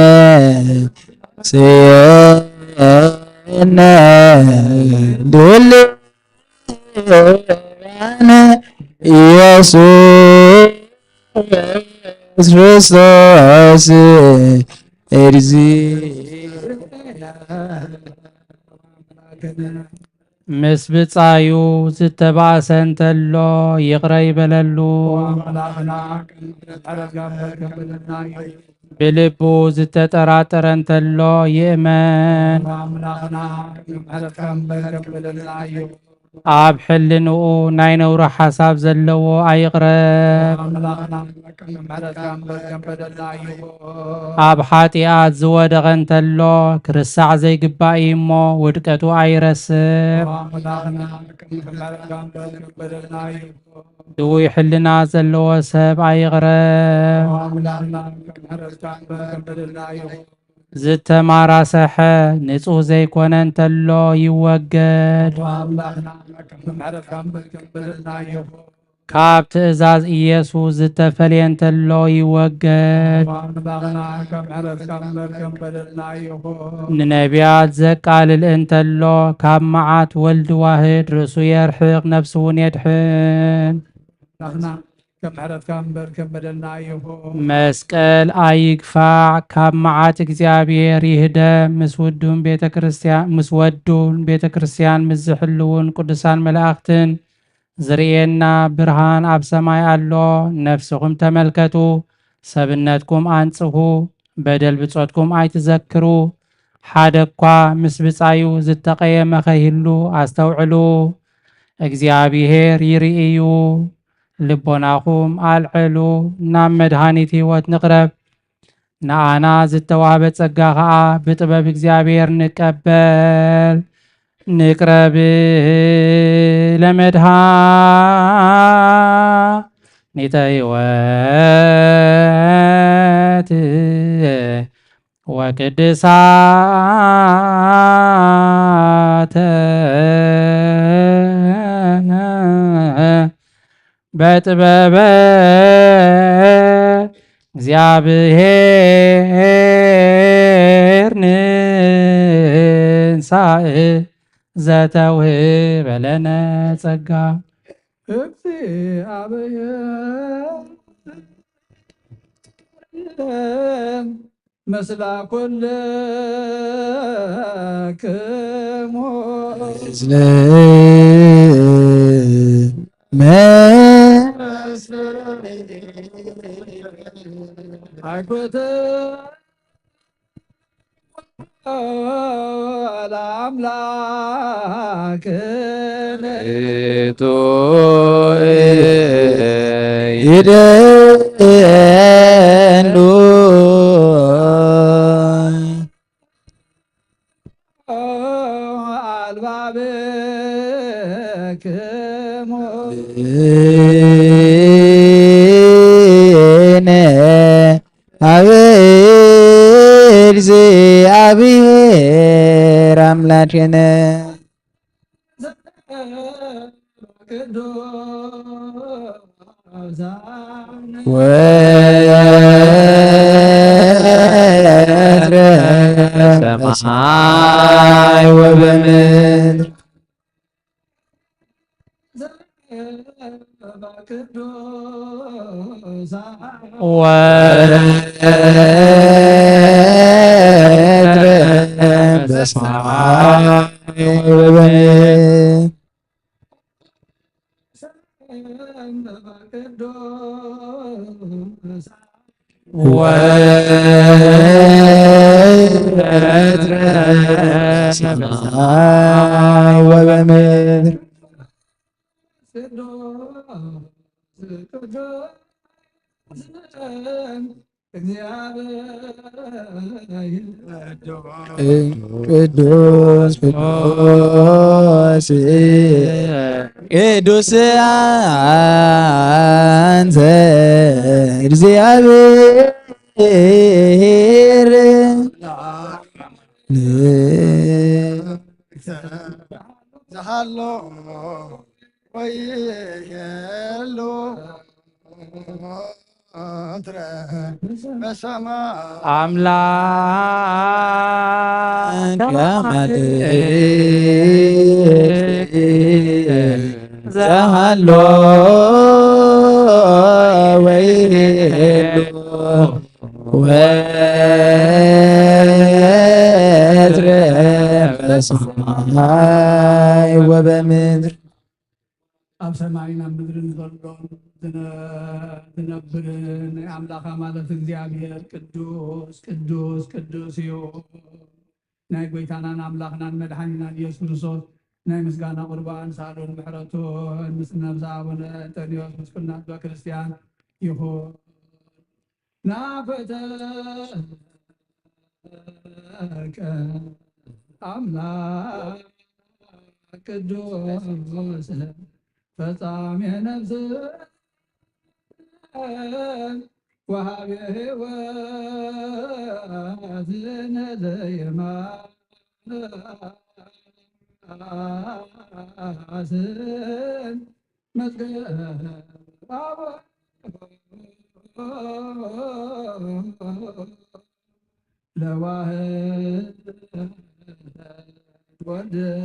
ስየነ ድልዋነ ኢየሱስ ክርስቶስ እግዚእ። ምስ ብጻዩ ዝተባእሰ እንተሎ ይቕረ ይበለሉ። ብልቡ ዝተጠራጠረ እንተሎ ይእመን። ኣብ ሕልንኡ ናይ ነውሪ ሓሳብ ዘለዎ ኣይቕረብ። ኣብ ሓጢኣት ዝወደቐ እንተሎ ክርሳዕ ዘይግባእ እዩ እሞ ውድቀቱ ኣይረስዕ። ድውይ ሕልና ዘለዎ ሰብ ኣይቕረብ። ዝተማራሰሐ ንጹህ ዘይኮነ እንተሎ ይወገድ። ካብ ትእዛዝ ኢየሱስ ዝተፈልየ እንተሎ ይወገድ። ንነቢያት ዘቃልል እንተሎ ካብ መዓት ወልድ ዋህድ ርእሱ የርሕቕ ነፍሱ እውን የድሕን። ከም ምሕረትካ እምበር ከም በደልና ኣይኹን። መስቀል ኣይግፋዕ፣ ካብ መዓት እግዚኣብሔር ይህደም። ምስ ውዱን ቤተ ክርስቲያን፣ ምስ ወዱን ቤተ ክርስቲያን ምስ ዝሕልውን ቅዱሳን መላእኽትን ዝርእየና ብርሃን ኣብ ሰማይ ኣሎ። ነፍስኹም ተመልከቱ፣ ሰብነትኩም ኣንጽሁ፣ በደል ብጾትኩም ኣይትዘክሩ። ሓደ እኳ ምስ ብጻዩ ዝተቐየመ ከይህሉ ኣስተውዕሉ። እግዚኣብሔር ይርኢ እዩ። ልቦናኹም ኣልዕሉ፣ ናብ መድሃኒት ህይወት ንቕረብ። ንኣና ዝተዋህበ ጸጋ ኸኣ ብጥበብ እግዚኣብሔር ንቀበል። ንቅረብ ለመድኃኒተ ሕይወት ወቅድሳተ በጥበበ እግዚኣብሔር ንንሳእ ዘተውህበ ለነ ጸጋ። እግዚኣብሔር ምስለ ኩልክሙ። ለአምላክነ ይደሉ አልባብክሙ። ነ አብ እግዚአብሔር አምላክነ። ወትረ በሰማይ ወበምድር። ወትረ በሰማይ ወበምድር። ወትረ በሰማይ ወበምድር። ቅዱስ ቅዱስ ቅዱስ አንተ እግዚአብሔር። ዘሃሎ ወይሄሎ። ዘሃሎ ወይሄሎ። ወትረ በሰማይ ወበምድር። ኣብ ሰማይን ኣብ ምድርን ዘሎን ዝነ-፣ ዝነብርን ናይ ኣምላኽ ኣማልኽቲ እግዚኣብሔር ቅዱስ፣ ቅዱስ፣ ቅዱስ እዩ። ናይ ጐይታናን ኣምላኽናን መድሓኒናን ኢየሱስ ክርስቶስ ናይ ምስጋና ቁርባን ሳሉን ምሕረቱን ምስ ነብሰ ኣቡነ እንጠንዮስ ምስ ኩልና ህዝበ ክርስቲያን ይኹን። ናፈተከ ኣምላክ ቅዱስ ፈጻሜ ነፍስ ወሃቤ ሕይወት ነዘየማስን መዝገብ ለዋህድ ወልድከ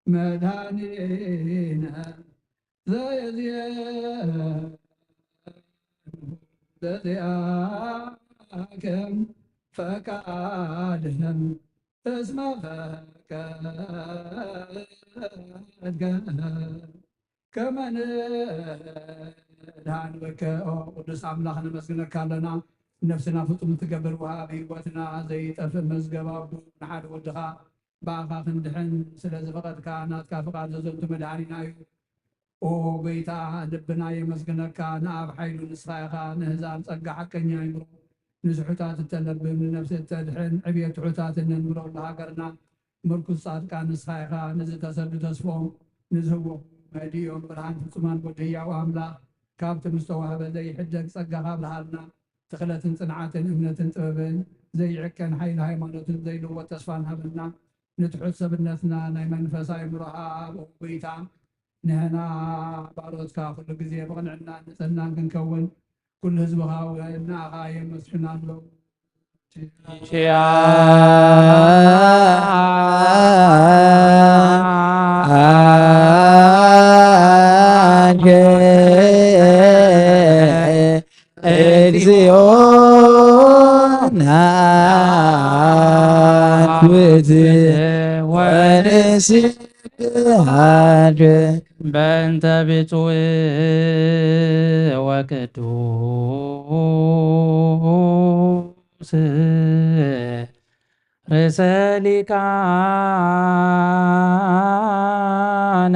መድኃኒነ ዘየዝየ ለዚአከ ፈቃድከ እስመ ፈቀድከ ከመ ንድኃን በከ። ኦ ቅዱስ ኣምላኽ ነመስግነካ ኣለና። ነፍስና ፍጹም ትገብር ወሃብ ህይወትና ዘይጠፍእ መዝገብ ኣቦ ንሓደ ወድኻ ብኣኻ ክንድሕን ስለ ዝፈቐድካ ናትካ ፍቓድ ዘዘንቱ መድኃኒና እዩ። ኦ ጎይታ፣ ልብና የመስግነካ። ንኣብ ሓይሉ ንስኻ ኢኻ፣ ንህዛብ ጸጋ ሓቀኛ ይምሮ፣ ንስሑታት እተለብም፣ ንነፍሲ እተድሕን፣ ዕብየት ትሑታትን ነንብረሉ ሃገርና ምርኩስ ጻድቃን ንስኻ ኢኻ። ንዝተሰዱ ተስፎም፣ ንዝህወኹ መዲዮም ብርሃን ፍጹማን ወዲ ህያው ኣምላኽ፣ ካብቲ ምስተዋህበ ዘይሕደግ ጸጋኻ ኣብርሃልና። ትኽለትን ጽንዓትን፣ እምነትን ጥበብን፣ ዘይዕቀን ሓይሊ ሃይማኖትን፣ ዘይልወጥ ተስፋን ሃበና። ንትሑት ሰብነትና ናይ መንፈስ ኣእምሮ ሃብ፣ ኦ ጎይታ። ንሕና ባሮትካ ኩሉ ግዜ ብቕንዕናን ንጽህናን ክንከውን፣ ኩሉ ህዝብኻ እውን ንኣኻ የመስግን ኣሎ። እግዚኦ ናትብት ወንስብሐት በእንተ ብፁዕ ወቅዱስ ርእሰ ሊቃነ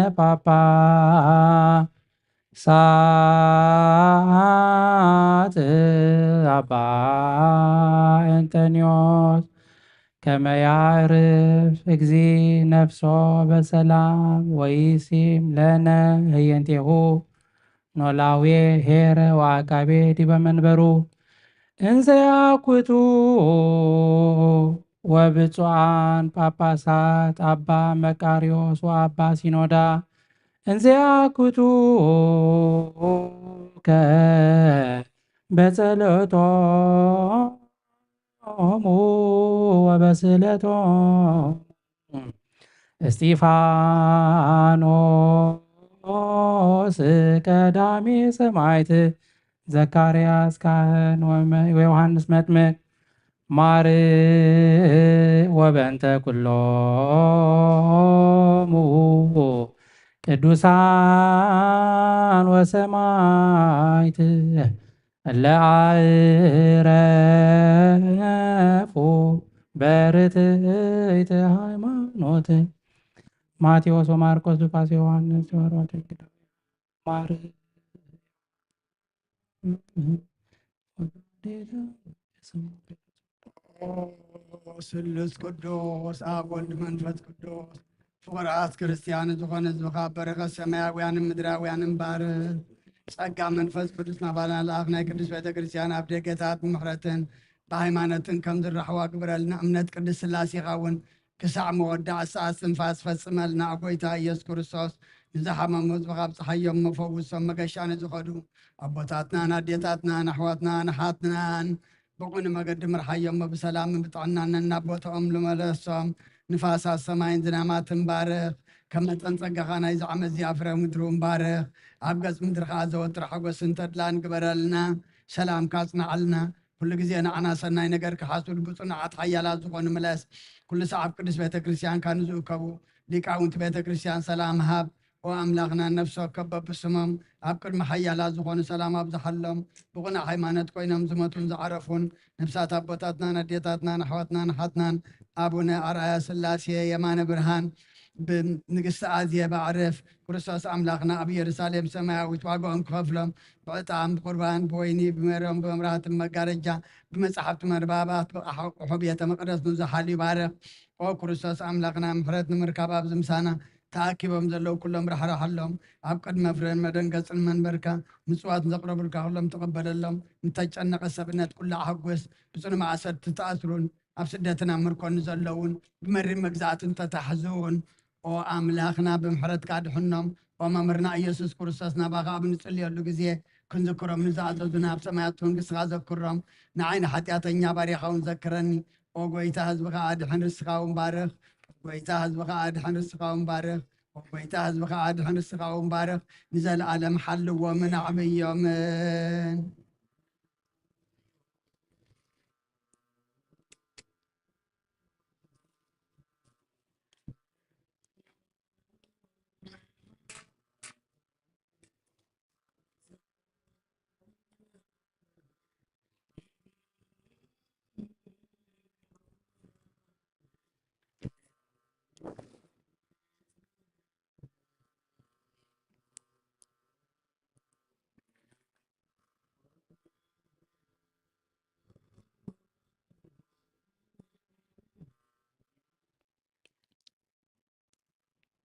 ጳጳሳት አባ እንጠንዮስ ከመ ያዕርፍ እግዚ ነፍሶ በሰላም ወይሲም ለነ ህየንቴሁ ኖላዌ ኄረ ወአቃቤ ዲበ መንበሩ እንዘ ያኩቱ ወብፁዓን ጳጳሳት አባ መቃርዮስ ወአባ ሲኖዳ እንዘ ያኩቱ ከ በጸሎቶሙ ወበስእለቶሙ እስጢፋኖስ ቀዳሜ ሰማዕት ዘካርያስ ካህን ወመ- ወዮሐንስ መጥምቅ ማር ወበእንተ ኩሎሙ ቅዱሳን ወሰማዕት እለ አዕረፉ በርትዕት ሃይማኖት ማቴዎስ ወማርቆስ ሉቃስ ዮሐንስ ዮሐንስ ማር ስሉስ ቅዱስ ኣብ ወልድ መንፈስ ቅዱስ ፍቑራት ክርስቲያን ዝኾነ ህዝብኻ በረኸት ሰማያውያንን ምድራውያንን ባርኽ። ጸጋ መንፈስ ቅዱስ ናባና ለኣኽ ናይ ቅዱስ ቤተ ክርስቲያን ኣብ ደገታት ብምሕረትን ብሃይማኖትን ከም ዝራሕዋ ግበረልና። እምነት ቅድስት ስላሴኻ እውን ክሳዕ መወዳእታ ሰዓት ትንፋስ ፈጽመልና። ጎይታ ኢየሱስ ክርስቶስ ንዝሓመሙ ህዝብኻ ኣብጽሓዮም፣ መፈውሶም፣ መገሻ ንዝኸዱ ኣቦታትናን ኣዴታትናን ኣሕዋትናን ኣሓትናን ብቑን መገዲ ምርሓዮም፣ ብሰላምን ብጥዕናን ነናብ ቦታኦም ልመለሶም። ንፋሳት ሰማይን ዝናማትን ባርኽ። ከም መጠን ጸጋኻ ናይዚ ዓመት እዚኣ ፍረ ምድሪ እውን ባርኽ። ኣብ ገጽ ምድሪ ከኣ ዘወትር ሓጎስን ተድላን ግበረልና። ሰላምካ ኣጽንዓልና። ኩሉ ግዜ ንዓና ሰናይ ነገር ክሓስቡ ብጽኑዓት ሓያላት ዝኾኑ ምለስ። ኩሉ ሰዓብ ቅዱስ ቤተ ክርስቲያንካ ንዝእከቡ ሊቃውንቲ ቤተ ክርስቲያን ሰላም ሃብ። ኦ ኣምላኽና፣ ነፍሲ ወከፍ በብስሞም ኣብ ቅድሚ ሓያላት ዝኾኑ ሰላም ኣብዝሓሎም። ብቕኑዕ ሃይማኖት ኮይኖም ዝሞቱን ዝዓረፉን ነፍሳት ኣቦታትናን ኣዴታትናን ኣሕዋትናን ኣሓትናን ኣቡነ ኣርኣያ ስላሴ የማነ ብርሃን ብንግስቲ ኣዜብ ኣዕርፍ። ክርስቶስ ኣምላኽና ኣብ ኢየሩሳሌም ሰማያዊት ዋጋኦም ክኸፍሎም ብዕጣን ብቁርባን ብወይኒ ብሜሮን ብመብራህትን መጋረጃ ብመጻሕፍቲ መንባባት ብኣቕሑ ቤተ መቕደስ ንዝሓልዩ ባርኽ። ኦ ክርስቶስ ኣምላኽና፣ ምሕረት ንምርካብ ኣብዚ ምሳና ተኣኪቦም ዘለዉ ኩሎም ራሕራሓሎም። ኣብ ቅድሚ ፍረን መደንገጽን መንበርካ ምጽዋት ንዘቕረቡልካ ኩሎም ተቐበለሎም። ንተጨነቐ ሰብነት ኩሉ ኣሐጉስ። ብጽኑ ማእሰርቲ ዝተኣስሩን ኣብ ስደትን ኣብ ምርኮን ንዘለዉን ብመሪር መግዛእትን ተታሕዙን ኦ ኣምላኽና ብምሕረትካ ድሕኖም። ኦ መምህርና ኢየሱስ ክርስቶስ ናባኻ ኣብ ንጽልየሉ ግዜ ክንዝክሮም ንዝኣዘዙና ኣብ ሰማያት መንግስትኻ ዘክሮም። ንዓይ ንሓጢኣተኛ ባሪያኻ እውን ዘክረኒ። ኦ ጎይታ ህዝብኻ ኣድሕን ርስኻ እውን ባርኽ። ጎይታ ህዝብኻ ኣድሕን ርስኻ እውን ባርኽ። ኦ ጎይታ ህዝብኻ ኣድሕን ርስኻ እውን ባርኽ። ንዘለኣለም ሓልዎምን ኣዕብዮምን።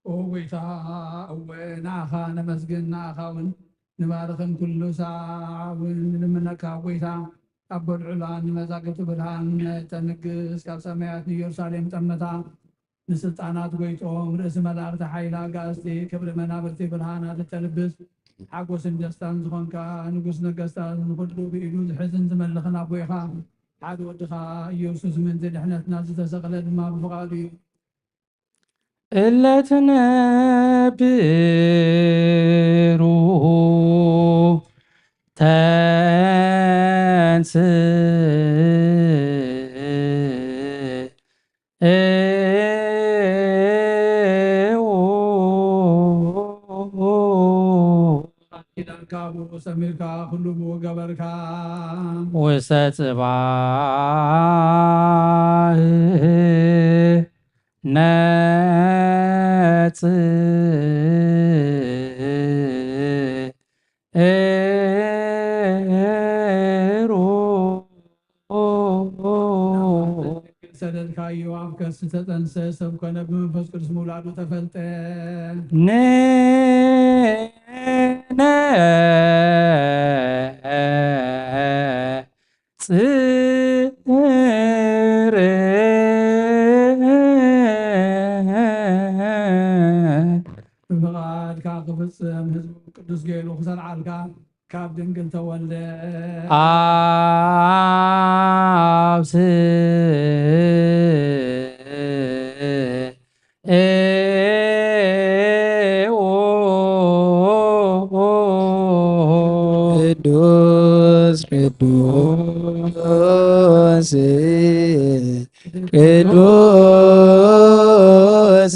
ኦ ጎይታ፣ እወ ንኣኻ ነመስግን፣ ንኣኻ እውን ንባርኽን ኩሉ ሳዕ እውን ንልምነካ። ኦ ጎይታ፣ ካብ በልዑላን ንመዛግብቲ ብርሃን እተንግስ፣ ካብ ሰማያት ንኢየሩሳሌም ጠመታ፣ ንስልጣናት ጎይቶም፣ ርእሲ መላእኽቲ ሓይሊ ኣጋእዝቲ፣ ክብሪ መናብርቲ ብርሃናት እተልብስ፣ ሓጎስን ደስታን ዝኾንካ ንጉስ ነገስታት፣ ንኹሉ ብኢዱ ዝሕዝን ዝመልኽን ኣቦ ኢኻ። ሓደ ወድኻ ኢየሱስ ምእንቲ ድሕነትና ዝተሰቕለ ድማ ብፍቓዱ እዩ። እለ ትነብሩ ተንሥኡ። ቃል ኪዳንካ ብኡ ሰሚርካ፣ ኩሉ ብኡ ገበርካ። ውስተ ጽባሕ ነጽ ኤሩ። ሰደድካዮ፣ ኣብ ከርሲ ተጠንሰ፣ ሰብ ኮነ፣ ብመንፈስ ቅዱስ ምውላዱ ተፈልጠ። ንነ ጽር ብፍቓድካ ክፍጽም ህዝቡ ቅዱስ ገይሩ ክሰርዓልካ ካብ ድንግል ተወልደ። ኣብ ስእዎ ቅዱስ ቅዱስ ቅዱስ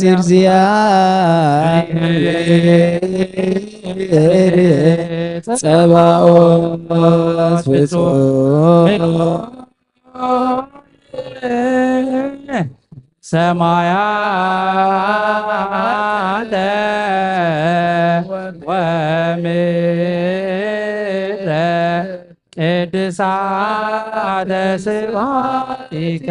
እግዚአብሔር ጸባኦት ፍጹም ሰማያተ ወምድረ ቅድሳተ ስብሐቲከ።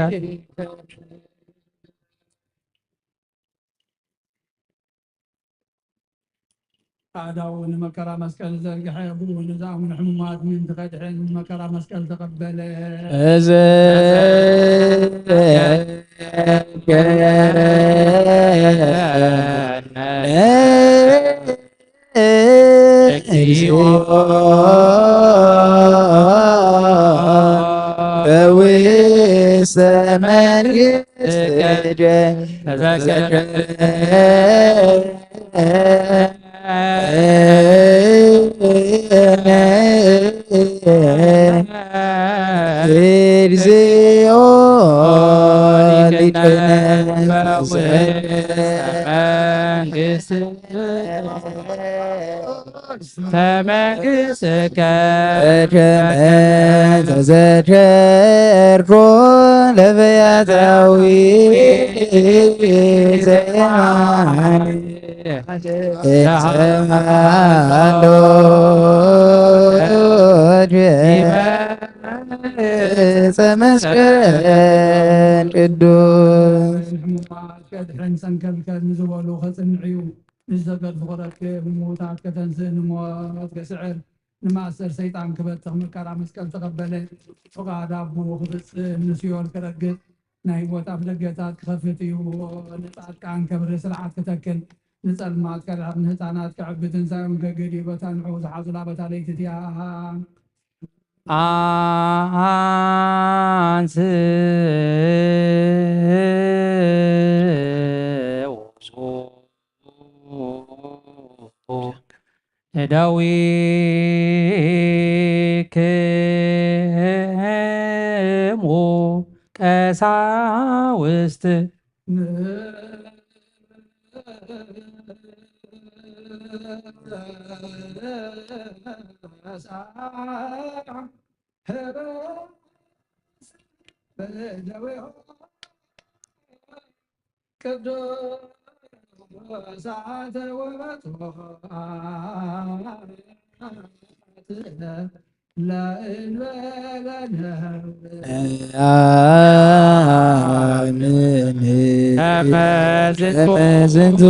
ኣእዳዉ ንመከራ መስቀል ዘርግሐ፣ እግሩ ንዝኣምኑ ሕሙማት ምእንቲ ከድሕን መከራ መስቀል ተቐበለ። እዚ እግዚኦ ውስተ መንግሥትከ ተዘከረ። እግዚኦ ሊቀነ መንግስት ተመንግስከ ከመ ተዘከርኮ ለፈያታዊ ዘማን ተሃሎ ዕፀ መስቀል ቅዱስ። ሕሙማት ከድሕን ሰንከልከል ንዝበሉ ከጽንዕ እዩ። ንዝተገድፉ ክረክብ፣ ንሙዉታት ከተንስእ፣ ንሞት ከስዕር፣ ንማእሰር ሰይጣን ክበትኽ መከራ መስቀል ተቐበለ። ፍቓድ ኣቦኡ ክፍጽም ንሲኦል ክረግጥ ናይ ህይወት ኣፍደገታት ክኸፍት እዩ። ንጻድቃን ክብሪ ስርዓት ክተክል፣ ንጸልማት ከርሕቕ፣ ንህጻናት ከዕቢ፣ ትንሳኤኦም ከግህድ እዩ። በታ ንዕኡ ዝሓዙላ በታ ለይቲ እቲኣ። አንስኡ እደዊክሙ ቀሳውስት። ቅዱሳት ወበጽሑዓት ለእንበለ ነህር አምን ከመ ዝንቱ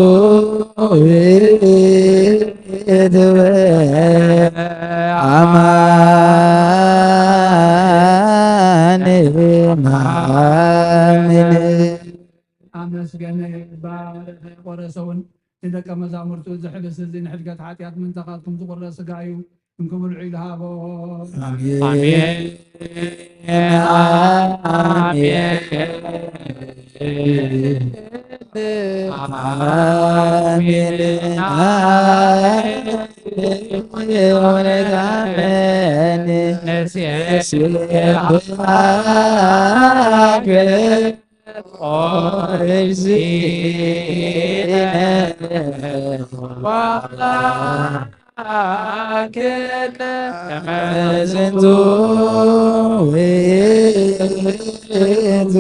ይትበ አማን ማምን ኣመስገነ ይባረኸ ቆረሰውን ንደቀ መዛሙርቱ እዚ ሕብስቲ እዚ ንሕድገት ሓጢኣት ምንታኻትኩም ዝቑረስ ስጋ እዩ። እንክብልዑ ኢሉ ሃቦም። አሜን። አሜን። አሜን። ዝንቱ ውእቱ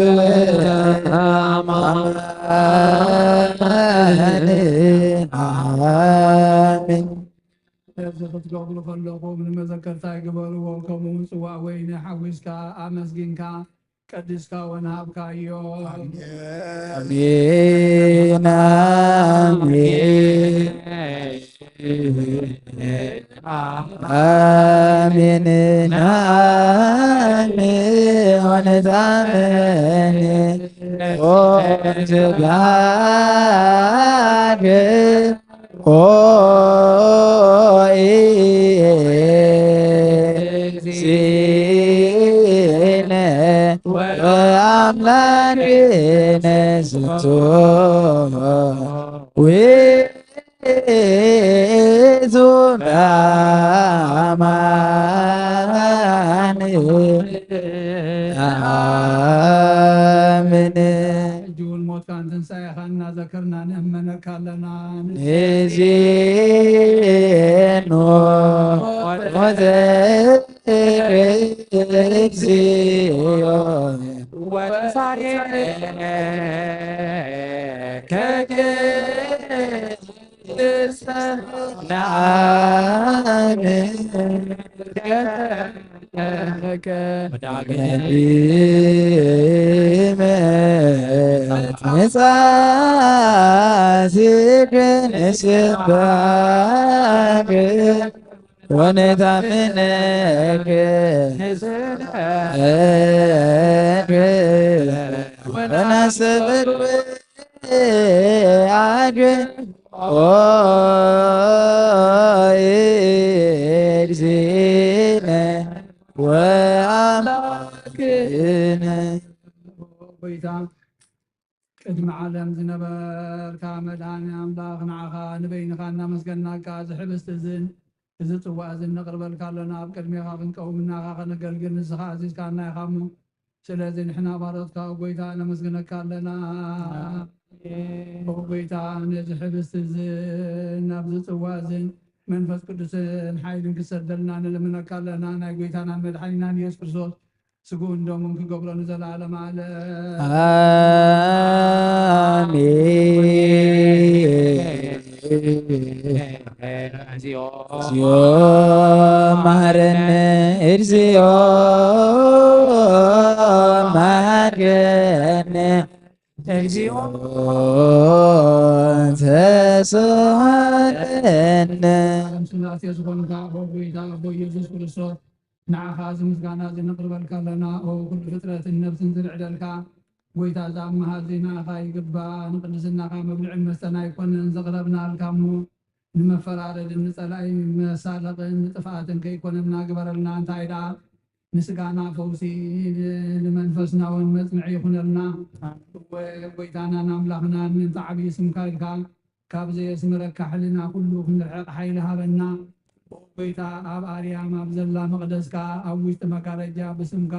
አማን አሜን። እዚ ክትገብሩ ከለኹም ንመዘከርታ ይግበርዎ። ከምኡ እውን ጽዋእ ወይኒ ሓዊስካ ኣመስጊንካ ቀዲስካ ወንሃብካዮ። አሜን አሜን አሜን አሜን። ወነታመን ኦ ስብሐት ኦ እግዚእነ ወአምላክነ ዝንቱ ውእቱ አማን አምን። ሕጂ እውን ሞትካን ትንሳኤኻን እናዘከርና ንእመነካ ኣለና። ንዜኑ ሞተ እግዚኦ ወትንሳኤከ ወንታምነክ ወናሰበክ አግ ኦ እግዚእነ ወአምላክነ። ጎይታ ቅድሚ ዓለም ዝነበርካ መድሃኒ ኣምላኽ ንዓኻ ንበይንኻ እናመስገናካ እዚ ሕብስቲ እዝን እዚ ጽዋእ እዝን ነቕርበልካ ኣለና። ኣብ ቅድሜኻ ክንቀውም እናኻ ከነገልግል ንስኻ ኣዚዝካና ኢኻ እሞ ስለዚ ንሕና ባሮትካ ጎይታ ነመስግነካ ኣለና። ጎይታ ነዚ ሕብስቲ እዝን ናብዚ ጽዋእ እዝን መንፈስ ቅዱስን ሓይልን ክሰደልና ንልምነካ ኣለና። ናይ ጎይታናን መድሓኒናን ኢየሱስ ክርስቶስ ስግኡን ደሙን ክገብሮ ንዘለኣለም ኣለ አሜን። እግዚኦ መሐረነ እግዚኦ መሐረነ እግዚኦ ተስሃለነ። ስላሴ ዝኾንካ ኣቦ ጎይታ ኣቦ ኢየሱስ ክርስቶስ ንዓኻ እዚ ምስጋና እዚ ነቕርበልካ ኣለና። ኦ ኩሉ ፍጥረትን ነብስን ዝርዕደልካ ጎይታ፣ እዚ ኣብ መሃዚ ንዓኻ ይግባእ። ንቅድስናኻ መብልዕን መስተን ኣይኮነን ዘቕረብናልካ እሞ፣ ንመፈራረድን ንጸላኢ መሳለቕን ንጥፍኣትን ከይኮነና ግበረልና። እንታይ ደኣ ንስጋና ፈውሲ፣ ንመንፈስና እውን መጽንዒ ይኹነልና። እወ ጎይታናን ኣምላኽናን፣ ምእንቲ ዓብዪ ስምካ ኢልካ ካብ ዘየስምረካ ሕልና ኩሉ ክንርሕቕ ሓይሊ ሃበና። ጎይታ፣ ኣብ ኣርያም ኣብ ዘላ መቕደስካ፣ ኣብ ውሽጢ መጋረጃ ብስምካ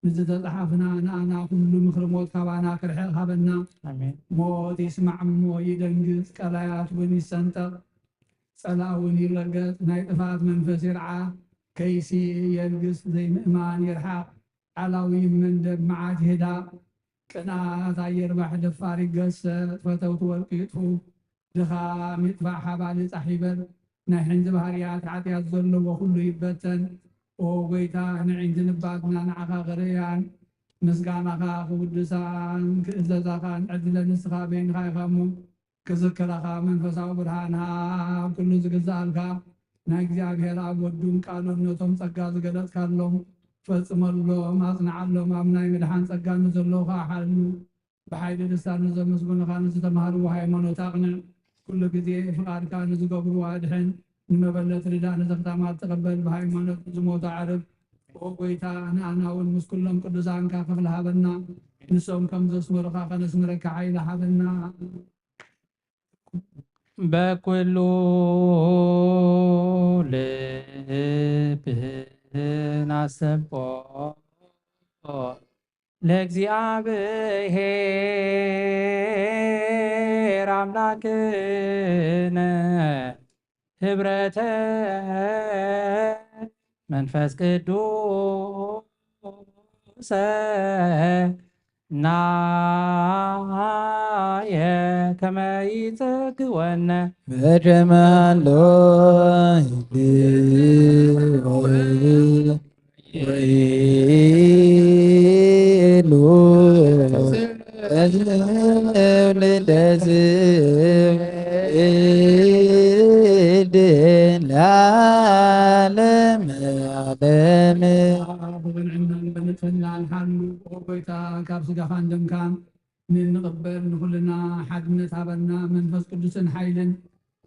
ንዝተጻሓፍና ንኣና ኩሉ ምኽሪ ሞት ካባና ክርሕቕ ሃበና። ኣሜን። ሞት ይስማዕ እሞ ይደንግጽ፣ ቀላያት እውን ይሰንጠቕ፣ ጸላእ እውን ይረገጽ፣ ናይ ጥፋት መንፈስ ይርዓ፣ ከይሲ የልግስ፣ ዘይምእማን ይርሓቕ፣ ዓላዊ መንደብ መዓት ይህዳእ፣ ቅንኣት ኣየርባሕ፣ ደፋር ይገሰጥ፣ ፈተውቲ ወርቂ ይጥፉ፣ ድኻም ይጥፋእ፣ ሓባሊ ጻሕ ይበል፣ ናይ ሕንዚ ባህርያት ሓጢኣት ዘለዎ ኩሉ ይበተን። ኦ ጎይታ፣ ንዕንክንባትና ንዓኻ ክርእያን ምስጋናኻ ክውድሳን ክእዘዛኻን ዕድለ ንስኻ በይንኻ ኢኻ እሞ፣ ክዝክረኻ መንፈሳዊ ብርሃን ሃብ። ኩሉ ዝግዝኣልካ ናይ እግዚኣብሔር ኣብ ወዱን ቃሉን ነቶም ጸጋ ዝገለጽካሎም ፈጽመሎም፣ ኣጽንዓሎም። ኣብ ናይ ምድሓን ጸጋ ንዘለዉ ከኣ ሓሉ። ብሓይሊ ልሳን ንዘመስግኑኻ ንዝተማህርዎ ሃይማኖት ኣቕንዕ። ኩሉ ግዜ ፍቓድካ ንዝገብርዎ ኣድሕን። ንመበለት ርዳእ፣ ንዘኽታማት ተቐበል። ብሃይማኖት ንዝሞቱ ኣዕርፍ። ኦ ጎይታ፣ ንኣና እውን ምስ ኩሎም ቅዱሳንካ ክፍሊ ሃበና። ንሶም ከም ዘስመሩኻ ከነስምረካ ሓይሊ ሃበና። በኩሉ ልብና ሰቦ ለእግዚኣብሔር ኣምላክነ ህብረተ መንፈስ ቅዱስ ናየ ከመ ይጸግወነ በደማሎ ወይሉ ለዓለመ ዓለም። ብቕንዕናን ብንጽህናን ሓሉ። ኦ ጎይታ፣ ካብ ስጋኻን ደምካን ንንቕበል ንኹልና ሓድነት ሃበና። መንፈስ ቅዱስን ሓይልን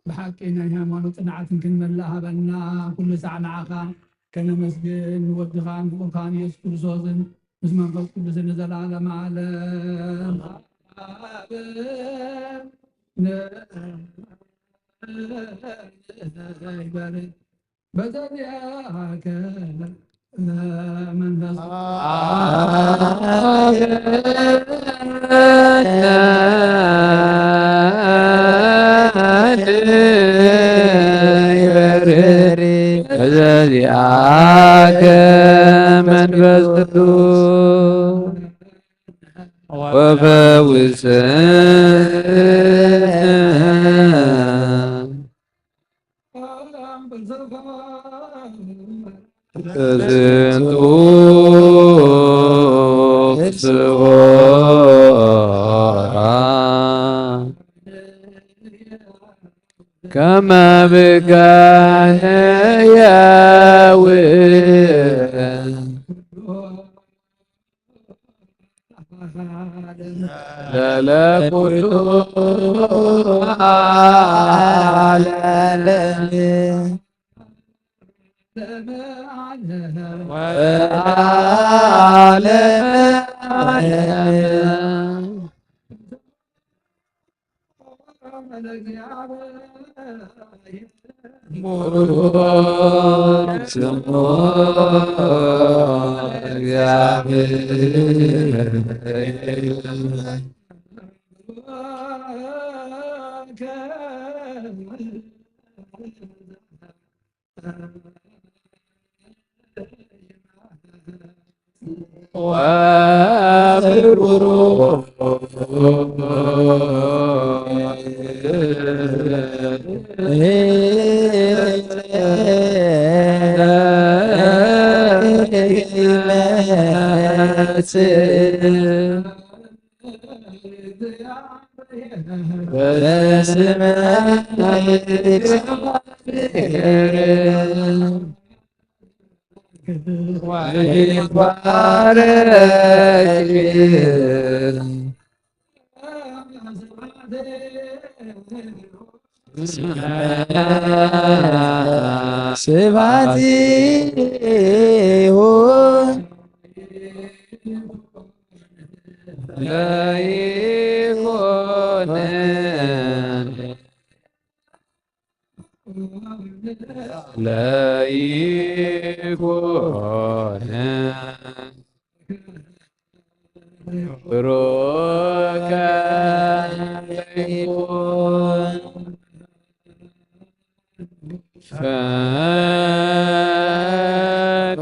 ብሓቂ ናይ ሃይማኖት ጽንዓትን ክንመልእ ሃበና። ኩሉ ሳዕ ንዓኻ ከነመስግን ንወድኻን ፍቑርካን ኢየሱስ ክርስቶስን ምስ መንፈስ ቅዱስን ንዘለዓለመ ዓለም። ኣበ ነ- ይበል። በዘዚኣከ መንፈስ በዘዚኣከ መንፈስ ቅዱስ ወፈውስነ። ዝንቱ ፍስሖ ከመ ብካህነ ያው ለለኩሉ ዓለም ወዓለም። ቡሩክ ስሙ እግዚአብሔር። በስመ እግዚአብሔር ወይትባረክ ስብሐት ይሁን ለይኩን ለይኩን ብሩከ ይኩን ፈቃዱ።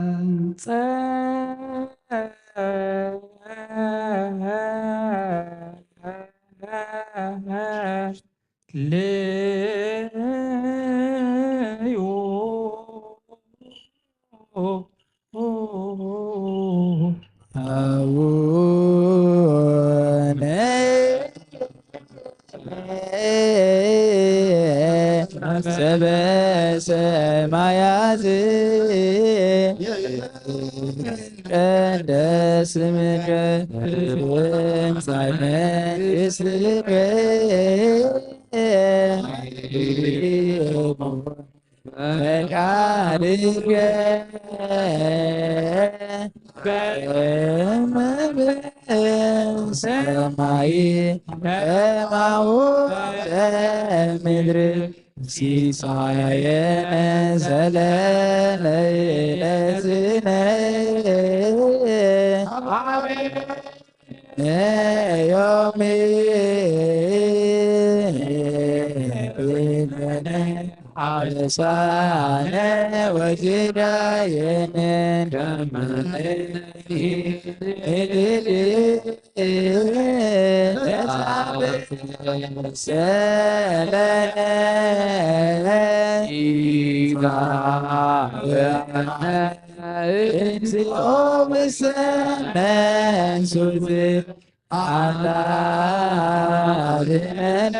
ጸለዩ። አቡነ ዘበሰማያት ይትቀደስ ስምከ ትምጻእ መንግስትከ ፈቃድከ በከመ በሰማይ ከማሁ በምድር። ሲሳየነ ዘለለ ዕለትነ ዮም ሀበነ አበሳነ ወጌጋየነ ከመ ንሕነኒ ንትብሰለነ ኢጋብአነ እግዚኦ ውስተ መንሱት አላድነነ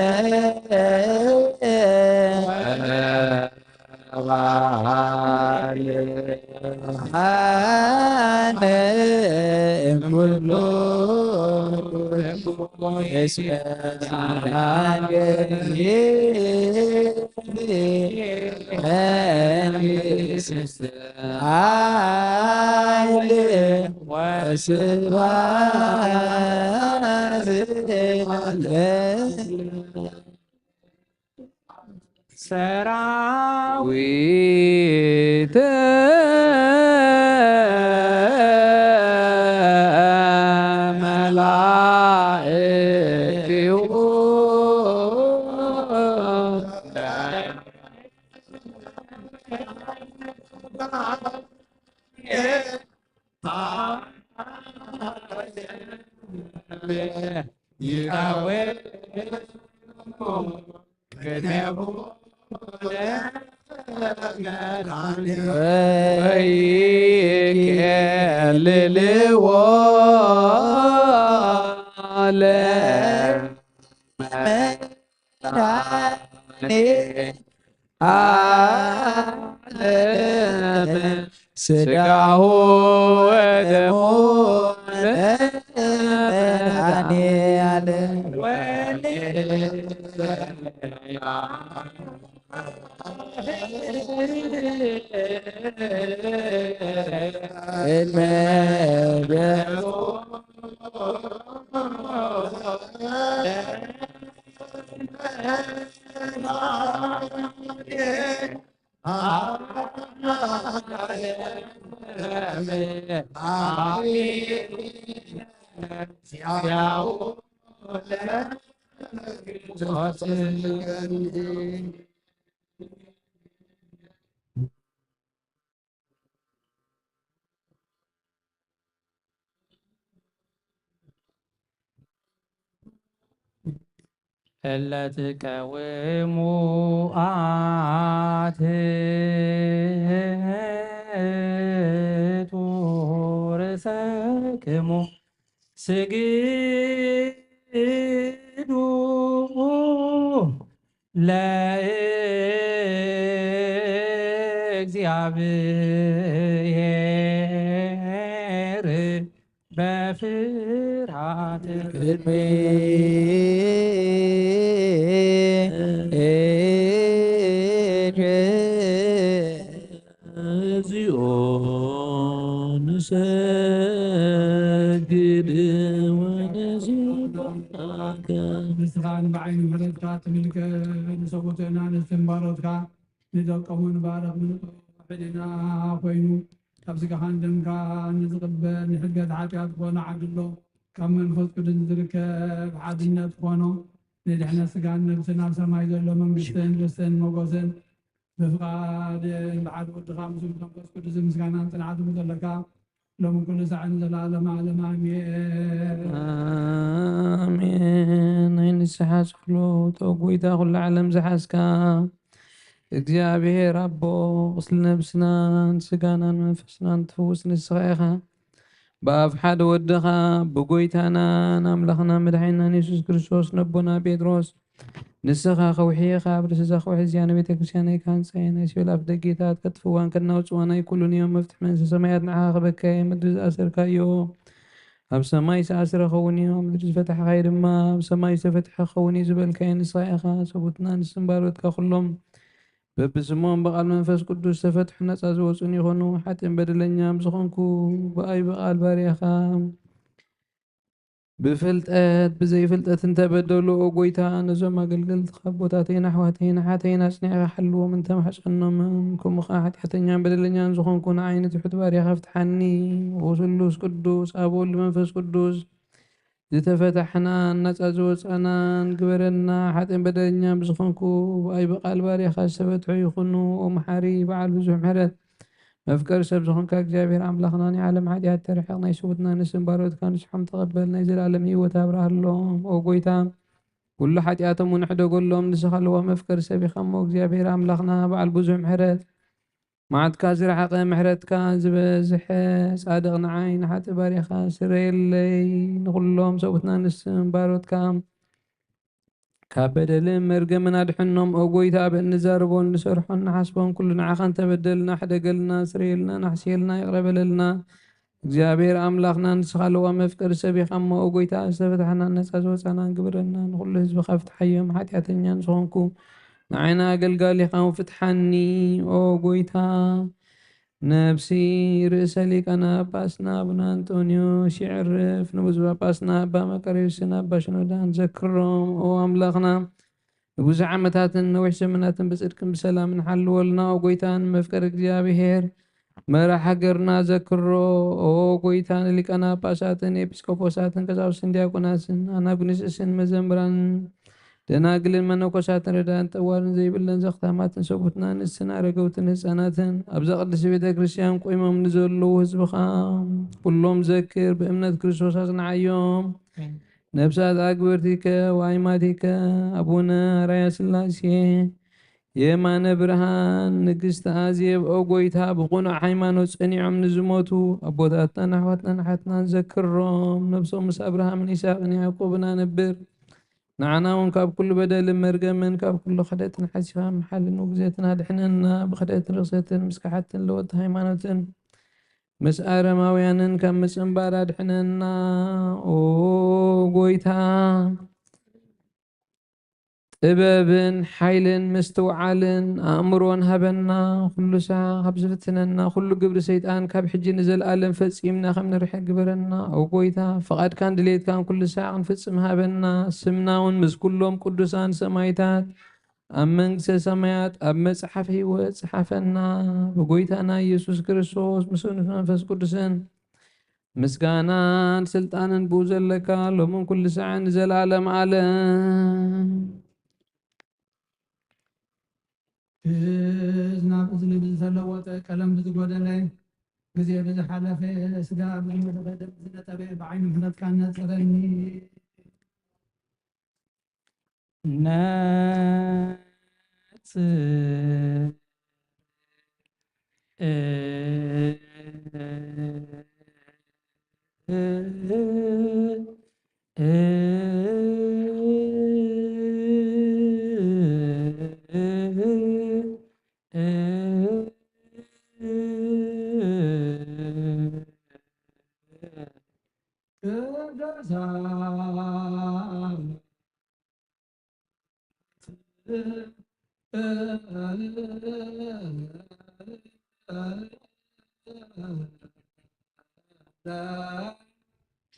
ወባልሐነ እምኩሉ እስመ ዛናገ መንግስት ኃይል ወስብሐት ሰራዊተ መላእክቲሁ ወይኬልልዎ ለመድኃኔ ዓለም ስጋሁ ወደሙ ለመድኃኔዓለም። እድሜ ዚያው እለ ትቀውሙ አትቱ ርእሰክሙ ስግዱ ለእግዚአብሔር በፍርሃት ቅድሜ እግዚኦ ንሰግድ ወነስብሐከ። ንስኻ ንብዓይ ንምህረትካ ትምልከ፣ ንሰቦትና ንስንባሮትካ ንደቆምን ባረኽ ምንጦ ሕልና ኮይኑ፣ ካብ ስጋኻን ደምካ ንዝቕበል ንሕድገት ሓጢኣት ኮነ ዓድሎ፣ ካብ መንፈስ ቅዱስ ዝርከብ ሓድነት ኮኖ፣ ንድሕነት ስጋን ነብስን ኣብ ሰማይ ዘሎ መንግስትን ርስትን ሞገስን ብፍቓድን ብሓደ ወድኻ ምስ መንፈስ ቅዱስ ምስጋናን ጽንዓትን ዘለካ ሎምን ኩሉ ሳዕን ዘላለም ዓለም ኣሜን። ኣሜን። ናይ ንስሓ ጸሎት፣ ኦ ጎይታ፣ ኩሉ ዓለም ዝሓዝካ እግዚኣብሔር ኣቦ፣ ቁስሊ ነብስናን ስጋናን መንፈስናን ትፍውስ ንስኻ ኢኻ። ብኣፍ ሓደ ወድኻ ብጎይታናን ኣምላኽና መድሓኒናን የሱስ ክርስቶስ ነቦና ጴጥሮስ፣ ንስኻ ከውሒ ኢኻ፣ ኣብ ርእሲ እዛ ከውሒ እዚኣ ንቤተ ክርስቲያነይ ክሃንጻ እየ። ናይ ሲኦል ኣፍ ደጌታት ከጥፍዋን ከናውጽዋን ኣይክእሉን እዮም። መፍትሕ መንግስተ ሰማያት ንዓኻ ክበካ እየ። ምድሪ ዝኣሰርካዮ ኣብ ሰማይ ዝተኣስረ ክኸውን እዩ፣ ኣብ ምድሪ ዝፈታሕካዮ ድማ ኣብ ሰማይ ዝተፈትሐ ክኸውን እዩ ዝበልካዮ ንስኻ ኢኻ። ሰቡትና ንስም ባሮትካ ኩሎም በብስሞም ብቓል መንፈስ ቅዱስ ዝተፈትሑ ነጻ ዝወጹን ይኾኑ። ሓጥእን በደለኛም ዝኾንኩ ብኣይ ብቓል ባርያኻ ብፍልጠት ብዘይፍልጠት እንተበደሉ፣ ኦ ጎይታ፣ ነዞም ኣገልገልትኻ ኣቦታተይን ኣሕዋተይን ኣሓተይን ኣጽኒዕካ ሓልዎም እንተማሕጸኖምን፣ ከምኡ ኸዓ ሓጢኣተኛን በደለኛን ዝኾንኩ ንዓይ ንትሑት ባርያኻ ፍትሓኒ። ኦ ስሉስ ቅዱስ፣ ኣብ ወልድ መንፈስ ቅዱስ ዝተፈታሕናን ነጻ ዝወጻናን ግበረና። ሓጥእን በደለኛን ብዝኾንኩ ብኣይ ብቓል ባርያኻ ዝተፈትሑ ይኹኑ። ኦ መሓሪ በዓል ብዙሕ ምሕረት፣ መፍቀሪ ሰብ ዝኾንካ እግዚኣብሔር ኣምላኽና፣ ናይ ዓለም ሓጢኣት ተርሕቕ፣ ናይ ስዉትና ንስም ባሮትካ ንስሖም ተቐበል፣ ናይ ዘለኣለም ህይወት ኣብርሃሎም። ኦ ጎይታ፣ ኩሉ ሓጢኣቶም እውን ሕደጎሎም፣ ንስኻ ለዋህ መፍቀሪ ሰብ ኢኻ እሞ እግዚኣብሔር ኣምላኽና፣ በዓል ብዙሕ ምሕረት፣ መዓትካ ዝረሓቐ ምሕረትካ ዝበዝሐ፣ ጻድቕ ንዓይ ንሓጥእ ባርያኻ ስረየለይ፣ ንኹሎም ሰብኡትና ንስም ባሮትካ ካብ በደልን መርገምን ኣድሕኖም። ኦ ጎይታ፣ ኣብ እንዛረቦን ንሰርሖን ንሓስቦን ኩሉ ንዓኻ እንተበደልና፣ ሕደገልና፣ ስረየልና፣ ናሕስየልና፣ ይቕረ በለልና። እግዚኣብሔር ኣምላኽና፣ ንስኻ ለዋህ መፍቀሪ ሰብ ኢኻ እሞ፣ ኦ ጎይታ፣ ዝተፈታሕናን ነጻ ዝወጻናን ግበረና። ንኹሉ ህዝብኻ ፍትሓዮም። ሓጢኣተኛ ንዝኾንኩ ንዓይና ኣገልጋሊኻ ፍትሓኒ፣ ኦ ጎይታ። ነፍሲ ርእሰ ሊቃነ ጳጳስና ኣቡነ ኣንጦንዮስ የዕርፍ። ንብፁዕ ጳጳስና ኣባ መቃርዮስን ኣባ ሽኖዳን ዘክሮም። ኦ ኣምላኽና፣ ንብዙሕ ዓመታትን ነዊሕ ዘመናትን ብጽድቅን ብሰላምን ሓልወልና። ኦ ጎይታ፣ ንመፍቀሪ እግዚኣብሔር መራሕ ሃገርና ዘክሮ። ኦ ጎይታ፣ ንሊቃነ ጳጳሳትን ኤጲስቆጶሳትን ቀሳውስትን ዲያቆናትን ኣናጉንስስን መዘምራንን ደናግልን መነኮሳትን ረዳእን ጠዋርን ዘይብለን ዘኽታማትን ሰቡትና ንስን ኣረገውትን ህፃናትን ኣብዛ ቅድስቲ ቤተ ክርስቲያን ቆይሞም ንዘለዉ ህዝብኻ ኩሎም ዘክር፣ ብእምነት ክርስቶስ ኣጽንዓዮም። ነፍሳት ኣግብርቲከ ወኣይማቲከ ኣቡነ ኣራያ ስላሴ የማነ ብርሃን ንግስቲ ኣዜብ፣ ኦ ጎይታ፣ ብቕኑዕ ሃይማኖት ጸኒዖም ንዝሞቱ ኣቦታትናን ኣሕዋትናን ኣሓትናን ዘክሮም። ነብሶም ምስ ኣብርሃምን ይስሐቅን ያዕቆብን ኣንብር። ንዓና እውን ካብ ኩሉ በደልን መርገምን ካብ ኩሉ ክሕደትን ሓሲኻ ምሓልን ውግዘትን ኣድሕነና። ብክሕደትን ርኽሰትን ምስ ከሓድትን ለወጥቲ ሃይማኖትን ምስ ኣረማውያንን ካብ ምጽንባር ኣድሕነና። ኦ ጎይታ፣ ጥበብን ሓይልን ምስትውዓልን ኣእምሮን ሃበና። ኩሉ ሳዕ ካብ ዝፍትነና፣ ኩሉ ግብሪ ሰይጣን ካብ ሕጂ ንዘለኣለም ፈጺምና ከም ንርሕቅ ግበረና። ኦ ጎይታ፣ ፍቓድካን ድሌትካን ኩሉ ሳዕ ክንፍጽም ሃበና። ስምና እውን ምስ ኩሎም ቅዱሳን ሰማይታት ኣብ መንግስተ ሰማያት ኣብ መጽሓፍ ህይወት ጽሓፈና። ብጎይታና ኢየሱስ ክርስቶስ ምስኡን ምስ መንፈስ ቅዱስን ምስጋናን ስልጣንን ብኡ ዘለካ ሎምን ኩሉ ሳዕን ንዘለዓለም ዓለም። ግእዝ ናብ እዝኒ ብዝተለወጠ፣ ቀለም ብዝጎደለ፣ ግዜ ብዝሓለፈ፣ ስጋ ብዝመደቐ፣ ደም ብዝነጠበ፣ ብዓይኒ ምሕረትካ ነጽረኒ። ነጽር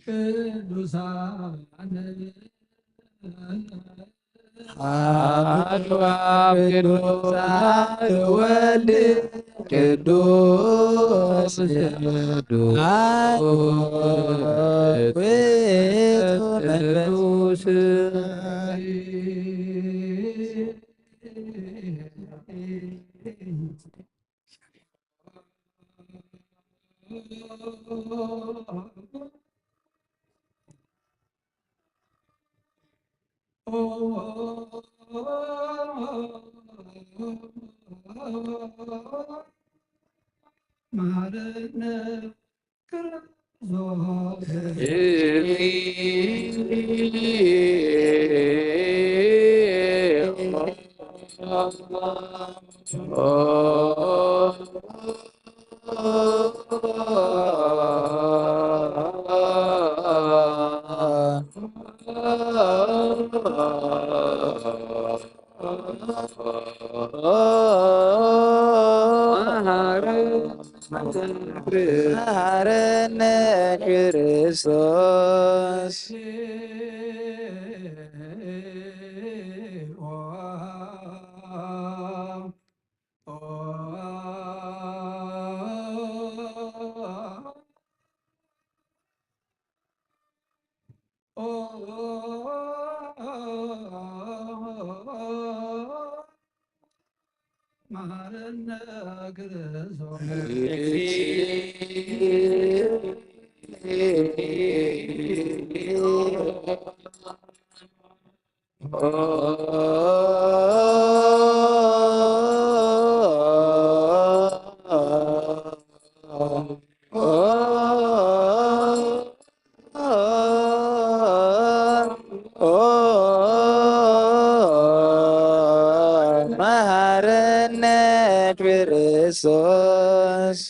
ቅዱሳን አሐዱ አብ ቅዱስ አብ ወልድ ቅዱስ ቅዱስ አብ ውእቱ መንፈስ ቅዱስ። መሐረነ መሐረነ ክርስቶስ። መሐረነ ክርስቶስ። መሐረነ ክርስቶስ።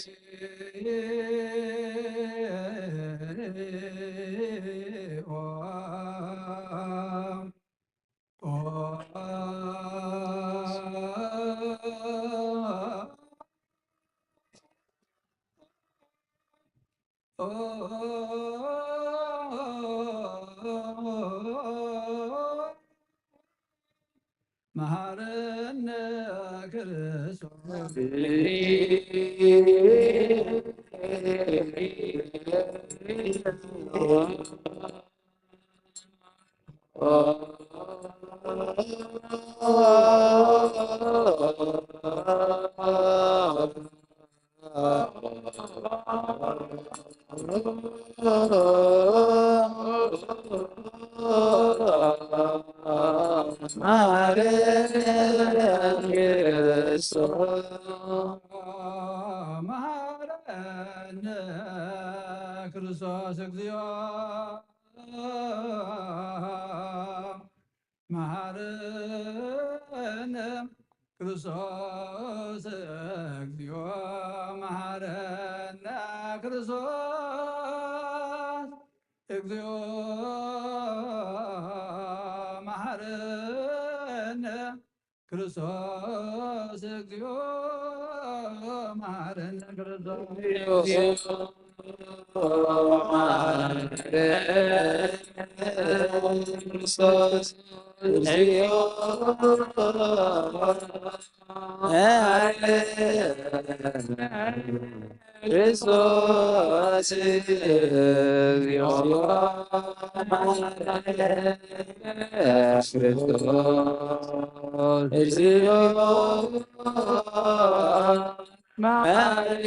መሐረነ ክርስቶስ። መሐረነ ክርስቶስ እግዚኦ። መሐረነ ክርስቶስ እግዚኦ። መሐረነ ክርስቶስ እግዚኦ። መሐረነ ክርስቶስ እግዚኦ። መሐረነ ክርስቶስ። መሐረነ ክርስቶስ። እግዚኦ መሐረነ ክርስቶስ እግዚኦ መሐረነ ክርስቶስ እግዚኦ መሐረነ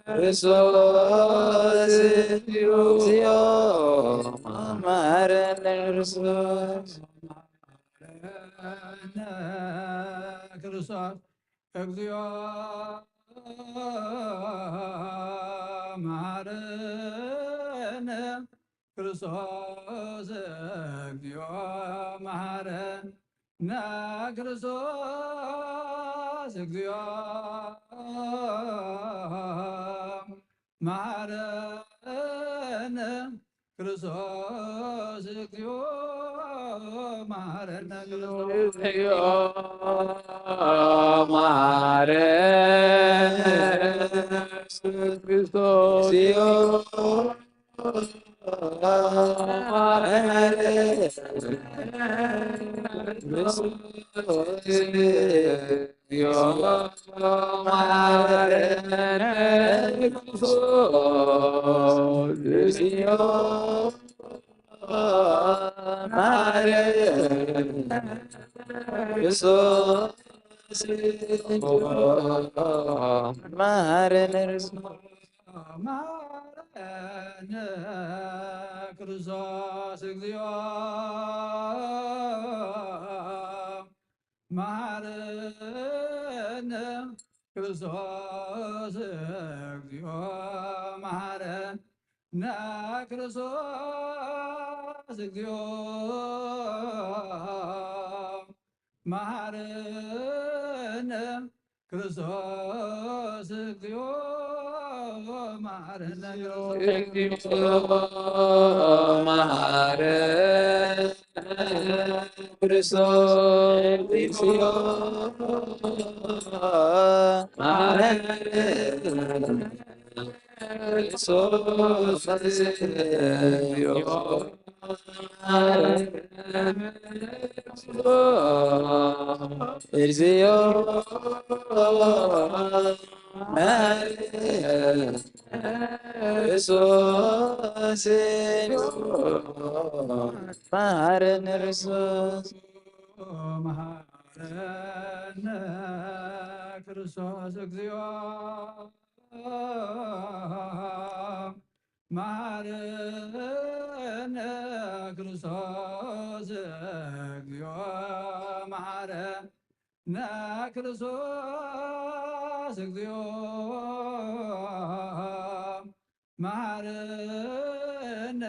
ክርስቶስ እግዚኦ መሐረነ ክርስቶስ። ክርስቶስ እግዚኦ መሐረነ ክርስቶስ እግዚኦ መሐረነ ክርስቶስ እግዚኦ መሐረነ ክርስቶስ እግዚኦ መሐረነ ክርስቶስ እግዚኦ መሐረነ ክርስቶስ እግዚኦ መሐረነ ክርስቶስ እግዚኦ መሐረነ ክርስቶስ እግዚኦ መሐረነ ክርስቶስ መሐረነ ክርስቶስ መሐረነ ክርስቶስ እግዚኦ መሐረነ ክርስቶስ እግዚኦ መሐረነ ክርስቶስ እግዚኦ መሐረነ ክርስቶስ እግዚኦ መሐረነ እግዚኦ መሐረነ ክርስቶስ እግዚኦ መሐረነ ክርስቶስ እግዚኦ መሐረነ ክርስቶስ እግዚኦ መሐረነ ክርስቶስ መሐረነ ክርስቶስ መሐረነ ክርስቶስ እግዚኦ መሐረነ ክርስቶስ እግዚኦ መሐረነ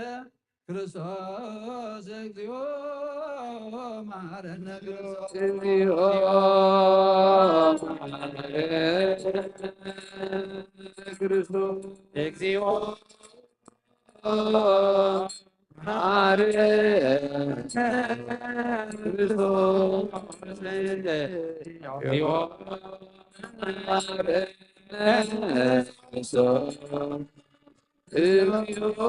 ክርስቶስ እግዚኦ መሐረነ ክርስቶስ እግዚኦ መሐረነ ክርስቶስ እግዚኦ መሐረነ ክርስቶስ እግዚኦ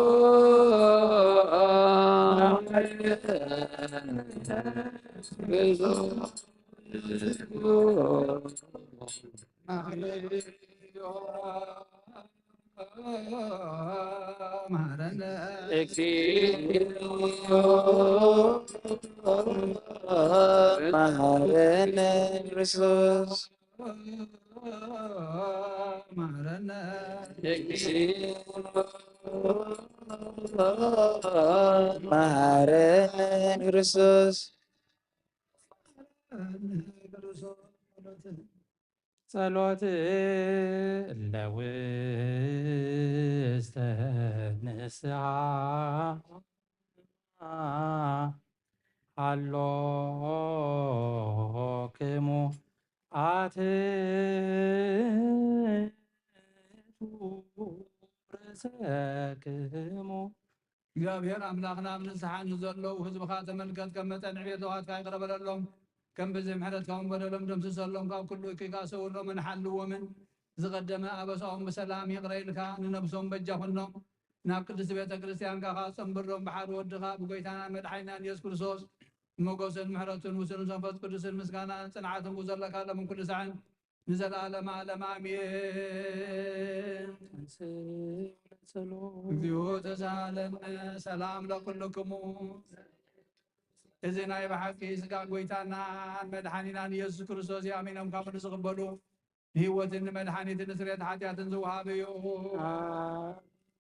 መሐረነ ክርስቶስ እግዚኦ መሐረነ ክርስቶስ መሐረነ እግዚኦ መሐረነ ክርስቶስ መሐረነ መሐረነ ክርስቶስ ጸሎት እለ ውስተ ንስሓ ሃሎክሙ ኣትቱ ርእሰክሙ። እግዚኣብሔር ኣምላኽና፣ ኣብ ንስሓ ንዘለዉ ህዝብኻ ተመልከት፣ ከም መጠን ዕቤት ለውሃትካ ይቕረ በለሎም፣ ከም ብዝሒ ምሕረትካ እውን በደሎም ደምስሰሎም፣ ካብ ኩሉ እኩይ ከዓ ሰውሮምን ሓልዎምን። ዝቐደመ ኣበሳኦም ብሰላም ይቕረ ኢልካ ንነብሶም በጃ ኩኖም። ናብ ቅድስቲ ቤተ ክርስቲያንካ ከኣ ጸንብሮም። ብሓደ ወድኻ ብጎይታናን መድሓኒናን ኢየሱስ ክርስቶስ ሞገስን ምሕረትን ውስን መንፈስ ቅዱስን ምስጋናን ጽንዓትን ክውሰድ ዘለካ ሎምን ኩሉ ሳዕን ንዘለዓለመ ዓለም ኣሜን። ተንሥእ ለጸሎት። እግዚኦ ተሳሃለነ ሰላም ለኩልክሙ። እዚ ናይ ብሓቂ ስጋ ጎይታናን መድሓኒናን ኢየሱስ ክርስቶስ እዩ። ኣሚኖም ካብ ንዝቕበሉ ንህይወትን ንመድሓኒትን ንስርየት ሓጢኣትን ዝወሃብ እዩ።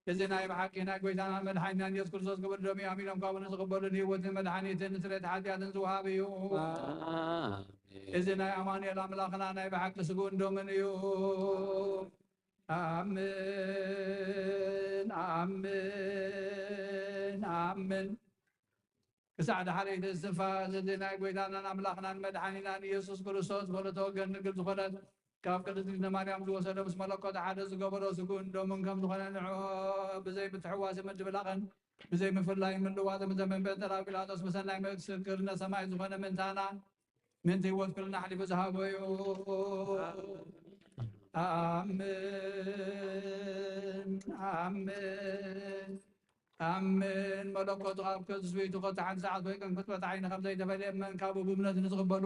እዚ ናይ ብሓቂ ናይ ጎይታናን መድሓኒናን ኢየሱስ ክርስቶስ ክቡር ደም እዩ። ኣሚኖም ካብኡ ንዝቕበሉ ንህይወትን መድሓኒትን ንስርየት ሓጢኣትን ዝወሃብ እዩ። ኣሜን። እዚ ናይ ኣማኑኤል ኣምላኽና ናይ ብሓቂ ስግኡን ደሙን እዩ። ኣምን፣ ኣምን፣ ኣምን። ክሳዕ ዳሕረይቲ እስትንፋስ፣ እዚ ናይ ጎይታናን ኣምላኽናን መድሓኒናን ኢየሱስ ክርስቶስ ወለተ ወገን ድንግል ዝኾነት ካብ ቅድስት ድንግል ማርያም ዝወሰዶ ምስ መለኮት ሓደ ዝገበሮ ስግኡን ደሙን ከም ዝኾነ ንዑ ብዘይ ምትሕዋስ ምድብላቕን ብዘይ ምፍላይ ምልዋጥን ብዘመንበ ጠራዊ ጲላጦስ ብሰናይ ምስክርነት ሰማይ ዝኾነ ምእንታና ምእንቲ ህይወት ኩልና ኣሕሊፉ ዝሃቦ እዩ። ኣምን፣ ኣምን፣ ኣምን። መለኮቱ ካብ ከትስብእቱ ከቶ ሓንቲ ሰዓት ወይ ቀን ክትበት ዓይኒ ከም ዘይተፈልየ እመን። ካብኡ ብእምነት ንዝቕበሉ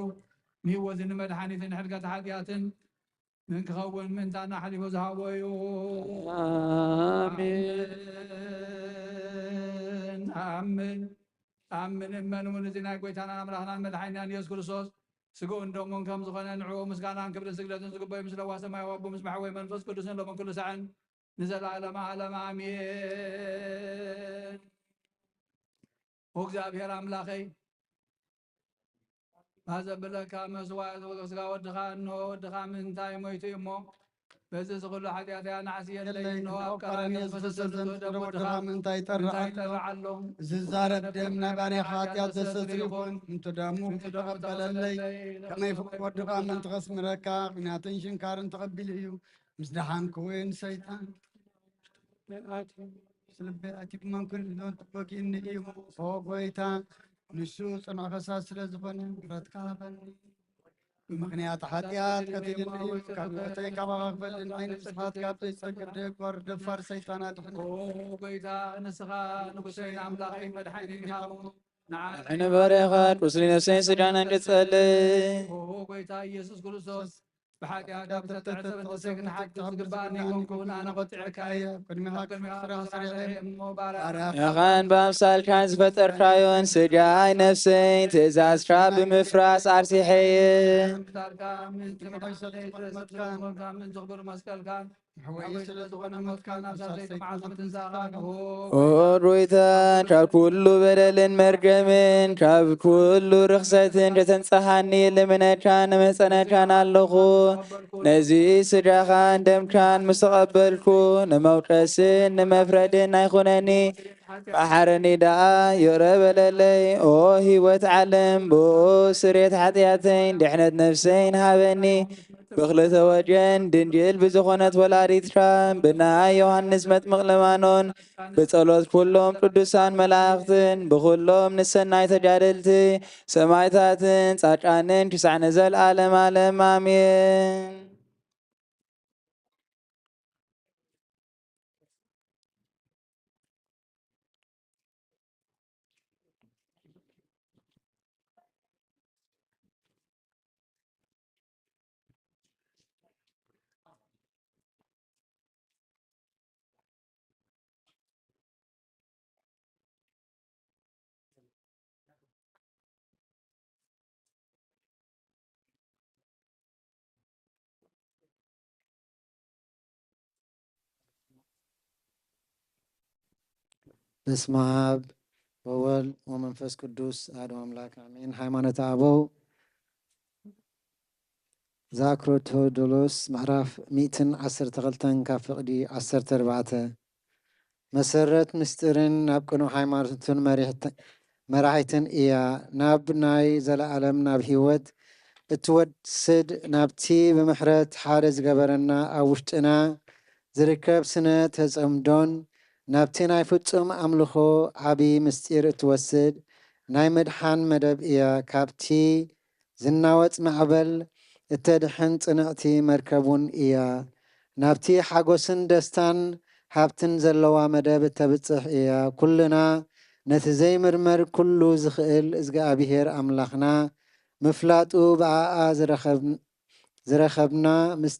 ንህይወትን ንመድሓኒትን ንሕድገት ሓጢኣትን ንክኸውን ምእንታና ኣሕሊፉ ዝሃቦ እዩ። ኣሜን። ኣምን፣ ኣምን፣ ኣምን። እመን እውን እዚ ናይ ጎይታናን ኣምላኽናን መድሓኒናን ኢየሱስ ክርስቶስ ስግኡን ደሙን ከም ዝኾነ ንዕኡ ምስጋናን ክብርን ስግደትን ዝግበዩ ምስ ለዋ ሰማያዊ ኣቦ ምስ መሓወይ መንፈስ ቅዱስን ሎምን ኩሉ ሳዕን ንዘለዓለመ ዓለም ኣሜን። ኦ እግዚኣብሔር ኣምላኸይ፣ ማዘብለካ መስዋዕት ስጋ ወድኻ፣ እንሆ ወድኻ ምእንታይ ሞይቱ እዩ እሞ፣ በዚ ዝኹሉ ሓጢኣተይ ኣናዕስየለይ፣ የለይ፣ እንሆ ኣብ ቀራንዮ ዝፈሰሰ ደም ወድኻ ምእንታይ ይጠርዓሎ? ምእንታይ ይጠርዓሎ? ዝዛረብ ደም ናይ ባርያ ሓጢኣት ዘስተስሪ ይኹን፣ ምእንቲ ደሙ ምእንቲ ደሙ ተቐበለለይ። ተቐበለለይ። ከመይ ፍቁር ወድኻ ምእንቲ ከስምረካ፣ ኲናትን ሽንካርን ተቐቢሉ እዩ። ምስ ደሓንኩ እውን ሰይጣን ልበይ ኣትዩ ብመንኩን ሎን ትበኪኒ እዩ። ኦ ጎይታ፣ ንሱ ጽኑዕ ፈሳስ ስለ ዝኾነ ምሕረትካ ሃበኒ። ብምኽንያት ሓጢኣት ቀቲልኒ እዩ። ካብ ምሕረተይ ካባኻ ክፈልኒ ዓይኒ ምስሓት ካብ ዘይጸግብ ደጓር ደፋር ሰይጣን ኣድሕኒ። ኦ ጎይታ፣ ንስኻ ንጉሰይን ኣምላኸይን መድሓኒን ኢኻ እሞ፣ ንዓይ ንበረኻ ቁስሊ ነፍሰይን ስጋን እንድጸልእ። ኦ ጎይታ ኢየሱስ ክርስቶስ፣ ብሓጢኣት ኣብ ዝተጠዕሰ በትሰ ክትሓግዝ ዝግባኣኒ ኣይኮንኩን። ኣነ ቆጢዐካ እየ። ኣብ ቅድሚኻ ክፍራ ስሪዐ እሞ ባርያ ያኻን ብኣምሳልካን ዝፈጠርካዮን ስጋይ ነፍሰይን ትእዛዝካ ብምፍራስ ኣርሲሐየ። ምእንቲ ክብር መስቀልካን ኣወይ ስለ ዝኾነ ሞትካ ናብ ሳልሰይቲ መዓልቲ ምትንሳእካ ንሆ። ኦ ጎይታ፣ ካብ ኩሉ በደልን መርገምን ካብ ኩሉ ርኽሰትን ከተንጽሃኒ ልምነካን እምሕጸነካን ኣለኹ። ነዚ ስጋኻን ደምካን ምስ ተቐበልኩ፣ ንመውቀስን ንመፍረድን ኣይኹነኒ። መሓረኒ ደኣ ይቕረ በለለይ። ኦ ህይወት ዓለም፣ ብኡ ስርየት ሓጢኣተይን ድሕነት ነፍሰይን ሃበኒ። ብኽልተ ወገን ድንግል ብዝኾነት ወላዲትካ፣ ብናይ ዮሃንስ መጥምቕ ልማኖን ብጸሎት ኩሎም ቅዱሳን መላእኽትን ብኹሎም ንሰናይ ተጋደልቲ ሰማዕታትን ጻድቃንን ክሳዕ ንዘለዓለም ዓለም ኣሜን። በስመ አብ ወወልድ ወመንፈስ ቅዱስ አሐዱ አምላክ አሜን። ሃይማኖተ አበው ዘአክሮቶዶሎስ ምዕራፍ ሚእትን ዓሰርተ ክልተን ካብ ፍቕዲ ዓሰርተ ኣርባዕተ። መሰረት ምስጢርን ናብ ቅኑዕ ሃይማኖትን መሪሕት-፣ መራሒትን እያ። ናብ ናይ ዘለዓለም ናብ ህይወት እትወስድ ናብቲ ብምሕረት ሓደ ዝገበረና ኣብ ውሽጥና ዝርከብ ስነ ተጸምዶን ናብቲ ናይ ፍጹም ኣምልኾ ዓቢ ምስጢር እትወስድ ናይ ምድሓን መደብ እያ። ካብቲ ዝናወጽ ማዕበል እተድሕን ጽንዕቲ መርከብ እውን እያ። ናብቲ ሓጎስን ደስታን ሃብትን ዘለዋ መደብ እተብጽሕ እያ። ኩልና ነቲ ዘይምርመር ኩሉ ዝኽእል እዝግኣብሄር ኣምላኽና ምፍላጡ ብኣኣ ዝረኸብ-፣ ዝረኸብና ምስ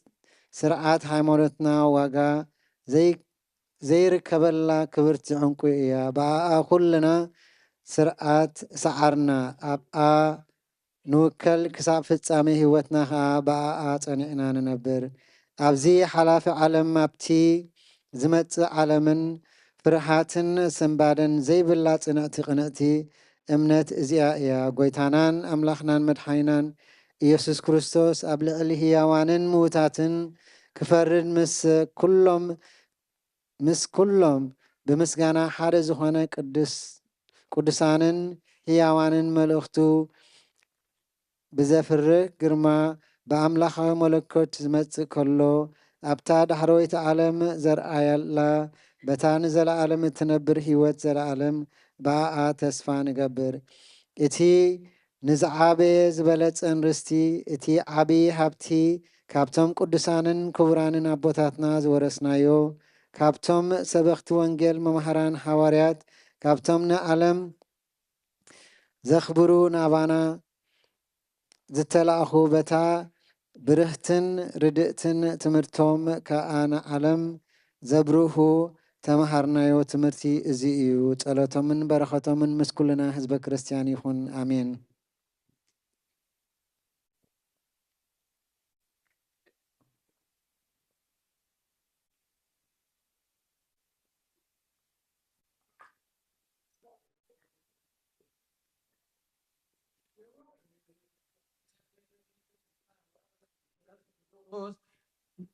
ስርዓት ሃይማኖትና ዋጋ ዘይ-፣ ዘይርከበላ ክብርቲ ዕንቁ እያ። ብኣኣ ኩልና ስርዓት ሰዓርና፣ ኣብኣ ንውከል፣ ክሳብ ፍጻሜ ህይወትና ኸኣ ብኣኣ ጸኒዕና ንነብር። ኣብዚ ሓላፊ ዓለም፣ ኣብቲ ዝመጽእ ዓለምን ፍርሃትን ስንባደን ዘይብላ ጽንዕቲ ቅንዕቲ እምነት እዚኣ እያ። ጐይታናን ኣምላኽናን መድሓኒናን ኢየሱስ ክርስቶስ ኣብ ልዕሊ ህያዋንን ምዉታትን ክፈርድ ምስ ኩሎም፣ ምስ ኩሎም ብምስጋና ሓደ ዝኾነ ቅዱስ፣ ቅዱሳንን ህያዋንን መልእኽቱ ብዘፍርህ ግርማ ብኣምላኻዊ መለኮት ዝመጽእ ከሎ፣ ኣብታ ዳሕረወይቲ ዓለም ዘርኣየላ፣ በታ ንዘለኣለም እትነብር ህይወት ዘለኣለም ብኣኣ ተስፋ ንገብር። እቲ ንዝዓበየ ዝበለጸን ርስቲ፣ እቲ ዓቢ ሃብቲ፣ ካብቶም ቅዱሳንን ክቡራንን ኣቦታትና ዝወረስናዮ፣ ካብቶም ሰበኽቲ ወንጌል መማህራን ሃዋርያት፣ ካብቶም ንዓለም ዘኽብሩ ናባና ዝተላእኹ፣ በታ ብርህትን ርድእትን ትምህርቶም ከኣ ንዓለም ዘብርሁ ተመሃርናዮ ትምህርቲ እዚ እዩ። ጸሎቶምን በረኸቶምን ምስ ኩልና ህዝበ ክርስትያን ይኹን። ኣሜን።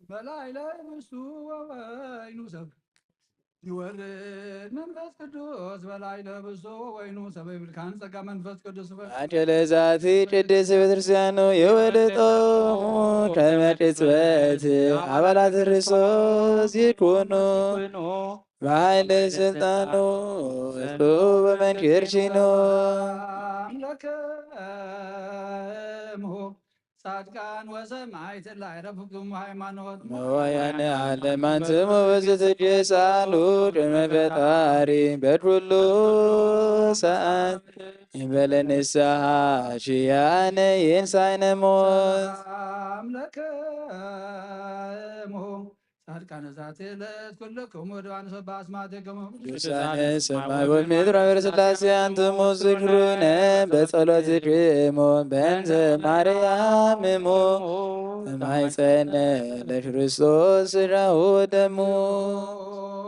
በላዕለ ርእሱ ወወይኑ ሰብ ይወርድ መንፈስ ቅዱስ በላዕለ ርእሱ ወወይኑ ሰብ ይብል ካህን ጸጋ መንፈስ ቅዱስ ይበል። ማዕከለ ዛቲ ቅድስት ቤተክርስቲያኑ የወልጦሙ ከመ ቅጽበት አባላት ክርስቶስ ይኩኑ። በኃይለ ስልጣኑ እጹ በመንክር ሺኖ። አምለከሙ ጻድቃን ወሰማዕት ላዕረፍክሙ ሃይማኖት። መዋያነ ዓለም አንትሙ በዝትድሳሉ ቅድመ ፈጣሪ በኩሉ ሰዓት። እንበለ ንስሓ ሽያነ ይንሳይነ ሞት። አምለከሙ ጻድቃነ ዛቲ ዕለት ኩልክሙ ወድባን ሰብ በአስማቲክሙ። ቅዱሳነ ሰማይ ወምድር ኃይለ ሥላሴ አንትሙ ዝክሩነ በጸሎትክሙ በእንተ ማርያም እሙ። እማይጸነ ለክርስቶስ ሥጋሁ ወደሙ።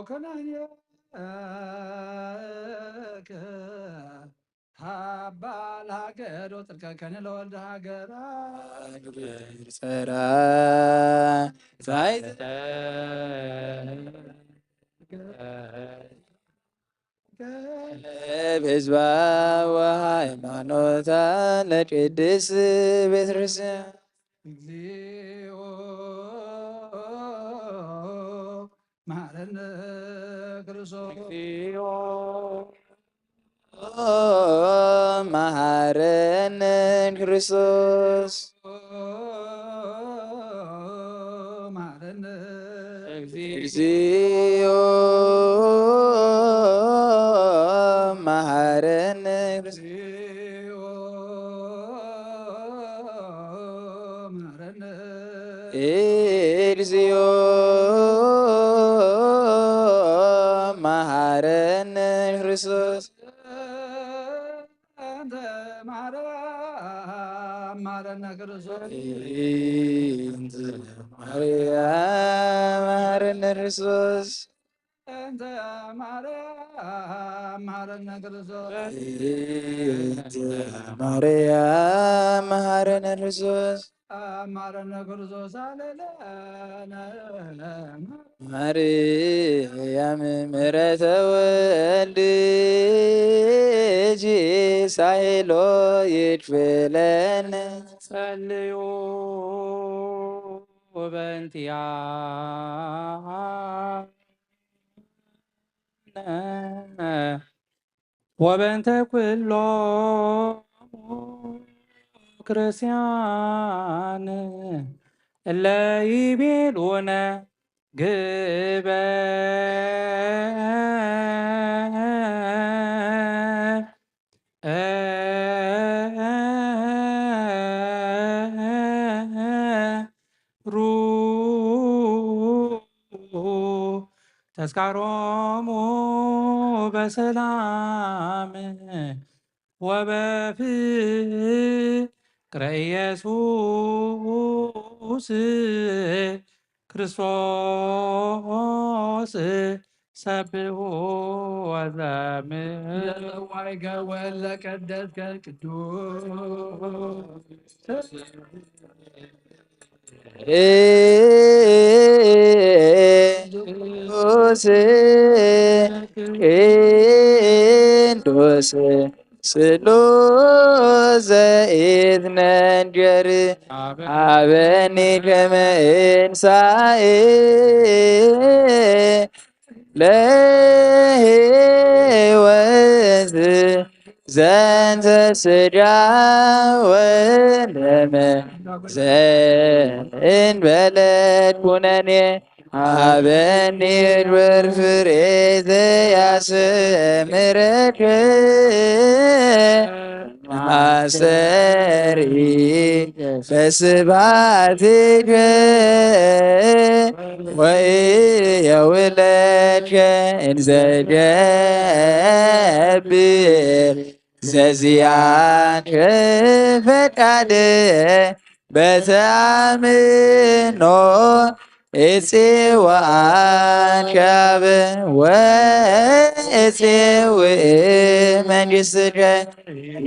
ከናንየከ ሃባ ለሃገር ወጽድቀከኒ ለወልድ ሃገራ። ጸራ ዛይት ህዝባ ወሃይማኖታ ለቅድስ ቤተክርስቲያን። እግዚኦ መሐረነ ክርስቶስ። እግዚኦ መሐረነ ክርስቶስ። መሐረነ እግዚኦ መሐረነ ክርስቶስ። እግዚኦ መሐረነ። እግዚኦ መሐረነ ክርስቶስ። እንተ ማርያም መሐረነ ክርስቶስ። እንተ ማርያም መሐረነ ክርስቶስ። እንተ ማርያም መሐረነ ክርስቶስ። እንተ ማርያም መሐረነ ክርስቶስ። መሐረነ ክርስቶስ አለለነ። ማርያም ምሕረተ ወልድኪ ሳይሎ ይክፍለነ። ጸልዩ በእንቲአነ ወበእንተ ኩሎሙ ክርስቲያን እለ ይቤሉነ ግበሩ ተስካሮሙ በሰላም ወበፍቅረ ኢየሱስ ክርስቶስ ሰብሑ ወዘምር። ለጠዋይከ ወለቀደስከ ቅዱስ ቅዱስ ቅዱስ ስሉስ ዘኢትነገር ሀበኒ ከመ እንሳኤ ለሕይወት ዘንተ ስጋ ወደመ ዘእንበለት ኩነኔ ሀበኒ እግበር ፍሬ ዘያስምረከ ማሰሪ በስብሐትከ ወኢየውለድከ እንዘገብር ዘዚአከ ፈቃድ በተአምኖ እጽውዓከ አብ ወእጽውዕ መንግሥትከ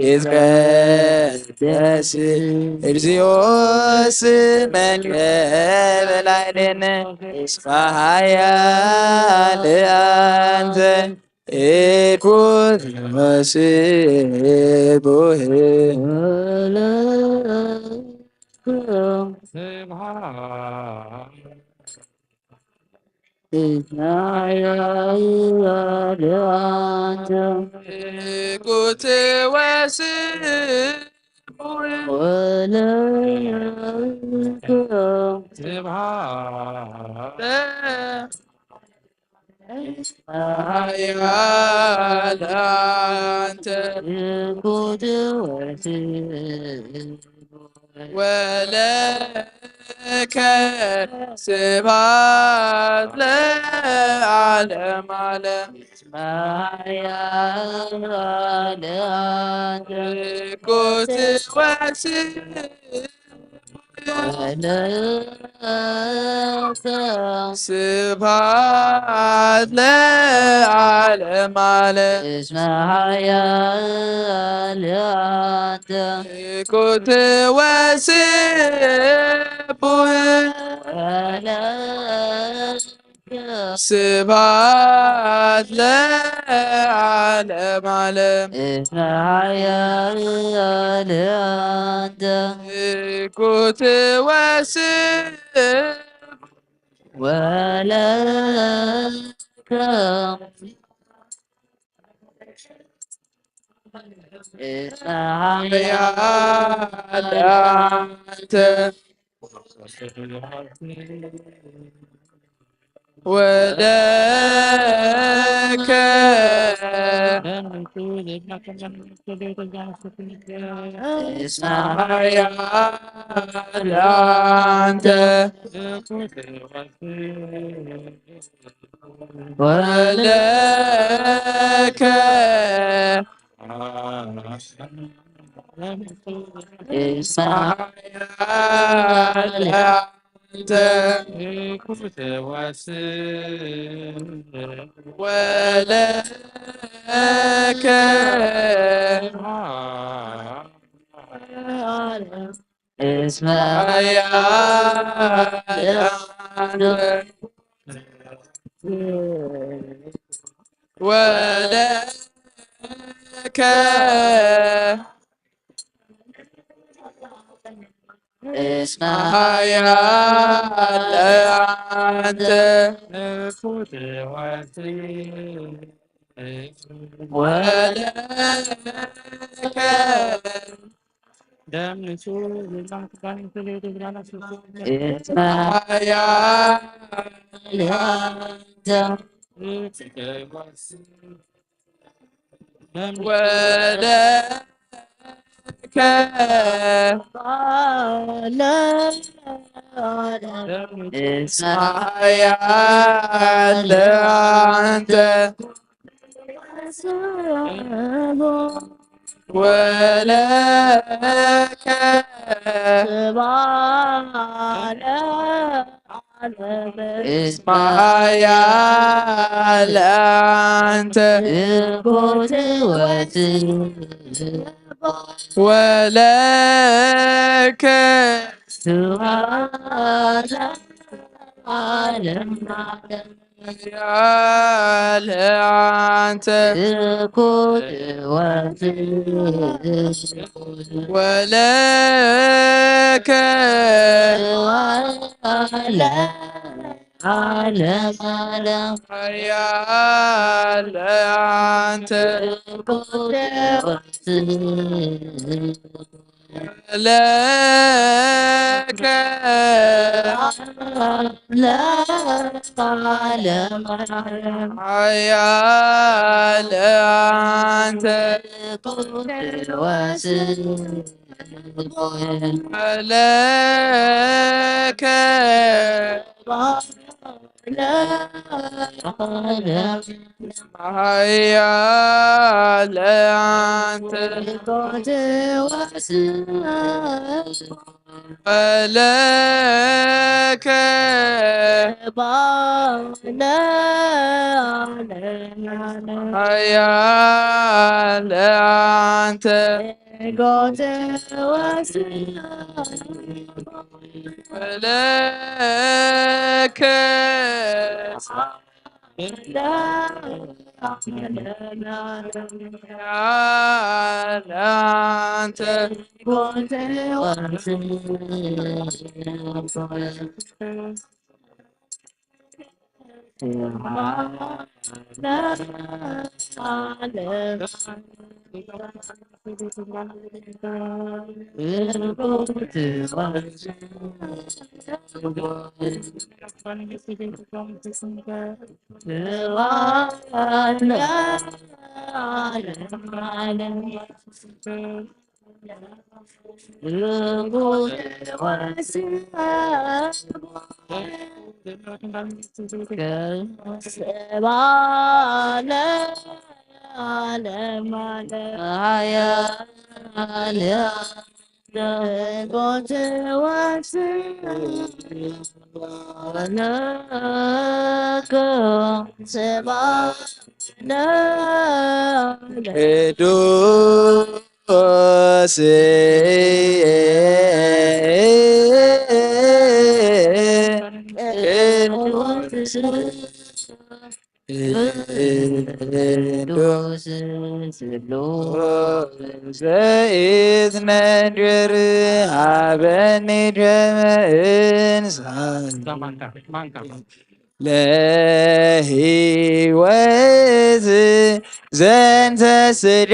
ይትቀደስ እግዚኦ ስመከ በላዕሌነ እስመ ኃያል አንተ ትኩት ወስቡሕ ስብሐት ትኩት ወስቡሕ ስብሐት ኃያል አንተ ትኩት ወለከ ስብሐት ለዓለመ ዓለም። ኃያል አንተ ትኩት ወስቡሕ ስብሐት ለዓለመ ዓለም። እስመ ኃያል አንተ ትኩት ወስቡሕ ወለ ስብሐት ለዓለመ ዓለም። እስመ ኃያል አንተ ትኩት ወስቡሕ ወለከ እስመ ኃያል አንተ ወለከ እስመ ኃያል አንተ ወለከ እስመ ኃያል አንተ ወለከ እስመ ኃያል አንተ ወለከ እስመ ኃያል አንተ ወለከ ደም ንጹህ የዛን ክዳን እስመ ኃያል አንተ ደም ወለከ ለዓለም እስመ ኃያል አንተ ወለከ እስመ ኃያል አንተ ወለከ ስብሐት ለዓለም ኃያል አንተ ትኩት ወትኩት ወለከ ለዓለም ዓለም ኃያል አንተ ትኩት ወትኩት ለከ ለዓለም ኃያል አንተ ለከ ኃያል አንተ ለከ ኃያል አንተ ለከ ኃያል አንተ ቅዱስ ቅዱስ ስሉስ ዘኢትነግር ሀበኒ ደመ እንሳ ለህይወት ዘንተ ስጋ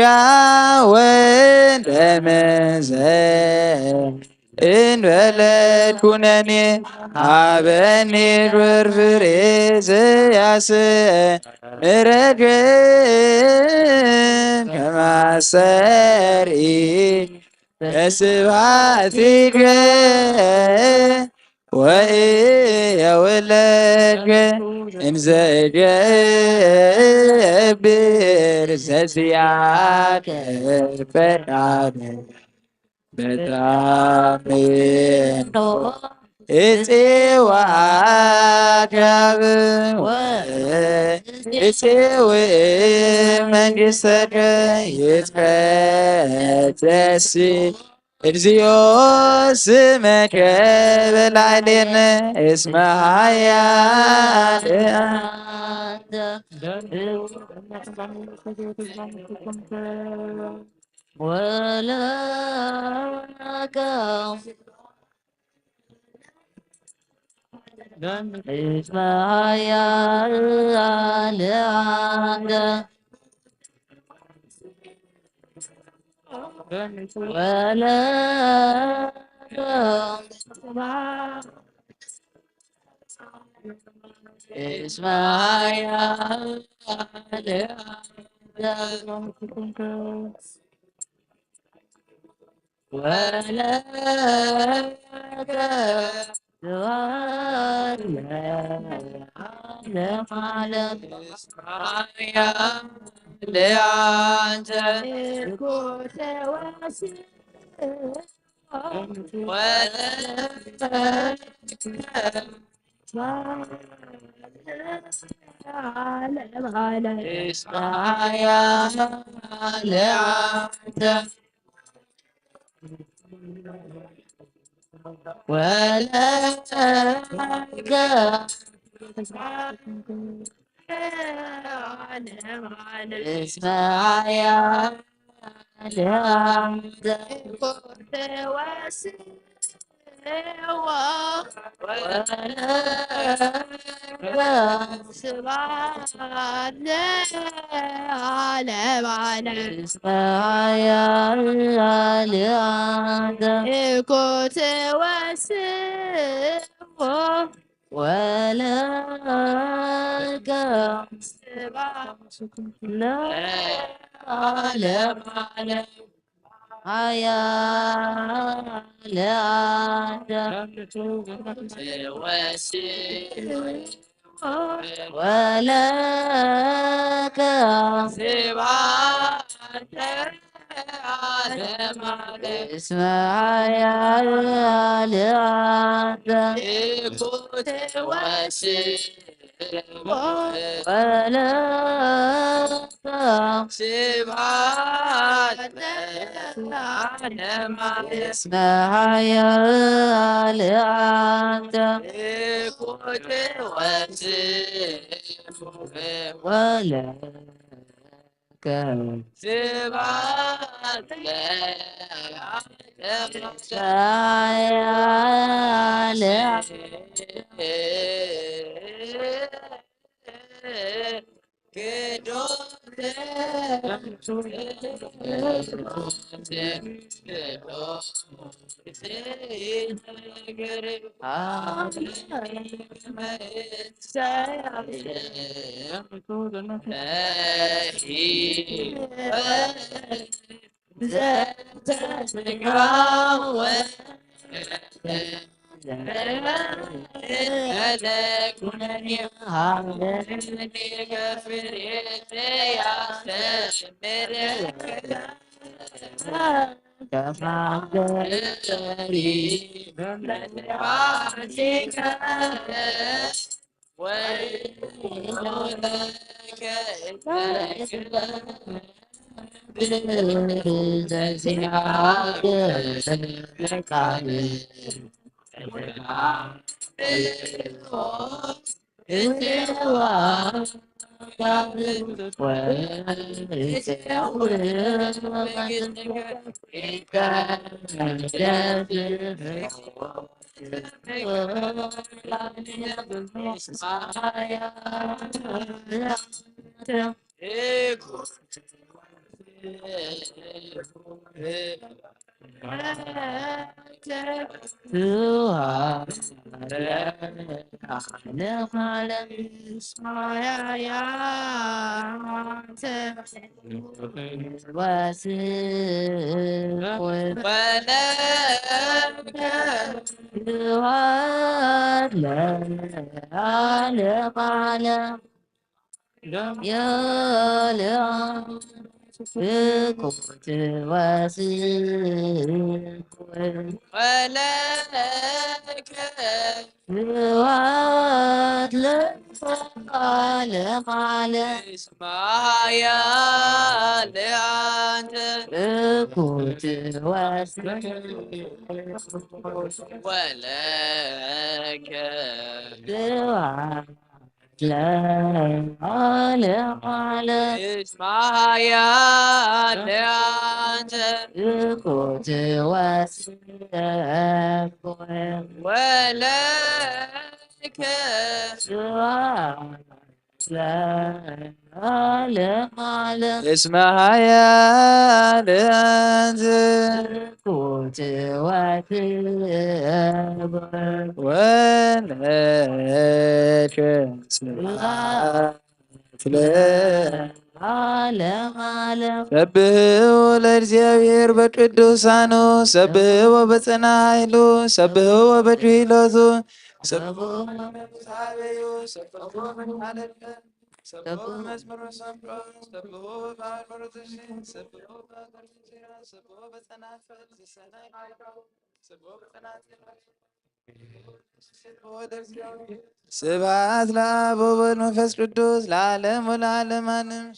ወደመ ዘእንበለ ኩነኔ ሀበኒ ዱር ፍሬ ዘያስምረገ ከማሰሪ በስብሐቲከ ወኢየውለድከ እንዘ እገብር ዘዚአከ ፈቃድ በጣም እጽዋ አክያብ ወእጽው መንግሥተከ ይትቀደስ እግዚኦ ስመከ በላዕሌነ እስመ ኃያል ወለከ እስመ ኃያል አንተ ولكم اسمع يا آلهة. ولكم اسمع يا آلهة. ولا اسمع يا آلهة. اسمع يا آلهة. ولك لا عالم علم. يا آلهة. ولك سبحانك. اسمع يا آلهة. ولك سبحانك. اسمع يا آلهة. ولك سبحانك. ለዘኩትዋት ወለከ ስብሐት ለዓለመ ዓለም። ሰብሕዎ ለእግዚኣብሔር በቅዱሳኑ፣ ሰብሕዎ በጽንዓ ኃይሉ፣ ሰብሕዎ በትሕይሎቱ፣ ሰብሕዎ በመንፈስ ኃይሉ፣ ሰብሕዎ በመንፈስ ኃይሉ፣ ሰብሕዎ በመዝሙር ሰብሖ፣ ሰብሕዎ በአእምሮ ትስብእት፣ ሰብሕዎ በአእምሮ ትስብእት፣ ሰብሕዎ በጸናጽል ዝሰነ ኃይሉ፣ ሰብሕዎ በጸናጽል ስብሐት ለአብ ወወልድ መንፈስ ቅዱስ ለዓለም ወለዓለም አሜን።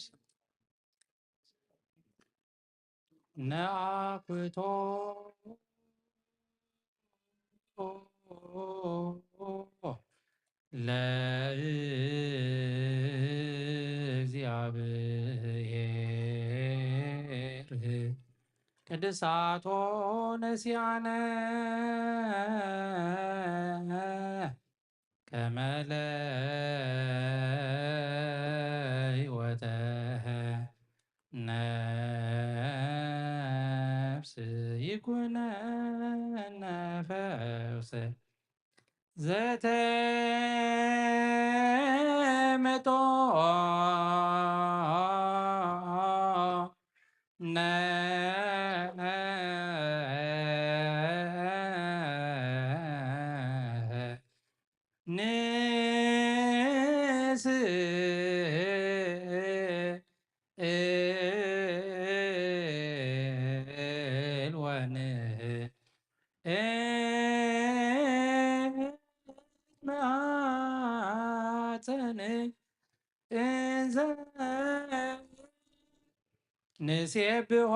ነአኩቶ ለእግዚአብሔር ቅድሳቶ ነሲአነ ከመ ለሕይወተ ነፍስ ይኩነነ ፈውሰ ዘተመጦ ነ ንስእል ወንህ መዓፀን እንዘ ንሴብሖ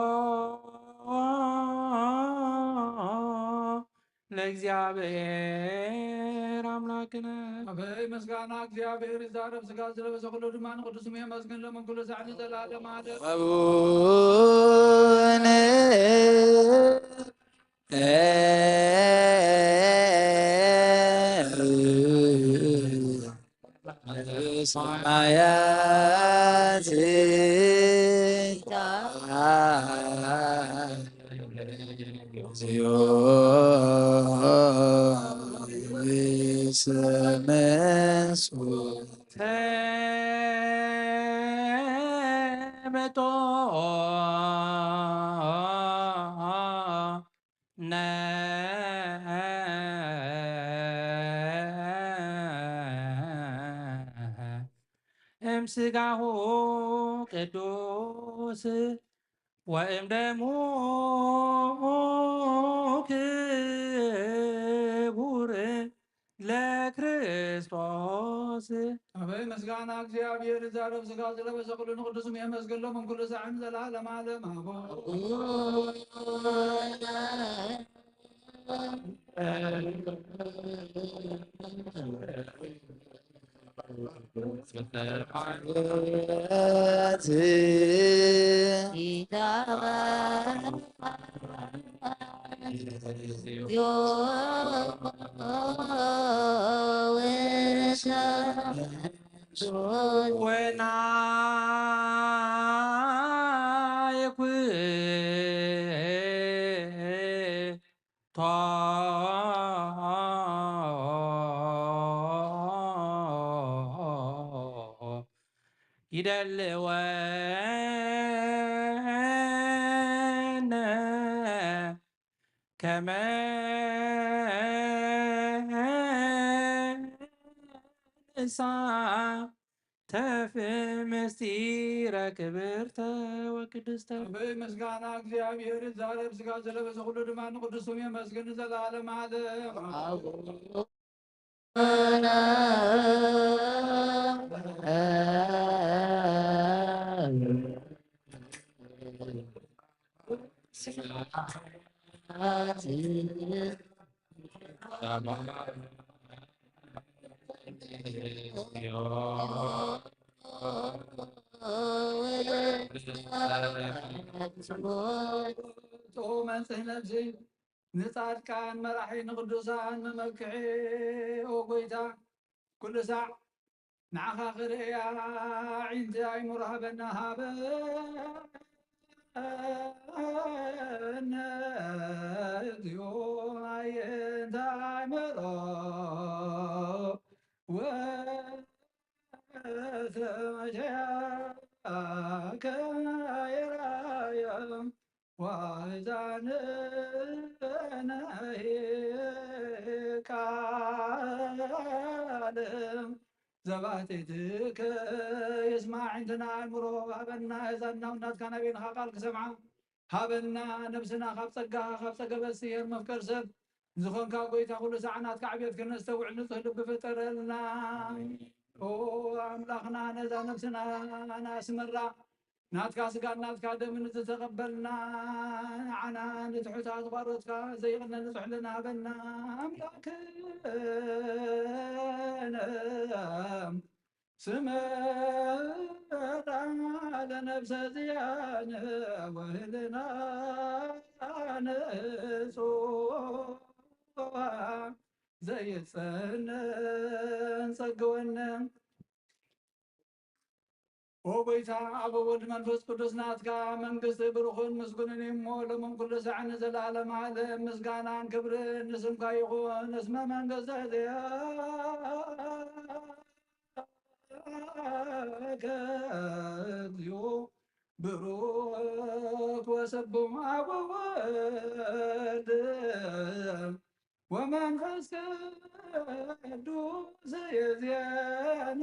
ለእግዚኣብሔር አምላክነ። አበይ ምስጋና እግዚኣብሔር ይዛረብ ስጋ ዝለበሰ ኩሉ ድማ ንቅዱስ ስሙ የመስግን ለምን ኩሉ ሳዕ ንዘላለም ዓለም። አቡነ ሰማያት እግዚኦ ይሰመሱ ተመጦ ነ እምስጋሁ ቅዱስ ወእምደሙ ክቡር ለክርስቶስ። አበይ ምስጋና እግዚኣብሔር ይዛረብ ስጋ ዝለበሰ ኩሉ ንቅዱስ ስሙ የመስግን ሎም ኩሉ ሳዕን ዘላለም ዓለም አቦ። ወናይኩ ቶ ይደልወነ ከመ ንሳተፍ ምስጢረ ክብርተ ወቅድስተ። አበይ ምስጋና እግዚኣብሔር ይዛረብ ስጋ ዝለበሰ ኩሉ ድማ ንቅዱስ ስሙ የመስግን ዘላለም ዓለም። አቡነ መንጽህ ነፍሲ ንጻድቃን መራሒ ንቅዱሳን መመክሒ ኦ ጎይታ ኩሉ ሳዕ ንዓኻ ክርእያ ኣዒንቲ ኣይሙር ሃበና ሃበ። ዋይዛነ ቃል ዘባቲትከ የስማዕ እንተና ኣእምሮ ሃበና። እዛ እናው እናትካ ናበይንኻ ቃል ክሰምዓ ሃበና። ነብስና ካብ ጸጋኻ ካብ ጸገበት ስየር መፍቀር ሰብ ዝኾንካ ጎይታ፣ ኩሉ ሰዓት ናትካ ዕቤት ክነስተውዕል ንጹህ ልቢ ፍጠረልና። ኦ ኣምላኽና፣ ነዛ ነብስና ኣስምራ። ናትካ ስጋን ናትካ ደምን ዝተቐበልና፣ ንዓና ንትሑታት ባሮትካ ዘይቕነ ንጹሕ ልቢ ሃበና። ኣምላኽነ ስምራ ለነብሰ እዚኣነ ወህልና ንጹዋ ዘይጸንን ጸግወንን። ኦ ጎይታ፣ ኣብ ወልድ መንፈስ ቅዱስ ናትካ መንግስቲ ብሩኽን ምስጉንን እዩ እሞ፣ ሎምን ኩሉ ሳዕን ንዘለዓለም ዓለም ምስጋናን ክብርን ንስምካ ይኹን። እስመ መንግስተ እዚኣከ እግዚኦ ብሩክ ወስቡሕ አብ ወወልድ ወመንፈስ ቅዱስ ይእዜኑ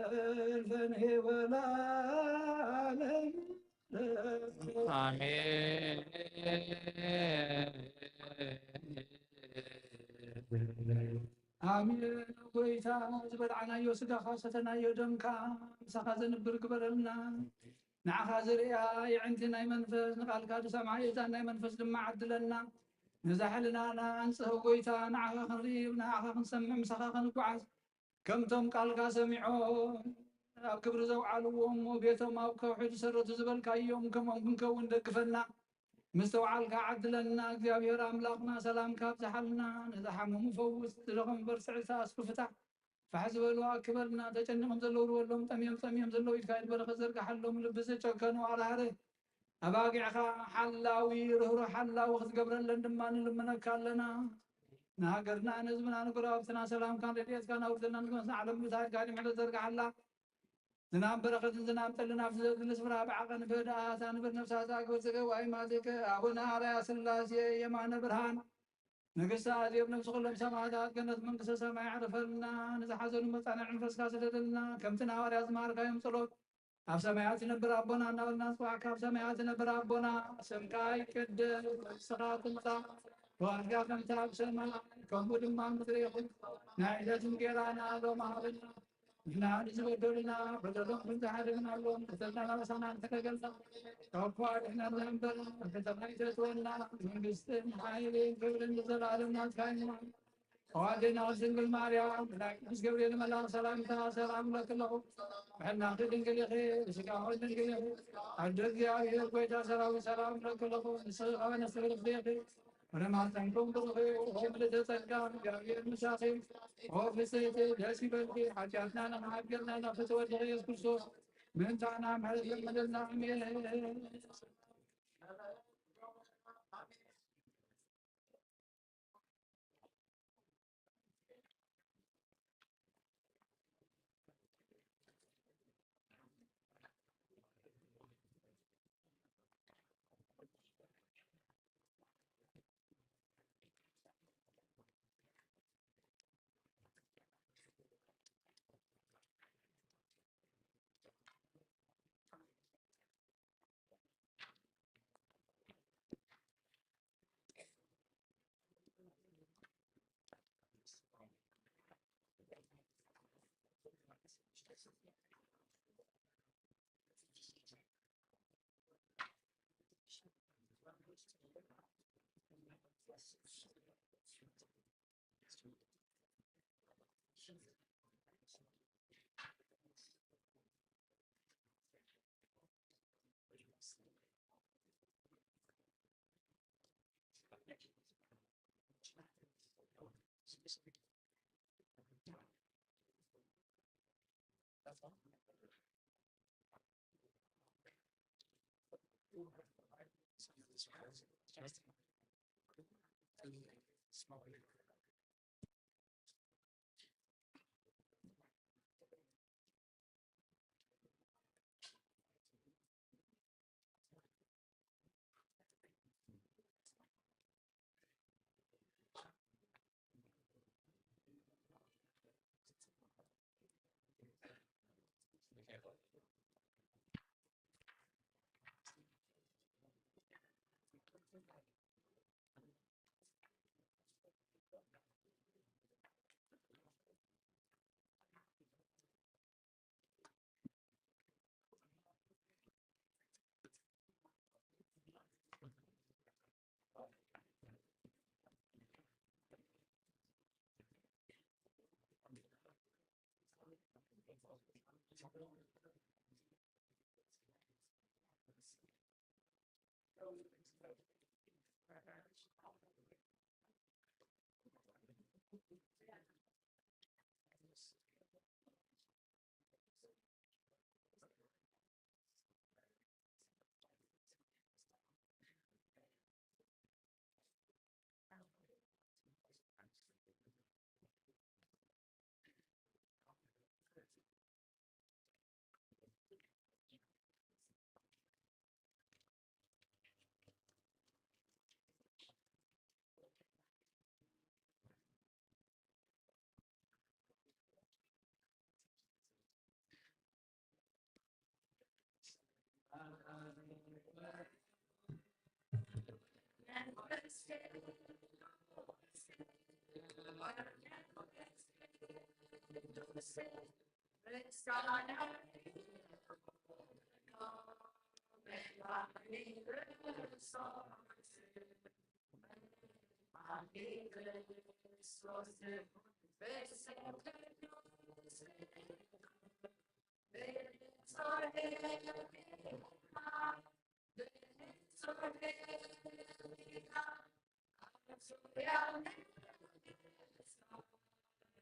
ዘልፈንሄ ወላለም። አሜን። ኣሜን። ጎይታ፣ ዝበልዓናዮ ስጋኻ ሰተናዮ ደምካ ምሳኻ ዘንብር ግበረልና። ንዓኻ ዝርእያ የዕንቲ ናይ መንፈስ፣ ንቓልካ ዝሰምዓ የእዛን ናይ መንፈስ ድማ ዓድለና። ነዛ ሕልናና ኣንጽህ ጎይታ፣ ንዓኻ ክንርኢ፣ ንዓኻ ክንሰምዕ፣ ምሳኻ ክንጓዓዝ፣ ከምቶም ቃልካ ሰሚዖም ኣብ ክብሪ ዘውዓልዎ፣ እሞ ቤቶም ኣብ ከውሒ ዝሰረቱ ዝበልካዮም ከምኦም ክንከውን ደግፈና። ምስትውዓልካ ዓድለና። እግዚኣብሔር ኣምላኽና፣ ሰላምካ ኣብዝሓልና። ንዝሓመሙ ፈውስ፣ ዝደኸሙ በርትዕ፣ ዝተኣስሩ ፍታሕ፣ ፋሕ ዝበሉ ኣክበልና። ተጨኒቖም ዘለዉ ርወሎም፣ ጠምዮም ጸምዮም ዘለዉ ኢድካ ኢድ በረኸት ዘርግሓሎም። ልቢ ዝጨከኑ ኣራህርህ፣ ኣባጊዕኻ ሓላዊ፣ ርህሩህ ሓላዊ ክትገብረለን ድማ ንልምነካ ኣለና። ንሃገርና፣ ንህዝብና፣ ንጎረባብትና ሰላምካን ረድኤትካን ኣውርደልና። ንክመስና ዓለም ብታሪካ ድሕነት ዘርግሓላ። ዝናም በረኸትን ዝናም ጠልን ኣብቲ ዘድሊ ስፍራ ብዓቐን ብህድኣት ኣንብር። ነፍሳት ኣክብር ስገው ኣይማትከ ኣቡነ ኣርያ ስላሴ የማነ ብርሃን ንግስቲ ኣዜብ ነፍሲ ኩሎም ሰማዕታት ገነት መንግስተ ሰማይ ኣዕርፈልና። ንዝሓዘኑ መጻንዕ መንፈስካ ስደደልና። ከምቲ ንሃዋርያት ዝመሃርካዮም ጸሎት ኣብ ሰማያት ይነብር ኣቦና እናበልና ንጽዋዕካ። ኣብ ሰማያት ይነብር ኣቦና፣ ስምካ ይቀደስ፣ መንግስትኻ ትምጻእ፣ ፈቃድካ ከምቲ ኣብ ሰማይ ከምኡ ድማ ኣብ ምድሪ ይኹን። ናይ ዕለት እንጌራና ሎሚ ሃበና። ንሕና ንዝበደሉና በደሎም ክንዝሓርግናሎም፣ በደልና ናባሳና እንተተገልጸ፣ ካብ ክፉእ ኣድሕነና እምበር፣ ፈተና ኣይተእትወና። መንግስትን ሓይልን ክብርን ንዘለኣለም ናትካ እዩ። ኣዋልድና ቅድስት ድንግል ማርያም፣ ብናይ ቅዱስ ገብርኤል መልኣኽ ሰላምታ ሰላም እብለኪ ኣለኹ። ብሕልናኺ ድንግል ኢኺ፣ ብስጋኺ ድንግል ኢኺ። ኣደ እግዚኣብሔር፣ ጎይታ ሰራዊት፣ ሰላም እብለኪ ኣለኹ። ንስኺ ከበነ ፍሬ ከርሥኺ ኢኺ፣ ፍሬ ማኅፀንኩም ብሩክ እዩ። ኦ ምልዕተ ጸጋ፣ እግዚኣብሔር ምሳኺ። ኦ ፍስሕቲ፣ ደስ ይበልኪ፣ ኃጢአትና ንመሓር ጌርና ናብ ፍትወት ኢየሱስ ክርስቶስ ምእንታና ምሕረት ለምንልና። ኣሜን።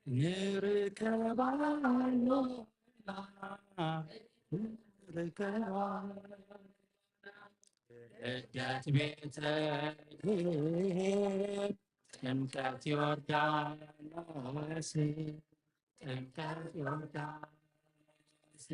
ንርከባ ኣሎና፣ ንርከባ። ልደት ቤተልሔም፣ ጥምቀት ዮርዳኖስ፣ ጥምቀት ዮርዳኖስ፣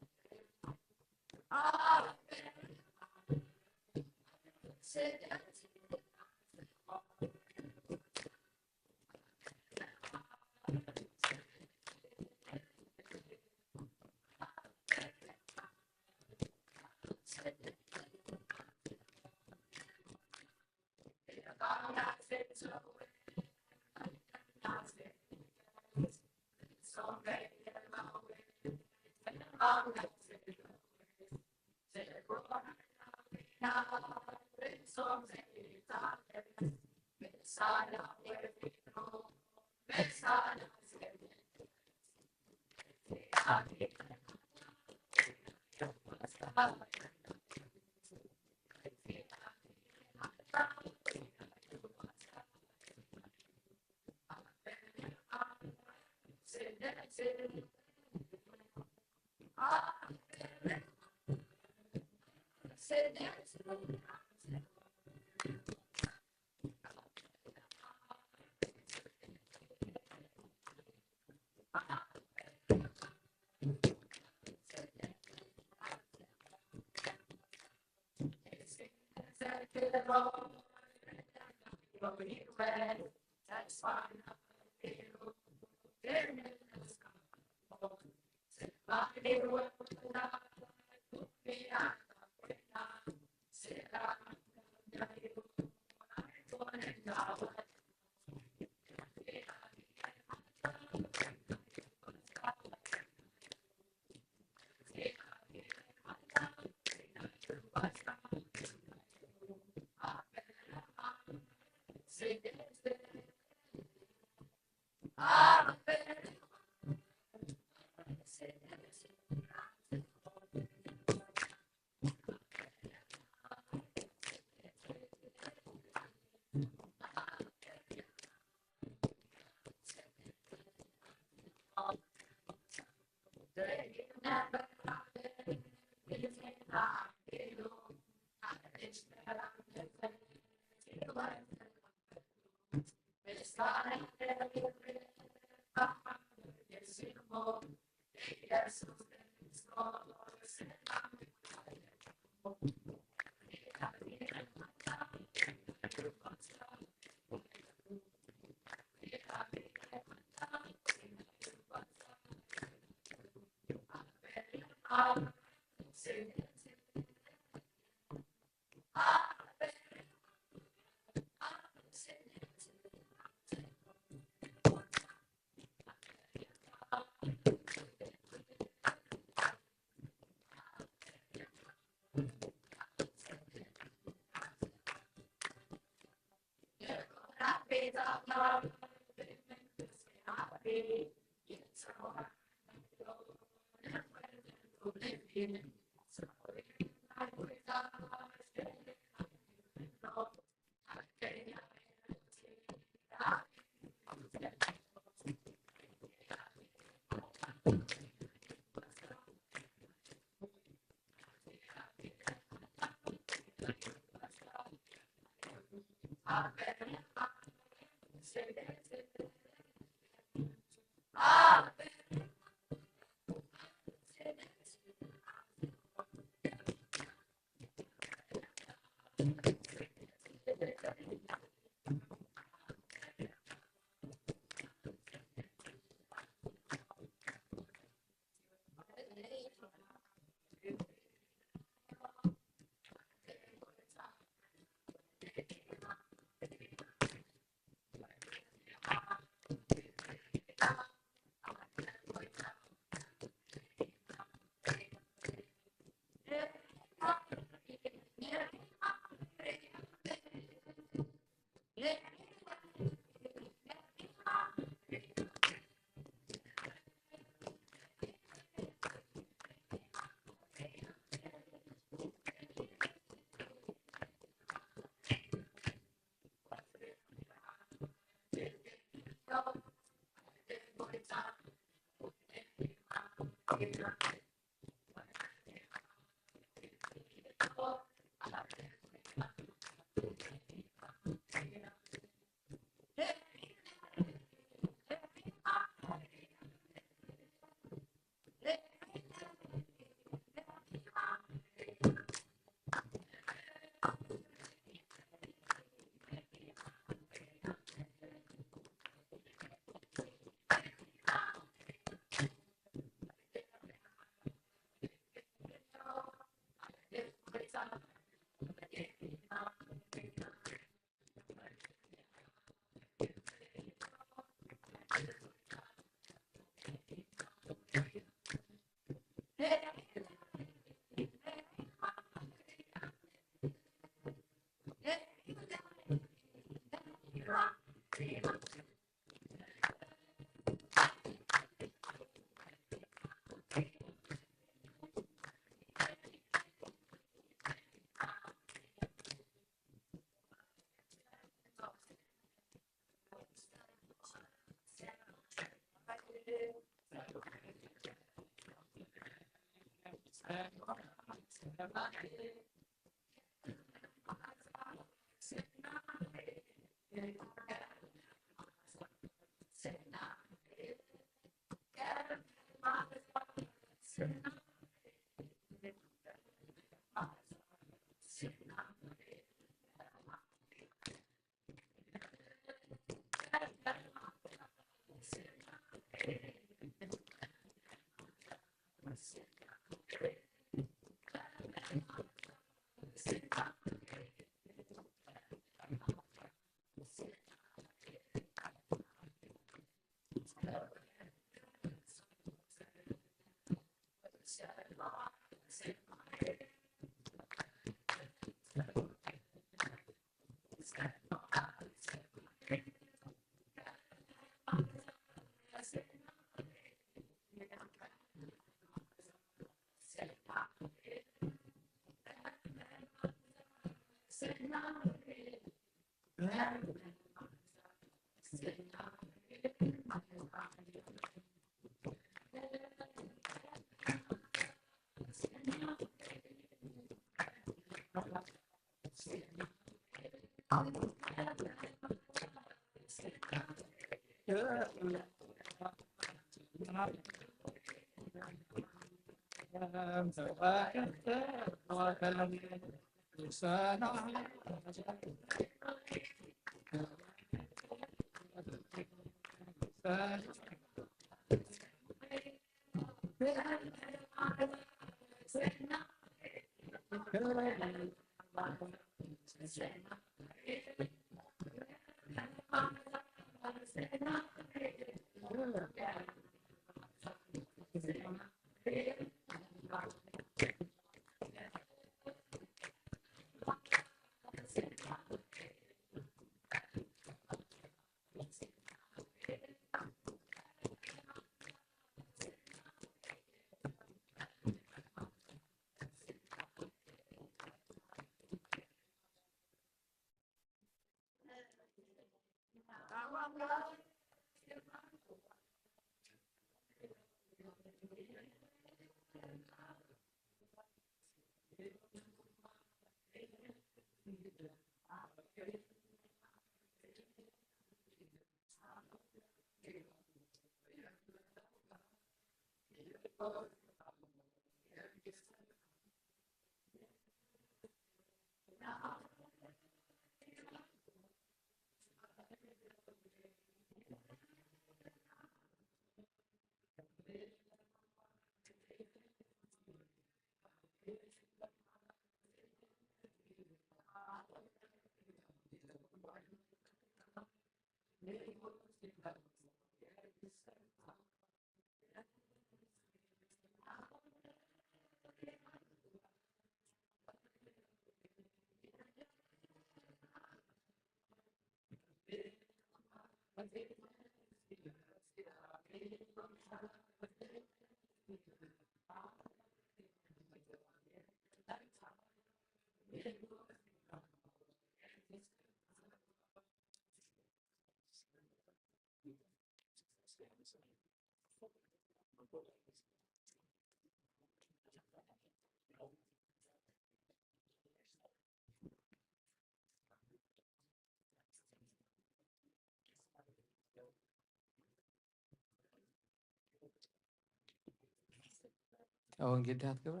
ወንጌል ዲኻ ትገብራ?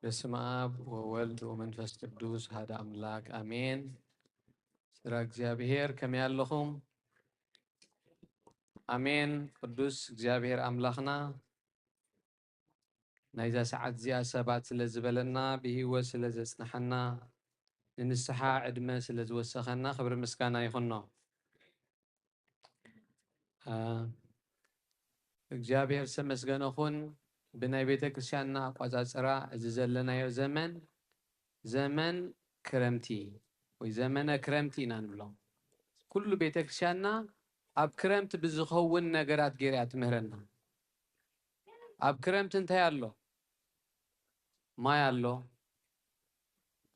በስመ አብ ወወልድ ወመንፈስ ቅዱስ ሓደ አምላክ አሜን። ስድራ እግዚኣብሔር ከመይ ኣለኹም? አሜን። ቅዱስ እግዚኣብሔር አምላኽና ናይዛ ሰዓት እዚኣ ሰባት ስለ ዝበለና፣ ብህይወት ስለ ዘጽንሐና፣ ንንስሓ ዕድመ ስለ ዝወሰኸና ክብሪ ምስጋና ይኹኖ። አ፣ እግዚኣብሔር ዝተመስገነ ኹን። ብናይ ቤተ ክርስቲያንና ኣቋጻጽራ እዚ ዘለናዮ ዘመን፣ ዘመን ክረምቲ ወይ ዘመነ ክረምቲ ኢና ንብሎ። ኩሉ ቤተ ክርስቲያንና ኣብ ክረምቲ ብዝኸውን ነገራት ገይራ እያ ትምህረና። ኣብ ክረምቲ እንታይ ኣሎ? ማይ ኣሎ፣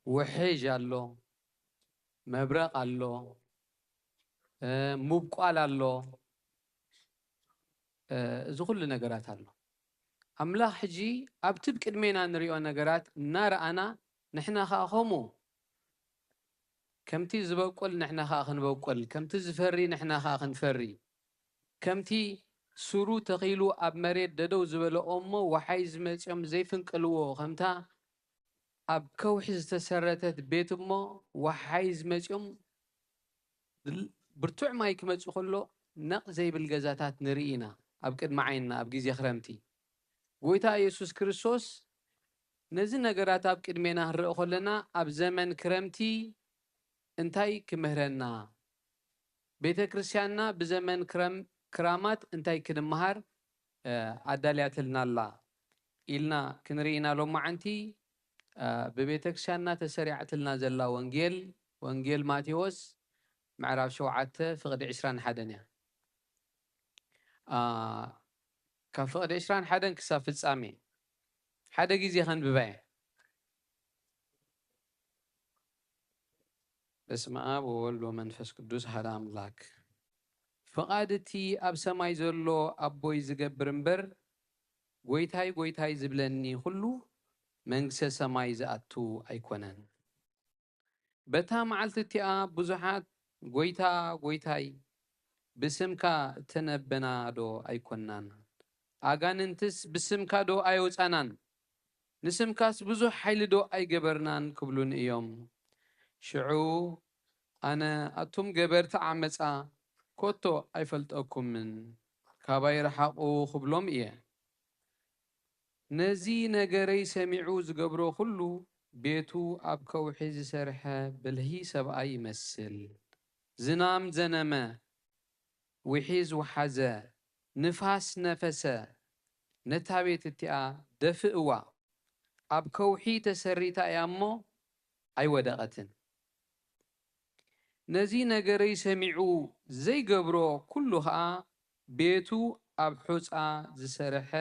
ውሕጅ ኣሎ፣ መብረቕ ኣሎ፣ እ፣ ሙብቋል ኣሎ፣ እ፣ እዚ ኩሉ ነገራት ኣሎ። ኣምላኽ ሕጂ ኣብቲ ብቅድሜና ንሪኦ ነገራት እናረኣና ንሕና ኸኣ ከምኡ ከምቲ ዝበቁል ንሕና ኸኣ ክንበቁል፣ ከምቲ ዝፈሪ ንሕና ኸኣ ክንፈሪ፣ ከምቲ ሱሩ ተኺሉ ኣብ መሬት ደደው ዝበለ ኦሞ ወሓይዝ መጺኦም ዘይፍንቅልዎ፣ ከምታ ኣብ ከውሒ ዝተሰረተት ቤት እሞ ወሓይዝ መጺኦም ድል-፣ ብርቱዕ ማይ ክመጽእ ከሎ ነቕ ዘይብል ገዛታት ንርኢ ኢና ኣብ ቅድሚ ዓይንና ኣብ ግዜ ክረምቲ። ጎይታ ኢየሱስ ክርስቶስ ነዚ ነገራት ኣብ ቅድሜና ክንርኢ ከለና ኣብ ዘመን ክረምቲ እንታይ ክምህረና? ቤተ ክርስቲያንና ብዘመን ክረም-፣ ክራማት እንታይ ክንመሃር፣ እ፣ ኣዳልያትልና ኣላ ኢልና ክንርኢ ኢና። ሎማዓንቲ፣ እ፣ ብቤተ ክርስቲያንና ተሰሪዓትልና ዘላ ወንጌል፣ ወንጌል ማቴዎስ ምዕራፍ ሸውዓተ ፍቕዲ ዕስራን ሓደን እያ። እ፣ ካብ ፍቕዲ ዕስራን ሓደን ክሳብ ፍጻሜ ሓደ ግዜ ከንብባ እየ። በስመ ኣብ ወወልድ ወመንፈስ ቅዱስ ሓደ ኣምላክ። ፍቓድ እቲ ኣብ ሰማይ ዘሎ ኣቦይ ዝገብር እምበር፣ ጎይታይ፣ ጎይታይ ዝብለኒ ኩሉ መንግስተ ሰማይ ዝኣቱ ኣይኮነን። በታ መዓልቲ እቲኣ ብዙሓት፣ ጎይታ፣ ጎይታይ፣ ብስምካ እተነበና ዶ ኣይኮናን? ኣጋንንትስ ብስምካ ዶ ኣየውጻናን? ንስምካስ ብዙሕ ሓይሊ ዶ ኣይገበርናን? ክብሉኒ እዮም። ሽዑ ኣነ፣ ኣቱም ገበርቲ ዓመጻ፣ ኮቶ ኣይፈልጠኩምን፣ ካባይ ርሓቑ ክብሎም እየ። ነዚ ነገረይ ሰሚዑ ዝገብሮ ኩሉ፣ ቤቱ ኣብ ከውሒ ዝሰርሐ ብልሂ ሰብኣይ ይመስል። ዝናም ዘነመ፣ ውሒዝ ወሓዘ፣ ንፋስ ነፈሰ፣ ነታ ቤት እቲኣ ደፍእዋ። ኣብ ከውሒ ተሰሪታ እያ እሞ ኣይወደቐትን። ነዚ ነገረይ ሰሚዑ ዘይገብሮ ኩሉ ኸኣ፣ ቤቱ ኣብ ሑጻ ዝሰርሐ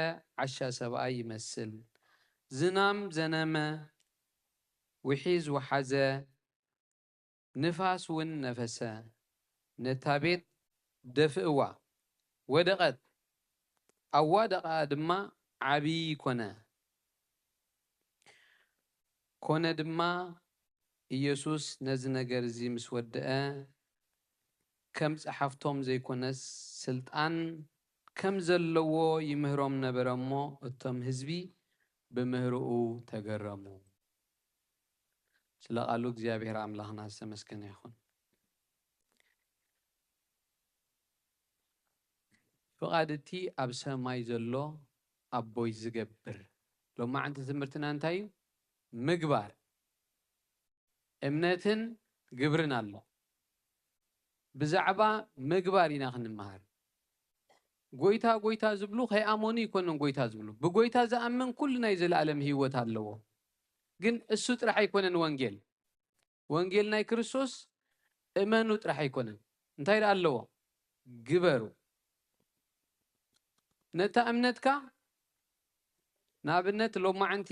ዓሻ ሰብኣይ ይመስል። ዝናም ዘነመ፣ ውሒዝ ወሓዘ፣ ንፋስ እውን ነፈሰ፣ ነታ ቤት ደፍእዋ፣ ወደቐት። ኣዋደቓኣ ድማ ዓቢ ኮነ። ኮነ ድማ፣ ኢየሱስ ነዚ ነገር እዚ ምስ ወደአ፣ ከም ጸሓፍቶም ዘይኮነስ፣ ስልጣን ከም ዘለዎ ይምህሮም ነበረ እሞ፣ እቶም ህዝቢ ብምህሮኡ ተገረሙ። ስለ ቃሉ እግዚኣብሔር ኣምላኽና ዝተመስገነ ይኹን። ፍቓድ እቲ ኣብ ሰማይ ዘሎ ኣቦይ ዝገብር። ሎማዓንቲ ትምህርትና እንታይ እዩ? ምግባር። እምነትን ግብርን ኣሎ። ብዛዕባ ምግባር ኢና ክንመሃር። ጎይታ፣ ጎይታ ዝብሉ ከይኣመኑ ኣይኮነን ጎይታ ዝብሉ። ብጎይታ ዝኣምን ኩሉ ናይ ዘለኣለም ህይወት ኣለዎ። ግን እሱ ጥራሕ ኣይኮነን ወንጌል። ወንጌል ናይ ክርስቶስ እመኑ ጥራሕ ኣይኮነን። እንታይ ደኣ ኣለዎ? ግበሩ። ነታ እምነትካ፣ ንኣብነት፣ ሎማዓንቲ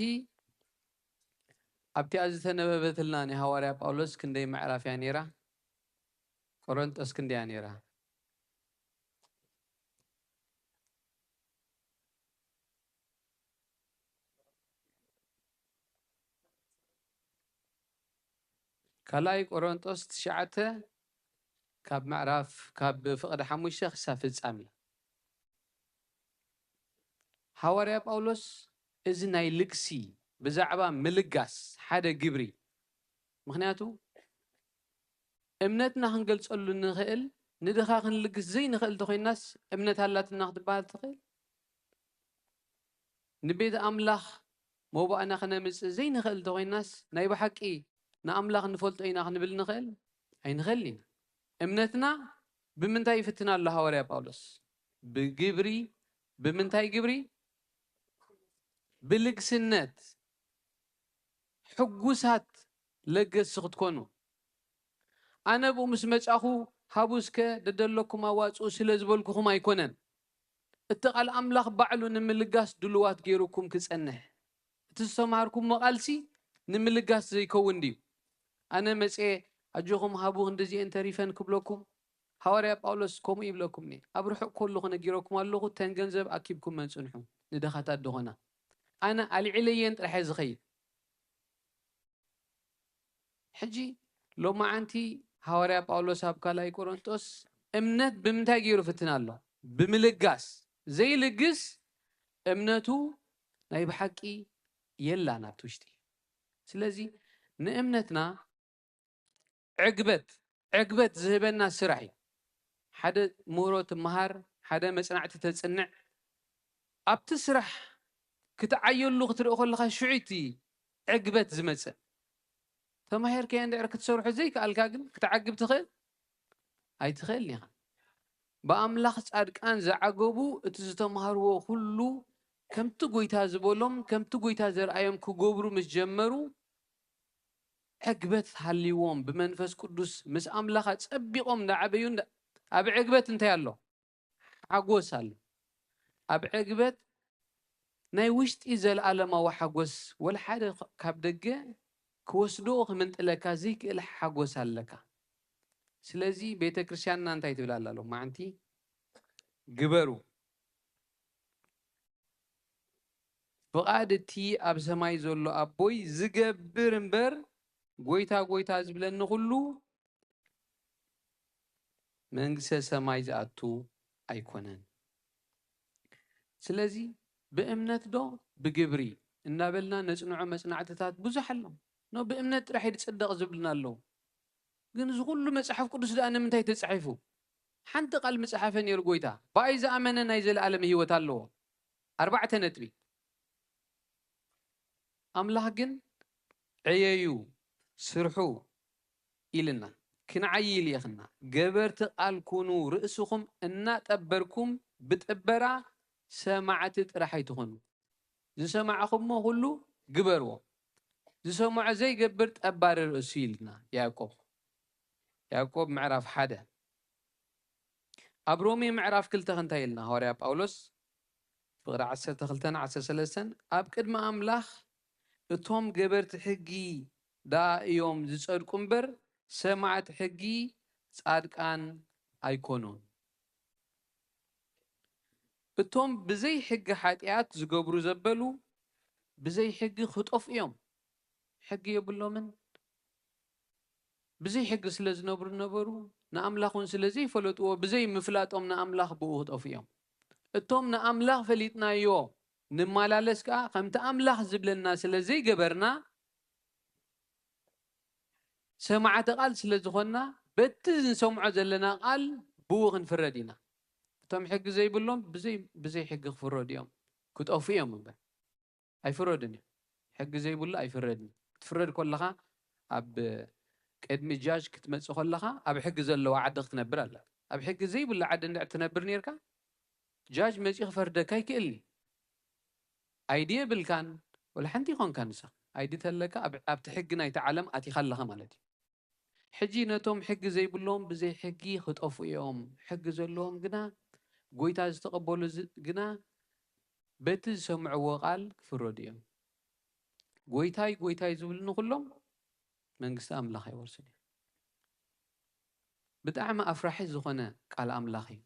ኣብቲኣ ዝተነበበትልና ናይ ሃዋርያ ጳውሎስ ክንደይ ምዕራፍ እያ ነይራ? ቆሮንጦስ ክንደይ እያ ነይራ? ካልኣይ ቆሮንጦስ ትሽዓተ፣ ካብ ምዕራፍ፣ ካብ ፍቕዲ ሓሙሽተ ክሳብ ፍጻሜ። ሃዋርያ ጳውሎስ እዚ ናይ ልግሲ፣ ብዛዕባ ምልጋስ ሓደ ግብሪ። ምኽንያቱ እምነትና ክንገልጸሉ ንኽእል፣ ንድኻ ክንልግስ ዘይንኽእል እንተኾይናስ እምነት ኣላትና ክትበሃል ትኽእል? ንቤት ኣምላኽ መባእና ክነምጽእ ዘይንኽእል እንተኾይናስ ናይ ብሓቂ ንኣምላኽ ንፈልጦ ኢና ክንብል ንኽእል? ኣይንኽእል ኢና። እምነትና ብምንታይ ይፍትን ኣሎ ሃዋርያ ጳውሎስ? ብግብሪ። ብምንታይ ግብሪ? ብልግስነት። ሕጉሳት ለገስቲ ክትኮኑ። ኣነ ብኡ ምስ መጻኹ፣ ሃቡ እስከ ደደለኩም ኣዋጽኡ ስለ ዝበልኩኹም ኣይኮነን። እቲ ቃል ኣምላኽ ባዕሉ ንምልጋስ ድሉዋት ገይሩኩም ክጸንሕ። እቲ ዝተማሃርኩሞ ቃልሲ ንምልጋስ ዘይከውን ድዩ? ኣነ መጽየ፣ ኣጆኹም ሃቡ፣ ክንድዚኤን ተሪፈን ክብለኩም? ሃዋርያ ጳውሎስ ከምኡ ይብለኩም እየ። ኣብ ርሑቕ ከለኹ ነጊረኩም ኣለኹ፣ ተን ገንዘብ ኣኪብኩም መን ጽንሑ። ንድኻታት ድኾና። ኣነ ኣልዒለየን ጥራሕ እየ ዝኸይድ። ሕጂ ሎማዓንቲ ሃዋርያ ጳውሎስ ኣብ ካልኣይ ቆሮንጦስ እምነት ብምንታይ ገይሩ ፍትን ኣሎ? ብምልጋስ። ዘይልግስ እምነቱ ናይ ብሓቂ የላን ኣብቲ ውሽጢ። ስለዚ ንእምነትና ዕግበት ዕግበት ዝህበና ስራሕ እዩ። ሓደ ምህሮ ትመሃር፣ ሓደ መጽናዕቲ ተጽንዕ፣ ኣብቲ ስራሕ ክትዓየሉ ክትርኢ ከለኻ ሽዑ እቲ ዕግበት ዝመጽእ። ተማሂርካዮ እንድሕር ክትሰርሖ ዘይከኣልካ ግን ክትዓግብ ትኽእል? ኣይትኽእልን ኢኻ። ብኣምላኽ ጻድቃን ዝዓገቡ እቲ ዝተማህርዎ ኩሉ ከምቲ ጎይታ ዝበሎም ከምቲ ጎይታ ዘርኣዮም ክገብሩ ምስ ጀመሩ ዕግበት ሃልይዎም ብመንፈስ ቅዱስ ምስ ኣምላኽ ኣጸቢቖም እንዳዓበዩ እንዳ- ኣብ ዕግበት እንታይ ኣሎ? ሓጎስ ኣሎ። ኣብ ዕግበት ናይ ውሽጢ ዘለኣለማዊ ሓጎስ ወላ ሓደ ካብ ደገ ክወስዶ ክምንጥለካ ዘይክእል ሓጎስ ኣለካ። ስለዚ ቤተ ክርስቲያንና እንታይ ትብል ኣላ ሎማዓንቲ? ግበሩ ፍቓድ እቲ ኣብ ሰማይ ዘሎ ኣቦይ ዝገብር እምበር ጎይታ ጎይታ ዝብለኒ ኩሉ መንግስተ ሰማይ ዝኣቱ ኣይኮነን። ስለዚ ብእምነት ዶ ብግብሪ እናበልና ነጽንዖ መጽናዕትታት ብዙሕ ኣሎ። ኖ ብእምነት ጥራሕ እዩ ዝጽደቕ ዝብልና ኣለዉ። ግን እዚ ኩሉ መጽሓፍ ቅዱስ ደኣ ንምንታይ ተጻሒፉ? ሓንቲ ቃል ምጽሓፈ ነይሩ ጎይታ። ብኣይ ዝኣመነ ናይ ዘለኣለም ህይወት ኣለዎ። ኣርባዕተ ነጥቢ። ኣምላኽ ግን ዕየዩ፣ ስርሑ ኢልና ክንዓይል የኽና። ገበርቲ ቃል ኩኑ፣ ርእስኹም እናጠበርኩም ብጥበራ ሰማዕቲ ጥራሕ ኣይትኹኑ። ዝሰማዕኹሞ ኩሉ ግበርዎ። ዝሰምዖ ዘይገብር ጠባሪ ርእሱ ኢልና ያዕቆብ። ያዕቆብ ምዕራፍ ሓደ። ኣብ ሮሜ ምዕራፍ ክልተ እንታይ ኢልና? ሃዋርያ ጳውሎስ ፍቕሪ ዓሰርተ ክልተን ዓሰርተ ሰለስተን ኣብ ቅድሚ ኣምላኽ እቶም ገበርቲ ሕጊ ደኣ እዮም ዝጸድቁ እምበር ሰማዕቲ ሕጊ ጻድቃን ኣይኮኑን። እቶም ብዘይ ሕጊ ሓጢኣት ዝገብሩ ዘበሉ ብዘይ ሕጊ ክጠፍኡ እዮም። ሕጊ የብሎምን። ብዘይ ሕጊ ስለ ዝነብሩ ነበሩ፣ ንኣምላኽ እውን ስለ ዘይፈለጥዎ፣ ብዘይ ምፍላጦም ንኣምላኽ ብኡ ክጠፍኡ እዮም። እቶም ንኣምላኽ ፈሊጥናዮ ንመላለስ ከኣ፣ ከምቲ ኣምላኽ ዝብለና ስለ ዘይገበርና፣ ሰማዕቲ ቃል ስለ ዝኾንና፣ በቲ ንሰምዖ ዘለና ቃል ብኡ ክንፍረድ ኢና። እቶም ሕጊ ዘይብሎም ብዘይ፣ ብዘይ ሕጊ ክፍረዱ እዮም፣ ክጠፍኡ እዮም እምበር። ኣይፍረድን እዩ። ሕጊ ዘይብሉ ኣይፍረድን እዩ። ክትፍረድ ከለኻ ኣብ ቅድሚ ጃጅ ክትመጽእ ከለኻ ኣብ ሕጊ ዘለዋ ዓዲ ክትነብር ኣለካ። ኣብ ሕጊ ዘይብሉ ዓዲ እንድሕር ትነብር ነርካ ጃጅ መጺኡ ክፈርደካ ኣይክእልን እዩ። ኣይዲ የብልካን ወላ ሓንቲ ይኾንካ ንስኻ። ኣይዲ ተለካ ኣብ- ኣብቲ ሕጊ ናይቲ ዓለም ኣቲኻ ኣለኻ ማለት እዩ። ሕጂ ነቶም ሕጊ ዘይብሎም ብዘይ ሕጊ ክጠፍኡ እዮም። ሕጊ ዘለዎም ግና ጎይታ ዝተቐበሉ ዝ- ግና በቲ ዝሰምዕዎ ቃል ክፍረዱ እዮም። ጎይታይ ጎይታይ ዝብሉ ንኹሎም መንግስቲ ኣምላኽ ኣይወርሱን እዮም። ብጣዕሚ ኣፍራሒ ዝኾነ ቃል ኣምላኽ እዩ።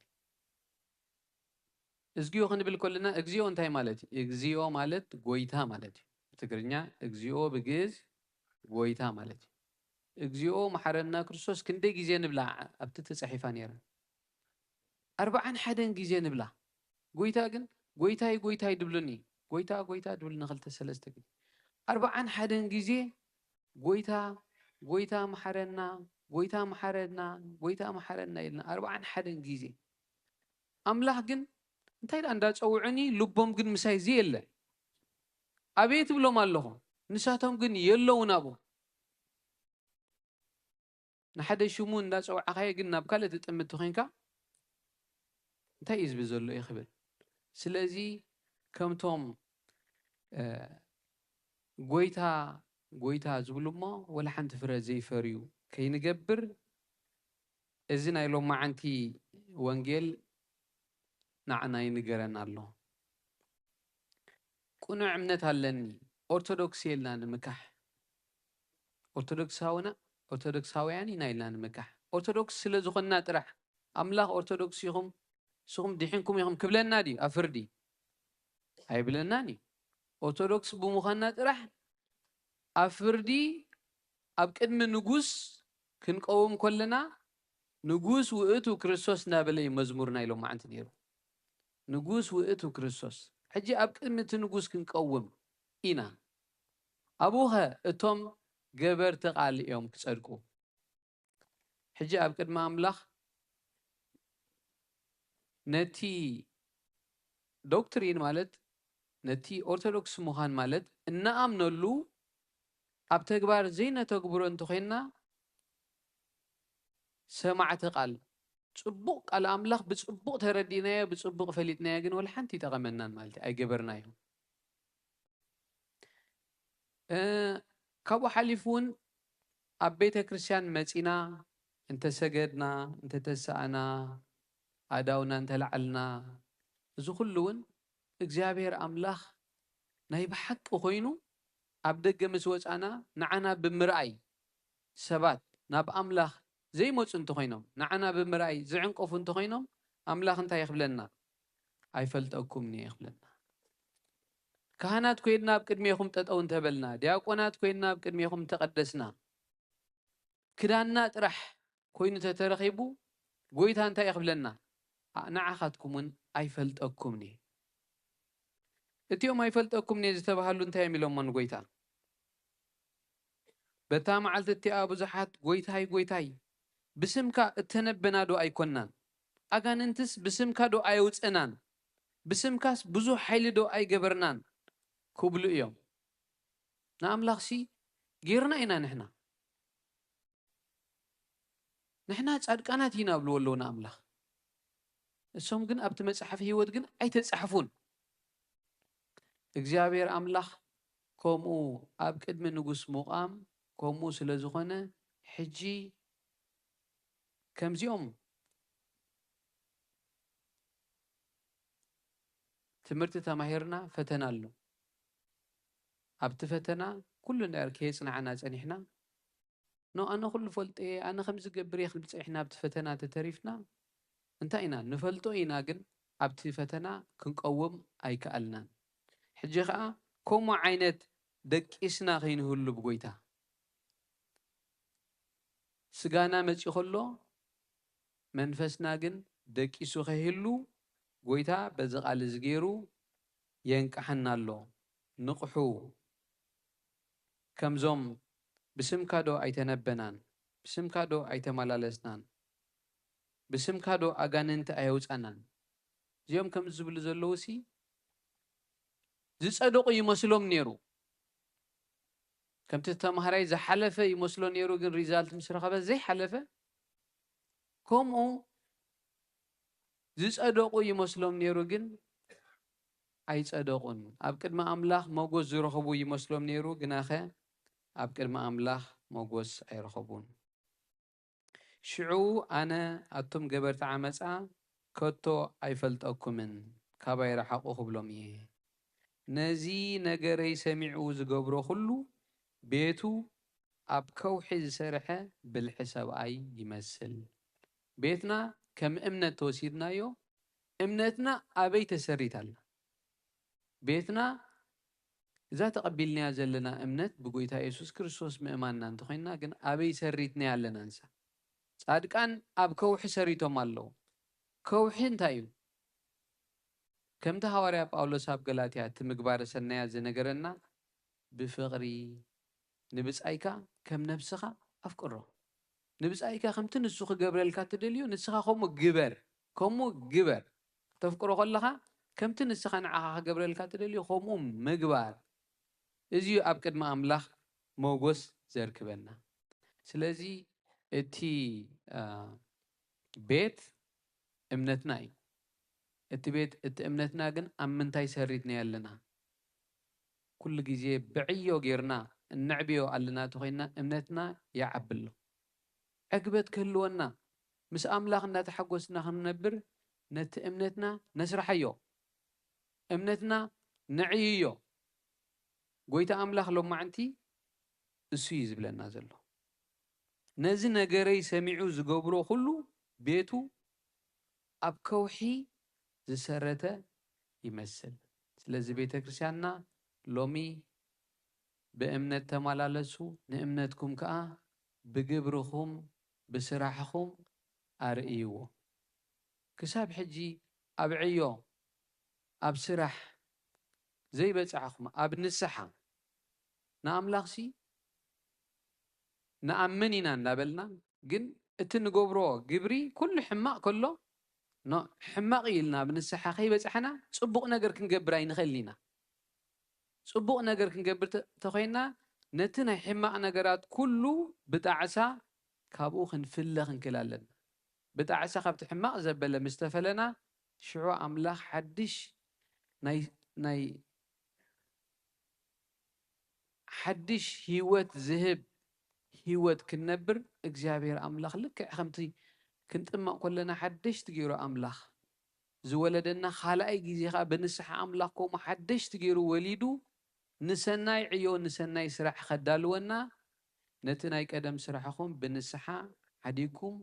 እዝግዮ ክንብል ከለና እግዚኣብዮ እንታይ ማለት እዩ? እግዚኣብዮ ማለት ጎይታ ማለት እዩ። ብትግርኛ እግዚኣብዮ ብግእዝ ጎይታ ማለት እዩ። እግዚኣብዮ መሓረና ክርስቶስ ክንደይ ግዜ ንብላ ኣብቲ ተጻሒፋ ነይራ? ኣርብዓን ሓደን ግዜ ንብላ። ጎይታ ግን ጎይታይ ጎይታይ ድብሉኒ፣ ጎይታ ጎይታ ድብሉኒ ክልተ ሰለስተ ግዜ። ኣርብዓን ሓደን ግዜ ጎይታ ጎይታ መሓረና፣ ጎይታ መሓረና፣ ጎይታ መሓረና ኢልና ኣርብዓን ሓደን ግዜ። ኣምላኽ ግን እንታይ ደኣ እንዳጸውዑኒ ልቦም ግን ምሳይ ዘየለ። ኣበይ ትብሎም ኣለኹ? ንሳቶም ግን የለውን ኣብኡ። ንሓደ ሽሙ እንዳጸውዓኻዮ ግን ናብ ካልእ ትጥምት ኮይንካ እንታይ እዩ ዝብል ዘሎ እዩ ክብል። ስለዚ ከምቶም እ፣ ጎይታ ጎይታ ዝብሉ እሞ ወላ ሓንቲ ፍረ ዘይፈርዩ ከይንገብር እዚ ናይ ሎማዓንቲ ወንጌል ንዓና ይንገረና ኣሎ። ቅኑዕ እምነት ኣለኒ፣ ኦርቶዶክስ እየ ኢልና ንምካሕ፣ ኦርቶዶክሳውና ኦርቶዶክሳውያን ኢና ኢልና ንምካሕ፣ ኦርቶዶክስ ስለ ዝኾንና ጥራሕ ኣምላኽ ኦርቶዶክስ ኢኹም ንስኹም ድሒንኩም ኢኹም ክብለና ድዩ ኣብ ፍርዲ? ኣይብለናን እዩ። ኦርቶዶክስ ብምዃንና ጥራሕ ኣብ ፍርዲ ኣብ ቅድሚ ንጉስ ክንቀውም ከለና፣ ንጉስ ውእቱ ክርስቶስ እናበለ እዩ መዝሙር ናይ ሎማዓንቲ ነይሩ። ንጉስ ውእቱ ክርስቶስ። ሕጂ ኣብ ቅድሚ እቲ ንጉስ ክንቀውም ኢና። ኣብኡኸ እቶም ገበርቲ ቃል እዮም ክጸድቁ። ሕጂ ኣብ ቅድሚ ኣምላኽ ነቲ ዶክትሪን ማለት፣ ነቲ ኦርቶዶክስ ምዃን ማለት፣ እናኣምነሉ ኣብ ተግባር ዘይነተግብሮ እንተኾይንና፣ ሰማዕቲ ቃል፣ ጽቡቕ ቃል ኣምላኽ ብጽቡቕ ተረዲእናዮ፣ ብጽቡቕ ፈሊጥናዮ፣ ግን ወላ ሓንቲ ይጠቐመናን ማለት እዩ፣ ኣይገበርናዮ። እ፣ ካብኡ ሓሊፉ እውን ኣብ ቤተ ክርስቲያን መጺና እንተሰገድና፣ እንተተሳእና፣ ኣእዳውና እንተልዓልና፣ እዚ ኩሉ እውን እግዚኣብሔር ኣምላኽ ናይ ብሓቂ ኮይኑ ኣብ ደገ ምስ ወጻና ንዓና ብምርኣይ፣ ሰባት ናብ ኣምላኽ ዘይመጹ እንተኾይኖም፣ ንዓና ብምርኣይ ዝዕንቀፉ እንተኾይኖም፣ ኣምላኽ እንታይ ይኽብለና? "ኣይፈልጠኩምን እየ" ይኽብለና። ካህናት ኮይንና ኣብ ቅድሜኹም ጠጠው እንተበልና፣ ዲያቆናት ኮይንና ኣብ ቅድሜኹም እንተቐደስና፣ ክዳንና ጥራሕ ኮይኑ ተተረኺቡ፣ ጎይታ እንታይ ይኽብለና? "ኣ-፣ ንዓኻትኩም እውን ኣይፈልጠኩምን እየ።" እቲኦም "ኣይፈልጠኩምን እየ" ዝተባህሉ እንታይ እዮም ኢሎሞ ንጎይታ? "በታ መዓልቲ እቲኣ ብዙሓት 'ጎይታይ፣ ጎይታይ፣ ብስምካ እተነበና ዶ ኣይኮናን? ኣጋንንትስ ብስምካ ዶ ኣየውጸናን? ብስምካስ ብዙሕ ሓይሊ ዶ ኣይገበርናን?" ክብሉ እዮም። ንኣምላኽሲ ጌርና ኢና ንሕና። ንሕና ጻድቃናት ኢና ይብልዎ ኣለዉ ንኣምላኽ። እሶም ግን ኣብቲ መጽሓፍ ህይወት ግን ኣይተጻሕፉን። እግዚኣብሔር ኣምላኽ ከምኡ ኣብ ቅድሚ ንጉስ ምቋም ከምኡ ስለ ዝኾነ፣ ሕጂ ከምዚኦም ትምህርቲ ተማሂርና ፈተና ኣሎ። ኣብቲ ፈተና ኩሉ ነገር ከየጽናዕና ጸኒሕና፣ "ኖ፣ ኣነ ኩሉ ፈልጦ እየ፣ ኣነ ከምዚ ገብር እየ" ክንብል ጸኒሕና ኣብቲ ፈተና ተተሪፍና፣ እንታይ ኢና ንፈልጦ ኢና፣ ግን ኣብቲ ፈተና ክንቀውም ኣይከኣልናን። ሕጂ ኸኣ ከምኡ ዓይነት ደቂስና ከይንህሉ ብጎይታ። ስጋና መጺኡ ከሎ መንፈስና ግን ደቂሱ ከይህሉ ጎይታ በዚ ቃል እዚ ገይሩ የንቅሓና ኣሎ። ንቕሑ። ከምዞም "ብስምካ ዶ ኣይተነበናን? ብስምካ ዶ ኣይተመላለስናን? ብስምካ ዶ ኣጋንንቲ ኣየውጻናን?" እዚኦም ከምዚ ዝብሉ ዘለዉ ሲ ዝጸደቑ ይመስሎም ነይሩ። ከምቲ ተማሃራይ ዝሓለፈ ይመስሎ ነይሩ፣ ግን ሪዛልት ምስ ረኸበ ዘይሓለፈ፣ ከምኡ ዝጸደቑ ይመስሎም ነይሩ፣ ግን ኣይጸደቑን። ኣብ ቅድሚ ኣምላኽ ሞገስ ዝረኸቡ ይመስሎም ነይሩ፣ ግናኸ ኣብ ቅድሚ ኣምላኽ ሞገስ ኣይረኸቡን። ሽዑ ኣነ፣ "ኣቱም ገበርቲ ዓመጻ፣ ከቶ ኣይፈልጠኩምን፣ ካባይ ረሓቑ" ክብሎም እየ። ነዚ ነገረይ ሰሚዑ ዝገብሮ ኩሉ፣ ቤቱ ኣብ ከውሒ ዝሰርሐ ብልሒ ሰብኣይ ይመስል። ቤትና ከም እምነት ተወሲድናዮ፣ እምነትና ኣበይ ተሰሪታ ኣላ? ቤትና እዛ ተቐቢልናያ ዘለና እምነት ብጎይታ የሱስ ክርስቶስ ምእማንና እንተኾይንና ግን ኣበይ ሰሪትናያ ኣለና ንሳ? ጻድቃን ኣብ ከውሒ ሰሪቶም ኣለዉ። ከውሒ እንታይ እዩ? ከምቲ ሃዋርያ ጳውሎስ ኣብ ገላትያ እቲ ምግባረ ሰናያት ዝነገረና፣ ብፍቕሪ ንብጻይካ ከም ነብስኻ ኣፍቅሮ። ንብጻይካ ከምቲ ንሱ ክገብረልካ ትደልዮ ንስኻ ከምኡ ግበር፣ ከምኡ ግበር። ከተፍቅሮ ከለኻ ከምቲ ንስኻ ንዓኻ ክገብረልካ ትደልዮ ከምኡ ምግባር። እዚ እዩ ኣብ ቅድሚ ኣምላኽ ሞጎስ ዘርክበና። ስለዚ እቲ፣ አ፣ ቤት እምነትና እዩ። እቲ ቤት፣ እቲ እምነትና ግን ኣብ ምንታይ ሰሪትናዮ ኣለና? ኩሉ ግዜ ብዕዮ ጌርና እነዕብዮ ኣለና ተኾይንና እምነትና ይዓቢ ኣሎ። ዕግበት ክህልወና፣ ምስ ኣምላኽ እናተሓጎስና ክንነብር ነቲ እምነትና ነስርሓዮ። እምነትና ነዕይዮ። ጎይታ ኣምላኽ ሎማዕንቲ እሱ እዩ ዝብለና ዘሎ። ነዚ ነገረይ ሰሚዑ ዝገብሮ ኩሉ ቤቱ ኣብ ከውሒ ዝሰረተ ይመስል። ስለዚ ቤተ ክርስቲያንና ሎሚ ብእምነት ተመላለሱ፣ ንእምነትኩም ከኣ ብግብርኹም ብስራሕኹም ኣርእይዎ። ክሳብ ሕጂ ኣብ ዕዮ፣ ኣብ ስራሕ ዘይበጻሕኹም፣ ኣብ ንስሓ ንኣምላኽሲ ንኣምን ኢና እንዳበልና፣ ግን እቲ ንገብሮ ግብሪ ኩሉ ሕማቕ ከሎ፣ ኖ፣ ሕማቕ እዩ ኢልና ኣብ ንስሓ ከይበጻሕና ጽቡቕ ነገር ክንገብር ኣይንኽእልን ኢና። ጽቡቕ ነገር ክንገብር ተ-፣ ተኾይንና፣ ነቲ ናይ ሕማቕ ነገራት ኩሉ ብጣዕሳ ካብኡ ክንፍለ ክንክእል ኣለና። ብጣዕሳ ካብቲ ሕማቕ ዘበለ ምስ ተፈለና፣ ሽዑ ኣምላኽ ሓድሽ ናይ፣ ናይ ሓድሽ ህይወት ዝህብ ህይወት ክንነብር እግዚኣብሔር ኣምላኽ ልክዕ ከምቲ ክንጥመቕ ከለና ሓደሽቲ ገይሩ ኣምላኽ ዝወለደና፣ ካልኣይ ግዜ ኸዓ ብንስሓ ኣምላኽ ከምኡ ሓደሽቲ ገይሩ ወሊዱ ንሰናይ ዕዮ ንሰናይ ስራሕ ኸዳልወና፣ ነቲ ናይ ቀደም ስራሕኹም ብንስሓ ሓዲግኩም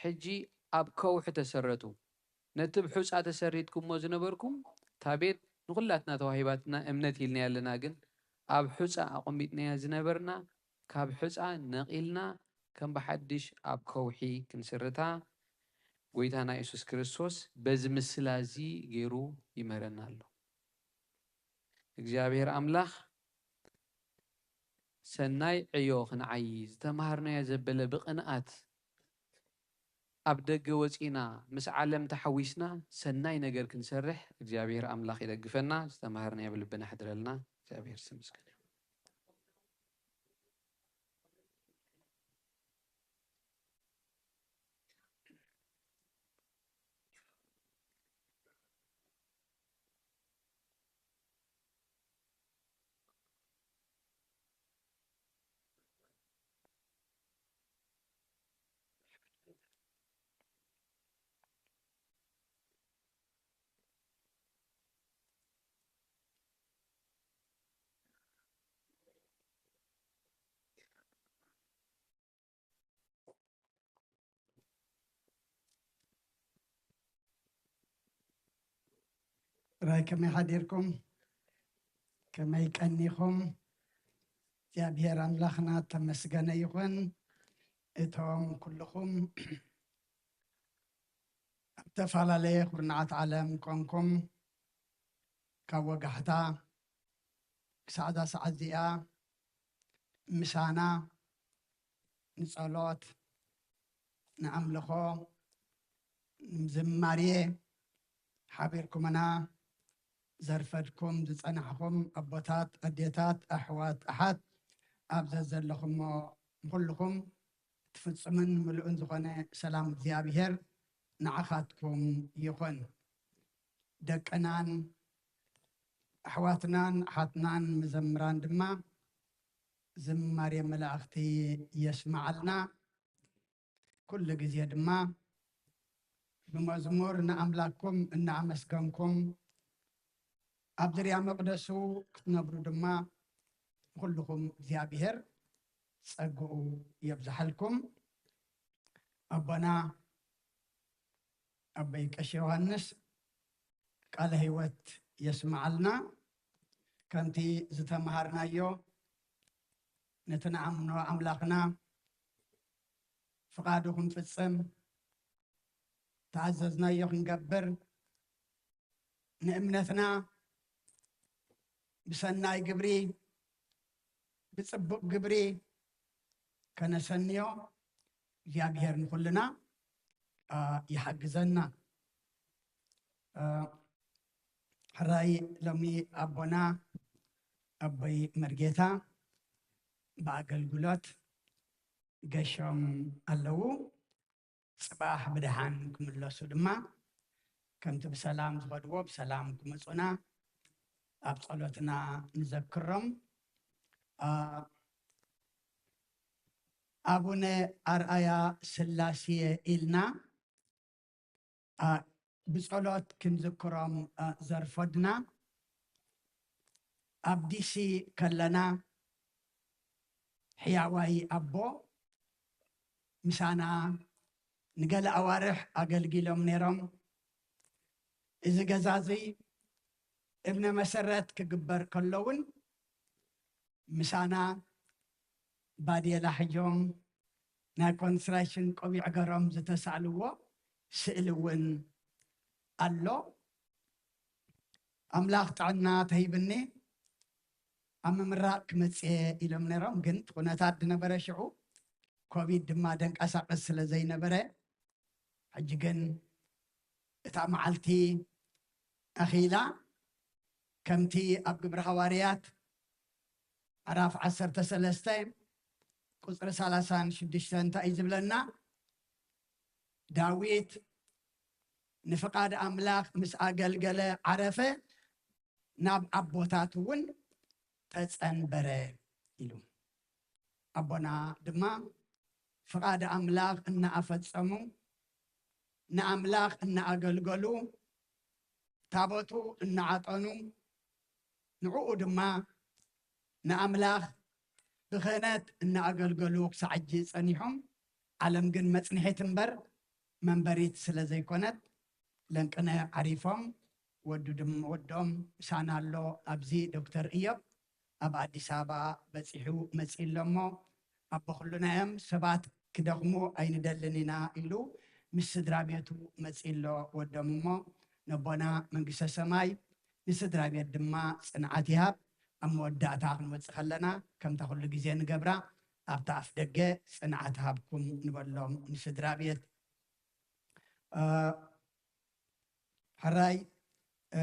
ሕጂ ኣብ ከውሒ ተሰረቱ። ነቲ ብሑጻ ተሰሪትኩሞ ዝነበርኩም እታ ቤት ንኹላትና ተዋሂባትና እምነት ኢልናያ ኣለና፣ ግን ኣብ ሑጻ ኣቐሚጥናያ ዝነበርና ካብ ሑጻ ነቒልና ከም ብሓድሽ ኣብ ከውሒ ክንስርታ ጎይታና የሱስ ክርስቶስ በዚ ምስላ እዚ ገይሩ ይምህረና ኣሎ። እግዚኣብሔር ኣምላኽ ሰናይ ዕዮ ክንዓዪ ዝተማሃርናዮ ዘበለ ብቕንኣት ኣብ ደገ ወጺና ምስ ዓለም ተሓዊስና ሰናይ ነገር ክንሰርሕ እግዚኣብሔር ኣምላኽ ይደግፈና። ዝተማሃርናዮ ኣብ ልብና የሕድረልና። እግዚኣብሔር ስም ይመስገን። ራይ ከመይ ሓዲርኩም? ከመይ ቀኒኹም? እግዚኣብሔር ኣምላኽና ተመስገነ ይኹን። እቶም ኩልኹም ኣብ ዝተፈላለየ ኩርናዓት ዓለም ኮንኩም ካብ ወጋሕታ ክሳዕ እዛ ሰዓት እዚኣ ምሳና ንጸሎት፣ ንኣምልኾ፣ ንዝማሬ ሓቢርኩምና ዘርፈድኩም ዝጸናሕኩም ኣቦታት፣ ኣዴታት፣ ኣሕዋት፣ ኣሓት ኣብ ዘዘለኹሞ ንኹልኹም እቲ ፍጹምን ምሉእን ዝኾነ ሰላም እግዚኣብሔር ንዓኻትኩም ይኹን። ደቅናን ኣሕዋትናን ኣሓትናን መዘምራን ድማ ዝማሬ መላእኽቲ የስምዓልና። ኩሉ ግዜ ድማ ብመዝሙር ንኣምላክኩም እናኣመስገንኩም ኣብ ዝርያ መቕደሱ ክትነብሩ ድማ ንኹልኹም እግዚኣብሔር ጸግኡ የብዝሓልኩም። ኣቦና ኣቦይ ቀሺ ዮሃንስ ቃለ ህይወት የስምዓልና። ከምቲ ዝተምሃርናዮ ነቲ ንኣምኖ ኣምላኽና ፍቓዱ ክንፍጽም፣ ተኣዘዝናዮ ክንገብር፣ ንእምነትና ብሰናይ ግብሪ፣ ብጽቡቕ ግብሪ ከነሰንዮ እግዚኣብሔር ንኹልና ይሓግዘና። ሕራይ ሎሚ ኣቦና ኣቦይ መርጌታ ብኣገልግሎት ገሾም ኣለዉ። ጽባሕ ብደሓን ክምለሱ ድማ ከምቲ ብሰላም ዝኸድዎ ብሰላም ክመጹና ኣብ ጸሎትና ንዘክሮም። ኣቡነ ኣርኣያ ስላሴ ኢልና ብጸሎት ክንዝክሮም ዘርፈድና። ኣብ ዲሲ ከለና ሕያዋይ ኣቦ ምሳና ንገለ ኣዋርሕ ኣገልጊሎም ነይሮም። እዚ ገዛ እዚ እብነ መሰረት ክግበር ከሎ እውን ምሳና ባዴላ ሒዞም ናይ ኮንስትራክሽን ቆቢዕ ገሮም ዝተሳእልዎ ስእሊ እውን ኣሎ። ኣምላኽ ጥዕና ተሂብኒ ኣብ ምምራቕ ክመጽእ ኢሎም ነይሮም፣ ግን እቲ ኩነታት ዝነበረ ሽዑ ኮቪድ ድማ ደንቀሳቐስ ስለ ዘይነበረ፣ ሕጂ ግን እታ መዓልቲ ኣኺላ ከምቲ ኣብ ግብረ ሃዋርያት ምዕራፍ ዓሰርተ ሰለስተ ቁፅሪ ሰላሳን ሽዱሽተን እንታይ እዩ ዝብለና? ዳዊት ንፍቓድ ኣምላኽ ምስ ኣገልገለ ዓረፈ፣ ናብ ኣቦታት እውን ተጸንበረ ኢሉ። ኣቦና ድማ ፍቓድ ኣምላኽ እናኣፈጸሙ፣ ንኣምላኽ እናኣገልገሉ፣ ታቦቱ እናዓጠኑ፣ ንዕኡ ድማ ንኣምላኽ ብክህነት እናኣገልገሉ ክሳዕ ሕጂ ጸኒሖም። ዓለም ግን መጽንሒት እምበር መንበሪት ስለ ዘይኮነት፣ ለንቅነ ዓሪፎም፣ ወዱ ድም-፣ ወዶም ምሳና ኣሎ ኣብዚ ዶክተር እዮብ ኣብ ኣዲስ ኣበባ በጺሑ መጺኡ ኣሎ እሞ፣ ኣቦ ኩሉና እዮም፣ ሰባት ክደኽሙ ኣይንደልን ኢና ኢሉ ምስ ስድራ ቤቱ መጺኡ ኣሎ ወዶም እሞ፣ ነቦና መንግስተ ሰማይ ንስድራ ቤት ድማ ጽንዓት ይሃብ። ኣብ መወዳእታ ክንወጽእ ከለና ከምታ ኩሉ ግዜ ንገብራ ኣብታ ኣፍ ደገ ጽንዓት ሃብኩም ንበሎም ንስድራ ቤት። እ፣ ሕራይ፣ እ፣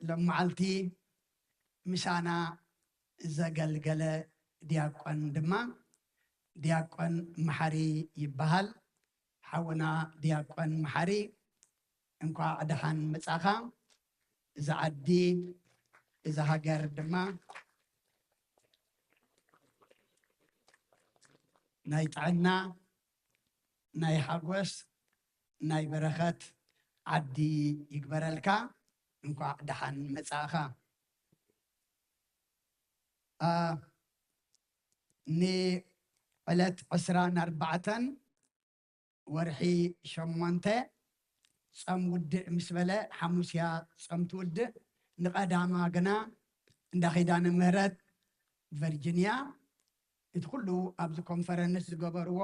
ሎም መዓልቲ ምሳና ዘገልገለ ዲያቆን ድማ ዲያቆን መሓሪ ይበሃል። ሓውና ዲያቆን መሓሪ፣ እንኳዕ ደሓን መጻኻ። እዛ ዓዲ፣ እዛ ሃገር ድማ ናይ ጥዕና፣ ናይ ሓጎስ፣ ናይ በረኸት ዓዲ ይግበረልካ። እንኳዕ ደሓን መጻእኻ። አ፣ ንዕለት ዕስራን ኣርባዕተን ወርሒ ሸሞንተ ጾም ውድእ ምስ በለ፣ ሓሙስ እያ ጾም ትውድእ። ንቐዳማ ግና እንዳ ኪዳነ ምህረት ቨርጂንያ፣ እቲ ኩሉ ኣብዚ ኮንፈረንስ ዝገበርዎ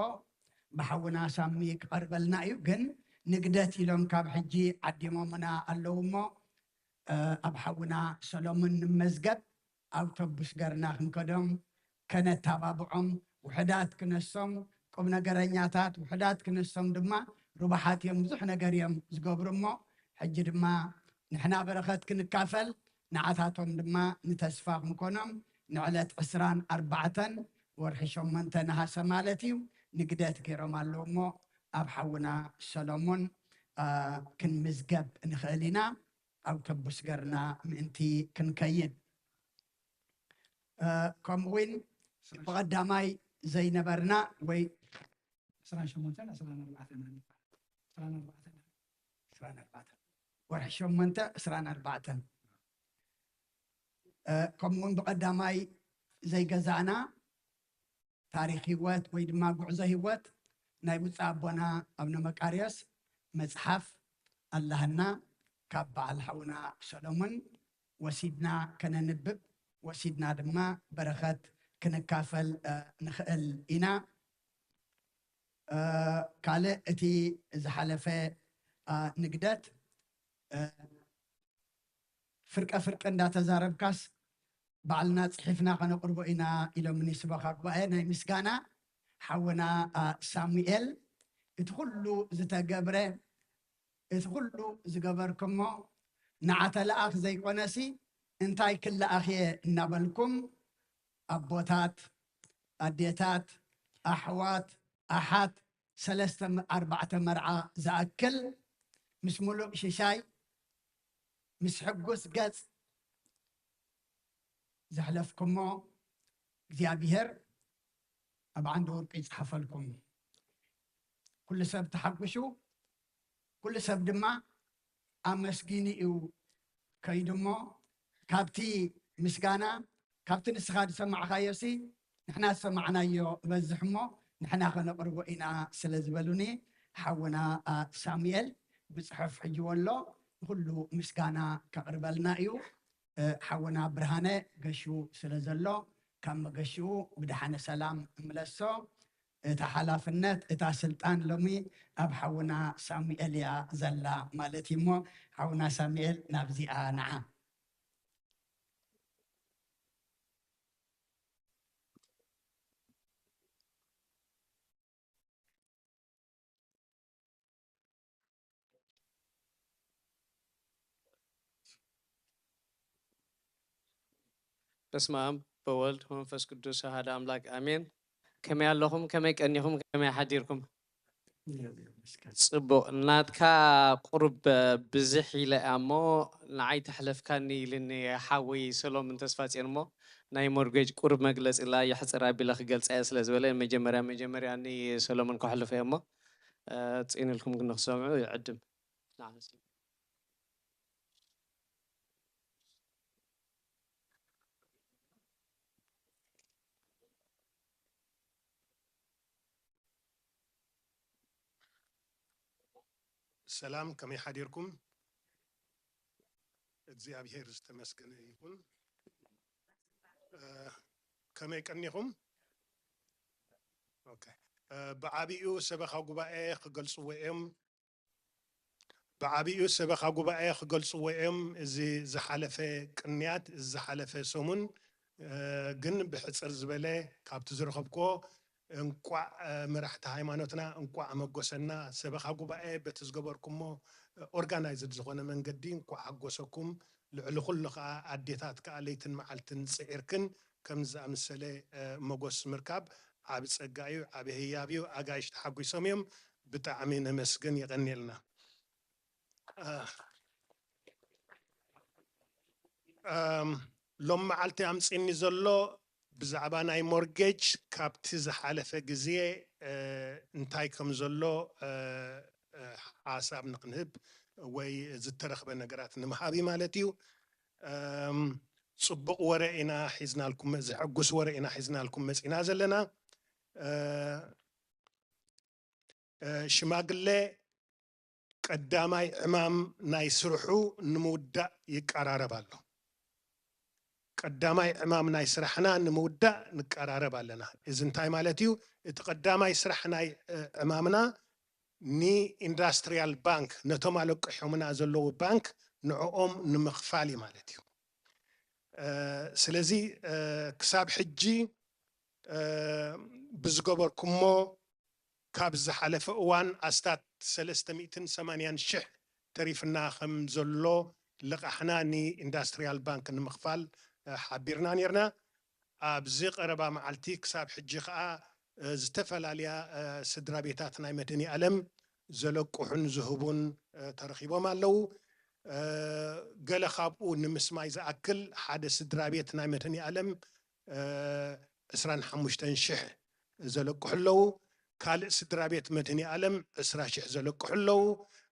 ብሓውና ሳሚ ክቐርበልና እዩ። ግን ንግደት ኢሎም ካብ ሕጂ ዓዲሞምና ኣለዉ እሞ፣ እ፣ ኣብ ሓውና ሰሎሞን ንመዝገብ ኣውቶቡስ ገርና ክንከዶም፣ ከነተባብዖም፣ ውሑዳት ክነሶም ቁም ነገረኛታት፣ ውሑዳት ክነሶም ድማ ርቡሓት እዮም፣ ብዙሕ ነገር እዮም ዝገብሩ እሞ፣ ሕጂ ድማ ንሕና በረኸት ክንካፈል፣ ንዓታቶም ድማ ንተስፋ ክንኮኖም፣ ንዕለት ዕስራን ኣርባዕተን ወርሒ ሸሞንተ ነሃሰ ማለት እዩ፣ ንግደት ገይሮም ኣለዉ እሞ፣ ኣብ ሓውና ሰሎሞን፣ አ፣ ክንምዝገብ ንኽእል ኢና፣ ኣውቶቡስ ገርና ምእንቲ ክንከይድ። እ፣ ከምኡ እውን ብቐዳማይ ዘይነበርና ወይ ዕስራን ሸሞንተን ዕስራን ኣርባዕተን፣ ዕስራን ኣርባዕተን፣ ዕስራን ኣርባዕተን፣ ወርሒ ሸሞንተ ዕስራን ኣርባዕተን። እ፣ ከምኡ እውን ብቐዳማይ ዘይገዛእና ታሪኽ ህይወት ወይ ድማ ጉዕዞ ህይወት ናይ ብፁዕ ኣቦና ኣቡነ መቃርዮስ መጽሓፍ ኣላህና ካብ በዓል ሓውና ሰሎሞን ወሲድና ከነንብብ፣ ወሲድና ድማ በረኸት ክንካፈል፣ እ፣ ንኽእል ኢና። እ፣ ካልእ እቲ ዝሓለፈ፣ እ፣ ንግደት፣ እ፣ ፍርቀ ፍርቀ እንዳተዛረብካስ ባዕልና ጽሒፍና ከነቕርቦ ኢና ኢሎምኒ ስበኻ ጉባኤ ናይ ምስጋና ሓውና፣ እ፣ ሳሙኤል። እቲ ኩሉ ዝተገብረ፣ እቲ ኩሉ ዝገበርኩሞ ንዓተ ለኣኽ ዘይኮነሲ እንታይ ክለኣኽ እየ እናበልኩም ኣቦታት፣ ኣዴታት፣ ኣሕዋት፣ ኣሓት፣ ሰለስተ ም-፣ ኣርባዕተ መርዓ ዝኣክል ምስ ሙሉእ ሽሻይ፣ ምስ ሕጉስ ገጽ ዘሕለፍኩሞ እግዚኣብሔር ኣብ ዓንዲ ወርቂ ይጽሓፈልኩም። ኩሉ ሰብ ተሓጒሱ፣ ኩሉ ሰብ ድማ ኣመስጊኑ እዩ ከይዱ እሞ፣ ካብቲ ምስጋና፣ ካብቲ ንስኻ ዝሰማዕካዮሲ ንሕና ዝሰማዕናዮ እበዝሕ እሞ ንሕና ከነቕርቦ ኢና ስለ ዝበሉኒ፣ ሓውና፣ አ፣ ሳሙኤል ብጽሑፍ ሕጅዎ ኣሎ፣ ንኹሉ ምስጋና ከቕርበልና እዩ። እ፣ ሓውና ብርሃነ ገሹ ስለ ዘሎ፣ ካብ መገሽኡ ብደሓነ ሰላም እምለሶ። እታ ሓላፍነት፣ እታ ስልጣን ሎሚ ኣብ ሓውና ሳሙኤል እያ ዘላ ማለት እዩ። እሞ ሓውና ሳሙኤል፣ ናብዚኣ ንዓ። በስመ ኣብ ወወልድ ወመንፈስ ቅዱስ ኣሐደ ኣምላክ ኣሜን። ከመይ ኣለኹም? ከመይ ቀኒኹም? ከመይ ሓዲርኩም? ጽቡቕ። ናትካ ቁሩብ ብዝሕ ኢለ እያ እሞ፣ ንዓይ ተሕለፍካኒ ኢልኒ ሓወይ ሰሎምን ተስፋጽዮን እሞ፣ ናይ ሞርጌጅ ቁሩብ መግለጺ ኢላ የሕጽር ኣቢለ ክገልጻ እየ ስለ ዝበለ፣ መጀመርያ መጀመርያ ንሰሎምን ከሕልፎ እየ እሞ፣ እ፣ ጽን ኢልኩም ግን ንክሰምዑ ይዕድም። ንዓመስ። ሰላም፣ ከመይ ሓዲርኩም? እግዚኣብሔር ዝተመስገነ ይኹን። እ፣ ከመይ ቀኒኹም? ኦኬ። እ፣ ብዓቢኡ ሰበኻ ጉባኤ ክገልጽዎ እዮም። ብዓቢኡ ሰበኻ ጉባኤ ክገልጽዎ እዮም። እዚ ዝሓለፈ ቅንያት፣ እዚ ዝሓለፈ ሰሙን፣ እ፣ ግን ብሕጽር ዝበለ ካብቲ ዝረኸብክዎ፣ እንቋዕ፣ እ፣ መራሕቲ ሃይማኖትና እንቋዕ መጎሰና። ሰበኻ ጉባኤ በቲ ዝገበርኩሞ፣ እ፣ ኦርጋናይዝድ ዝኾነ መንገዲ እንቋዕ ሓጎሰኩም። ልዕሊ ኩሉ ከኣ ኣዴታት ከኣ ለይትን መዓልትን ጽዒርክን ከምዚ ዝኣመሰለ፣ እ፣ መጎስ ምርካብ ዓቢ ጸጋ እዩ፣ ዓቢ ህያብ እዩ። ኣጋይሽ ተሓጒሶም እዮም። ብጣዕሚ ነመስግን፣ የቐንየልና። እ፣ እም፣ ሎም መዓልቲ ኣምጺኒ ዘሎ ብዛዕባ ናይ ሞርጌጅ ካብቲ ዝሓለፈ ግዜ፣ እ፣ እንታይ ከም ዘሎ፣ እ፣ እ፣ ሓሳብ ንክንህብ ወይ ዝተረኽበ ነገራት ንምሃብ እዩ ማለት እዩ። እም፣ ጽቡቕ ወረ ኢና ሒዝናልኩም፣ ዘሐጉስ ወረ ኢና ሒዝናልኩም መጺና ዘለና። እ፣ እ፣ ሽማግለ ቀዳማይ ዕማም ናይ ስርሑ ንምውዳእ ይቀራረብ ኣሎ። ቀዳማይ ዕማም ናይ ስራሕና ንምውዳእ ንቀራረብ ኣለና። እዚ እንታይ ማለት እዩ? እቲ ቀዳማይ ስራሕ ናይ፣ እ፣ ዕማምና ንኢንዳስትሪያል ባንክ፣ ነቶም ኣለቂሖምና ዘለዉ ባንክ፣ ንዕኦም ንምኽፋል እዩ ማለት እዩ። እ፣ ስለዚ፣ እ፣ ክሳብ ሕጂ፣ እ፣ ብዝገበርኩሞ ካብ ዝሓለፈ እዋን ኣስታት ሰለስተ ሚእትን ሰማንያን ሽሕ ተሪፍና ከም ዘሎ ልቓሕና ንኢንዳስትሪያል ባንክ ንምኽፋል፣ እ፣ ሓቢርና ኔርና። ኣብዚ ቀረባ መዓልቲ ክሳብ ሕጂ ከኣ፣ እ፣ ዝተፈላለያ፣ እ፣ ስድራ ቤታት ናይ መድህኒ ኣለም ዘለቅሑን ዝህቡን፣ እ፣ ተረኺቦም ኣለዉ። እ፣ ገለ ካብኡ ንምስማይ ዝኣክል ሓደ ስድራ ቤት ናይ መድህኒ ኣለም፣ እ፣ ዕስራን ሓሙሽተን ሽሕ ዘለቅሑ ኣለዉ። ካልእ ስድራ ቤት መድህኒ ኣለም ዕስራ ሽሕ ዘለቅሑ ኣለዉ።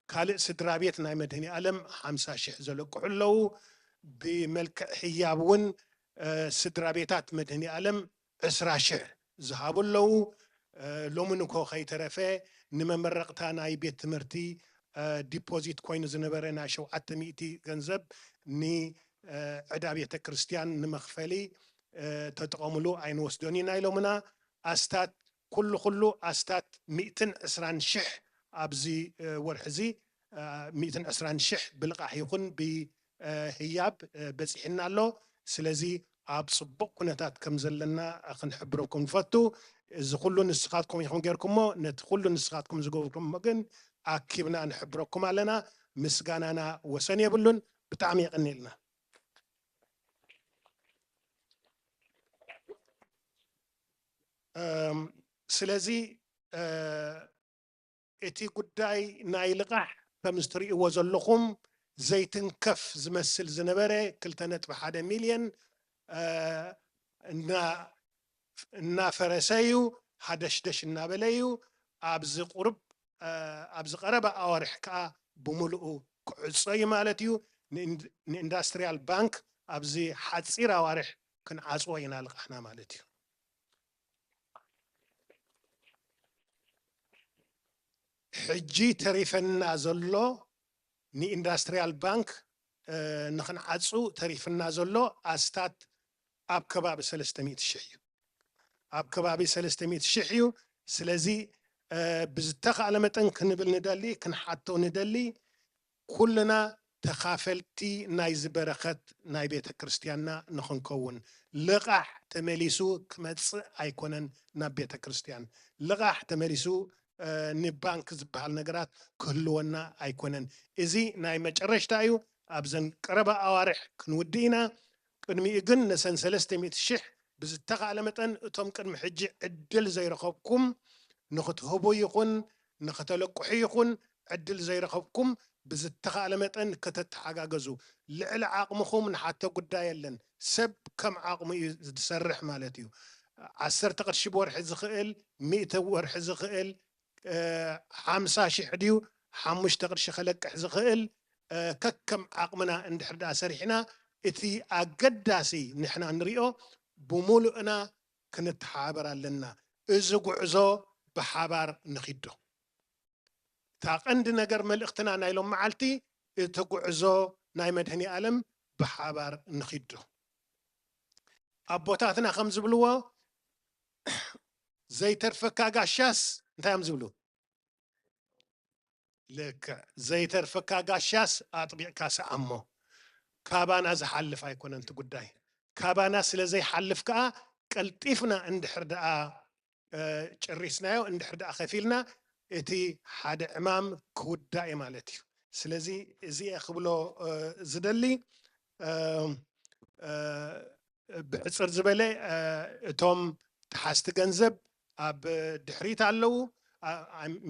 ካልእ ስድራ ቤት ናይ መድህኒ ኣለም ሓምሳ ሽሕ ዘለቅሑ ኣለዉ። ብመልክዕ ህያብ እውን፣ እ፣ ስድራ ቤታት መድህኒ ኣለም ዕስራ ሽሕ ዝሃቡ ኣለዉ። እ፣ ሎሚ ንኮ ከይተረፈ ንመመረቕታ ናይ ቤት ትምህርቲ፣ እ፣ ዲፖዚት ኮይኑ ዝነበረ ናይ ሸውዓተ ሚእቲ ገንዘብ ን፣ እ፣ ዕዳ ቤተ ክርስቲያን ንመኽፈሊ፣ እ፣ ተጠቐምሉ ኣይንወስዶን ኢና ኢሎምና። ኣስታት ኩሉ ኩሉ ኣስታት ሚእትን ዕስራን ሽሕ ኣብዚ፣ እ፣ ወርሒ እዚ፣ እ፣ ሚእትን ዕስራን ሽሕ ብልቓሕ ይኹን ብ፣ እ፣ ህያብ፣ እ፣ በጺሕና ኣሎ። ስለዚ ኣብ ጽቡቕ ኩነታት ከም ዘለና ክንሕብረኩም ንፈቱ። እዚ ኩሉ ንስኻትኩም ኢኹም ጌርኩሞ፣ ነቲ ኩሉ ንስኻትኩም ዝገበርኩሞ ግን ኣኪብና ንሕብረኩም ኣለና። ምስጋናና ወሰን የብሉን። ብጣዕሚ የቐንየልና። እም፣ ስለዚ፣ እ፣ እቲ ጉዳይ ናይ ልቓሕ ከም እትርእይዎ ዘለኹም ዘይትንከፍ ዝመስል ዝነበረ ክልተ ነጥቢ ሓደ ሚልዮን፣ እ፣ እና-፣ እናፈረሰ እዩ፣ ሃደሽደሽ እናበለ እዩ። ኣብዚ ቁሩብ፣ እ፣ ኣብዚ ቀረባ ኣዋርሕ ከኣ ብምሉኡ ክዕጾ እዩ ማለት እዩ። ንኢንድ-፣ ንኢንዳስትሪያል ባንክ ኣብዚ ሓጺር ኣዋርሕ ክንዓጽዎ ኢና ልቓሕና ማለት እዩ። ሕጂ ተሪፈና ዘሎ ንኢንዳስትሪያል ባንክ ንኽንዓፁ ተሪፍና ዘሎ ኣስታት ኣብ ከባቢ ሰለስተ ሚእቲ ሽሕ እዩ። ኣብ ከባቢ ሰለስተ ሚእቲ ሽሕ እዩ። ስለዚ ብዝተኻእለ መጠን ክንብል ንደሊ፣ ክንሓቶ ንደሊ፣ ኩልና ተኻፈልቲ ናይዚ በረኸት ናይ ቤተ ክርስቲያንና ንኽንከውን። ልቓሕ ተመሊሱ ክመፅእ ኣይኮነን ናብ ቤተ ክርስቲያን። ልቓሕ ተመሊሱ ንባንክ ዝበሃል ነገራት ክህልወና ኣይኮነን። እዚ ናይ መጨረሽታ እዩ። ኣብዘን ቀረባ ኣዋርሕ ክንውድእ ኢና። ቅድሚኡ ግን ነሰን ሰለስተ ሚእቲ ሽሕ ብዝተኻእለ መጠን እቶም ቅድሚ ሕጂ ዕድል ዘይረኸብኩም ንኽትህቡ ይኹን ንኽተለቅሑ ይኹን ዕድል ዘይረኸብኩም ብዝተኻእለ መጠን ከተተሓጋገዙ። ልዕሊ ዓቕምኹም ንሓቶ ጉዳይ የለን። ሰብ ከም ዓቕሙ እዩ ዝሰርሕ ማለት እዩ። ዓሰርተ ቅርሺ ብወርሒ ዝኽእል፣ ሚእቲ ወርሒ ዝኽእል፣ ሓምሳ ሽሕ ድዩ ሓሙሽተ ቅርሺ ከለቅሕ ዝኽእል ከከም ዓቕምና እንድሕር ደኣ ሰሪሕና፣ እቲ ኣገዳሲ ንሕና ንሪኦ ብሙሉእና ክንተሓባበር ኣለና። እዚ ጉዕዞ ብሓባር ንኺዶ። እታ ቀንዲ ነገር መልእኽትና ናይ ሎም መዓልቲ እቲ ጉዕዞ ናይ መድህኒ ኣለም ብሓባር ንኺዶ። ኣቦታትና ከም ዝብልዎ ዘይተርፈካ ጋሻስ እንታይ እዮም ዝብሉ? ልክዕ ዘይተርፈካ ጋሻስ ኣጥቢቕካ ሰዓሞ። ካባና ዝሓልፍ ኣይኮነን እቲ ጉዳይ። ካባና ስለ ዘይሓልፍ ከኣ ቀልጢፍና እንድሕር ደኣ ጭሪስናዮ እንድሕር ደኣ ከፊልና እቲ ሓደ ዕማም ክውዳእ እዩ ማለት እዩ። ስለዚ እዚ እየ ክብሎ ዝደሊ። ብሕፅር ዝበለ እቶም ተሓዝቲ ገንዘብ ኣብ ድሕሪት ኣለዉ፣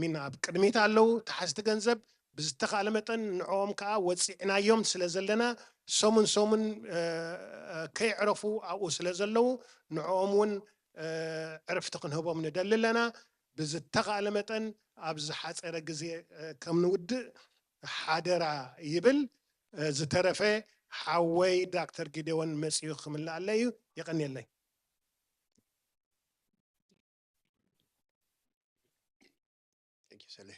ሚን ኣብ ቅድሚት ኣለዉ። ተሓዝቲ ገንዘብ ብዝተኻእለ መጠን ንዕኦም ከዓ ወፂዕናዮም ስለ ዘለና ሰሙን ሰሙን ከይዕረፉ ኣብኡ ስለ ዘለዉ ንዕኦም እውን ዕርፍቲ ክንህቦም ንደሊ ኣለና። ብዝተኻእለ መጠን ኣብ ዝሓፀረ ግዜ ከም ንውድእ ሓደራ ይብል። ዝተረፈ ሓወይ ዳክተር ጊደዎን መፅዩ ክምልኣለ እዩ። የቐንየለይ።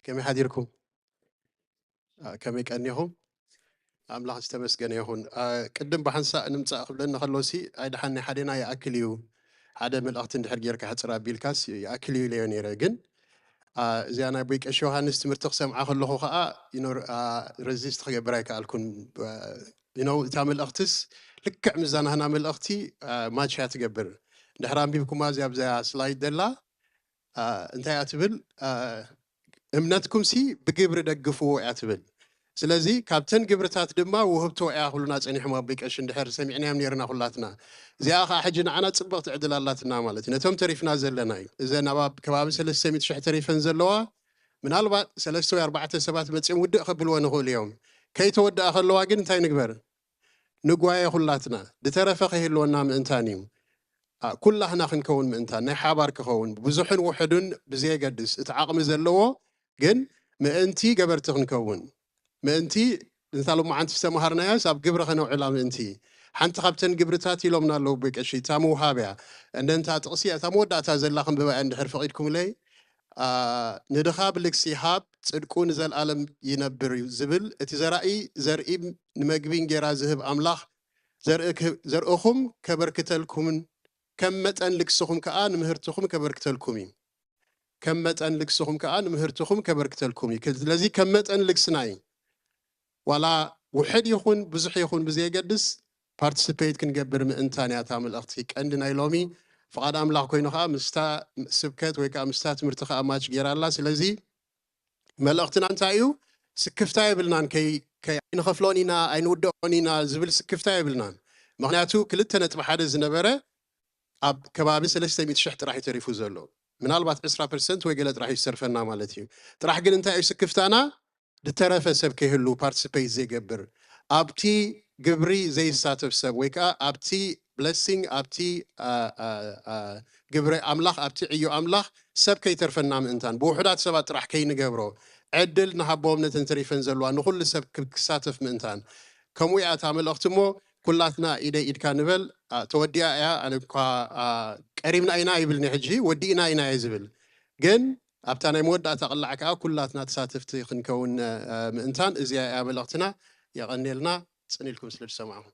ከመይ ሓዲርኩም? ከመይ ቀኒኹም? ኣምላኽ ዝተመስገነ ይኹን። ቅድም ብሓንሳእ ንምፃእ ክብለኒ ከሎ ሲ ኣይደሓን ናይ ሓደና ይኣክል እዩ፣ ሓደ መልእኽቲ እንድሕር ጌርካ ሕፅር ኣቢልካስ ይኣክል እዩ ኢለዮ ነይረ። ግን እዚኣ ናይ ኣቦይ ቀሺ ዮሃንስ ትምህርቲ ክሰምዓ ከለኹ ከዓ ረዚስት ክገብር ኣይከኣልኩን። እታ መልእኽትስ ልክዕ ምስዛ ናህና መልእኽቲ ማች እያ ትገብር። እንድሕር ኣንቢብኩማ እዚኣ ኣብዛ ስላይድ ዘላ እንታይ እያ ትብል? እምነትኩም ሲ ብግብሪ ደግፍዎ እያ ትብል። ስለዚ ካብተን ግብርታት ድማ ውህብቶ እያ ክብሉና ፀኒሖም ኣቦይ ቀሺ እንድሕር ሰሚዕናዮም ነይርና ኩላትና። እዚኣ ከዓ ሕጂ ንዓና ፅብቕቲ ዕድል ኣላትና ማለት እዩ። ነቶም ተሪፍና ዘለና እዩ። እዘን ኣብ ከባቢ ሰለስተ ሚእቲ ሽሕ ተሪፈን ዘለዋ ምናልባት ሰለስተ ወይ ኣርባዕተ ሰባት መፂኦም ውድእ ከብልወን ይኽእሉ እዮም። ከይተወድኣ ከለዋ ግን እንታይ ንግበር? ንጓየ ኩላትና ዝተረፈ ከይህልወና ምእንታን እዩ። ኩላህና ክንከውን ምእንታን ናይ ሓባር ክኸውን ብዙሕን ውሕዱን ብዘየገድስ እቲ ዓቕሚ ዘለዎ ግን ምእንቲ ገበርቲ ክንከውን ምእንቲ ነታ ሎማዓንቲ ዝተምሃርናያስ ኣብ ግብሪ ከነውዕላ ምእንቲ ሓንቲ ካብተን ግብርታት ኢሎምና ኣለዉ ኣቦይ ቀሺ እታ ምውሃብ እያ። እንደንታ ጥቕሲ እታ መወዳእታ ዘላ ክንብባ እያ እንድሕር ፈቒድኩምለይ። ንድኻ ብልግሲ ሃብ ጽድቁ ንዘልኣለም ይነብር እዩ ዝብል እቲ ዘራኢ ዘርኢ ንመግቢ እንጌራ ዝህብ ኣምላኽ ዘርእኹም ከበርክተልኩምን ከም መጠን ልግስኹም ከኣ ንምህርትኹም ከበርክተልኩም እዩ። ከም መጠን ልግስኹም ከኣ ንምህርትኹም ከበርክተልኩም እዩ። ስለዚ ከም መጠን ልግስና እዩ። ዋላ ውሕድ ይኹን ብዙሕ ይኹን ብዘየገድስ ፓርቲስፔት ክንገብር ምእንታን እያ እታ መልእኽቲ ቀንዲ ናይ ሎሚ። ፍቓድ ኣምላኽ ኮይኑ ከዓ ምስታ ስብከት ወይ ከዓ ምስታ ትምህርቲ ከዓ ማች ገይራ ኣላ። ስለዚ መልእኽትና እንታይ እዩ? ስክፍታ የብልናን። ከይ- ከይ- ኣይንኸፍሎን ኢና ኣይንውድኦን ኢና ዝብል ስክፍታ የብልናን። ምኽንያቱ ክልተ ነጥቢ ሓደ ዝነበረ ኣብ ከባቢ ሰለስተ ሚእቲ ሽሕ ጥራሕ እዩ ተሪፉ ዘሎ። ምናልባት ዕስራ ፐርሰንት ወይ ገለ ጥራሕ እዩ ዝሰርፈና ማለት እዩ። ጥራሕ ግን እንታይ እዩ ስክፍታና? ዝተረፈ ሰብ ከይህሉ ፓርቲስፔት ዘይገብር ኣብቲ ግብሪ ዘይሳተፍ ሰብ ወይ ከዓ ኣብቲ ብለሲንግ ኣብቲ ግብሪ ኣምላኽ ኣብቲ ዕዮ ኣምላኽ ሰብ ከይተርፈና ምእንታን ብውሑዳት ሰባት ጥራሕ ከይንገብሮ ዕድል ንሃቦም ነተን ተሪፈን ዘለዋ ንኩሉ ሰብ ክሳተፍ ምእንታን ከምኡ እያ እታ መልእኽቲ እሞ ኩላትና ኢደይ ኢድካ ንበል። ተወዲኣ እያ። ኣነ እኳ ቀሪብና ኢና ይብልኒ ሕጂ ወዲእና ኢና እየ ዝብል ግን ኣብታ ናይ መወዳእታ ቅላዕ ከዓ ኩላትና ተሳተፍቲ ክንከውን ምእንታን እዚኣ እያ መልእኽትና። የቐንየልና። ጽን ኢልኩም ስለ ዝሰማዕኹም።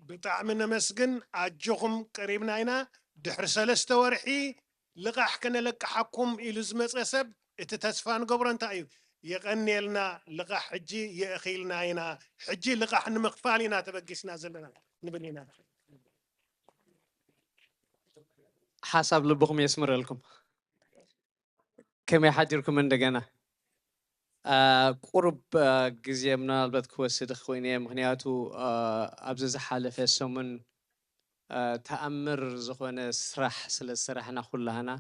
ብጣዕሚ ነመስግን። ኣጆኹም፣ ቀሪብና ኢና። ድሕሪ ሰለስተ ወርሒ ልቓሕ ከነለቅሓኩም ኢሉ ዝመጸ ሰብ፣ እቲ ተስፋ ንገብሮ እንታይ እዩ? የቐንየልና፣ ልቓሕ ሕጂ የእኺልና ኢና። ሕጂ ልቓሕ ንምኽፋል ኢና ተበጊስና ዘለና ንብል ኢና። ሓሳብ ልብኹም የስምረልኩም። ከመይ ሓዲርኩም እንደገና? አ፣ ቁሩብ፣ አ፣ ግዜ ምናልባት ክወስድ ክኽውን እየ፣ ምኽንያቱ፣ አ፣ ኣብዚ ዝሓለፈ ሰሙን፣ አ፣ ተኣምር ዝኾነ ስራሕ ስለ ዝሰራሕና ኩላህና፣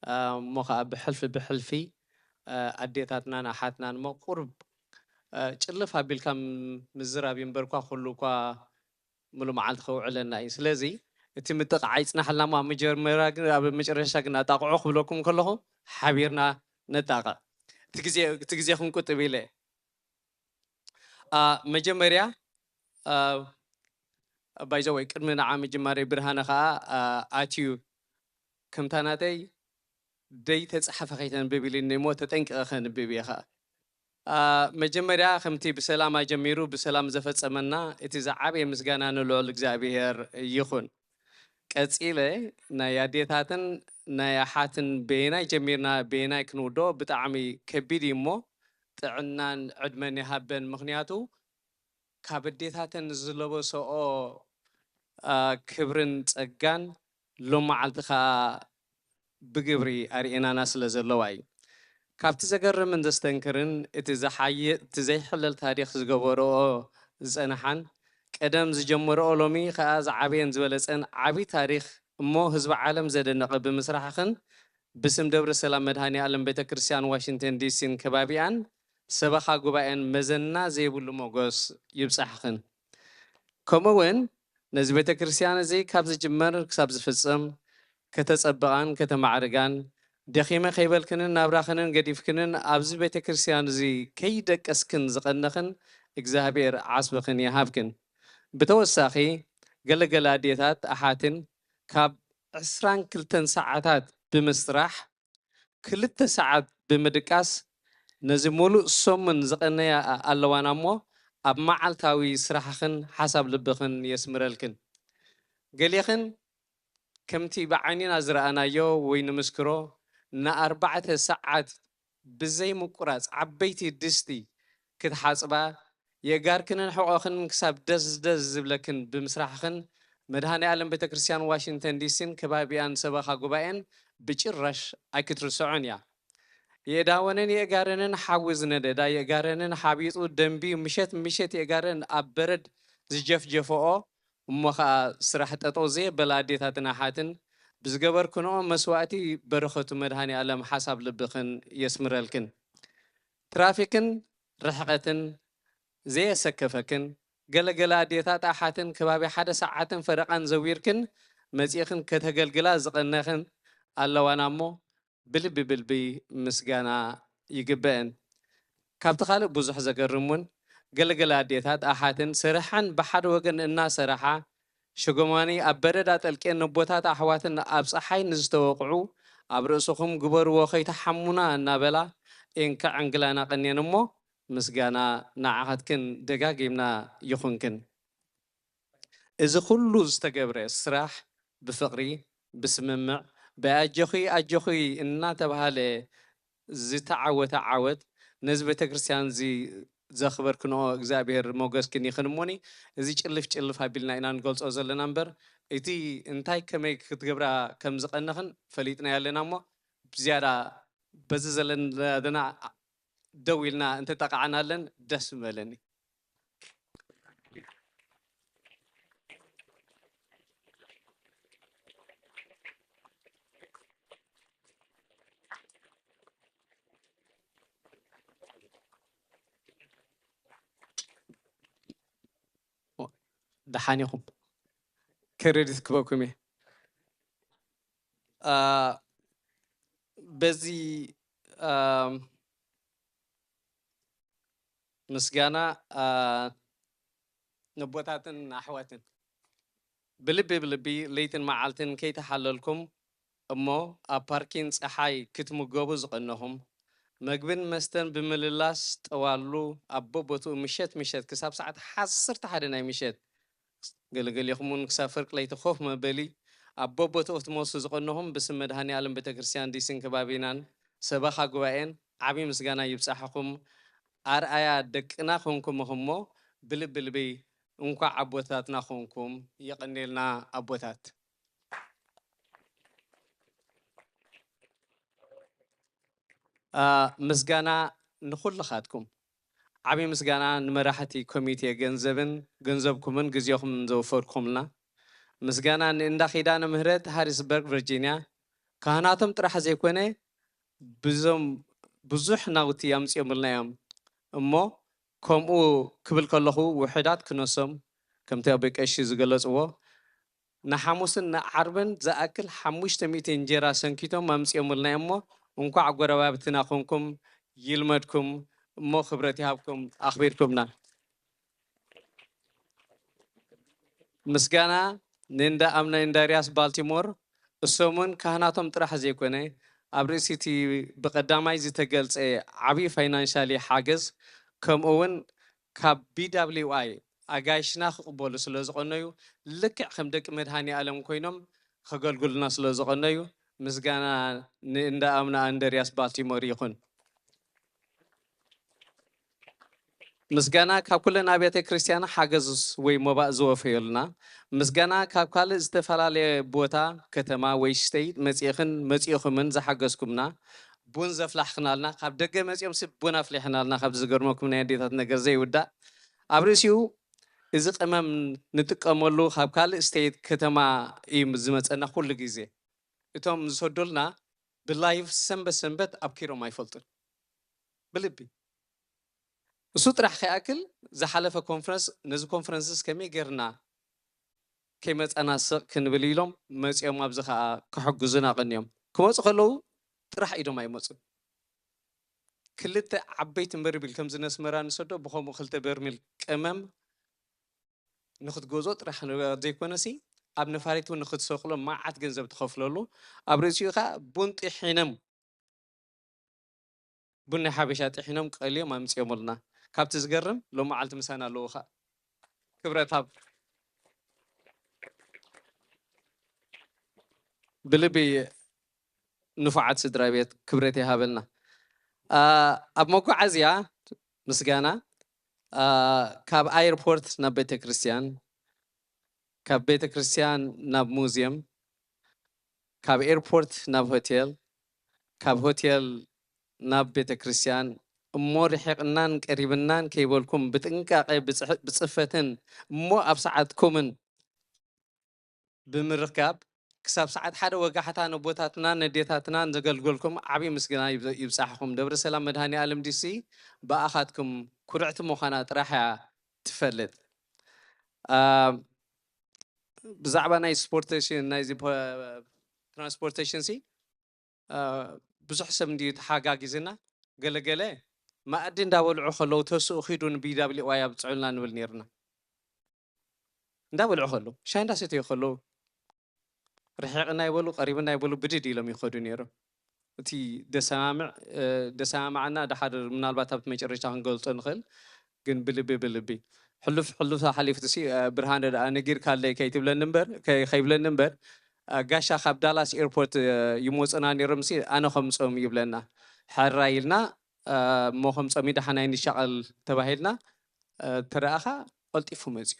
አ፣ እሞ ኸዓ ብሕልፊ ብሕልፊ፣ አ፣ ኣዴታትናን ኣሓትናን እሞ ቁሩብ፣ አ፣ ጭልፍ ኣቢልካ ም-፣ ምዝራብ እዩ እምበርኳ፣ ኩሉ እኳ ምሉእ መዓልቲ ከውዕለና እዩ። ስለዚ እቲ ምጥቓዕ ኣይጽናሕልና እሞ ኣብ መጀመርያ ግን፣ ኣብ መጨረሻ ግን ኣጣቕዑ ክብለኩም ከለኹ ሓቢርና ነጣቕዕ። እቲ ግዜ፣ እቲ ግዜ ክንቁጥብ ኢለ። አ፣ መጀመርያ፣ አ፣ by the way፣ ቅድሚ ንዓ ምጅማረይ ብርሃነ ኸዓ፣ አ፣ ኣትዩ ከምታ ናተይ ደይተጻሕፈ ከይተንብብ ኢሉኒ እሞ ተጠንቂቐ ከንብብ እየ ኸዓ። አ፣ መጀመርያ ከምቲ ብሰላም ኣጀሚሩ ብሰላም ዘፈጸመና እቲ ዝዓበየ ምስጋና ንልዑል እግዚኣብሔር ይኹን። ቀጺለ ናይ ኣዴታትን ናይ ኣሓትን በየናይ ጀሚርና በየናይ ክንውድኦ ብጣዕሚ ከቢድ እዩ እሞ ጥዕናን ዕድመን ይሃበን። ምኽንያቱ ካብ ኣዴታተን ዝለበስኦ፣ አ፣ ክብርን ጸጋን ሎም መዓልቲ ከኣ ብግብሪ ኣርእየናና ስለ ዘለዋ እዩ። ካብቲ ዘገርምን ዘስተንክርን እቲ ዝሓየ-፣ እቲ ዘይሕለል ታሪኽ ዝገበርኦ ዝጸንሓን ቀደም ዝጀመርኦ ሎሚ ከኣ ዝዓበየን ዝበለጸን ዓቢ ታሪኽ እሞ ህዝቢ ዓለም ዘደነቐ ብምስራሕኽን ብስም ደብረ ሰላም መድሃኔ ኣለም ቤተ ክርስቲያን ዋሽንግተን ዲሲን ከባቢኣን ሰበኻ ጉባኤን መዘና ዘይብሉ ሞገስ ይብጻሕኽን። ከምኡ እውን ነዚ ቤተ ክርስቲያን እዚ ካብ ዝጅመር ክሳብ ዝፍጽም ከተጸብቓን ከተማዕርጋን ደኺመ ከይበልክንን ናብራኽንን ገዲፍክንን ኣብዚ ቤተ ክርስቲያን እዚ ከይደቀስክን ዝቐነኽን እግዚኣብሔር ዓስብኽን ይሃብክን። ብተወሳኺ ገለገለ ኣዴታት ኣሓትን ካብ ዕስራን ክልተን ሰዓታት ብምስራሕ ክልተ ሰዓት ብምድቃስ ነዚ ሙሉእ ሰሙን ዝቐነያ ኣለዋና እሞ ኣብ መዓልታዊ ስራሕኽን ሓሳብ ልብኽን የስምረልክን። ገሌኽን ከምቲ ብዓይንና ዝረኣናዮ ወይ ንምስክሮ ንኣርባዕተ ሰዓት ብዘይ ምቁራጽ ዓበይቲ ድስቲ ክትሓጽባ የእጋርክንን ሕቖኽን ክሳብ ደዝ ደዝ ዝብለክን ብምስራሕኽን መድሃኔ ኣለም ቤተ ክርስቲያን ዋሽንግተን ዲሲን ከባቢኣን ሰበኻ ጉባኤን ብጭራሽ ኣይክትርስዖን እያ። የእዳወንን የእጋረንን ሓዊ ዝነደዳ የእጋረንን ሓቢጡ ደንብዩ ምሸት ምሸት የእጋረን ኣብ በረድ ዝጀፍጀፈኦ እሞ ኸኣ ስራሕ ጠጠው ዘየበላ ኣዴታትን ኣሓትን ብዝገበርክንኦ መስዋእቲ በረኸቱ መድሃኔ ኣለም ሓሳብ ልብኽን የስምረልክን። ትራፊክን ርሕቐትን ዘየሰከፈክን ገለገለ ኣዴታት ኣሓትን ከባቢ ሓደ ሰዓትን ፈረቓን ዘዊርክን መጺእኽን ከተገልግላ ዝቐነኽን ኣለዋና እሞ ብልቢ ብልቢ ምስጋና ይግበአን። ካብቲ ካልእ ብዙሕ ዘገርም እውን ገለገለ ኣዴታት ኣሓትን ስርሐን ብሓደ ወገን እናሰራሓ ሸጎማኒ ኣብ በረድ ኣጠልቅየን ነቦታት ኣሕዋትን ኣብ ጸሓይ ንዝተወቕዑ ኣብ ርእስኹም ግበርዎ ከይትሓሙና እናበላ እንካዕ ዕንግላና ቀንየን እሞ ምስጋና ንዓኻትክን ደጋጊምና ይኹንክን። እዚ ኩሉ ዝተገብረ ስራሕ ብፍቕሪ፣ ብስምምዕ፣ ብኣጆኺ ኣጆኺ እናተባህለ ዝተዓወተ ዓወት ነዚ ቤተክርስትያን እዚ ዘኽበርክንኦ እግዚኣብሔር ሞገስክን ይኽን እሞኒ፣ እዚ ጭልፍ ጭልፍ ኣቢልና ኢና ንገልጾ ዘለና እምበር፣ እቲ እንታይ ከመይ ክትገብራ ከም ዝቐነኽን ፈሊጥናዮ ኣለና እሞ፣ ብዝያዳ በዚ ዘለና ደው ኢልና እንተጠቓዕናለን ደስ ምበለኒ። ደሓን ኢኹም። ክሬዲት ክበኩም እየ። አ፣ በዚ፣ አ፣ ምስጋና፣ አ፣ ነቦታትን ኣሕዋትን ብልቢ ብልቢ ለይትን መዓልትን ከይተሓለልኩም እሞ ኣብ ፓርኪን ጸሓይ ክትምገቡ ዝቐነኹም፣ መግብን መስተን ብምልላስ ጠዋሉ ኣብ በቦትኡ ምሸት ምሸት ክሳብ ሰዓት ዓሰርተ ሓደ ናይ ምሸት፣ ገለገሊኹም እውን ክሳብ ፍርቂ ለይቲ ኮፍ መበሊ ኣብ በቦትኡ ክትመሱ ዝቐነኹም ብስም መድሃኔ ኣለም ቤተክርስትያን ዲሲን ከባቢናን ሰበኻ ጉባኤን ዓቢ ምስጋና ይብጻሕኹም። ኣርኣያ ደቅና ኮንኩም እሞ ብልቢ ልቢ እንኳዕ ኣቦታትና ኮንኩም። የቐኔልና ኣቦታት። አ፣ ምስጋና ንኹልኻትኩም። ዓቢ ምስጋና ንመራሕቲ ኮሚቴ ገንዘብን ገንዘብኩምን ግዜኹምን ዘወፈርኩምልና። ምስጋና ንእንዳ ኪዳነ ምህረት ሃሪስበርግ ቨርጂንያ፣ ካህናቶም ጥራሕ ዘይኮነ ብዞም ብዙሕ ናውቲ ኣምጺኦምልና እዮም እሞ፣ ከምኡ ክብል ከለኹ ውሑዳት ክነሶም፣ ከምቲ ኣቦይ ቀሺ ዝገለጽዎ፣ ንሓሙስን ንዓርብን ዝኣክል ሓሙሽተ ሚእቲ እንጀራ ሰንኪቶም ኣምጺኦምልና እዮም እሞ፣ እንኳዕ ጎረባብትና ኮንኩም፣ ይልመድኩም እሞ ክብረት ይሃብኩም ኣኽቢርኩምና። ምስጋና ንእንዳ ኣምና ኢንዳርያስ ባልቲሞር፣ እሶምን ካህናቶም ጥራሕ ዘይኮነ፣ ኣብ ርእሲ እቲ ብቐዳማይ ዝተገልጸ ዓቢ ፋይናንሻሊ ሓገዝ፣ ከምኡ እውን ካብ ቢ ደብሊው ኣይ ኣጋይሽና ክቕበሉ ስለ ዝቐነዩ፣ ልክዕ ከም ደቂ መድሃኔ ኣለም ኮይኖም ከገልግሉና ስለ ዝቐነዩ፣ ምስጋና ንእንዳ ኣምና ኣንደርያስ ባልቲሞር ይኹን። ምስጋና ካብ ኩለን ኣብያተ ክርስቲያን ሓገዝ ወይ መባእ ዝወፈየሉና፣ ምስጋና ካብ ካልእ ዝተፈላለየ ቦታ፣ ከተማ ወይ ስቴት መጺእኽን መጺእኹምን ዝሓገዝኩምና፣ ቡን ዘፍላሕኽናልና፣ ካብ ደገ መጺኦም ሲ ቡን ኣፍሊሕናልና፣ ካብ ዝገርመኩም ናይ ኣዴታት ነገር ዘይውዳእ። ኣብ ርእሲኡ እዚ ቀመም ንጥቀመሉ ካብ ካልእ ስቴት ከተማ እዩ ዝመጸና ኩሉ ግዜ። እቶም ዝሰዱልና ብላይቭ ሰንበት ሰንበት ኣብኪሮም ኣይፈልጡን። ብልቢ። እሱ ጥራሕ ከይኣክል ዝሓለፈ ኮንፈረንስ፣ ነዚ ኮንፈረንስስ ከመይ ጌርና ከይመጻና ስቕ ክንብል ኢሎም መጺኦም ኣብዚ ኸኣ ክሕግዙና ቀንዮም። ክመጹ ከለዉ ጥራሕ ኢዶም ኣይመጹን። ክልተ ዓበይቲ በርሚል ከምዚ ነስመራ ንሰዶ ብኸምኡ ክልተ በርሚል ቀመም ንኽትገዝኦ ጥራሕ ዘይኮነሲ ኣብ ነፋሪት እውን ንኽትሰቕሎ መዓት ገንዘብ ትኸፍለሉ። ኣብ ርእሲኡ ኸኣ ቡን ጥሒኖም ቡን ናይ ሓበሻ ጥሒኖም ቀልዮም ኣምጺኦምልና። ካብቲ ዝገርም ሎሚ መዓልቲ ምሳና ኣለዉ ኸኣ። ክብረት ሃብ። ብልቢ ንፉዓት ስድራ ቤት ክብረት ይሃበልና። አ፣ ኣብ መጓዓዝያ ምስጋና፣ አ፣ ካብ ኣየርፖርት ናብ ቤተ ክርስቲያን፣ ካብ ቤተ ክርስቲያን ናብ ሙዝየም፣ ካብ ኤርፖርት ናብ ሆቴል፣ ካብ ሆቴል ናብ ቤተ ክርስቲያን፣ እሞ ርሒቕናን ቀሪብናን ከይበልኩም ብጥንቃቄ ብጽሕ-፣ ብጽፈትን እሞ ኣብ ሰዓትኩምን ብምርካብ ክሳብ ሰዓት ሓደ ወጋሕታ ነቦታትናን ነዴታትናን ዘገልገልኩም ዓቢ ምስጋና ይብ-፣ ይብጻሕኹም። ደብረ ሰላም መድሃኔ ኣለም ዲሲ ብኣኻትኩም ኩርዕቲ ምዃና ጥራሕ እያ ትፈልጥ። አ፣ ብዛዕባ ናይ ስፖርቴሽን፣ ናይዚ ፖ-፣ ትራንስፖርቴሽን ሲ፣ አ፣ ብዙሕ ሰብ እንድዩ ተሓጋጊዝና። ገለ ገለ መኣዲ እንዳበልዑ ከለዉ ተስኡ ኺዱ ን ቢ ደብሊው ዋይ ኣብጽዑልና ንብል ነይርና። እንዳበልዑ ከለዉ፣ ሻሂ እንዳሰተዩ ከለዉ፣ ርሒቕና ይበሉ፣ ቀሪብና ይበሉ፣ ብድድ ኢሎም ይኸዱ ነይሮም። እቲ ደሰማምዕ፣ እ፣ ደሰማምዓና ድሓር ምናልባት ኣብቲ መጨረሻ ክንገልጾ ንኽእል፣ ግን ብልቢ፣ ብልቢ። ሕሉፍ፣ ሕሉፍ ሓሊፉ ሲ፣ እ፣ ብርሃነ ደኣ ነጊርካለይ ከይትብለኒ እምበር፣ ከይ-፣ ከይብለኒ እምበር፣ እ፣ ጋሻ ካብ ዳላስ ኤርፖርት፣ እ፣ ይመጹና ነይሮም ሲ፣ ኣነ ከምጽኦም ይብለና። ሕራይ ኢልና፣ እ፣ እሞ ከምጽኦም እዩ ደሓን ኣይንሻቐል ተባሂልና፣ እ፣ ተረኣኻ ቀልጢፉ መጽዩ።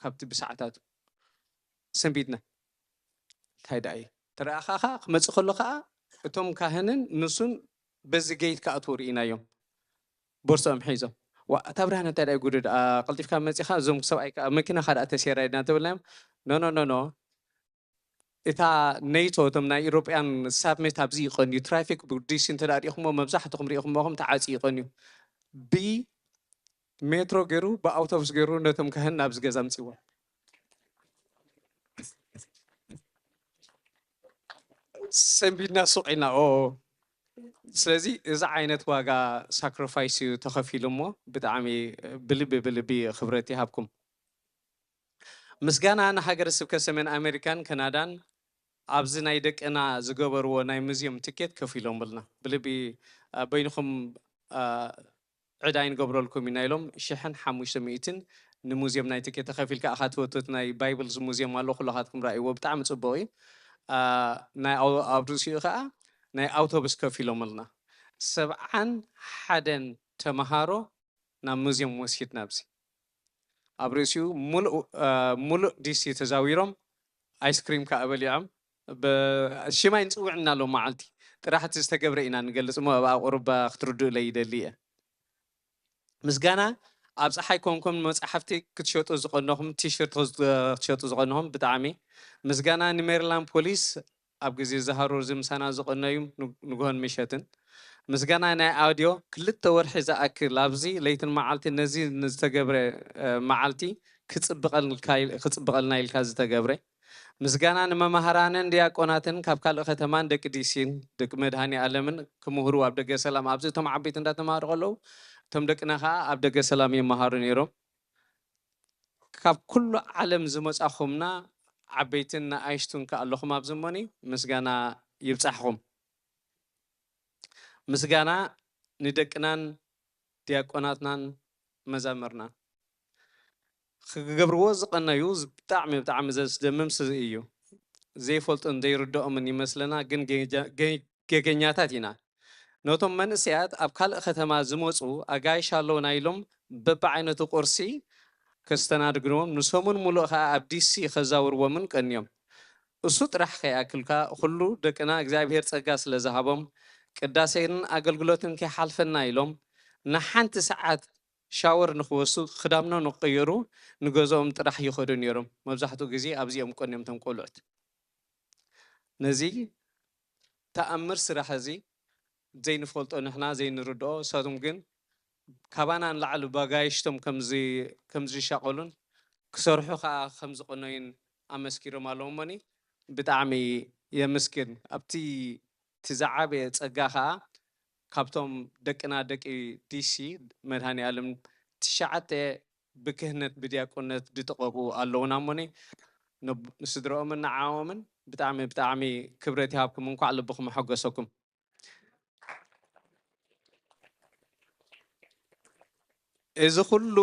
ካብቲ ብሰዓታቱ ሰንቢድና። እንታይ ደኣ እዩ? ተረኣኻ ኸኣ ክመጽእ ከሎ ኸኣ እቶም ካህንን ንሱን በዚ ገይት ክኣትዉ ርኢናዮም። ቦርሶኦም ሒዞም። "ዋ፣ እታ ብርሃነ እንታይ ደኣ እዩ ጉዱ ደኣ? ቀልጢፍካ መጺኻ፣ እዞም ሰብኣይ ከኣ መኪናኻ ደኣ ተሴራ" ኢልና እንተበልናዮም፣ "ኖ፣ ኖ፣ ኖ፣ ኖ። እታ ኔቶ፣ እቶም ናይ ኢሮጳያን ሳብሚት ኣብዚ ይቐንዩ። ትራፊክ ብዲሲ እንተ ደኣ ርኢኹምዎ፣ መብዛሕትኹም ርኢኹምዎ ኢኹም፣ ተዓጽዩ ይቐንዩ። ብ ሜትሮ ገይሩ፣ ብኣውቶቡስ ገይሩ ነቶም ካህን ናብዚ ገዛ ኣምጺዎም። ሰንቢድና ሱቕ ኢልና፣ ኦ፣ ስለዚ እዚ ዓይነት ዋጋ ሳክሪፋይስ እዩ ተኸፊሉ እሞ፣ ብጣዕሚ ብልቢ፣ ብልቢ ክብረት ይሃብኩም። ምስጋና ንሃገረ ስብከት ሰሜን ኣሜሪካን ካናዳን፣ ኣብዚ ናይ ደቅና ዝገበርዎ ናይ ሙዝየም ትኬት ከፊሎምልና። ብልቢ፣ አ፣ በይንኹም፣ አ፣ ዕዳ ኣይንገብረልኩም ኢና ኢሎም ሽሕን ሓሙሽተ ሚእትን ንሙዝየም ናይ ትኬት ተኸፊልካ ኢኻ ትወትት። ናይ ባይብልስ ሙዝየም ኣሎ፣ ኩልኻትኩም ረኣይዎ፣ ብጣዕሚ ጽቡቕ እዩ። አ፣ ናይ ኣው-፣ ኣብ ርእሲኡ ኸኣ ናይ ኣውቶቡስ ከፊሎምልና። ሰብዓን ሓደን ተመሃሮ ናብ ሙዝየም ወሲድና ኣብዚ። ኣብ ርእሲኡ ሙሉእ፣ አ፣ ሙሉእ ዲሲ ተዛዊሮም፣ ኣይስክሪም ከኣ በሊዖም። ብ-፣ ሽም ኣይንጽውዕን ኢና ሎም መዓልቲ። ጥራሕ እቲ ዝተገብረ ኢና ንገልጽ እሞ፣ ኣብኣ ቁሩብ ክትርድኡለይ ይደሊ እየ። ምስጋና ኣብ ጸሓይ ኮንኩም መጻሕፍቲ ክትሸጡ ዝቐነኹም፣ ቲሸርት ክትሸጡ ዝቐነኹም ብጣዕሚ ምስጋና ንሜሪላንድ ፖሊስ፣ ኣብ ግዜ ዝሃሩር እዚ ምሳና ዝቐነዩ ን-፣ ንግሆን ምሸትን። ምስጋና ናይ ኣውድዮ ክልተ ወርሒ ዝኣክል ኣብዚ ለይትን መዓልቲ ነዚ ንዝተገብረ፣ እ፣ መዓልቲ ክጽብቐልካ ኢል-፣ ክጽብቐልና ኢልካ ዝተገብረ። ምስጋና ንመማህራንን ዲያቆናትን ካብ ካልእ ከተማን ደቂ ዲሲን ደቂ መድሃኔ ኣለምን ክምህሩ ኣብ ደገ ሰላም ኣብዚ እቶም ዓበይቲ እንዳተማሃሩ ከለዉ እቶም ደቅና ከኣ ኣብ ደገ ሰላም ይመሃሩ ነይሮም። ካብ ኩሉ ዓለም ዝመጻኹምና ዓበይትን ንኣሽቱን ከኣ ኣለኹም ኣብዚ እሞኒ ምስጋና ይብጻሕኹም። ምስጋና ንደቅናን ዲያቆናትናን መዛምርናን። ክገብርዎ ዝቐነዩ ዝ-፣ ብጣዕሚ፣ ብጣዕሚ ዘስደምም ስ-፣ እዩ። ዘይፈልጦን ዘይርድኦምን ይመስለና፣ ግን ገ-፣ ገ-፣ ገገኛታት ኢና። ነቶም መንእሰያት ኣብ ካልእ ከተማ ዝመጹ ኣጋይሽ ኣለዉና ኢሎም በብዓይነቱ ቁርሲ ከስተናግድዎም፣ ንሰሙን ሙሉእ ከኣ ኣብ ዲሲ ከዛውርዎምን ቀንዮም። እሱ ጥራሕ ከይኣክልካ፣ ኩሉ ደቅና እግዚኣብሄር ጸጋ ስለ ዝሃቦም፣ ቅዳሴን ኣገልግሎትን ከይሓልፈና ኢሎም፣ ንሓንቲ ሰዓት ሻወር ንኽወስዱ፣ ክዳምኖ ንኽቕይሩ፣ ንገዝኦም ጥራሕ ይኸዱ ነይሮም። መብዛሕትኡ ግዜ ኣብዚኦም ቀንዮም እቶም ቆልዑት። ነዚ ተኣምር ስራሕ እዚ ዘይንፈልጦ ንሕና ዘይንርድኦ፣ እሳቶም ግን ካባና ንላዕሊ ብኣጋይሽቶም ከም ዝ-፣ ከም ዝሻቐሉን ክሰርሑ ከኣ ከም ዝቐነዩን ኣመስኪሮም ኣለዉ እሞኒ፣ ብጣዕሚ የመስግን። ኣብቲ እቲ ዝዓበየ ጸጋ ከኣ ካብቶም ደቅና ደቂ ዲሲ መድሃኔ ኣለም ትሽዓተ ብክህነት ብዲያቆነት ዝጥቐቑ ኣለዉና እሞኒ፣ ነብ-፣ ንስድረኦምን ንዓኦምን ብጣዕሚ፣ ብጣዕሚ ክብረት ይሃብኩም። እንኳዕ ልብኹም ኣሐጎሰኩም። እዚ ኩሉ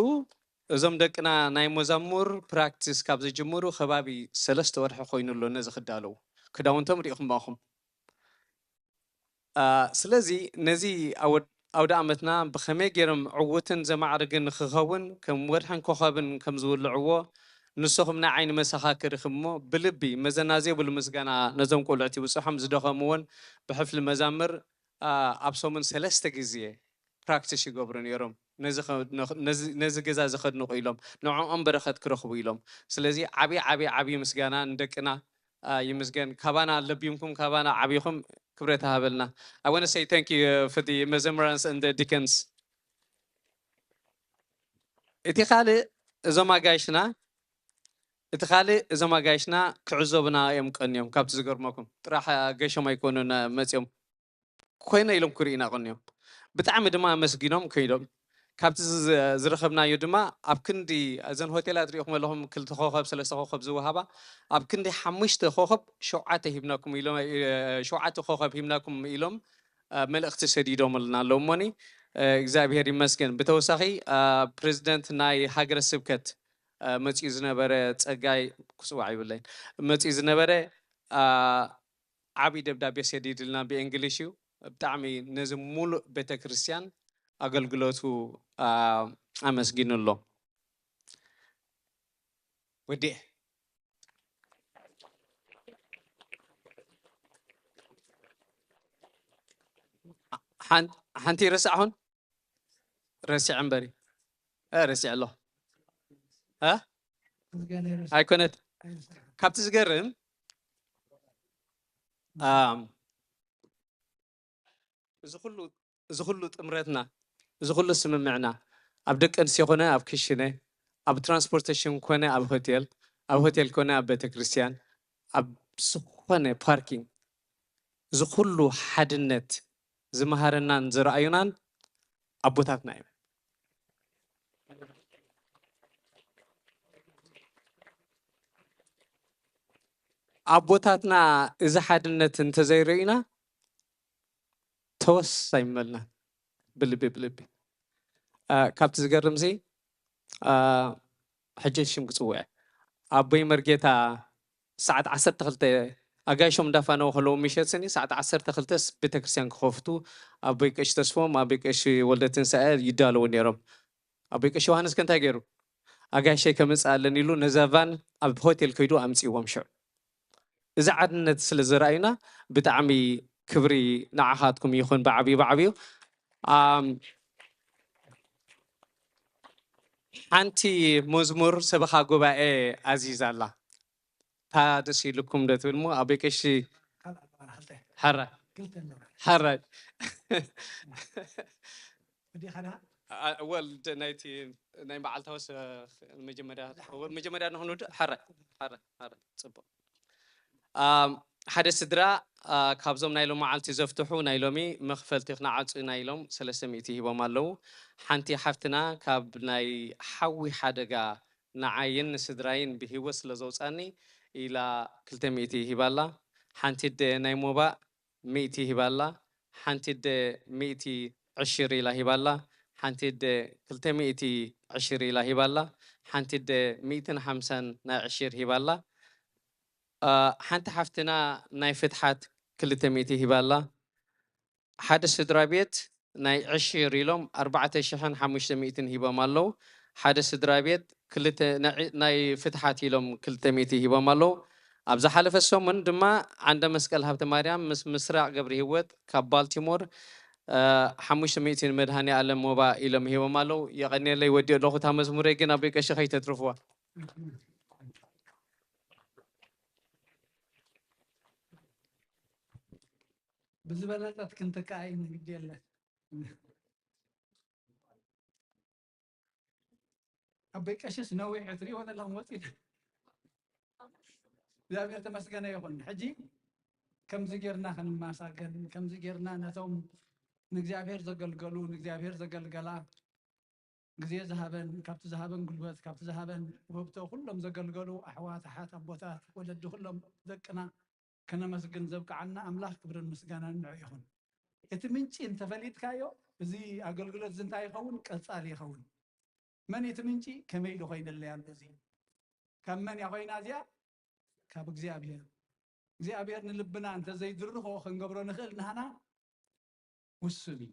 እዞም ደቅና ናይ መዛሙር ፕራክቲስ ካብ ዝጅምሩ ከባቢ ሰለስተ ወርሒ ኮይኑ ኣሎ ነዚ ክዳለዉ። ክዳውንቶም ርኢኹም ኣኹም። አ፣ ስለዚ ነዚ ኣወድ-፣ ኣውደ ኣመትና ብኸመይ ገይሮም ዕዉትን ዘማዕርግን ክኸውን ከም ወርሕን ኮኸብን ከም ዝውልዕዎ ንስኹም ናይ ዓይኒ መሰኻክር ኢኹም እሞ ብልቢ መዘና ዘይብሉ ምስጋና ነዞም ቆልዑት ይብጽሖም። ዝደኸምዎን ብሕፍሊ መዛምር፣ አ፣ ኣብ ሰሙን ሰለስተ ግዜ ፕራክቲስ ይገብሩ ነይሮም። ነዚ ኸ-፣ ነኽ-፣ ነዚ፣ ነዚ ገዛ እዚ ከድንቑ ኢሎም ንዕኦም በረኸት ክረኽቡ ኢሎም። ስለዚ ዓብዪ፣ ዓብዪ፣ ዓብዪ ምስጋና ንደቅና፣ አ፣ ይምስገን። ካባና ለቢምኩም፣ ካባና ዓቢኹም ክብረት ሃበልና። I want to say thank you, uh, for the መዘምራንስ and the deacons። እቲ ካልእ እዞም ኣጋይሽና፣ እቲ ካልእ እዞም ኣጋይሽና ክዕዘቡና እዮም ቀንዮም ካብቲ ዝገርመኩም። ጥራሕ ገሾም ኣይኮኑን መጽዮም። ኮይነ ኢሎም ክርእዩና ቀንዮም። ብጣዕሚ ድማ ኣመስጊኖም ከይዶም። ካብቲ ዝ-፣ ዝረኸብናዮ ድማ ኣብ ክንዲ እዘን ሆቴላት ሪኢኹም ኣለኹም ክልተ ኮኸብ፣ ሰለስተ ኮኸብ ዝወሃባ፣ ኣብ ክንዲ ሓሙሽተ ኮኸብ ሸውዓተ ሂብናኩም ኢሎም፣ እ፣ ሸውዓተ ኮኸብ ሂብናኩም ኢሎም፣ እ፣ መልእኽቲ ሰዲዶምልና ኣለዉ እሞኒ፣ እ፣ እግዚኣብሄር ይመስገን። ብተወሳኺ፣ እ፣ ፕሬዚደንት ናይ ሃገረ ስብከት፣ እ፣ መጺኡ ዝነበረ ጸጋይ ክጽዋዕ ይብለይን፣ መጺኡ ዝነበረ፣ እ፣ ዓቢ ደብዳቤ ሰዲድልና ብእንግሊሽ እዩ። ብጣዕሚ ነዚ ሙሉእ ቤተክርስትያን ኣገልግሎቱ፣ አ፣ ኣመስጊኑ ኣሎ። ወዲኤ። ሓን-፣ ሓንቲ ይረሳዕኹን? ረሲዐ እምበሪ። እ፣ ረሲዐ ኣለኹ። እ? ኣይኮነት። ካብቲ ዝገርም፣ ኣም፣ እዚ ኩሉ፣ እዚ ኩሉ ጥምረትና፣ እዚ ኩሉ ስምምዕና፣ ኣብ ደቂ ኣንስትዮ ኮነ ኣብ ክሽነ፣ ኣብ ትራንስፖርቴሽን ኮነ ኣብ ሆቴል፣ ኣብ ሆቴል ኮነ ኣብ ቤተክርስትያን፣ ኣብ ዝኾነ ፓርኪንግ፣ እዚ ኩሉ ሓድነት ዝመሃረናን ዘርኣዩናን ኣቦታትና እዮም። ኣቦታትና እዚ ሓድነት እንተዘይርእዩና ተወስ ኣይመልና። ብልቢ ብልቢ። አ፣ ካብቲ ዝገርምሲ፣ አ፣ ሕጂ ሽም ክጽውዕ፣ ኣቦይ መርጌታ ሰዓት ዓሰርተ ክልተ ኣጋይሾም እንዳፋነው ከለዉ ምሸት ሰኒ ሰዓት ዓሰርተ ክልተስ ቤተክርስትያን ክኸፍቱ፣ ኣቦይ ቀሺ ተስፎም ኣቦይ ቀሺ ወልደ ትንሳኤ ይዳለዉ ነይሮም። ኣቦይ ቀሺ ዮሃንስ ከ እንታይ ገይሩ? ኣጋይሸይ ከምጽእ ኣለኒ ኢሉ ነዛ ቫን ኣብ ሆቴል ከይዱ ኣምጽእዎም። ሽዑ እዚ ዓድነት ስለ ዘርኣዩና ብጣዕሚ ክብሪ ንዓኻትኩም ይኹን። ብዓብዩ ብዓብዩ። ኣም፣ ሓንቲ መዝሙር ሰበኻ ጉባኤ ኣዚዛ ኣላ። እታ ደስ ኢልኩም ዶ ትብል እሞ ኣቦይ ቀሺ? ሓራ፣ ሓራ። አ፣ ወልድ ናይቲ ናይ በዓል ታወስ፣ እ፣ መጀመርያ፣ ወል መጀመርያ ንኽንውድእ፣ ሓራ፣ ሓራ፣ ሓራ፣ ጽቡቕ። ኣም፣ ሓደ ስድራ፣ አ፣ ካብዞም ናይ ሎመዓልቲ ዘፍትሑ ናይ ሎሚ መኽፈልቲ ክነዓጹ ኢና ኢሎም ሰለስተ ሚእቲ ሂቦም ኣለዉ። ሓንቲ ሓፍትና ካብ ናይ ሓዊ ሓደጋ ንዓይን ንስድራይን ብህይወት ስለ ዘውጻኒ ኢላ ክልተ ሚእቲ ሂባ ኣላ። ሓንቲ ኣደ ናይ ሞባእ ሚእቲ ሂባ ኣላ። ሓንቲ ኣደ ሚእቲ ዕሽር ኢላ ሂባ ኣላ። ሓንቲ ኣደ ክልተ ሚእቲ ዕሽር ኢላ ሂባ ኣላ። ሓንቲ ኣደ ሚእትን ሓምሳን ናይ ዕሽር ሂባ ኣላ። አ፣ ሓንቲ ሓፍትና ናይ ፍትሓት ክልተ ሚእቲ ሂባ ኣላ። ሓደ ስድራ ቤት ናይ ዕሽር ኢሎም ኣርባዕተ ሽሕን ሓሙሽተ ሚእትን ሂቦም ኣለዉ። ሓደ ስድራ ቤት ክልተ፣ ናይ፣ ናይ ፍትሓት ኢሎም ክልተ ሚእቲ ሂቦም ኣለዉ። ኣብ ዝሓለፈ ሰሙን ድማ ዓንደ መስቀል ሃብተ ማርያም ምስ ምስራቕ ገብረ ህይወት ካብ ባልቲሞር፣ እ፣ ሓሙሽተ ሚእቲ ንመድሃኔ ኣለም ሞባ ኢሎም ሂቦም ኣለዉ። የቐንየለይ፣ ወዲኦ ኣለኹ እታ መዝሙረይ፣ ግን ኣቦይ ቀሺ ከይተትርፍዋ። ብዝበለጸት ክንትካእ እዩ፣ ግዲ የለን። ኣቦይ ቀሽስ ነዊሕ እትሪእዎ ዘለኹም ወፂኡ። እግዚኣብሔር ተመስገነ ይኹን። ሕጂ ከምዚ ጌርና ክንመሳገን፣ ከምዚ ጌርና ነቶም ንእግዚኣብሔር ዘገልገሉ፣ ንእግዚኣብሔር ዘገልገላ፣ ግዜ ዝሃበን፣ ካብቲ ዝሃበን ጉልበት፣ ካብቲ ዝሃበን ውህብቶ ኩሎም ዘገልገሉ ኣሕዋት፣ ኣሓት፣ ኣቦታት፣ ወለዲ ኩሎም ደቅና ከነመስግን ዘብቅዓና ኣምላኽ ክብርን ምስጋናን ንዑ ይኹን። እቲ ምንጪ እንተፈሊጥካዮ፣ እዚ ኣገልግሎት እዚ እንታይ ይኸውን? ቀጻሊ ይኸውን። መን እዩ እቲ ምንጪ? ከመይ ኢሉ ኮይነለይ ኣሎ እዚ? ካብ መን እያ ኮይና እዚኣ? ካብ እግዚኣብሔር። እግዚኣብሔር ንልብና እንተዘይድርኾ ክንገብሮ ንኽእል ናህና ውሱን እዩ።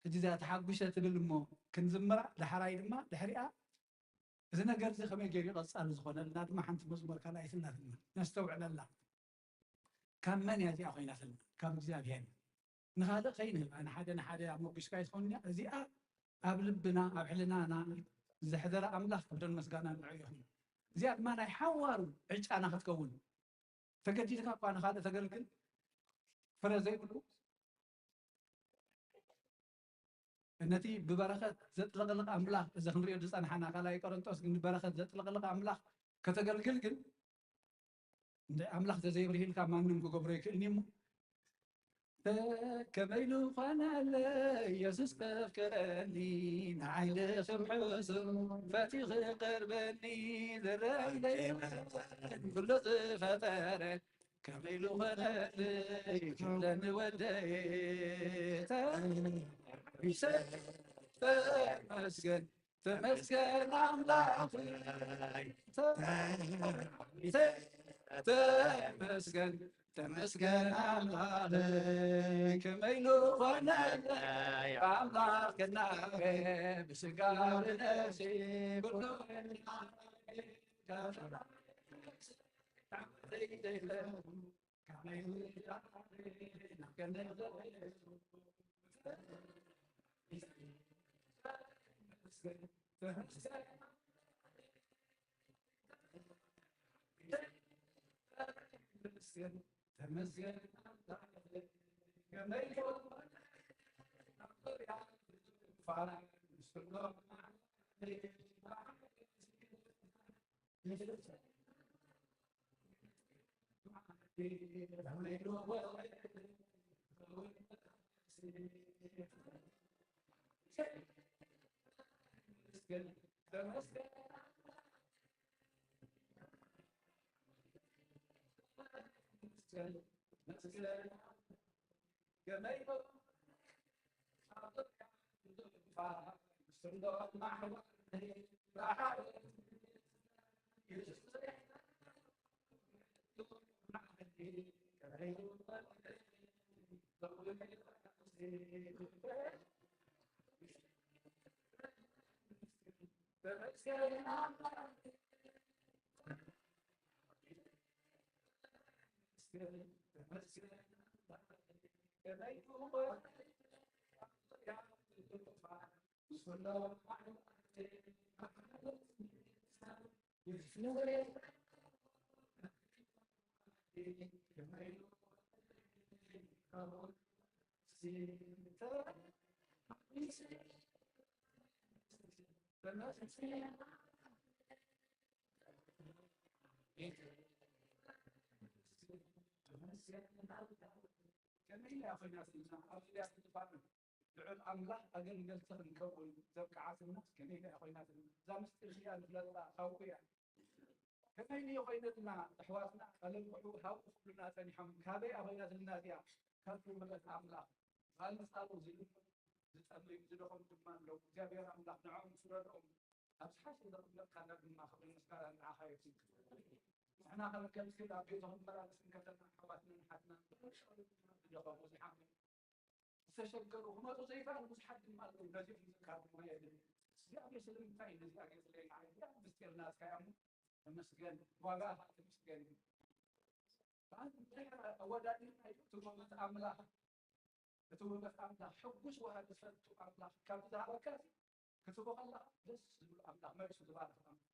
ሕጂ እዚኣ ተሓጒሰ ትብል እሞ ክንዝምራ፣ ዳሕራይ ድማ ድሕሪኣ እዚ ነገር እዚ ከመይ ገይሩ እዩ ቀጻሊ ዝኾነልና ድማ ሓንቲ መዝሙር ካልኣይት ኣላትና፣ ነስተውዕለላ። ካብ መን እያ እዚኣ ኮይናትና? ካብ እግዚኣብሔር። ንኻልእ ከይንህባ፣ ንሓደ ንሓደ ኣሞጒስካ ኣይትኾንኛ። እዚኣ ኣብ ልብና፣ ኣብ ሕልናና ዘሕደረ ኣምላኽ ክብርን ምስጋናን ንዑ ይኹን። እዚኣ ድማ ናይ ሓዋሩ ዕጫና ክትከውን፣ ተገዲድካ እኳ ንኻልእ ተገልግል፣ ፍረ ዘይብሉ፣ ነቲ ብበረኸት ዘጥለቕልቕ ኣምላኽ፣ እዚ ክንሪኦ ዝጸናሕና ካልኣይ ቆሮንቶስ፣ ግን ብበረኸት ዘጥለቕልቕ ኣምላኽ ከተገልግል ግን፣ እንደ ኣምላኽ ተዘይብርሂልካ ማንም ክገብሮ ይክእልኒ እሞ፣ ከመይ ኢሉ ኾነለይ ኢየሱስ ከፍቅረኒ፣ ንዓይ ልኽም ሕሱም ፈትዩ ክቐርበኒ፣ ዝረኣይ ዘይብለን ኩሉ ዝፈጠረ፣ ከመይ ኢሉ ኾነለይ ክብለኒ ወደይ፣ ተመሰገን ተመስገን ኣምላኸይ፣ ተመስገን፣ ተመስገን ኣምላኸይ፣ ከመይ ኢሉ ኾነለይ ኣምላኽ ክናገ ብስጋ ብነፍሲ ኩሉ ከመይ ኢላ ኮይና ስኢና? ኣብ ልዕሊ ኣስንፋርን ልዑል ኣምላኽ ኣገልገልቲ ክንከውን ዘብቅዓትና ከመይ ኢላ ኮይና ስኢና? እዛ ምስጢር እዚኣ ንፍለጣ ካብኡ እያ። ከመይ ድዩ ኮይነትና? ኣሕዋትና ኣለምዑ ሃው ክብሉና ጸኒሖም። ካበይ እያ ኮይናትና እዚኣ? ካብ ትውህበት ኣምላኽ። ቃል ምሳሉ ዝልምኑ፣ ዝጸልዩ፣ ዝደኸሙ ድማ ኣለዉ። እግዚኣብሔር ኣምላኽ ንዕኦም ፍረዶም። ኣብ ዝሓሸ ዘቐመጥካና ድማ ክብሪ ምስጋና ንዓኻ ይኹን። ንሕና ከም ከምስል ኣብ ቤትኹም መላለስን ከተማ ኣሕዋትናን ኣሓትናን ዝደኸሙ፣ ዝሓመሙ፣ ዝተሸገሩ ክመጹ ዘይከኣሉ ብዙሓት ድማ ኣለዉ። ነዚኦም ምዝካር ድማ የድሊ። እግዚኣብሔር ስለምንታይ ነዚ ኣገጽለይ ንዓይ ምስጢርና እስካይ ኣሙ ተመስገን። ዋጋ ተመስገን። ብኣንጻር ኣወዳዲርና እዩ። እቲ ውህበት ኣምላኽ፣ እቲ ውህበት ኣምላኽ ሕጉስ ወሃቢ ዝፈቱ ኣምላኽ ካብ ዝሃበካ ክትቦ ከለኻ ደስ ዝብሉ ኣምላኽ መልሱ ዝባርኽ ኣምላኽ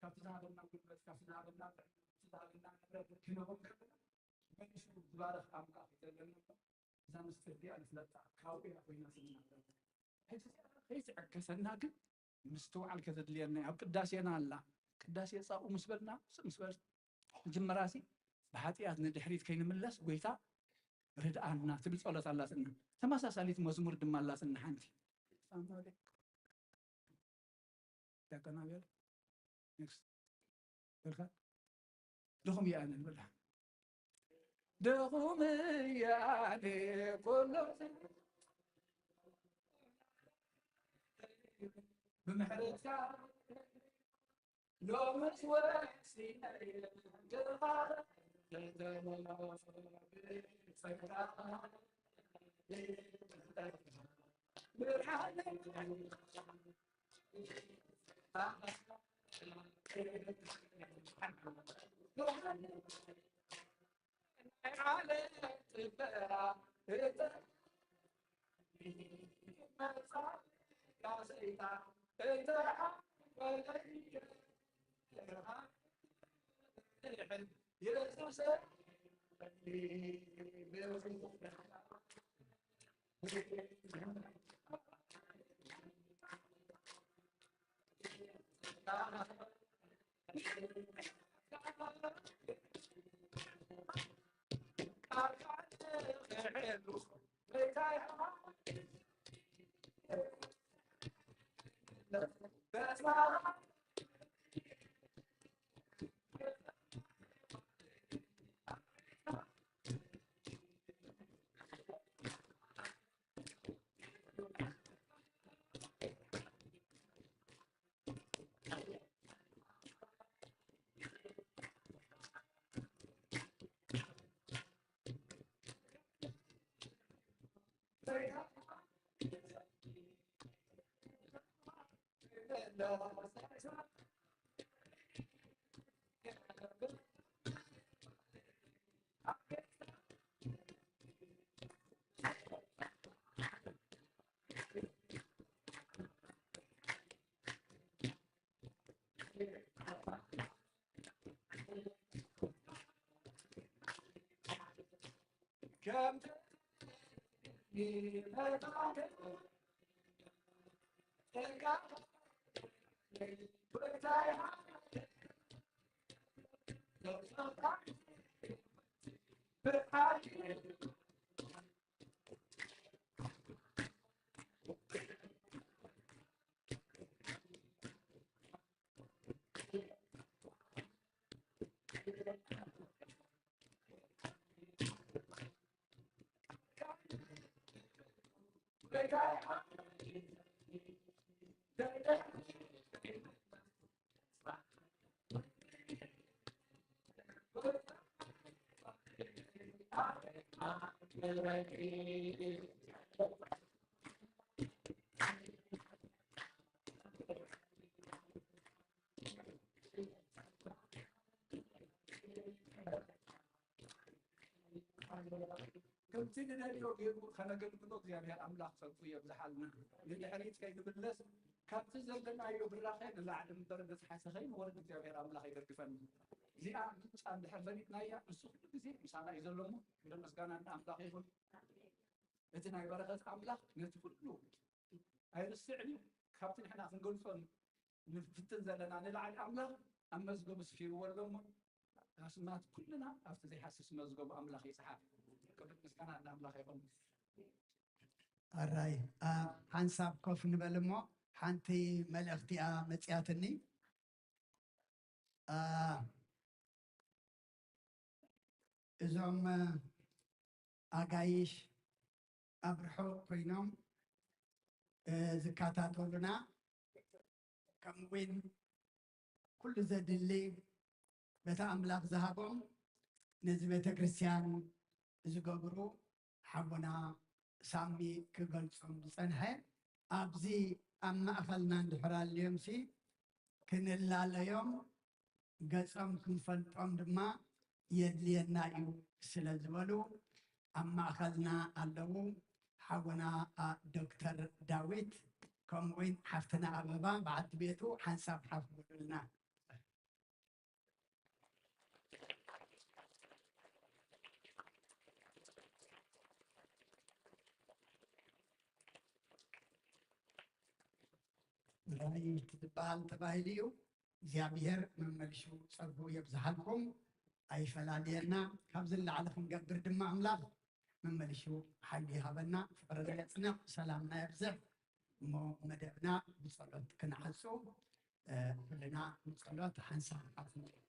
ካብቲ ዝሃበና ጉልበት፣ ካብቲ ዝሃበና ጥዕና፣ ካብቲ ዝሃበና ንብረት ክንህቦም ከለና መልሱ ዝባርኽ ኣምላኽ እዩ ዘለና እሞ እዛ ምስጢር እዚኣ ንፍለጣ። ካብኡ እያ ኮይና ስምና ዘለና። ሕጂ እዚኣ ከይትዕገሰና ግን ምስትውዓል ከተድልየና እያ። ኣብ ቅዳሴና ኣላ። ቅዳሴ ጻኡ ምስ በልና ስቕ ምስ በል መጀመርያሲ ብሓጢኣት ንድሕሪት ከይንምለስ ጎይታ ርድኣና ትብል ጸሎት ኣላትና። ተመሳሳሊት መዝሙር ድማ ኣላትና ሓንቲ። ዲያቆን ኣቤል፣ ኔክስት በልካ። ድኹም እየ ኣነ ንበላ። ድኹም እየ ኣነ ኩሉ ብምሕረትካ ሎምስ ወሲነ እየ ግርማኻ ብርሃን ከምቲ ንደልዮ ገይሩ ከነገልግሎ እግዚኣብሔር ኣምላኽ ጸጉ የብዝሓልና። ንድሕሪት ከይንምለስ ካብቲ ዘለናዮ ብራኸ ንላዕሊ እምበር ንታሕቲ ከይንወርድ እግዚኣብሔር ኣምላኽ ይደግፈና። እዚኣ ምንጫ እንድሕር ፈሊጥናያ ንሱ ኩሉ ግዜ ምሳና እዩ ዘሎ እሞ ክብርን ምስጋናን ንኣምላኽ ይኹን። እቲ ናይ በረኸት ኣምላኽ ነቲ ኩሉ ኣይርስዕን እዩ። ካብቲ ንሕና ክንገልጾ ንፍትን ዘለና ንላዕሊ ኣምላኽ ኣብ መዝገቡ ስፊርዎ ኣሎ እሞ ኣስማት ኩልና ኣብቲ ዘይሃስስ መዝገቡ ኣምላኽ ይጽሓፍ። ክብርን ምስጋናን ንኣምላኽ ይኹን። ኣራይ፣ ኣብ ሓንሳብ ኮፍ ንበል እሞ ሓንቲ መልእኽቲ እያ መጽያትኒ። ኣ፣ እዞም ኣጋይሽ ኣብ ርሑቕ ኮይኖም ዝከታተሉና፣ ከምኡውን ኩሉ ዘድሊ በቲ ኣምላኽ ዝሃቦም ነዚ ቤተ ክርስቲያን ዝገብሩ ሓውና ሳሚ ክገልጾም ዝጸንሐ፣ ኣብዚ ኣብ ማእኸልና እንድሕር ኣልዮምሲ ክንላለዮም፣ ገጾም ክንፈልጦም ድማ የድልየና እዩ ስለ ዝበሉ ኣብ ማእኸልና ኣለዉ። ሓውና ዶክተር ዳዊት ከምኡውን ሓፍትና ኣበባ በዓልቲ ቤቱ ሓንሳብ ሓፍ ብሉልና። ራእይ ዝበሃል ተባሂሉ እዩ። እግዚኣብሔር መመልሹ ጸጉ የብዝሓልኩም፣ ኣይፈላልየና። ካብ ዝለዓለ ክንገብር ድማ ኣምላኽ መመልሹ ሓይሊ ይሃበና፣ ፍቕርና የጽንዕ፣ ሰላምና የብዝሕ። እሞ መደብና ብጸሎት ክንዓጹ፣ እ፣ ኩልና ንጸሎት ሓንሳብ ሓፍ ንበል።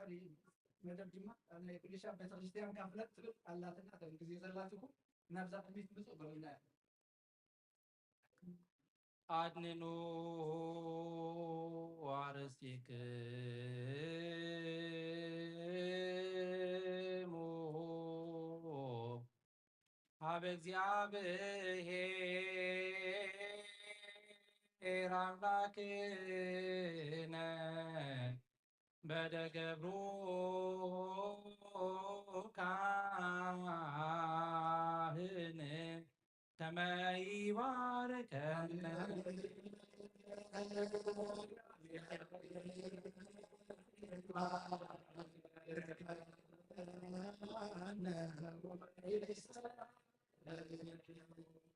ድሕሪ መደብ ድማ ኣብ ናይ ኩልሻ ቤተክርስትያን ካፍለት ትብል ኣላትና፣ እተን ግዜ ዘላትኩም ናብዛ ቅድሚት ምጹእ በሉና። ኣድንኑ ኣርእስቲክሙ ሀበ እግዚአብሔር አምላክነ በደገብሩ ካህን ከመ ይባርከነ።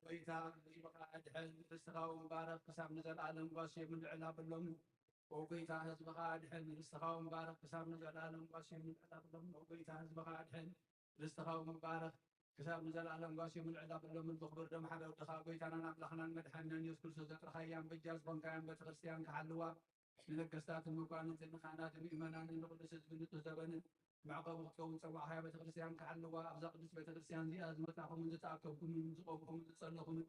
ጎይታ ህዝብኻ ኣድሕን፣ ርስትኻ እውን ባረኽ፣ ክሳብ ንዘለኣለም ጓስዮም ልዕል ኣብሎም። ኦ ጎይታ ህዝብኻ ኣድሕን፣ ርስትኻ እውን ባረኽ፣ ክሳብ ንዘለኣለም ጓስዮም ልዕል ኣብሎም። ኦ ጎይታ ህዝብኻ ኣድሕን፣ ርስትኻ እውን ይባረኽ። ክሳብ ንዘለኣለም ጓስዮምን ዕላብሎምን ብኽቡር ደም ሓደ ወድኻ፣ ጎይታናን ኣምላኽናን መድሓኒናን የሱስ ክርስቶስ ዘጥረኻያን በጃ ዝኾንካያን ቤተ ክርስቲያን ክሓልዋ፣ ንነገስታትን መኳንንትን ንካህናትን ምእመናንን ንቕዱስ ህዝብን ንጡህ ዘበንን መዕቆቢ ክትከውን ዝጸዋዕኻያ ቤተ ክርስቲያን ክሓልዋ፣ ኣብዛ ቅድስት ቤተ ክርስቲያን እዚኣ ዝመጻኹምን ዝተኣከብኩምን ዝቖምኩምን ዝጸለኹምን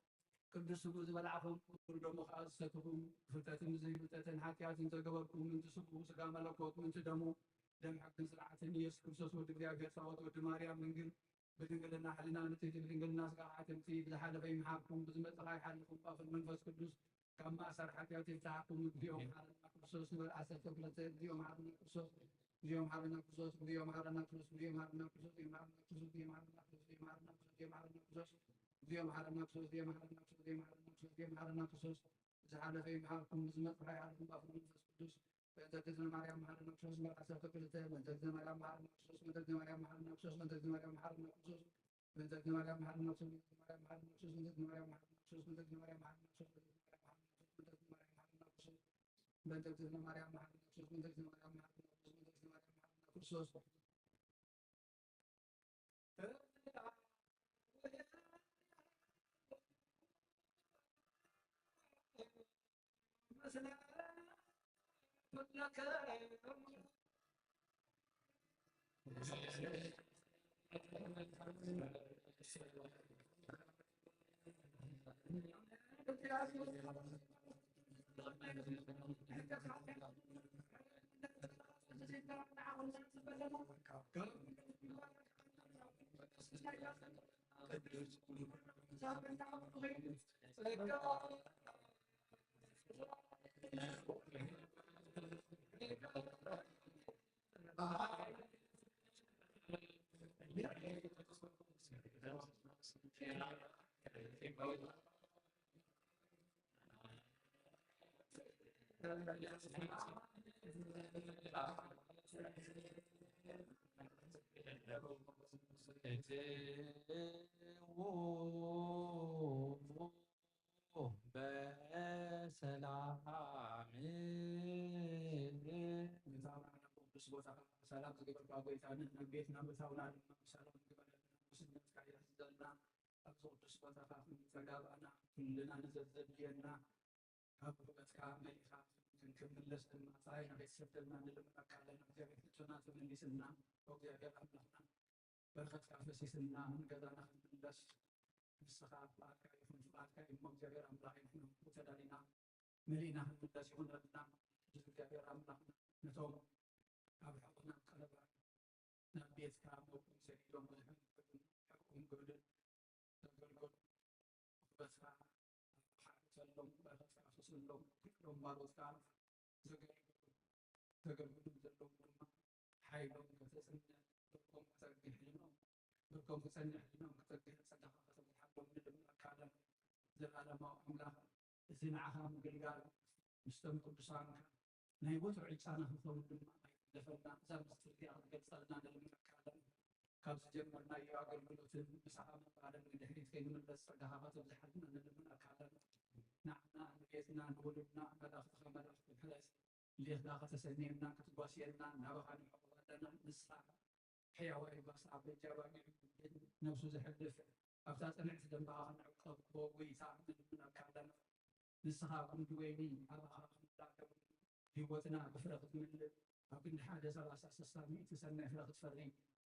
ቅዱስ ስግኡ ዝበላዕኹም፣ ክቡር ደሙ ከኣ ዝሰትኹም፣ ብፍልጠትን ብዘይፍልጠትን ሓጢኣትን ዘገበርኩም፣ ምእንቲ ስግኡ ስጋ መለኮት፣ ምእንቲ ደሙ ደም ሕግን ስርዓትን ኢየሱስ ክርስቶስ ወዲ እግዚኣብሔር ጻወት ወዲ ማርያም ድንግል ብድንግልና ሕልና ንጽሕቲ ብድንግልና ስጋ ሓትምቲ ብዝሓለፈ ይምሓርኩም፣ ብዝመጽእ ከኣ ይሓልኹም፣ ብኣፉን መንፈስ ቅዱስ ካብ ማእሰር ሓጢኣት ይፍትሓኩም። እግዚኦ መሓረና ክርስቶስ ንበል ዓሰርተ ክልተ። እግዚኦ መሓረና ክርስቶስ፣ እግዚኦ መሓረና ክርስቶስ፣ እግዚኦ መሓረና ክርስቶስ፣ እግዚኦ መሓረና ክርስቶስ፣ እግዚኦ መሓረና ክርስቶስ፣ እግዚኦ መሓረና ክርስቶስ፣ እግዚኦ መሓረና ክርስቶስ፣ እግዚኦ መሓረና ክርስቶስ፣ እግዚኦ መሓረና ክርስቶስ፣ እግዚኦ መሓረና ክርስቶስ፣ እግዚኦ መሓረና ክርስቶስ፣ ብዝሓለፈ ይምሓርኩም፣ ብዝመጽእ ከኣ ይሓልኹም፣ ብኣፉን መንፈስ ቅዱስ በእንተ እግዝእትነ ማርያም መሓረነ ክርስቶስ ምዕራፍ ዓሰርተ ክልተ። በእንተ እግዝእትነ ማርያም መሓረነ ክርስቶስ፣ በእንተ እግዝእትነ ማርያም መሓረነ ክርስቶስ፣ በእንተ እግዝእትነ ማርያም መሓረነ ክርስቶስ፣ በእንተ እግዝእትነ ማርያም መሓረነ ክርስቶስ፣ በእንተ እግዝእትነ ማርያም መሓረነ ክርስቶስ፣ በእንተ እግዝእትነ ማርያም መሓረነ ክርስቶስ፣ በእንተ እግዝእትነ ማርያም መሓረነ ክርስቶስ፣ በእንተ እግዝእትነ ማርያም መሓረነ ክርስቶስ፣ በእንተ እግዝእትነ ማርያም መሓረነ ክርስቶስ፣ በእንተ እግዝእትነ ማርያም መሓረነ ክርስቶስ። በሰላም። ቅዱስ ቦታ ሰላም ዝገበርካ ጎይታ፣ ናብ ቤትና ምእታውና ድማ ብሰላም ግበረልና። ቅዱስነትካ የሕዝዘልና። ኣብዚ ቅዱስ ቦታኻ ክንተጋባእና፣ ኩልና ንዘዘድልየና ካብ ውህበትካ መሊእኻ ክንክምለስ ድማ ጻይና ከይትሰደልና ንልምነካ ኣለና። እግዚኣብሔር ሕቶና ተመሊስልና፣ ኦ እግዚኣብሔር ኣምላኽና፣ በረኸትካ ፈሲስልና፣ ንገዛና ክንምለስ ንስኻ ፍቓድካ ይኹን፣ ፍቓድካ እዩ እሞ እግዚኣብሔር ኣምላኽ ይኹን ተዳሊና መሊእና ክንምለስ ይኹንና። ቅዱስ እግዚኣብሔር ኣምላኽና፣ ነቶም ኣብ ሕቑና ቀለባ ናብ ቤትካ መውቅም ሰዲዶም፣ መድሕን ሕቁም ግብርን ዘገልገሉ፣ ውህበትካ ኣሓርሰሎም፣ በረኸትካ ፍስሎም፣ ኩሎም ባሮትካ ዘገልግሉ፣ ዘገልግሉ ዘለዉ ድማ ሓይሎም ከተጽንዕ፣ ብርኮም ክጸግሕ ሕልኖም፣ ብርኮም ክጸንሕ ሕልኖም ክጸግሕ ጸጋኻ ከተብዝሓሎም ንልምነካ ኣለና። ዘለኣለማዊ ኣምላኽ፣ እዚ ንዓኻ ምግልጋል ምስቶም ቅዱሳንካ ናይ ወትሩ ዕጫና ክኸውን ድማ ኣይትግደፈልና። እዛ ምስጢር እዚኣ ክትገልጸልና ንልምነካ ኣለና። ካብ ዝጀመርናዮ ኣገልግሎትን ምሳኻ ምቕባልን ንድሕሪት ከይንምለስ ጸጋኻ ከተብዝሓልና ንልምነካ ኣለና። ንዓና፣ ንቤትና፣ ንውሉድና መላእኽትኻ መላእኽቲ ምሕረት ልኢኽና ከተሰንየና ክትጓስየና ናባኻ ንሕቑፍ ኣለና። ንስኻ ሕያዋይ ባስዓ በጃ ባጊዕ ነብሱ ዘሕልፍ ኣብታ ጽንዕቲ ደንበኻ ክንዕቀብ ኦ ጎይታ ንልምነካ ኣለና። ንስኻ ጉንዲ ወይኒ ኣባኻ ክምላእ ህይወትና ብፍረ ክትምልእ ኣብ ክንዲ ሓደ ሰላሳ ስሳ ሚእቲ ሰናይ ፍረ ክትፈሪ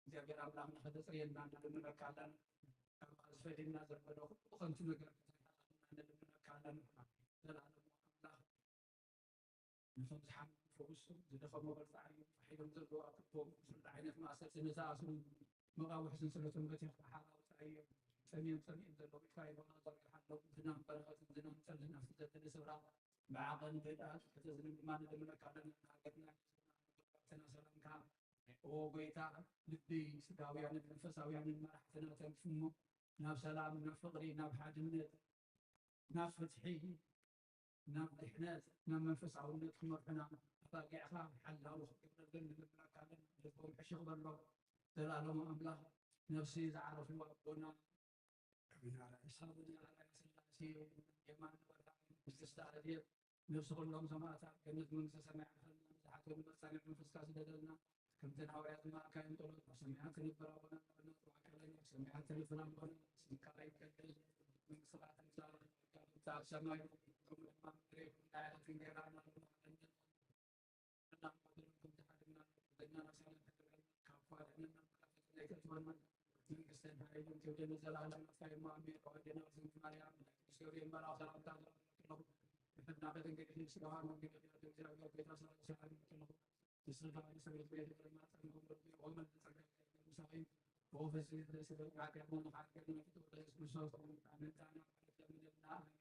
እግዚኣብሔር ኣምላኽና ከተጽርየና ንልምነካ ኣለና። ካባኻ ዝፈድየና ዘሎ ኩሉ ከንቱ ነገር ከተርሕቐልና ንልምነካ ኣለና። ዘላለማዊ ኣምላኽ ነቶም ዝሓመሙ ፈውሶም፣ ዝደኸሙ በርትዓዮም፣ ፋሕ ኢሎም ዘለዉ ኣክቦም፣ ብኹሉ ዓይነት ማእሰርቲ ንዝኣስሩ መቓውሒ ሰንሰለቶም በቲኽካ ሓራ ኣውጽኣዮም። ጠምዮም ጸሚኦም ዘለዉ ኢድካ ይበኻ ዘርግሓሎም። ዝናም በረኸትን ዝናም ጠልን ኣብቲ ዘደሊ ስፍራ ብዓቐን ብህድኣት ከተዝንብ ድማ ንልምነካ ኣለና። ንሃገርና ንህዝብና ንመንግስትና ሰላምካ ኦ ጎይታ ልቢ ስጋውያንን መንፈሳውያንን መራሕትና ተንክፍ እሞ ናብ ሰላም፣ ናብ ፍቕሪ፣ ናብ ሓድነት፣ ናብ ፍትሒ፣ ናብ ድሕነት፣ ናብ መንፈሳውነት ክመርሑና ኣባጊዕኻ ሓላዊ ክትገብረለን ንልምነካ ኣለና። ልቦም ሕሽኽ በሎም። ዘላለሙ ኣምላኽ ነፍሲ ዝዓረፍዎ ኣቦና ኣቡነ ኣርኣያ ስላሴ የማነ ወርሃዊ ቅድስተ ኣዜብ ነፍሲ ኩሎም ሰማእታት ገነት መንግስተ ሰማይ ዓርፈልና። ዝሓተሉ መጻንዕ መንፈስካ ስደደልና። ከምተን ሃዋርያት ዝመሃርካዮም ጸሎት ብሰማያት ዝንበር ኣቦና፣ ንዕብነት ወኣካለና ብሰማያት ዝንበር ኣቦና፣ ስምካ ይቀደስ፣ መንግስትኻ ትምጻእ፣ ፈቃድካ ኣብ ሰማይ ከምኡ ድማ ኣብ መሬት። እንጀራና ሃበና ሎሚ፣ ከምቲ ሓድግና በደልና ኣሳልፍ፣ ካብ ክፉ ኣድሕነና፣ መንግስትን ሓይልን ክብርን ንዘለኣለም ናትካ እዩ። ኣሜን። ወኣዴና ስንቲ ማርያም፣ ናይ ቅዱስ ገብርኤል መልኣኽ ሰላምታ ዝሃበኪ ኣለኹ። ብሕትና ክትንግዲ፣ ስጋኻ መንግዲ፣ እግዚኣብሔር ጌታ ሰላም ሰላም ይሃበኪ ኣለኹ። ንስኻ ንሰብእት ቤት ማርያም ጸንጎ ወመን ጸጋ ምሳኺ ወፈሲ ስለ ቃል ከሞ ንሓድገን ንፍቶ ኢየሱስ ክርስቶስ ኣመንታና ለምንና።